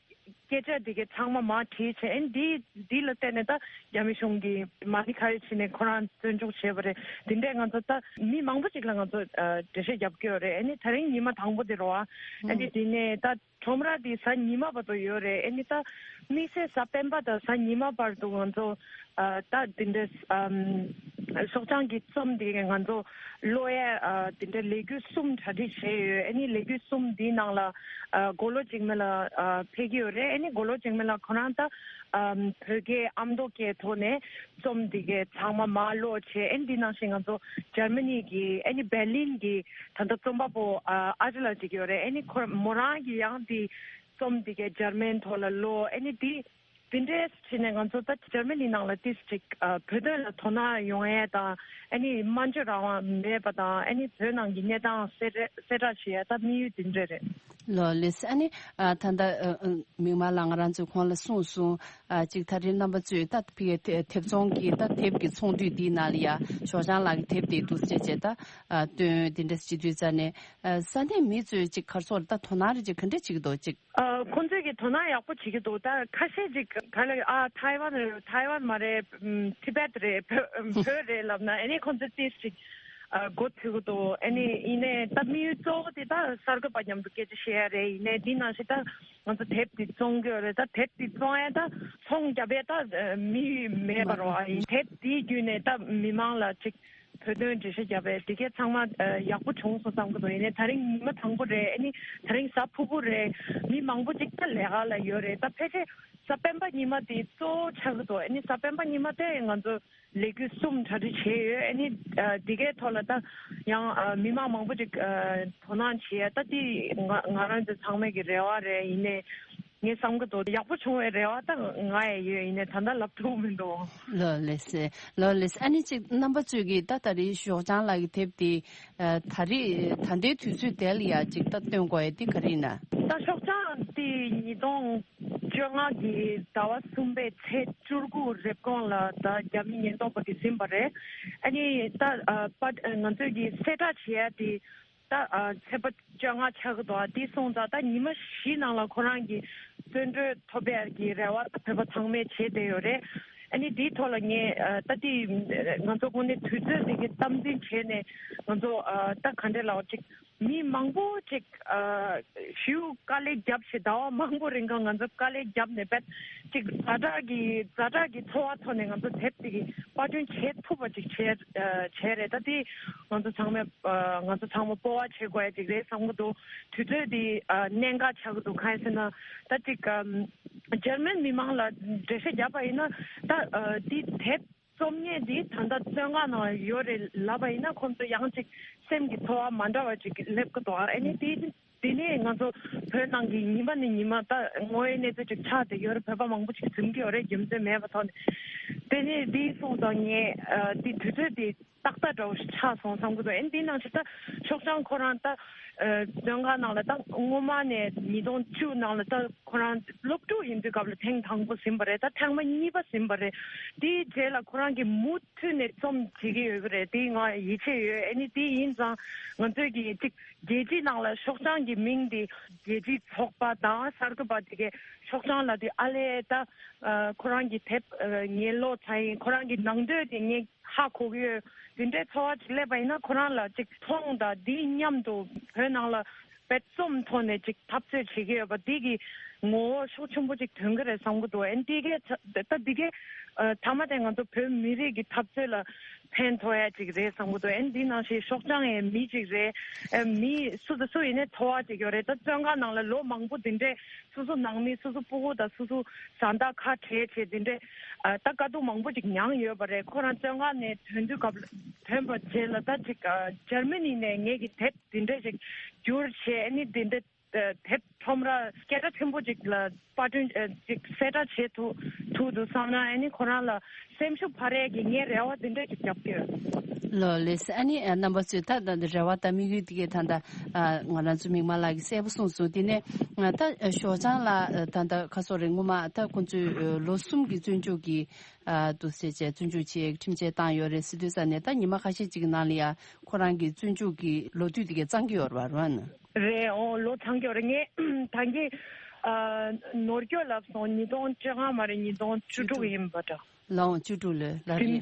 སྐད་ཆ་དེ་གའི་ཚང་མ་མར་བྲིས་བྱས། ཨ་ནི་འདི་འདི་ལ་བརྟེན་ནས་ད་རྒྱ་མི་གཞུང་གིས་མ་ཎི་ཁ་ཡོད་བྱས་ནས་ཁོ་རང་བཙོན་འཇུག་བྱས་པ་རེད། དེ་འདྲས་ང་ཚོ་ད་མི་མང་པོ་ཅིག་ལ་ང་ཚོ་ཨ་འགྲེལ་བཤད་རྒྱབ་ཀྱི་ཡོད་རེད། ཨ་ནི་ད་རིང་ཉི་མ་དང་པོ་དེ་རེད་བ། ཨ་ནི་དེ་ནས་ད་ཁྲོམ་ར་དེ་གཟའ་ཉི་མ་བར་དུ་ཡོད་རེད། ཨ་ནི་ད་དམིགས་བསལ་གཟའ་སྤེན་པ་དང་གཟའ་ཉི་མ་བར་དུ་ང་ཚོ་ ཨ་ད་དེ་འདྲ་ཨམ་ཤོག་བྱང་གི་རྩོམ་དེ་ང་ཚོ་ཀློག་ཡས་ཨ་དེ་འདྲ་ལས་འགུལ་གསུམ་གྲ་སྒྲིག་བྱས་ཡོད། ཨ་ནི་ལས་འགུལ་གསུམ་དེའི་ནང་ལ་ཨ་མགོ་ལོག་འཇིགས་མེད་ལགས་ཨ་ཕེབས་ཀྱི་ཡོད་རེད། ཨ་ནི་མགོ་ལོག་འཇིགས་མེད་ལགས་ཁོ་རང་ད་ཨམ་བོད་སྐད་ཨ་མདོ་སྐད་ཐོག་ནས་རྩོམ་དེ་གའི་ཚང་མ་མར་ཀློག་བྱས། ཨ་ནི་དེ་ནང་བཞིན་ང་ཚོ་འཇར་མ་ནི་གི་ཨ་ནི་བྷར་ལིན་གི་ད་ལྟ་རྩོམ་པ་པོ་ཨ་ཨ་ཅེ་ལགས་ཅིག་ཡོད་རེད། ཨ་ནི་ཁོ་མོ་རང་གི་ཡང་དེ་རྩོམ་དེ་གའི་འཇར་མན་ཐོག་ལ་ཀློག་ཨ་ནི་དེ་དེ་འདྲས་བྱས་ནས་ང་ཚོ་ད་འཇར་མ་ནི་ནང་ལ་ཏིས་ཅིག་ཨ་བོད་དོན་ལ་དོ་སྣང་ཡོང་ཡས་དང་ཨ་ནི་སྨྲ་བརྗོད་རང་དབང་མེད་པ་དང་ཨ་ནི་བོད་ནང་གི་གནས་སྟངས་གསལ་གསལ་བསྒྲགས་བྱེད་ཡས་ད་དམིགས་ཡུལ་དེ་འདྲས་རེད། ལོ་ལེས། ཨ་ནི་ཨ་ད་ལྟ་ཨ་ཨ་མིག་དམར་ལགས་ང་རང་ཚོའི་གོང་ལ་གསུངས་སོང་། ཨ་ཅིག་ད་རེས་རྣམ་པ་ཚོས་ད་ཕི་གའི་དེབ་དེབ་ཚོང་གི་ད་དེབ་ཀྱི་ཚོང་འདུས་འདིའི་ནང་ལ་ཡ་ཞོགས་ལྗང་ལགས་ཀྱི་དེབ་དེ་འདུག་སེ་བྱས་བྱས་ད་ཨ་སྟོན་དེ་འདྲ་བྱེད་དུས་ཙ་ནས་ཨ་ས་གནས་མི་ཚོས་ཅིག་ག་རེ་ཟེར་ད་དོ་སྣང་རེ་ཅིག་ག་འདྲ་བྱེད་ཀྱི་འདུག་ཅིག་ཨ་ཁོང་ཚོས་ཀྱི་དོ་སྣང་ཡག་པོ་བྱེད་ཀྱི་འདུག་ད་ཁ་ཤས་ཅིག་ག་ལ་ཨ་ཐའེ་ཝན་རེད། ཐའེ་ཝན་མ་རེད། ཨམ་ཊི་བེད་རེད། བོད་བོད་རེད་ལབ་ན་ཨ་ནི་ཁོང་ཚོས་ཏིས་ཅིག་ཨ་མགོ་ཚོས་ཀྱི་འདུག་ཨ་ནི་ཡིན་ནའི་ད་དམིགས་ཡུལ་གཙོ་བོ་དེ་ད་གསར་འགོད་པ་མཉམ་དུ་སྐད་ཆ་བཤད་ཡ་རེད། ཡིན་ནའི་འདི་ནང་བཞིན་ད་ང་ཚོ་དེབ་དེ་བཙོང་གི་ཡོད་རེད། ད་དེབ་དེ་བཙོང་ཡ་ད་ཚོང་རྒྱབ་ཡ་ད་ཨ་མི་མེད་པ་རེད་བ། ཡིན་དེབ་དེའི་བརྒྱུད་ནས་ད་མི་མང་ལ་ཅིག་བོད་དོན་འགྲེལ་བཤད་རྒྱབ་པའི་དེ་གས་ཚང་མ་ཨ་ཡག་པོ་བྱུང་སོང་བསམ་གྱི་འདུག་ཡིན་ནའི་ད་རིང་ཉི་མ་དང་པོ་རེད། ཨ་ནི་ད་རིང་གཟའ་ཕུར་བུ་རེད། མི་མང་པོ་ཅིག་ད་ལས་ཀ་ལ་ཡོད་རེད། ད་ཕལ་ཆེར་གཟའ་སྤེན་པ་ཉི་མ་དེ་གཙོ་བོ་ཆགས་ཀྱི་འདུག་ཨ་ནི་གཟའ་སྤེན་པ་ཉི་མ་དེ་ང་ཚོ་ལས་འགུལ་གསུམ་གྲ་སྒྲིག་བྱས་ཡོད། ཨ་ནི་ཨ་དེ་གའི་ཐོག་ལ་ད་ཡང་ཨ་མི་མང་མང་པོ་ཅིག་ཨ་དོ་སྣང་བྱེད་ཡ་ད་དེ་ང་ང་རང་ཚོ་ཚང་མའི་གི་རེ་བ་རེད། ཡིན་ནའི་ངས་བསམ་གི་འདུག་ཡག་པོ་བྱུང་བའི་རེ་བ་ད་ང་ཡང་ཡོད། ཡིན་ནའི་ད་ལྟ་ལབ་ཐུབ་མི་འདུག་ལོ་ལེ་སེ། ལོ་ལེ་སེ། ཨ་ནི་ཅིག་རྣམ་པ་ཚོས་ཀྱིས་ད་ད་རེས་ཞོགས་ལྗང་ལགས་ཀྱི་དེབ་དེ་ཨ་ད་རེས་ད་ལྟའི་དུས་ཚོད་དེ་ལ་ཡ་ཅིག་ད་སྟོན་དགོས་ཡ་དེ་ག་རེ་ཡིན་ན། ད་ཞོགས་ལྗང་དེ་ཉིས་སྟོང་བཅོ་ལྔ་གི་ཟླ་བ་གསུམ་པའི་ཚེས་བཅུ་དགུ་རེབ་གོང་ལ་ད་རྒྱ་མི་ཉེན་རྟོག་པ་གིས་ཟིན་པ་རེད། ཨ་ནི་ད་ཨ་པ་ང་ཚོས་ཀྱིས་གསལ་བསྒྲགས་བྱེད་ཡ་དེ། ད་ཨ་ཚེས་པ་བཅོ་ལྔ་ཆགས་ཀྱི་འདུག་ཨ་དེ་སོང་ཙང་ད་ཉི་མ་བཞི་ནང་ལ་ཁོ་རང་གི་བཙོན་གྲོལ་ཐོབ་པའི་གི་རེ་བ་ད་བོད་པ་ཚང་མས་བྱས་བསྡད་ཡོད་རེད། ཨ་ནི་དེའི་ཐོག་ལ་ངས་ཨ་ད་དེ་ང་ཚོ་དངོས་གནས་དུས་ཚོད་དེ་གི་སྟངས་འཛིན་བྱས་ནས་ང་ཚོ་ཨ་ད་ག་འདྲས་ལབ་ཅིག་མི་མང་པོ་ཅིག་ཨ་ཞེ་པོ་དཀའ་ལས་བརྒྱབ་བྱས་ཟླ་བ་མང་པོ་རིང་ག་ང་ཚོ་དཀའ་ལས་བརྒྱབ་ནས་བེད་ཅིག་ཛ་དྲག་གི་ཛ་དྲག་གི་ཚོར་བ་ཐོག་ནས་ང་ཚོ་དེབ་དེ་གི་པར་སྐྲུན་བྱེད་ཐུབ་པ་ཅིག་བྱས་ཨ་བྱས་རེད། ད་དེ་ང་ཚོ་ཚང་མས་ཨ་ང་ཚོ་ཚང་མ་སྤོབས་པ་བྱེད་དགོས་ཡ་ཅིག་རེད་བསམ་གྱི་འདུག་དུས་ཚོད་འདི་ཨ་གནད་འགག་ཆགས་ཀྱི་འདུག་གང་ཡིན་ཟེར་ན་ད་ཅིག་ཨམ་འཇར་མན་མི་མང་ལ་འགྲེལ་བཤད་བརྒྱབ་པ་ཡིན་ན་ད་ཨ་འདི་དེབ་རྩོམ་མཁན་འདི་ད་ལྟ་བཙོན་ཁང་ནང་ཡོད་རེད་ལབ་པ་ཡིན་ན་ཁོང་ཚོ་ཡང་ཅིག་སེམས་ཀྱི་ཚོར་བ་མ་འདྲ་བ་ཅིག་སླེབས་ཀྱི་འདུག་ཨ་ནི་དེ་དེ་ནས་ང་ཚོ་བོད་ནང་གི་ཉི་མ་ནས་ཉི་མ་ད་དངོས་ཡོད་གནས་ཚུལ་ཅིག་ཆགས་བསྡད་ཡོད་རེད། བོད་པ་མང་པོ་ཅིག་འཛིན་གྱི་ཡོད་རེད། རྒྱུ་མཚན་མེད་པ་ཐོག་ནས་དེ་ནས་འདི་སོང་ཙང་ངས་ཨ་འདི་དུས་ཚོད་འདི་ཏག་ཏག་འདྲ་བོ་ཞིག་ཆགས་སོང་བསམ་གྱི་འདུག་ཨ་ནི་འདི་ནང་བཞིན་ད་ཤོག་བྱང་ཁོ་རང་ད་ཨ་བཙོན་ཁང་ནང་ལ་ད་སྔོན་མ་ནས་ཉིས་སྟོང་བཅུ་ནང་ལ་ད་ཁོ་རང་སློབ་ཕྲུག་ཡིན་དུས་སྐབས་ལ་ཐེངས་དང་པོ་ཟིན་པ་རེད། ད་ཐེངས་མ་གཉིས་པ་ཟིན་པ་རེད། དེའི་རྗེས་ལ་ཁོ་རང་གིས་མུ་མཐུད་ནས་རྩོམ་བྲིས་ཀྱི་ཡོད་ཀྱི་རེད། དེ་ང་ཡིད་ཆེས་ཡོད། ཨ་ནི་དེ་ཡིན་ཙང་ང་ཚོས་ཀྱིས་ཅིག་རྒྱལ་སྤྱིའི་ནང་ལ་ཤོག་བྱང་གི་མིང་དེ་རྒྱལ་སྤྱིའི་ཚོགས་པ་དང་གསར་འགོད་པ་དེ་གས་ཤོག་བྱང་ལ་དེ་ཨ་ལས་ད་ཨ་ཁོ་རང་གི་དེབ་ཨ་ངས་ཀློག་ཚར་ཡིན། ཁོ་རང་གི་ནང་དོན་དེ་ངས་ཧ་གོ་གི་ཡོད། དེ་འདྲའི་ཚོར་བ་ཅིག་སླེབས་པ་ཡིན་ན་ཁོ་རང་ལ་ཅིག་མཐོང་དང་དེའི་མཉམ་དུ་བོད་ནང་ལ་དཔེ་རྩོམ་ཐོག་ནས་ཅིག་འཐབ་རྩོད་བྱེད་ཀྱི་ཡོད་པ་དེ་གི་ངོ་བོ་ཤུགས་ཆེན་པོ་ཅིག་ཐོན་གྱི་རེད་བསམ་གྱི་འདུག་ཨ་ནི་དེ་གས་ད་དེ་གས་ཨ་མཐའ་མ་དེ་ང་ཚོ་བོད་མི་རིགས་ཀྱི་འཐབ་རྩོད་ལ་ཕན་ཐོགས་ཡ་ཅིག་རེད་བསམ་གྱི་འདུག་ཨ་ནི་དེ་ནང་བཞིན་ཤོག་བྱང་ཡང་མི་ཅིག་རེད། ཨ་མི་སུ་དང་སུ་ཡིན་ནའི་ཚོར་བ་ཅིག་ཡོད་རེད། ད་བཙོན་ཁང་ནང་ལ་ལོ་མང་པོ་དེ་འདྲས་སོ་སོ་ནང་མི་སོ་སོ་སྤུ་གུ་དང་སོ་སོ་བཟའ་ཟླ་ཁ་བྲལ་བྱས་དེ་འདྲས་ཨ་ད་དཀའ་སྡུག་མང་པོ་ཅིག་མྱངས་ཡོད་པ་རེད། ཁོ་རང་བཙོན་ཁང་ནས་ཐོན་དུས་སྐབས་ལ་ཐོན་པ་རྗེས་ལ་ད་ཅིག་ཨ་འཇར་མ་ནི་ནས་ངེད་ཀྱི་དེབ་དེ་འདྲས་ཞིག་བསྒྱུར་བྱས་ཨ་ནི་དེ་འདྲས་དེབ་ཁྲོམ་ར་སྐད་གྲགས་ཆེན་པོ་ཅིག་ལ་པར་སྐྲུན་ཨ་ཅིག་གསལ་བསྒྲགས་བྱེད་ཐུབ་ཐུབ་འདུག་བསམ་ན་ཨ་ནི་ཁོ་རང་ལ་སེམས་ཤུགས་འཕར་ཡས་ཀྱི་ངས་རེ་བ་དེ་འདྲས་ཅིག་རྒྱབ་ཀྱི་ཡོད། ལོ་ལེགས། ཨ་ནི་ཨ་རྣམ་པ་ཚོས་ད་ད་འདི་རེ་བ་དང་དམིགས་ཡུལ་དེ་གས་ད་ད་ཨ་ང་རང་ཚོ་མིག་དམར་ལགས་ཀྱིས་གསལ་པོ་གསུངས་སོང་། དེ་ནས་ང་ད་ཨ་ཞོགས་ལྗང་ལགས་ཨ་ད་ད་ཁ་སོ་རེ་སྔོན་མ་ད་ཁོང་ཚོས་ཨ་ལོ་གསུམ་གྱི་བཙོན་འཇུག་གི་ཨ་འདུག་སེ་བྱས་བཙོན་འཇུག་བྱེད་ཁྲིམས་ཆད་བཏང་ཡོད་རེད་ཟེར་དུས་ཙ་ནས་ད་ཉི་མ་ཁ་ཤས་ཅིག་ནང་ལ་ཡ་ཁོ་རང་གི་བཙོན་འཇུག་གི་ལོ་དུས་དེ་གས་ཚང་གི་ཡོད་རེད་པ་རོན། རེད། ཨོ་ལོ་ཚང་གི་ཡོད་རེད། ངས་ད་གིན་ཨ་ནོར་འཁྱོག་ལབ་སོང་། ཉིས་སྟོང་བཅོ་ལྔ་མ་རེད། ཉིས་སྟོང་བཅུ་དྲུག་ཡིན་པ་འདྲ། ལོངས་བཅུ་དྲུག་ལོས་ལ་རེད།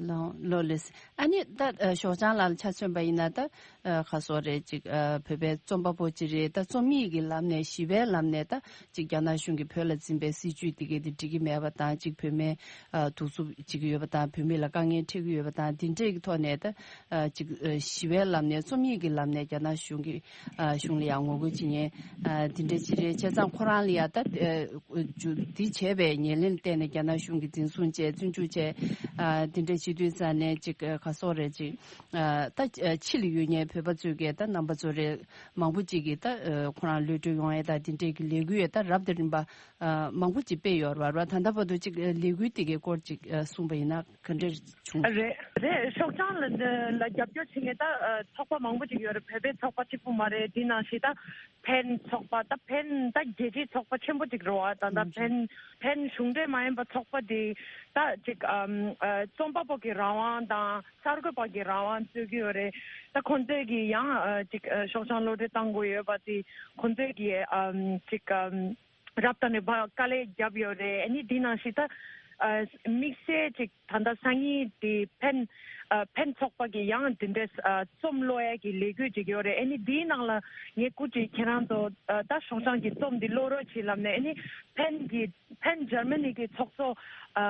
ལོངས་ལོ་ལེས། ཨ་ནི་ད་ཨ་ཞོགས་ལྕང་ལགས་ལ་ཆ་མཚོན་པ་ཡིན་ན་ད་ཨ་ག་སོགས་རེད་ཅིག་ཨ་བོད་པའི་རྩོམ་པ་པོ་ཅིག་རེད། ད་རྩོམ་ཡིག་གི་ལམ་ནས་ཞི་བའི་ལམ་ནས་ད་ཅིག་རྒྱ་ནག་གཞུང་གིས་བོད་ལ་འཛིན་པའི་སྲིད་བྱུས་དེ་གའི་དེ་འགྲིག་གི་མེད་པ་དང་ཅིག་བོད་མི་ཨ་གདུག་རྩུབ་ཅིག་ཡོད་པ་དང་བོད་མི་ལ་དཀའ་ངལ་འཕྲད་ཀྱི་ཡོད་པ་དང་དེ་འདྲས་ཀྱི་ཐོག་ནས་ད་ཨ་ཅིག་ཨ་ཞི་བའི་ལམ་ནས་རྩོམ་ཡིག་གི་ལམ་ནས་རྒྱ་ནག་གཞུང་གི་ཨ་གཞུང་ལ་ཡང་ངོ་རྒོལ་བྱེད་མཁན་ཨ་དེ་འདྲ་ཅིག་རེད། བྱས་ཙང་ཁོ་རང་ལ་ཡང་ད་ཨ་འདི་བྱས་པའི་ཉེར་ལེན་བརྟེན་ནས་རྒྱ་ནག་གཞུང་གིས་འཛིན་བཟུང་བྱས་བཙོན་འཇུག་བྱས་ཨ་དེ་འདྲ་བྱེད་དུས་ཙང་ནས་ཅིག་ཨ་ག་སོགས་རེད་ཅིག་ཨ་ད་ཨ་ཕྱི་ལ་ཡོད་མཁན་བོད་པ་ཚོས་ཀྱིས་ད་རྣམ་པ་ཚོ་རེད་མང་པོ་ཅིག་གིས་ད་ཨ་ཁོ་རང་གློད་གྲོལ་ཡོང་ཡས་ད་དེ་འདྲས་ཀྱི་ལས་འགུལ་ཡས་ད་རབ་དང་རིམ་པ་ཨ་མང་པོ་ཅིག་སྤེལ་ཡོད་རེད་བ། ད་ལྟ་བར་དུ་ཅིག་ཨ་ལས་འགུལ་དེ་གའི་སྐོར་ཅིག་ཨ་གསུངས་པ་ཡིན་ན་ག་འདྲས་བྱུང་། རེད་རེད། ཤོག་བྱང་ལ་ལ་རྒྱབ་སྐྱོར་བྱེད་མཁན་ད་ཨ་ཚོགས་པ་མང་པོ་ཅིག་ཡོད་རེད། བོད་པའི་ཚོགས་པ་གཅིག་པུ་མ་རེད། དེ་ནང་བཞིན་ད་ཕན་ཚོགས་པ་ད་ཕན་ད་རྒྱལ་སྤྱིའི་ཚོགས་པ་ཆེན་པོ་ཅིག་རེད་བ། ད་ད་ཕན་ཕན་གཞུང་འབྲེལ་མ་ཡིན་པ་ཚོགས་པ་དེ་ད་ཅིག་ཨམ་ཨ་རྩོམ་པ་པོ་གི་རང་དབང་དང་གསར་འགོད་པ་གི་རང་དབང་རྩོད་ཀྱི་ཡོད་རེད། ད་ཁོང་ཚོས་ཀྱི་ཡང་ཨ་ཅིག་ཨ་ཤོག་བྱང་གློད་གྲོལ་བཏང་དགོས་ཡོད་པ་དེ་ཁོང་ཚོས་ཀྱི་ཨམ་ཅིག་ཨམ་རབ་དང་རིམ་པ་དཀའ་ལས་བརྒྱབ་ཡོད་རེད། ཨ་ནི་འདི་ནང་བཞིན་ད་ཨ་དམིགས་བསལ་ཅིག་ད་ལྟ་སང་ཉིན་དེ་ཕན་ཨ་ཕན་ཚོགས་པ་གི་ཡང་འདི་འདྲའི་ཨ་རྩོམ་ཀློག་ཡས་ཀྱི་ལས་འགུལ་ཅིག་ཡོད་རེད། ཨ་ནི་འདིའི་ནང་ལ་ངས་སྐུ་མཁྱེན་ཁྱེད་རང་ཚོ་ཨ་ད་ཤོག་བྱང་གི་རྩོམ་འདི་ཀློག་རོགས་བྱེད་ལབ་ནས་ཨ་ནི་ཕན་གྱི་ཕན་འཇར་མ་ནི་གི་ཚོགས་གཙོ་ཨ་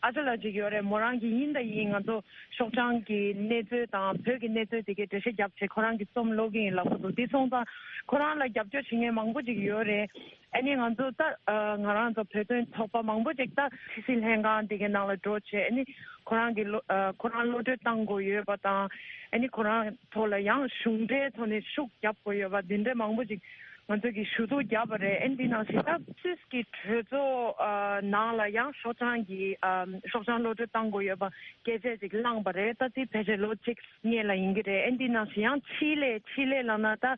ཨ་ཅག་ལགས་ཅིག་ཡོད་རེད། མོ་རང་གི་ཡིན་ད་ཡིན་ང་ཚོ་ཤོག་བྱང་གི་གནས་ཚུལ་དང་བོད་ཀྱི་གནས་ཚུལ་དེ་གའི་འགྲེལ་བཤད་རྒྱབ་བྱས་ཁོ་རང་གི་རྩོམ་ཀློག་གི་ཡིན་ལབ་ཀྱི་འདུག་དེ་སོང་ཙང་ཁོ་རང་ལ་རྒྱབ་སྐྱོར་བྱེད་མཁན་མང་པོ་ཅིག་ཡོད་རེད། ཨ་ནི་ང་ཚོ་ད་ཨ་ང་རང་ཚོ་བོད་དོན་ཚོགས་པ་མང་པོ་ཅིག་ད་ཕྱི་སྲིད་ལྷན་ཁང་དེ་གའི་ནང་ལ་འགྲོ་བྱས་ཨ་ནི་ཁོ་རང་གི་ལོ་ཨ་ཁོ་རང་གློད་གྲོལ་བཏང་དགོས་ཡོད་པ་དང་ཨ་ནི་ཁོ་རང་ཐོག་ལ་ཡང་གཞུང་འབྲེལ་ཐོག་ནས་ཤུགས་རྒྱབ་དགོས་ཡོད་པ་འདི་འདྲ་མང་པོ་ཅིག་ང་ཚོ་གིས་ཞུ་གཏུག་བརྒྱབ་པ་རེད། ཨ་ནི་འདི་ནང་བཞིན་ད་སུད་སི་གི་གྲོས་ཚོགས་ཨ་ནང་ལ་ཡང་ཤོག་བྱང་གི་ཨ་ཤོག་བྱང་གློད་གྲོལ་བཏང་དགོས་ཡོད་པ་སྐད་ཆ་ཅིག་བསླངས་པ་རེད། ད་དེ་ཕལ་ཆེར་ལོ་གཅིག་སྔོན་ལ་ཡིན་གྱི་རེད། ཨ་ནི་འདི་ནང་བཞིན་ཡང་ཆི་ལེ་ཆི་ལེ་ལབ་ན་ད་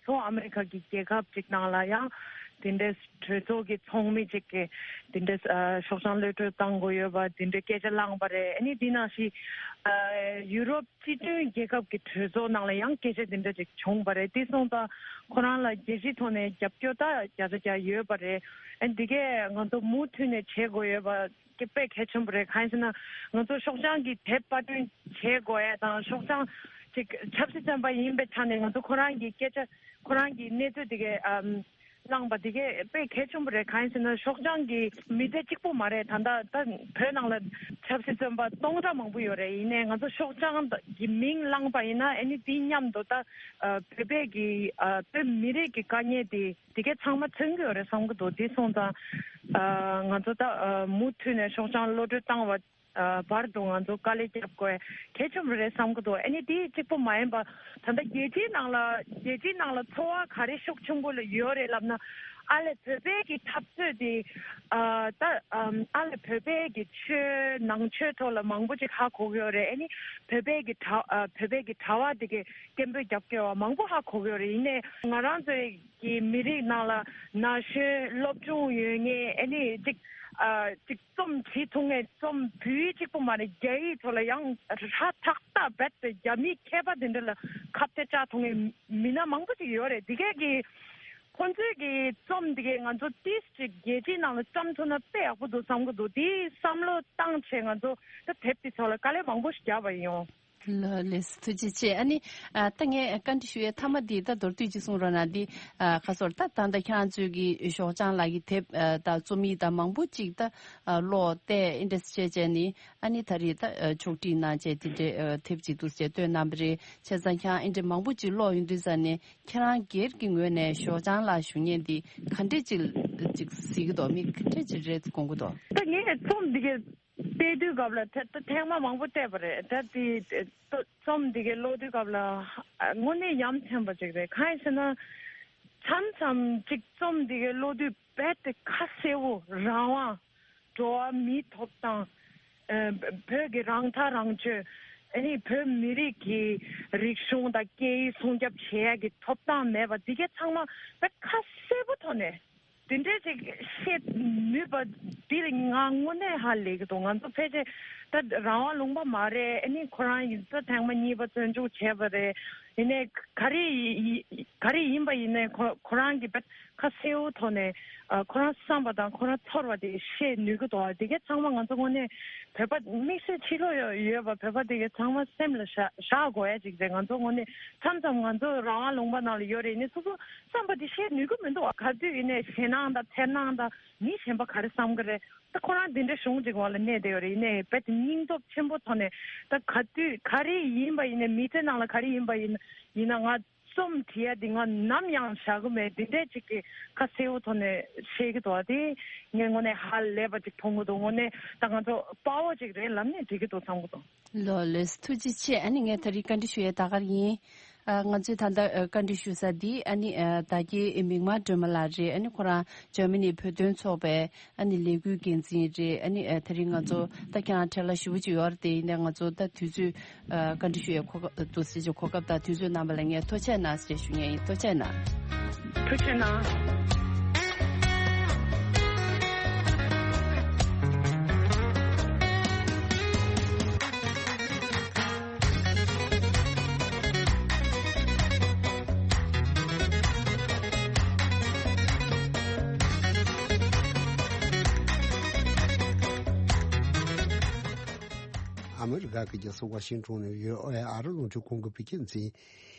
ལྷོ་ཨ་མི་རི་ཁ་གི་རྒྱལ་ཁབ་ཅིག་ནང་ལ་ཡང་དེ་འདྲའི་གྲོས་ཚོགས་ཀྱི་ཚོགས་མི་ཅིག་གིས་དེ་འདྲའི་ཨ་ཤོག་བྱང་གློད་གྲོལ་བཏང་དགོས་ཡོད་པ་དེ་འདྲའི་སྐད་ཆ་བསླངས་པ་རེད། ཨ་ནི་འདི་ནང་བཞིན་ཨ་ཡུ་རོབ་སྤྱི་མཐུན་རྒྱལ་ཁབ་ཀྱི་གྲོས་ཚོགས་ནང་ལ་ཡང་སྐད་ཆ་དེ་འདྲ་ཅིག་བྱུང་བ་རེད། དེ་སོང་ཙང་ཁོ་རང་ལ་རྒྱལ་སྤྱིའི་ཐོག་ནས་རྒྱབ་སྐྱོར་ད་བརྒྱ་ཆ་བརྒྱ་ཡོད་པ་རེད། ཨ་འདི་གས་ང་ཚོ་མུ་མཐུད་ནས་བྱེད་དགོས་ཡོད་པ་དེ་དཔེ་གལ་ཆེན་པོ་རེད། གང་ཡིན་ཟེར་ན་ང་ཚོ་ཤོག་བྱང་གི་དེབ་པར་སྐྲུན་བྱེད་དགོས་ཡ་དང་ཤོག་བྱང་ཅིག་ཆབ་སྲིད་བཙོན་པ་ཡིན་པའི་ཆ་ནས་ང་ཚོ་ཁོ་རང་གི་སྐད་ཆ་ཁོ་རང་གི་གནས་ཚུལ་དེ་གས་ཨམ། བླངས་པ་དེ་གས་དཔེ་གལ་ཆེན་པོ་རེད། གང་ཡིན་ཟེར་ན་ཤོག་བྱང་གི་མི་སྡེ་གཅིག་པུ་མ་རེད། ད་ལྟ་ད་བོད་ནང་ལ་ཆབ་སྲིད་བཙོན་པ་སྟོང་ཕྲག་མང་པོ་ཡོད་རེད། ཡིན་ནའི་ང་ཚོ་ཤོག་བྱང་གི་མིང་བླངས་པ་ཡིན་ན་ཨ་ནི་དེའི་མཉམ་དུ་ད་ཨ་བོད་པའི་གི་ཨ་བོད་མི་རིགས་ཀྱི་དཀའ་ངལ་དེ་དེ་གས་ཚང་མ་མཚོན་གྱི་ཡོད་རེད་བསམ་གྱི་འདུག་དེ་སོང་ཙང་ཨ་ང་ཚོ་ད་ཨ་མུ་མཐུད་ནས་ཤོག་བྱང་གློད་གྲོལ་བཏང་བ། ཨ་བར་དུ་ང་ཚོ་དཀའ་ལས་རྒྱབ་དགོས་གལ་ཆེན་པོ་རེད་བསམ་གྱི་འདུག་ཨ་ནི་དེ་གཅིག་པུ་མ་ཡིན་པ་ད་ལྟ་རྒྱལ་སྤྱིའི་ནང་ལ་རྒྱལ་སྤྱིའི་ནང་ལ་ཚོར་བ་ག་རེ་ཤུགས་ཆེན་པོ་ལ་ཡོད་རེད་ལབ་ན་ཨ་ལས་བོད་པའི་གི་འཐབ་རྩོད་དེ་ཨ་ད་ཨམ་ཨ་ལས་བོད་པའི་གི་ཆོས་ནང་ཆོས་ཐོག་ལ་མང་པོ་ཅིག་ཧ་གོ་གི་ཡོད་རེད། ཨ་ནི་བོད་པའི་གི་གྲྭ་ཨ་བོད་པའི་གི་གྲྭ་བ་དེ་གི་སྐད་འབོད་རྒྱབ་སྐྱོར་བ་མང་པོ་ཧ་གོ་གི་ཡོད་རེད། ཡིན་ནའི་ང་རང་ཚོའི་གི་མི་རིགས་ནང་ལ་ན་གཞོན་སློབ་སྦྱོང་ཡོད་མཁན་ཨ་ནི་ཅིག་ཨ་ཅིག་རྩོམ་བྲིས་ཐུབ་མཁན་རྩོམ་བོད་ཡིག་གཅིག་པུ་མ་རེད། རྒྱ་ཡིག་ཐོག་ལ་ཡང་ཧྲ་ཏག་ཏག་རྦད་དེ་རྒྱ་མིའི་མཁས་པ་དེ་འདྲ་ལ་ཁ་གཏད་བཅག་ཐུབ་མཁན་མི་སྣ་མང་པོ་ཅིག་ཡོད་རེད། དེ་གས་ཀྱི་ཁོང་ཚོའི་གི་རྩོམ་དེ་གས་ང་ཚོ་ཏིས་ཅིག་རྒྱལ་སྤྱིའི་ནང་ལ་བཀྲམ་ཐུབ་ན་དཔེ་ཡག་པོ་འདུག་བསམ་གི་འདུག་དེའི་བསམ་བློ་བཏང་བྱས་ང་ཚོ་ད་དེབ་དེ་ཚོ་ལ་དཀའ་ལས་མང་པོ་ཞིག་བརྒྱབ་པ་ཡིན་ཡོང་། ལགས་ལགས་སོ། ཐུགས་རྗེ་ཆེ། ཨ་ནི་ཨ་ད་ངས་བཀའ་འདྲི་ཞུ་ཡའི་མཐའ་མ་འདི་ད་མདོར་བསྡུས་ཅིག་གསུང་རོགས་གནང་། འདི་ཨ་ཁ་སོར་ད་ད་ལྟ་ཁྱེད་རང་ཚོའི་གི་ཞོགས་ལྕང་ལགས་ཀྱི་དེབ་ཨ་ད་རྩོམ་ཡིག་དང་མང་པོ་ཅིག་ད་ཨ་ཀློག་བལྟས་ཨིན་འདྲས་བྱས་བྱས་ནི་ཨ་ནི་ད་རེས་ད་ཨ་ཕྱོགས་སྒྲིག་གནང་བྱས་དེ་འདྲའི་ཨ་དེབ་ཅིག་འདུག་ཟེར་བཏོན་གནང་བ་རེད། བྱས་ཙང་ཁྱེད་རང་ཨིན་འདྲས་མང་པོ་ཅིག་ཀློག་ཡོང་དུས་ཙ་ནས་ཁྱེད་རང་སྒེར་གྱི་ངོས་ནས་ཞོགས་ལྕང་ལགས་ཞུ་མཁན་འདི་ག་འདྲས་ཅིག་ཅིག་གཟིགས་ཀྱི་འདུག་མི་ག་འདྲས་ཅིག་རེད་དགོངས་ཀྱི་འདུག་ད་ངས་རྩོམ་འདི་གའི་བལྟས་དུས་སྐབས་ལ་ཐེ་ད་ཐེངས་མ་མང་པོ་བལྟས་པ་རེད། ད་དེ་རྩོམ་འདི་གའི་ཀློག་དུས་སྐབས་ལ་ཨ་དངོས་གནས་ཡ་མཚན་པ་ཅིག་རེད། གང་ཡིན་ཟེར་ན་མཚམས་མཚམས་ཅིག་རྩོམ་འདི་གའི་ཀློག་དུས་རྦད་དེ་ཁ་གསལ་པོ་རང་དབང་འགྲོ་བ་མིའི་ཐོབ་ཐང་ཨ་བོད་ཀྱི་རང་ཐག་རང་གཅོད་ཨ་ནི་བོད་མི་རིགས་ཀྱི་རིག་གཞུང་དང་སྐད་ཡིག་སྲུང་སྐྱོབ་བྱེད་ཡ་གི་ཐོབ་ཐང་མེད་པ་འདི་གའི་ཚང་མ་རྦད་ཁ་གསལ་པོ་ཐོག་ནས། དེ་འདྲའི་ཅིག་བཤད་ནུས་པ་འདི་ལ་ང་དངོས་གནས་ཧ་ལས་ཀྱི་འདུག་ང་ཚོ་ཕལ་ཆེར་ ད་རང་དབང་ལུང་པ་མ་རེད། ཨ་ནི་ཁོ་རང་ཡིན་ད་ཐེངས་མ་གཉིས་པ་བཙོན་འཇུག་བྱས་པ་རེད། ཡིན་ནའི་ག་རེ་ཡི་ག་རེ་ཡིན་པ་ཡིན་ནའི་ཁོ་ཁོ་རང་གི་ད་ཁ་གསལ་བོ་ཐོག་ནས་ཨ་ཁོ་རང་བསམ་པ་དང་ཁོ་རང་ཚོར་བ་དེ་བཤད་ནུས་ཀྱི་འདུག་དེ་གའི་ཚང་མ་ང་ཚོ་དངོས་གནས་བོད་པ་དམིགས་བསལ་ཕྱི་ལོགས་ཡོད་ཡོད་པ་བོད་པ་དེ་གའི་ཚང་མ་སེམས་ལ་བཞག་བཞག་དགོས་ཡ་ཅིག་རེད། ང་ཚོ་དངོས་གནས་མཚམས་མཚམས་ང་ཚོ་རང་དབང་ལུང་པ་ནང་ལ་ཡོད་རེད། ཡིན་ནའི་སོ་སོ་བསམ་པ་དེ་བཤད་ནུས་ཀྱི་མི་འདུག་ག་དུས་ཡིན་ནའི་ཞེད་སྣང་དང་འཚེར་སྣང་དང་མི་གཞན་པ་ག་རེ་བསམ་གི་རེད། ད་ཁོ་རང་འདི་འདྲའི་གཞུང་ཅིག་འོག་ལ་གནས་བསྡད་ཡོད་རེད། ཡིན་ནའི་རྦད་དེ་སྙིང་སྟོབས་ཆེན་པོ་ཐོག་ནས་ད་ག་དུས་ག་རེ་ཡིན་པ་ཡིན་ནའི་མི་ཚེ་ནང་ལ་ག་རེ་ཡིན་པ་ཡིན་ཡིན་ན་ང་རྩོམ་བྲིས་ཡ་འདི་ང་ནམ་ཡང་བཞག་གི་མེད། འདི་འདྲའི་ཅིག་གི་ཁ་གསལ་བོ་ཐོག་ནས་བཤད་ཀྱི་འདུག་དེ་ངས་དངོས་གནས་ཧ་ལས་པ་ཅིག་མཐོང་གི་འདུག་དངོས་གནས་ད་ང་ཚོ་དཔའ་བོ་ཅིག་རེད་ལབ་ནས་འགྲིག་གི་འདུག་བསམ་གི་འདུག་ལོ་ལོས་ཐུགས་རྗེ་ཆེ། ཨ་ནི་ངས་ད་རིང་བཀའ་འདྲི་ཞུ་ཡས་ད་གར་ཡིན། ཨ་ང་ཚོས་ད་ལྟ་ཨ་བཀའ་འདྲི་ཞུ་ས་འདི་ཨ་ནི་ཨ་ད་གའི་མིག་དམར་སྒྲོལ་མ་ལགས་རེད། ཨ་ནི་ཁོ་རང་འཇར་མ་ནི་བོད་དོན་ཚོགས་པའི་ཨ་ནི་ལས་འགུལ་འགན་འཛིན་རེད། ཨ་ནི་ཨ་ད་རིང་ང་ཚོ་ད་ཁྱེད་རང་འཕྲད་གླ་ཞུ་བ་ཅིག་ཡོད་རེད། དེ་ཡིན་ནའི་ང་ཚོ་ད་དུས་ཚོད་ཨ་བཀའ་འདྲི་ཞུ་ཡས་གོ་སྐབས་འདུག་ཟེར་གྱི་གོ་སྐབས་དང་དུས་ཚོད་གནང་བ་ལ་ངས་ཐུགས་རྗེ་གནང་ཞེས་ཞུ་མཁན་ཡིན། ཐུགས་རྗེ་གནང་། ཐུགས་རྗེ་གནང་། ཨ་མི་རི་ཀ་གི་རྒྱལ་ས་ཝ་ཤིང་ཊོན་ནས་བྷི་ཨོ་ཨེ་ཨ་རི་རླུང་འཕྲིན་ཁང་གི་བོད་སྐད་འཛིན།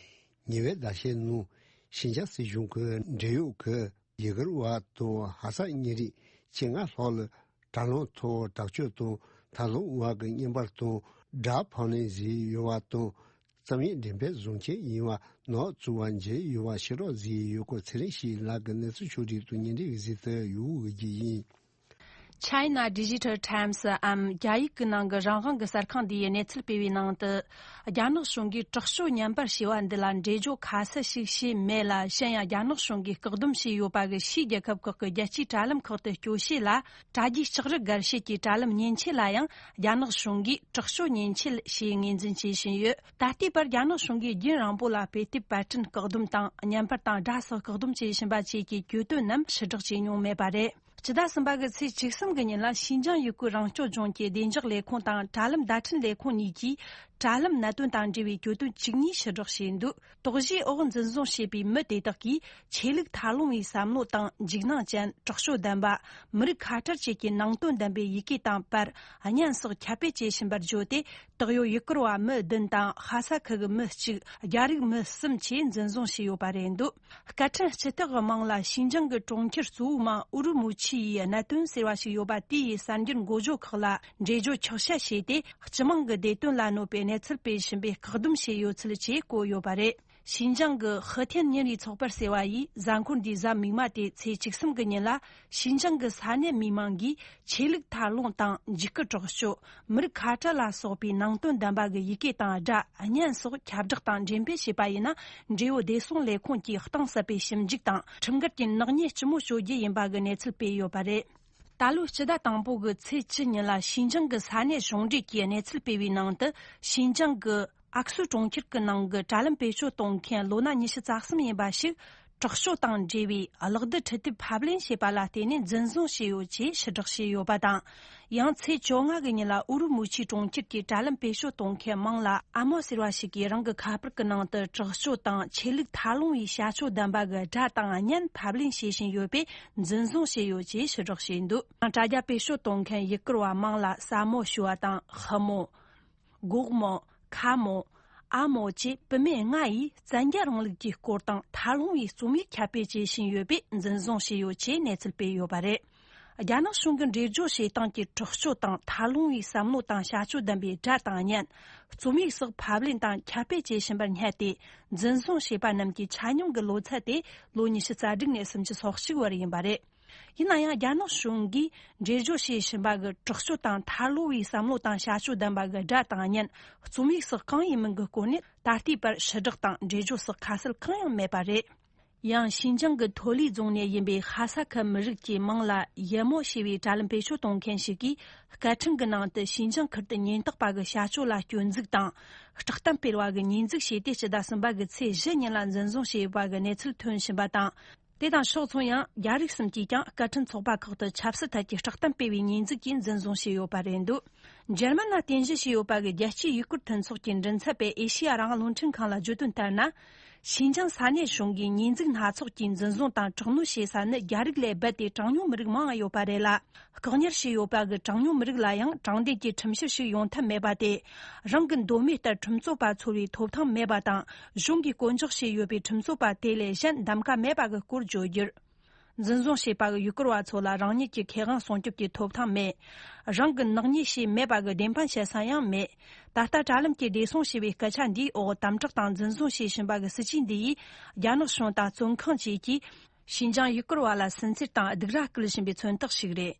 ཉེ་བའི་ཟླ་ཤས་ནང་ཞིན་ཅང་སྲིད་གཞུང་གི་འབྲེལ་ཡོད་ཀྱི་ཡུ་གུར་བ་དང་ཧ་སག་གཉན་རིགས་བཅོ་ལྔ་ལྷག་ལ་དྲ་ལམ་ཐོག་དྲག་སྤྱོད་དང་དྲ་ལམ་བར་གྱི་བརྙན་པར་དང་སྒྲ་ཕབ་ལེན་བཟོས་ཡོད་པ་དང་། རྩོམ་ཡིག་འགྲེམས་སྤེལ་བཟོ་མཁན་ཡིན་པ་ནག་བཙུགས་པ་མཇལ་ཡོད་པ་ཕྱིར་སློག་བཟོས་ཡོད་སྐོར་ཚེ་རིང་ཞིག་ལགས་ཀྱི་གནས་ཚུལ་ཕྱོགས་བསྒྲིགས་དང་བརྙན་འཕྲིན་གྱི་གཟིགས་ཚུལ་ཡོད་དགོས་ཀྱི་ཡིན། China Digital Times འམ་རྒྱ་ཡིག་གི་ནང་གི་རང་དབང་གི་གསར་ཁང་འདི་ཡི་གནས་ཚུལ་སྤེལ་བའི་ནང་དུ། རྒྱ་ནག་གཞུང་གིས་དྲག་སྤྱོད་བརྙན་པར་ཞེས་པ་འདི་ལ་འགྲེལ་བརྗོད་ཁ་གསལ་ཞིག་བྱས་མེད་ལ། གཞན་ཡང་རྒྱ་ནག་གཞུང་གིས་བཀག་སྡོམ་བྱས་ཡོད་པ་གི་ཕྱིའི་རྒྱལ་ཁབ་ཁག་གི་རྒྱལ་སྤྱིའི་དྲ་ལམ་ཁག་ཏུ་སྐྱོད་བྱེད་ལ། དྲ་རྒྱའི་ལྕགས་རི་སྒར་བྱེད་ཀྱི་དྲ་ལམ་མཉེན་ཆས་ལ་ཡང་རྒྱ་ནག་གཞུང་གིས་དྲག་སྤྱོད་མཉེན་ཆས་ཞེས་ངོས་འཛིན་བྱེད་བཞིན་ཡོད། ད་ལྟའི་བར་རྒྱ་ནག་གཞུང་གིས་རྒྱུན་རིང་པོ་ལ་དཔེ་དེབ་པར་སྐྲུན་བཀག་སྡོམ་དང་། བརྙན་པར་དང་སྒྲ་སོགས་བཀག་སྡོམ་བྱེད་བཞིན་པ་བཅས་ཀྱི་གྱོད་དོན་རྣམས་ཕྱིར་བསྒྲགས་བྱས་མྱོང་མེད་པ་རེད། སྤྱི་ཟླ་གསུམ་པ་གི་ཚེས་བཅུ་གསུམ་གྱི་ཉིན་ལ་ཤིན་ཅང་ཡུ་གུར་རང་སྐྱོང་ལྗོངས་ཀྱི་བདེ་འཇགས་ལས་ཁུངས་དང་དྲ་ལམ་བརྡ་འཕྲིན་ལས་ཁུངས་གཉིས་ཀྱིས་དྲ་ལམ་གནད་དོན་དང་འབྲེལ་བའི་གྱོད་དོན་བཅུ་གཉིས་ཕྱིར་བསྒྲགས་བྱས་འདུག་དོགས་གཞིའི་འོག་འཛིན་བཟུང་བྱས་པའི་མི་དེ་དག་གིས་ཆོས་ལུགས་མཐའ་ལྷུང་བའི་བསམ་བློ་དང་འཇིགས་སྣང་ཅན། དྲག་སྤྱོད་ལྡན་པ། མི་རིགས་ཁ་བྲལ་བཅས་ཀྱི་ནང་དོན་ལྡན་པའི་ཡི་གེ་དང་པར། བརྙན་སོགས་ཁྱབ་སྤེལ་བྱེད་བཞིན་པར་བརྗོད་དེ། བཏགས་ཡོད་ཡུ་གུར་བ་མི་བདུན་དང་ཧ་ས་ཁུལ་གྱི་མི་གཅིག་རྒྱ་རིགས་མི་གསུམ་བཅས་འཛིན་བཟུང་བྱས་ཡོད་པ་རེད་འདུག་སྐད་འཕྲིན་སྤྱི་ཚོགས་ཀྱི་མིང་ལ་ཤིན་ཅང་གི་གྲོང་ཁྱེར་གཙོ་བོའི་མིང་ཨུ་རུ་མུ་ཆི་ཡི་གནད་དོན་ཟེར་བ་ཞིག་ཡོད་པ་དེ་ཡི་གསར་འགྱུར་འགོ་བརྗོད་ཁག་ལ་འགྲེལ་བརྗོད་ཆོག་མཆན་བྱས་ཏེ། སྤྱི་དམངས་ཀྱི་བདེ་དོན་ལ་གནོད་པའི་གནས་ཚུལ་སྤེལ་བཞིན་པའི་བཀག་སྡོམ་བྱས་ཡོད་ཚུལ་བཅས་བཀོད་ཡོད་པ་རེད། ཤིན་ཅང་གི་ཧི་ཐན་ཉིན་རེའི་ཚོགས་པར་ཟེར་བ་ཡིས་གཟའ་འཁོར་འདིའི་གཟའ་མིག་དམར་ཏེ་ཚེས་བཅུ་གསུམ་གྱི་ཉིན་ལ་ཤིན་ཅང་གི་ས་གནས་མི་མང་གིས་ཆོས་ལུགས་མཐའ་ལྷུང་དང་འཇིགས་སྐུལ་དྲག་སྤྱོད། མི་རིགས་ཁ་བྲལ་ལ་སོགས་པའི་ནང་དོན་ལྡན་པ་གི་ཡི་གེ་དང་སྒྲ། བརྙན་སོགས་ཁྱབ་བསྒྲགས་དང་འགྲེམས་སྤེལ་བྱས་པ་ཡིན་ན། འབྲེལ་ཡོད་བདེ་སྲུང་ལས་ཁུངས་ཀྱིས་གཏིང་ཟབ་པའི་ཞིབ་འཇུག་དང་ཁྲིམས་འགལ་གྱི་ནག་ཉེས་ལྕི་མོ་གཅོད་རྒྱུ་ཡིན་པ་གི་གནས་ཚུལ་སྤེལ་ཡོད་པ་རེད། ད་ལོའི་སྤྱི་ཟླ་དང་པོ་གི་ཚེས་བཅུ་ཉིན་ལ་ཤིན་ཅང་གི་ས་གནས་གཞུང་འབྲེལ་གྱིས་གནས་ཚུལ་སྤེལ་བའི་ནང་དུ། ཤིན་ཅང་གི་ཨག་སུའུ་གྲོང་ཁྱེར་གྱི་ནང་གི་དྲ་ལམ་བེད་སྤྱོད་གཏོང་མཁན་ལོ་ན་ཉི་ཤུ་རྩ་གསུམ་ཡིན་པ་ཞིག་དྲག་སྤྱོད་དང་འབྲེལ་བའི་གློག་རྡུལ་འཕྲུལ་དེབ་ཕབ་ལེན་བྱས་པ་ལ་བརྟེན་ནས་འཛིན་བཟུང་བྱས་ཡོད་ཅེས་ཕྱིར་བསྒྲགས་བྱས་ཡོད་པ་དང་། ཡང་ཚེས་བཅོ་ལྔ་གི་ཉིན་ལ་ཨུ་རུ་མུ་ཆིའི་གྲོང་ཁྱེར་གྱི་དྲ་ལམ་བེད་སྤྱོད་གཏོང་མཁན་མིང་ལ་ཨ་མོ་ཟེར་བ་ཞིག་གིས་རང་གི་ཁ་པར་གྱི་ནང་དུ་དྲག་སྤྱོད་དང་ཆོས་ལུགས་མཐའ་ལྷུང་བའི་བྱ་སྤྱོད་ལྡན་པ་གི་སྒྲ་དང་བརྙན་ཕབ་ལེན་བྱེད་བཞིན་ཡོད་པས་འཛིན་བཟུང་བྱས་ཡོད་ཅེས་ཕྱིར་བསྒྲགས་བྱས་འདུག་དྲ་རྒྱ་བེད་སྤྱོད་གཏོང་མཁན་ཡུ་གུར་བ་མིང་ལ་ས་མོ་ཞུ་བ་དང་ཧི་མོ། གོག་མོ། ཁ་མོ། ཨ་མོ་བཅས་བུད་མེད་ལྔ་ཡིས་བཙན་རྒྱལ་རིང་ལུགས་ཀྱི་སྐོར་དང་མཐའ་ལྷུང་བའི་རྩོམ་ཡིག་ཁྱབ་སྤེལ་བྱེད་བཞིན་ཡོད་པས་འཛིན་བཟུང་བྱས་ཡོད་ཅེས་གནས་ཚུལ་སྤེལ་ཡོད་པ་རེད། རྒྱ་ནག་གཞུང་གི་འགྲེལ་བརྗོད་བྱེད་སྟངས་ཀྱི་དྲག་སྤྱོད་དང་མཐའ་ལྷུང་བའི་བསམ་བློ་དང་བྱ་སྤྱོད་ལྡན་པའི་སྒྲ་དང་བརྙན། རྩོམ་ཡིག་སོགས་ཕབ་ལེན་དང་ཁྱབ་སྤེལ་བྱེད་བཞིན་པར་བསྙད་དེ། འཛིན་བཟུང་བྱས་པ་རྣམས་ཀྱི་ཆ་སྙོམས་ཀྱི་ལོ་ཚད་དེ་ལོ་ཉི་ཤུ་རྩ་དྲུག་ནས་སུམ་ཅུ་སོ་གཅིག་བར་ཡིན་པ་རེད། ཡིན་ན་ཡང་རྒྱ་ནག་གཞུང་གིས་འགྲེལ་བརྗོད་བྱེད་བཞིན་པ་གི་དྲག་སྤྱོད་དང་མཐའ་ལྷུང་བའི་བསམ་བློ་དང་བྱ་སྤྱོད་ལྡན་པ་གི་སྒྲ་དང་བརྙན། རྩོམ་ཡིག་སོགས་གང་ཡིན་མིན་གྱི་སྐོར་ནས་ད་ལྟའི་བར་ཕྱིར་བསྒྲགས་དང་འགྲེལ་བརྗོད་སོགས་ཁ་གསལ་གང་ཡང་མེད་པ་རེད། ཡང་ཤིན་ཅང་གི་ཐོ་ལི་རྫོང་ནས་ཡིན་པའི་ཧ་ས་ཁུལ་མི་རིགས་ཀྱི་མིང་ལ་ཡེ་མོ་ཞེས་པའི་དྲ་ལམ་བེད་སྤྱོད་གཏོང་མཁན་ཞིག་གིས་སྐད་འཕྲིན་གྱི་ནང་དུ་ཤིན་ཅང་ཁུལ་དུ་ཉེན་རྟོག་པ་གི་བྱ་སྤྱོད་ལ་སྐྱོན་འཛུགས་དང་། བསྒྲགས་གཏམ་སྤེལ་བ་གི་ཉེས་འཛུགས་བྱས་ཏེ་སྤྱི་ཟླ་གསུམ་པ་གི་ཚེས་བཞི་ཉིན་ལ་འཛིན་བཟུང་བྱས་ཡོད་པ་གི་གནས་ཚུལ་ཐོན་བཞིན་པ་དང་། དེ་དང་ཕྱོགས་མཚུངས་ཡང་རྒྱ་རིགས་གསུམ་གྱིས་ཀྱང་སྐད་འཕྲིན་ཚོགས་པ་ཁག་ཏུ་ཆབ་སྲིད་ཐད་ཀྱི་བསྒྲགས་གཏམ་སྤེལ་བའི་ཉེས་འཛུགས་ཀྱིས་འཛིན་བཟུང་བྱས་ཡོད་པ་རེད་འདུག་འཇར་མན་ལ་རྟེན་གཞི་བྱས་ཡོད་པ་གི་རྒྱལ་སྤྱིའི་ཡུལ་སྐོར་མཐུན་ཚོགས་ཀྱི་མགྲིན་ཚབ་པས་ཨེ་ཤེ་ཡ་རང་དབང་རླུང་འཕྲིན་ཁང་ལ་བརྗོད་དོན་ལྟར་ན། ཤིན་ཅང་ས་གནས་གཞུང་གིས་ཉེས་འཛུགས་སྣ་ཚོགས་ཀྱིས་འཛིན་བཟུང་དང་དྲག་གནོན་བྱེད་ས་ནི་རྒྱ་རིགས་ལས་རྦད་དེ་གྲངས་ཉུང་མི་རིགས་མང་ང་ཡོད་པ་རེད་ལ། བཀག་ཉར་བྱས་ཡོད་པ་གི་གྲངས་ཉུང་མི་རིགས་ལ་ཡང་དྲང་བདེན་གྱི་ཁྲིམས་བཤེར་ཞིག་ཡོང་ཐབས་མེད་པ་དེ། རང་གི་མདོ་སྨད་ལྟར་ཁྲིམས་རྩོད་པ་འཚོལ་བའི་ཐོབ་ཐང་མེད་པ་དང་། གཞུང་གིས་བསྐོ་འཇོག་བྱས་ཡོད་པའི་ཁྲིམས་རྩོད་པ་དེ་ལས་གཞན་གདམ་ག་མེད་པ་གི་སྐོར་བརྗོད་རྒྱུར། འཛིན་བཟུང་བྱས་པ་གི་ཡུལ་སྐོར་བ་ཚོ་ལ་རང་ཉིད་ཀྱི་ཁེ་དབང་སྲུང་སྐྱོབ་ཀྱི་ཐོབ་ཐང་མེད། རང་གི་ནག་ཉེས་བྱས་མེད་པ་གི་བདེན་དཔང་བྱེད་ས་ཡང་མེད། ད་ལྟ་དྲ་ལམ་གྱི་བདེ་སྲུང་ཞེས་པའི་སྐད་ཆ་འདིའི་འོག་དམ་དྲག་དང་འཛིན་བཟུང་བྱེད་བཞིན་པ་གི་སྲིད་ཇུས་འདི་ཡིས་རྒྱ་ནག་གཞུང་དང་བཙོན་ཁང་བཅས་ཀྱིས་ཤིན་ཅང་ཡུལ་སྐོར་བ་ལ་སུན་གཙེར་དང་སྡིགས་ར་སྐུལ་བཞིན་པའི་མཚོན་རྟགས་ཤིག་རེད།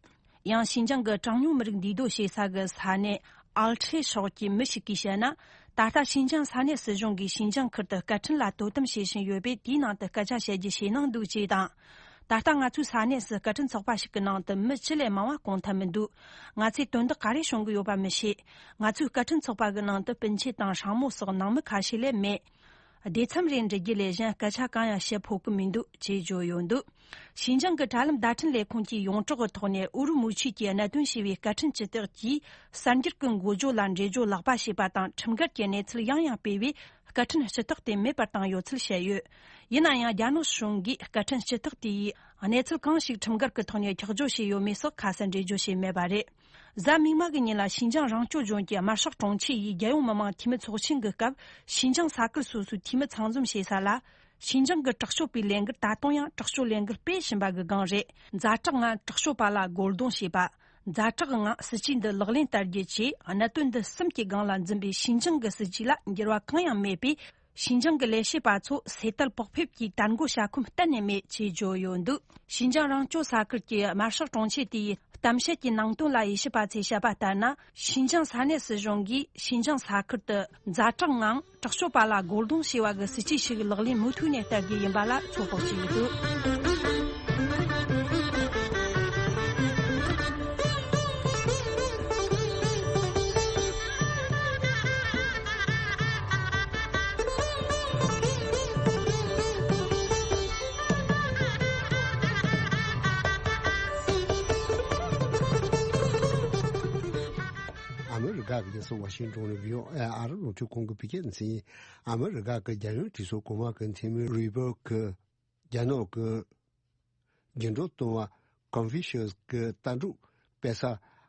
ཡང་ཤིན་ཅང་གི་གྲངས་ཉུང་མི་རིགས་འདུས་སྡོད་བྱེད་ས་གི་ས་གནས་ཨལ་ཁྲེ་ཕྱོགས་ཀྱི་མི་ཞིག་གིས་བཤད་ན། ད་ལྟ་ཤིན་ཅང་ས་གནས་སྲིད་གཞུང་གིས་ཤིན་ཅང་ཁུལ་དུ་སྐད་འཕྲིན་ལ་དོ་དམ་བྱེད་བཞིན་ཡོད་པས། དེའི་ནང་དུ་སྐད་ཆ་བཤད་རྒྱུ་ཞེད་སྣང་འདུག་ཅེས་དང་། ད་ལྟ་ང་ཚོའི་ས་གནས་སུ་སྐད་འཕྲིན་ཚོགས་པ་ཞིག་གི་ནང་དུ་མི་ཅི་ལས་མང་བ་བསྐོང་ཐབས་མི་འདུག་ང་ཚོས་དོན་དག་ག་རེ་བྱུང་གི་ཡོད་པ་མི་ཤེས། ང་ཚོའི་སྐད་འཕྲིན་ཚོགས་པ་གི་ནང་དུ་སྤུན་མཆེད་དང་ཧྲང་མོ་སོགས་ནང་མི་ཁ་ཤས་ལས་མེད། བདེ་མཚམས་རེ་འབྲི་རྒྱུ་ལས་གཞན་སྐད་ཆ་གང་ཡང་བཤད་ཕོད་ཀྱི་མི་འདུག་ཅེས་བརྗོད་ཡོད་འདུག་ཤིན་ཅང་གི་དྲ་ལམ་བརྡ་འཕྲིན་ལས་ཁུངས་ཀྱིས་ཡོངས་གྲགས་ཀྱི་ཐོག་ནས་ཨུ་རུ་མུའུ་ཆི་གིས་གནད་དོན་ཞེས་པའི་སྐད་འཕྲིན་སྤྱི་རྟགས་ཀྱིས་གསར་འགྱུར་གྱི་འགོ་བརྗོད་ལ་འགྲེལ་བརྗོད་ལག་པ་བྱས་པ་དང་། ཁྲིམས་འགལ་གྱི་གནས་ཚུལ་ཡང་ཡང་སྤེལ་བས་སྐད་འཕྲིན་སྤྱི་རྟགས་དེ་མེད་པར་བཏང་ཡོད་ཚུལ་བཤད་ཡོད། ཡིན་ན་ཡང་རྒྱ་ནག་གཞུང་གིས་སྐད་འཕྲིན་སྤྱི་རྟགས་དེ་ཡིས་གནས་ཚུལ་གང་ཞིག་ཁྲིམས་འགལ་གྱི་ཐོག་ནས་ཁྱབ་བསྒྲགས་བྱས་ཡོད་མེད་སོགས་ཁ་གསལ་འགྲེལ་བརྗོད་བྱས་མེད་པ་རེད། གཟའ་མིག་དམར་གྱི་ཉིན་ལ་ཤིན་ཅང་རང་སྐྱོང་ལྗོངས་ཀྱི་དམར་ཤོག་དྲུང་ཆེ་ཡིས་རྒྱལ་ཡོངས་མི་དམངས་འཐུས་མི་ཚོགས་ཆེན་གྱི་སྐབས་ཤིན་ཅང་ས་ཁུལ་སོ་སོའི་འཐུས་མི་ཚང་འཛོམས་བྱེད་ས་ལ། ཤིན་ཅང་གི་དྲག་སྤྱོད་པའི་ལས་འགུལ་ད་དུང་ཡང་དྲག་སྤྱོད་ལས་འགུལ་སྤེལ་བཞིན་པ་གི་སྒང་རེད། ཛ་དྲག་ངང་དྲག་སྤྱོད་པ་ལ་རྒོལ་རྡུང་བྱེད་པ། ཛ་དྲག་ངང་སྲིད་ཇུས་འདི་ལག་ལེན་བསྟར་རྒྱུ་བཅས་གནད་དོན་འདི་གསུམ་གྱི་སྒང་ལ་འཛིན་པའི་ཤིན་ཅང་གི་སྲིད་ཇུས་ལ་འགྱུར་བ་གང་ཡང་མེད་པས། ཤིན་ཅང་གི་ལས་བྱེད་པ་ཚོ་སེལ་ཐལ་བག་ཕེབས་ཀྱི་དར་འགོ་བྱ་ཁོམ་གཏན་ནས་མེད་ཅེས་བརྗོད་ཡོད་འདུག་ཤིན་ཅང་རང་སྐྱོང་ས་ཁུལ་གྱི་དམར་ཤོག་དྲུང་ཆེ་དེས་གཏམ་བཤད་ཀྱི་ནང་དོན་ལ་དབྱེ་ཞིབ་པ་ཚོས་བཤད་པ་ལྟར་ན། ཤིན་ཅང་ས་གནས་སྲིད་གཞུང་གིས་ཤིན་ཅང་ས་ཁུལ་དུ་ཛ་དྲག་ངང་དྲག་སྤྱོད་པ་ལ་རྒོལ་རྡུང་བྱས་པ་གི་སྲིད་ཇུས་ཤིག་ལག་ལེན་མུ་མཐུད་ནས་བསྟར་རྒྱུ་ཡིན་པ་ལ་ཚོད་དཔག་བྱས་ཡོད་འདུག་ཨ་མི་རི་ཀ་གི་རྒྱལ་ས་ཝ་ཤིང་ཊོན་ནས་བྷི་ཨོ་ཨེ་ཨ་རི་རླུང་འཕྲིན་ཁང་གི་བོད་སྐད་སྡེ་ཚན། ཨ་མི་རི་ཀ་གི་རྒྱལ་ཡོངས་གྲོས་ཚོགས་གོང་མ་གི་འཐུས་མི་རུས་པར་གྱིས་རྒྱ་ནག་གི་རྒྱུན་སྒྲོག་གཏོང་བ་ཀོན་ཕུ་ཤི་ཡས་ཀྱི་ལྟ་གྲུབ་སྤེལ་ས་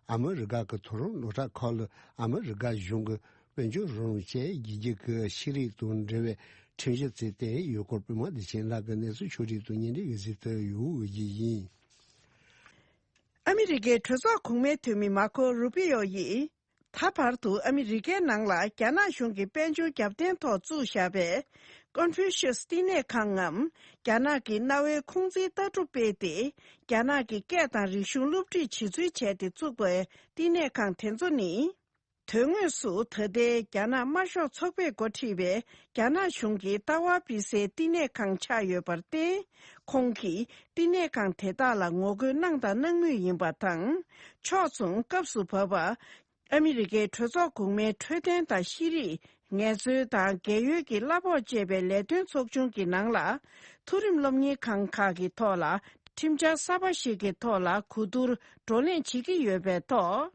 ཨ་མི་རི་ཀ་གི་མཐོ་རིམ་སློབ་གྲྭ་ཁག་ལ་ཨ་མི་རི་ཀ་གཞུང་གི་དཔལ་འབྱོར་རོགས་རམ་བཅས་རྒྱག་རྒྱུ་གི་ཤེས་རིག་དང་འབྲེལ་བའི་ཁྲིམས་གཞི་བརྩིས་ཏེ་ཡོད་སྐོར། པད་མ་བདེ་ཆེན་ལགས་ཀྱིས་གནས་ཚུལ་ཕྱོགས་སྒྲིག་དང་སྙན་སྒྲོན་ཡོད་ཚུལ་དུ་ཡོད་ཡིན། ཨ་མི་རི་ཀའི་གྲོས་ཚོགས་གོང་མའི་འཐུས་མི་མར་ཁོ་རུ་པི་ཡོ་ཡིས། ད་བར་དུ་ཨ་མི་རི་ཀའི་ནང་ལ་རྒྱ་ནག་གཞུང་གི་དཔལ་འབྱོར་རྒྱབ་རྟེན་ཐོག་བཙུགས་བཞག་པའི་ཀོན་ཕུ་ཤི་ཡས་བསྟི་གནས་ཁང་ངམ། རྒྱ་ནག་གི་གནའ་བོའི་ཁུང་ཙིའི་ལྟ་གྲུབ་སྤེལ་ཏེ། རྒྱ་ནག་གི་སྐད་དང་རིག་གཞུང་སློབ་ཁྲིད་བྱེད་ཚུལ་བྱས་ཏེ་བཙུགས་པའི་བསྟི་གནས་ཁང་དེ་ཚོ་ནི། དོན་དངོས་སུ་ད་ལྟའི་རྒྱ་ནག་དམར་ཤོག་ཚོགས་པས་འགོ་ཁྲིད་པའི་རྒྱ་ནག་གཞུང་གི་ལྟ་བ་སྤེལ་སའི་བསྟི་གནས་ཁང་ཆགས་ཡོད་པར་བརྟེན། ཁོང་གིས་བསྟི་གནས་ཁང་དེ་དག་ལ་ངོ་རྒོལ་གནང་དང་གནང་མུས་ཡིན་པ་དང་། ཕྱོགས་མཚུངས་སྐབས་སུ་བབ་པ། ཨ་མི་རི་ཀའི་གྲོས་ཚོགས་གོང་མའི་འཕྲོད་བསྟེན་དང་ཤེས་རིག་ངལ་རྩོལ་དང་རྒས་ཡོལ་གྱི་གླ་ཕོགས་བཅས་པའི་ལས་དོན་ཚོགས་ཆུང་གི་ནང་ལ། མཐོ་རིམ་སློབ་གཉེར་ཁང་ཁག་གི་ཐོག་ལ་ཁྲིམས་འཆར་གསར་པ་ཞིག་གི་ཐོག་ལ་གོ་བསྡུར་བགྲོ་གླེང་བྱེད་ཀྱི་ཡོད་པའི་ཐོག་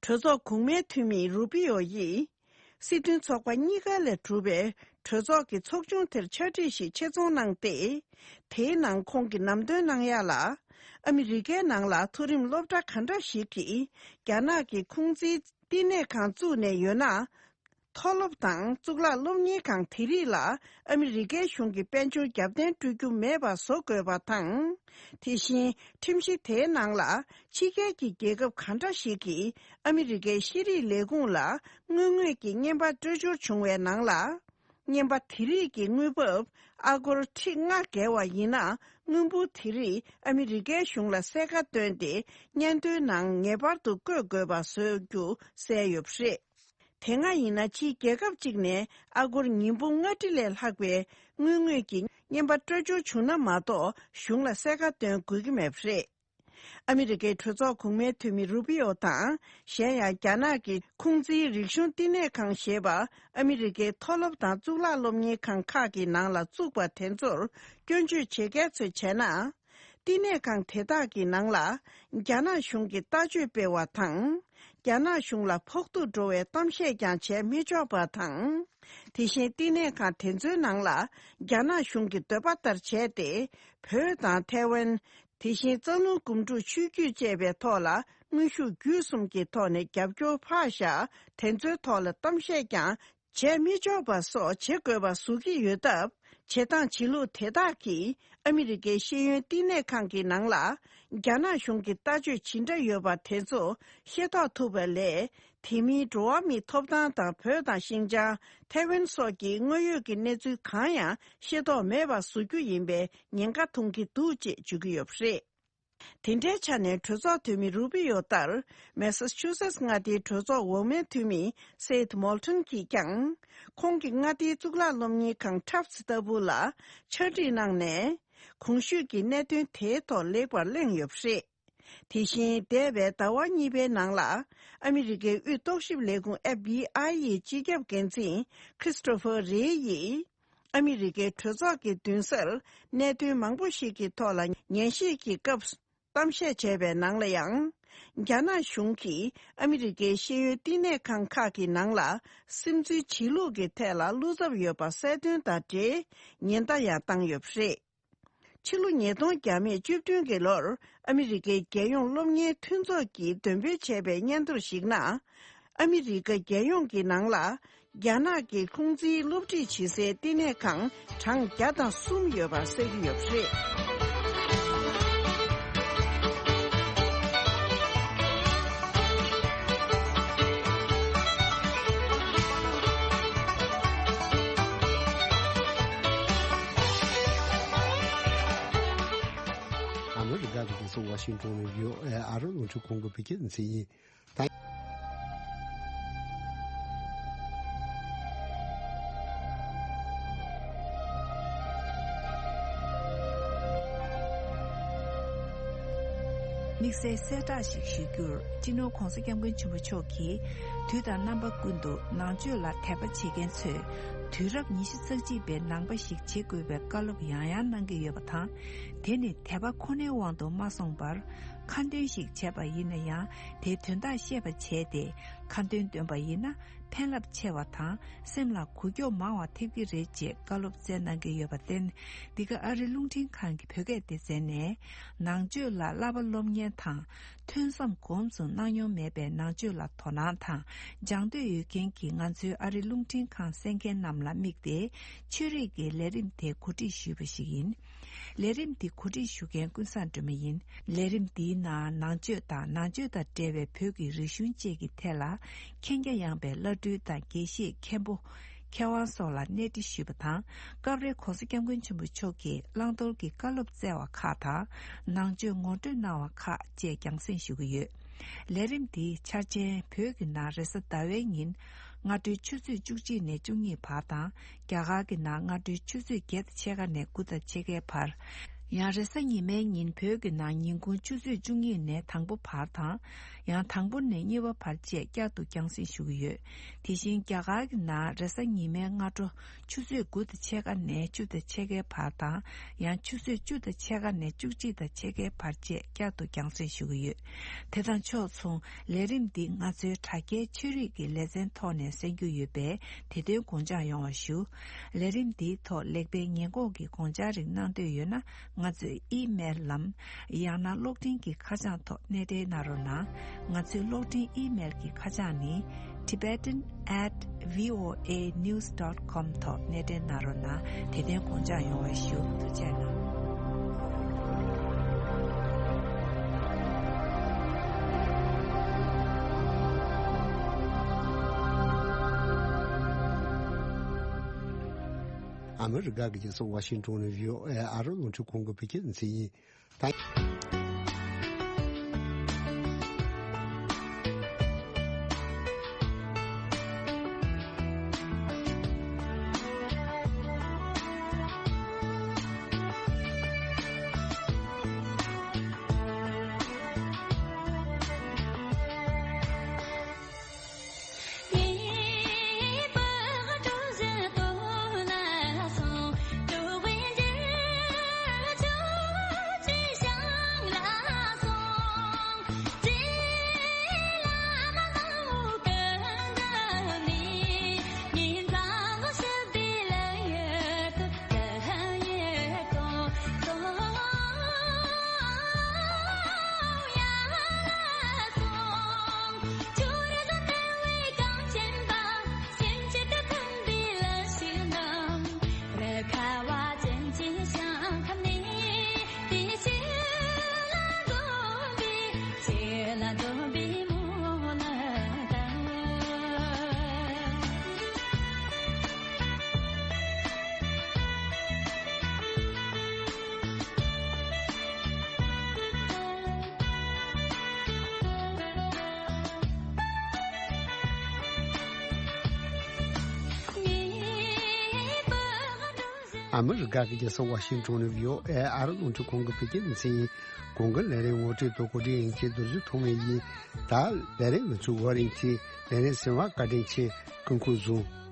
གྲོས་ཚོགས་གོང་མའི་འཐུས་མི་རུ་པི་ཡོ་ཡིས། སྲིད་དོན་ཚོགས་པ་གཉིས་ཀ་ལས་གྲུབ་པའི་གྲོས་ཚོགས་ཀྱི་ཚོགས་ཆུང་དེར་ཕྱག་བྲིས་ཤིག་ཆེད་རྫོང་གནང་སྟེ། དེའི་ནང་ཁོང་གིས་ལམ་སྟོན་གནང་ཡ་ལ། ཨ་མི་རི་ཀའི་ནང་ལ་མཐོ་རིམ་སློབ་གྲྭ་ག་འདྲ་ཞིག་གིས་རྒྱ་ནག་གི་ཁུང་ཙིའི་བསྟི་གནས་ཁང་བཙུགས་ནས་ཡོད་ན། མཐོ་སློབ་དང་གཙུག་ལག་སློབ་གཉེར་ཁང་དེ་རིགས་ལ་ཨ་མི་རི་ཀའི་གཞུང་གི་དཔལ་འབྱོར་རྒྱབ་རྟེན་སྤྲོད་རྒྱུ་མེད་པ་བཟོ་དགོས་པ་དང་། དེ་བཞིན་ཁྲིམས་གཞི་དེའི་ནང་ལ་ཕྱི་རྒྱལ་གྱི་རྒྱལ་ཁབ་ག་འདྲ་ཞིག་གིས་ཨ་མི་རི་ཀའི་ཤེས་རིག་ལས་ཁུངས་ལ་དངུལ་དངོས་ཀྱི་རྔན་པ་སྤྲོད་འབྱོར་བྱུང་བའི་ནང་ལ། རྔན་པ་དེ་རིགས་ཀྱི་དངུལ་འབབ་ཨ་སྒོར་ཁྲི་ལྔ་བརྒལ་བ་ཡིན་ན། དངུལ་འབོར་དེ་རིགས་ཨ་མི་རི་ཀའི་གཞུང་ལ་གསལ་ཁ་བཏོན་ཏེ། སྙན་ཐོའི་ནང་ངེས་པར་དུ་བཀོད་དགོས་པ་བཟོ་རྒྱུ་གསལ་ཡོད་པ་རེད། དེ་སྔ་ཡིན་ན་ཕྱིའི་རྒྱལ་ཁབ་ཅིག་ནས་ཨ་སྒོར་ཉིས་འབུམ་ལྔ་ཁྲི་ལས་ལྷག་པའི་དངུལ་དངོས་ཀྱི་རྔན་པ་སྤྲོད་འབྱོར་བྱུང་ན་མ་གཏོགས་གཞུང་ལ་གསལ་ཁ་སྟོན་དགོས་ཀྱི་མེད་པ་རེད། ཨ་མི་རི་ཀའི་གྲོས་ཚོགས་གོང་མའི་འཐུས་མི་རུ་པི་ཡོ་དང་། གཞན་ཡང་རྒྱ་ནག་གི་ཁུང་ཙིའི་རིག་གཞུང་བསྟི་གནས་ཁང་ཞེས་པ་ཨ་མི་རི་ཀའི་མཐོ་སློབ་དང་གཙུག་ལག་སློབ་གཉེར་ཁང་ཁག་གི་ནང་ལ་བཙུགས་པ་དེ་ཚོར་སྐྱོན་བརྗོད་བྱེད་མཁན་ཚོས་བྱས་ན། བསྟི་གནས་ཁང་དེ་དག་གི་ནང་ལ་རྒྱ་ནག་གཞུང་གི་ལྟ་སྤྱོད་སྤེལ་བ་དང་། རྒྱ་ནག་གཞུང་ལ་ཕོག་ཐུག་འགྲོ་བའི་གཏམ་བཤད་ཀྱང་བྱས་མི་ཆོག་པ་དང་། དེ་བཞིན་བསྟི་གནས་ཁང་དེ་ཚོའི་ནང་ལ་རྒྱ་ནག་གཞུང་གི་འདོད་པ་ལྟར་བྱས་ཏེ། བོད་དང་ཐའེ་ཝན། དེ་བཞིན་རྩ་རླུང་སྒོམ་སྒྲུབ་ཆོས་བརྒྱུད་བཅས་པའི་ཐོག་ལ་དངོས་ཤུགས་བརྒྱུད་གསུམ་གྱི་ཐོག་ནས་རྒྱབ་སྐྱོར་ཕར་བཞག་དེ་ཚོའི་ཐོག་ལ་གཏམ་བཤད་ཀྱང་བྱས་མི་ཆོག་པ་སོགས་བྱེད་དགོས་པ་བཟོ་གི་ཡོད་སྟབས། བྱེད་སྟངས་བྱེད་ལུགས་དེ་དག་གིས་ཨ་མི་རི་ཀའི་ཤེས་ཡོན་བསྟི་གནས་ཁང་གི་ནང་ལ་རྒྱ་ནག་གཞུང་གི་ལྟ་སྤྱོད་ཇི་འདྲ་ཡོད་པ་དེ་ཚོ་ཤེས་རྟོགས་ཐུབ་པ་ལས། དེ་མིན་འགྲོ་བ་མིའི་ཐོབ་ཐང་དང་བོད་དང་ཤིན་ཅང་། ཐའེ་ཝན་སོགས་ཀྱི་དངོས་ཡོད་ཀྱི་གནས་ཚུལ་གང་ཡང་ཤེས་རྟོགས་མེད་པ་བཟོ་རྒྱུ་ཡིན་པའི་ཉེན་ཁ་མཐོང་གི་འདུག་ཅེས་བརྗོད་ཀྱི་ཡོད་པ་རེད། དེ་འདྲའི་ཆ་ནས་གྲོས་ཚོགས་འཐུས་མི་རུ་པི་ཡོ་ལྟར། མེ་སཱ་ཆུ་སེ་ཊི་མངའ་སྡེའི་གྲོས་ཚོགས་འོག་མའི་འཐུས་མི་སེད་མོལ་ཊོན་གྱིས་ཀྱང་། ཁོང་གི་མངའ་སྡེའི་གཙུག་ལག་སློབ་གཉེར་ཁང་ཊབ་སི་ལྟ་བུ་ལ་ཕྱག་བྲིས་གནང་ནས། གོང་ཞུས་ཀྱི་གནད་དོན་དེའི་ཐོག་ལེགས་པར་གླེང་ཡོད་པ་རེད། དེ་བཞིན་འདས་པའི་ཟླ་བ་གཉིས་པའི་ནང་ལ། ཨ་མི་རི་ཀའི་དབུས་རྟོག་ཞིབ་ལས་ཁུངས་ཨེཕ་བི་ཨའི་ཡི་སྤྱི་ཁྱབ་འགན་འཛིན་ཁྲིས་ཏོ་ཕར་རེ་ཡིས། ཨ་མི་རི་ཀའི་གྲོས་ཚོགས་ཀྱི་མདུན་སར་གནད་དོན་མང་པོ་ཞིག་གི་ཐོག་ལ་ཉན་ཞིབ་ཀྱི་སྐབས་གཏམ་བཤད་བྱས་པའི་ནང་ལ་ཡང་། རྒྱ་ནག་གཞུང་གིས་ཨ་མི་རི་ཀའི་ཤེས་ཡོན་བསྟི་གནས་ཁང་ཁག་གི་ནང་ལ་སིམ་འཛུལ་བྱེད་ལུགས་ཀྱི་ཐད་ལ་བློ་འཚབ་ཡོད་པ་གསལ་སྟོན་དང་འབྲེལ་ཉེན་བརྡ་ཡང་བཏང་ཡོད་པ་རེད། ཕྱི་ལོ་ཉིས་སྟོང་བརྒྱ་མེད་བཅུ་བདུན་གྱི་ལོར་ཨ་མི་རི་ཀའི་རྒྱལ་ཡོངས་སློབ་གཉེར་མཐུན་ཚོགས་ཀྱིས་འདོན་སྤེལ་བྱས་པའི་སྙན་ཐོར་ཞིག་ན། ཨ་མི་རི་ཀ་རྒྱལ་ཡོངས་ཀྱི་ནང་ལ་རྒྱ་ནག་གི་ཁུང་ཙིའི་སློབ་ཁྲིད་བྱེད་སའི་བསྟི་གནས་ཁང་གྲངས་བརྒྱ་དང་གསུམ་ཡོད་པ་གསལ་གྱི་ཡོད་པ་རེད། ཨ་མི་རི་ཀ་གི་རྒྱལ་ས་ཝ་ཤིང་ཏོན་ནས་བྷི་ཨོ་ཨེ་ཨ་རི་རླུང་འཕྲིན་ཁང་གི་བོད་སྐད་སྡེ་ཚན་ཡིན། ད། དམིགས་བསལ་གསལ་བསྒྲགས་ཤིག་ཞུ་རྒྱུར། སྤྱི་ནོར་༧གོང་ས་༧སྐྱབས་མགོན་ཆེན་པོ་མཆོག་གིས། དུས་དང་རྣམ་པ་ཀུན་ཏུ་ནང་ཆོས་ལ་དད་པ་བྱེད་མཁན་ཚོས། དུས་རབས་ཉི་ཤུ་རྩ་གཅིག་པའི་ནང་པ་ཞིག་བྱེད་དགོས་པའི་བཀའ་སློབ་ཡང་ཡང་གནང་གི་ཡོད་པ་དང་། དེ་ནི་དད་པ་ཁོ་ནའི་དབང་དུ་མ་སོང་བར། ཁ་འདོན་ཞིག་བྱས་པ་ཡིན་ན་ཡང་། དེའི་དོན་དག་ཤེས་པ་བྱས་ཏེ། ཁ་འདོན་འདོན་པ་ཡིན་ན། ཕན་རླབས་ཆེ་བ་དང་། སེམས་ལ་འགུལ་སྐྱོད་མང་བ་ཐེབས་ཀྱི་རེད། ཅེས་བཀའ་སློབ་སྩལ་གནང་གི་ཡོད་པར་བརྟེན། འདི་ག་ཨ་རི་རླུང་འཕྲིན་ཁང་གི་བོད་སྐད་སྡེ་ཚན་ནས། ནང་ཆོས་ལ་བསླབ་པ་སློབ་གཉེར་དང་། ཐོས་བསམ་སྒོམ་གསུམ་གནང་མྱོང་མེད་པའི་ནང་ཆོས་ལ་དོ་སྣང་དང་། སྦྱང་འདོད་ཡོད་མཁན་གྱི་ང་ཚོའི་ཨ་རི་རླུང་འཕྲིན་ཁང་གསན་མཁན་རྣམས་ལ་དམིགས་ཏེ། ཆོས་རིག་གི་ལས་རིམ་དེ་གོ་སྒྲིག་ཞུས་པ་ཞིག་ཡིན། ལས་རིམ་འདི་གོ་སྒྲིག་ཞུ་མཁན་ཀུན་བཟང་སྒྲོལ་མ་ཡིན། ལས་རིམ་འདིའི་ནང་ནང་ཆོས་དང་ནང་ཆོས་དང་འབྲེལ་བའི་བོད་ཀྱི་རིག་གཞུང་བཅས་ཀྱི་ཐད་ལ་མཁྱེན་རྒྱ་ཡངས་པའི་བླ་སྤྲུལ་དང་དགེ་བཤེས་མཁན་པོ། མཁས་དབང་སོགས་ལ་གནས་འདྲི་ཞུས་པ་དང་། སྐབས་རེ་༧གོང་ས་༧སྐྱབས་མགོན་ཆེན་པོ་མཆོག་གིས་བླང་དོར་གྱི་བཀའ་སློབ་སྩལ་བ་ཁག་དང་། ནང་ཆོས་ངོ་སྤྲོད་གནང་བ་ཁག་བཅས་རྒྱང་སྲིང་ཞུ་གི་ཡོད། ལས་རིམ་འདིའི་འཆར་ཅན་བོད་ཀྱི་ནང་རེས་གཟའ་ཟླ་བའི་ཉིན། སྔ་དྲོའི་ཆུ་ཚོད་བཅུ་གཅིག་ནས་བཅུ་གཉིས་བར་དང་། རྒྱ་གར་གྱི་ནང་སྔ་དྲོའི་ཆུ་ཚོད་བརྒྱད་དང་ཕྱེད་ཀ་ནས་དགུ་དང་ཕྱེད་ཀའི་བར། ཡང་རེས་གཟའ་ཉི་མའི་ཉིན་བོད་ཀྱི་ནང་ཉིན་གུང་ཆུ་ཚོད་བཅུ་གཉིས་ནས་དང་པོ་བར་དང་། ཡང་དང་པོ་ནས་གཉིས་པ་བར་བཅས་བསྐྱར་དུ་རྒྱང་སྲིང་ཞུ་གི་ཡོད། དེ་བཞིན་རྒྱ་གར་གྱི་ནང་རེས་གཟའ་ཉི་མའི་སྔ་དྲོ། ཆུ་ཚོད་དགུ་དང་ཕྱེད་ཀ་ནས་བཅུ་དང་ཕྱེད་ཀའི་བར་དང་། ཡང་ཆུ་ཚོད་བཅུ་དང་ཕྱེད་ཀ་ནས་བཅུ་གཅིག་དང་ཕྱེད་ཀའི་བར་བཅས་བསྐྱར་དུ་རྒྱང་སྲིང་ཞུ་གི་ཡོད། དེ་དང་ཕྱོགས་མཚུངས། ལས་རིམ་འདི་ང་ཚོའི་དྲ་རྒྱའི་ཆོས་རིག་གི་ལེ་ཚན་ཐོག་ནས་གསན་རྒྱུ་ཡོད་པས། དེ་དོན་དགོངས་འཇགས་ཡོང་བ་ཞུ། ལས་རིམ་འདིའི་ཐོག་ལེགས་སྤེལ་ཉེས་འགོག་གི་དགོངས་འཆར་རིགས་གནང་འདོད་ཡོད་ན། ང་ཚོའི་ཨི་མེལ་ལམ། ཡང་ན་གློག་འཕྲིན་གྱི་ཁ་བྱང་ཐོག་གནས་འབྲེལ་གནང་རོགས་གནང་། ང་ཚོའི་གློག་འཕྲིན་ཨི་མེལ་གྱི་ཁ་བྱང་ནི། tibetan at voanews dot com ཐོག་གནས་འབྲེལ་གནང་རོགས་གནང་། དེ་དོན་དགོངས་འཇགས་ཡོང་བ་ཞུ། ཐུགས་རྗེ་གནང་། ཨ་མི་རི་ཀ་གི་རྒྱལ་ས་ཝ་ཤིང་ཏོན་ནས་བྷི་ཨོ་ཨེ་ཨ་རི་རླུང་འཕྲིན་ཁང་གི་བོད་སྐད་སྡེ་ཚན་ཡིན། ཨ་མི་རི་ཀ་གི་རྒྱལ་ས་ཝ་ཤིང་ཊོན་ནས་བྷི་ཨོ་ཨེ་ཨར་རླུང་འཕྲིན་ཁང་གི་བོད་སྐད་སྡེ་ཚན་ཡིན། གོང་གི་ལས་རིམ་ངོ་སྤྲོད་དང་གོ་སྒྲིག་ཡིན་གྱི་རྡོ་རྗེ་ཐོགས་མེད་ཡིན། ད་ལས་རིམ་ངོ་སྤྲོད་བར་ཡིན་གྱི་ལས་རིམ་གསན་པར་བཀའ་དྲིན་ཆེ། སྐུ་ཁམས་བཟང་།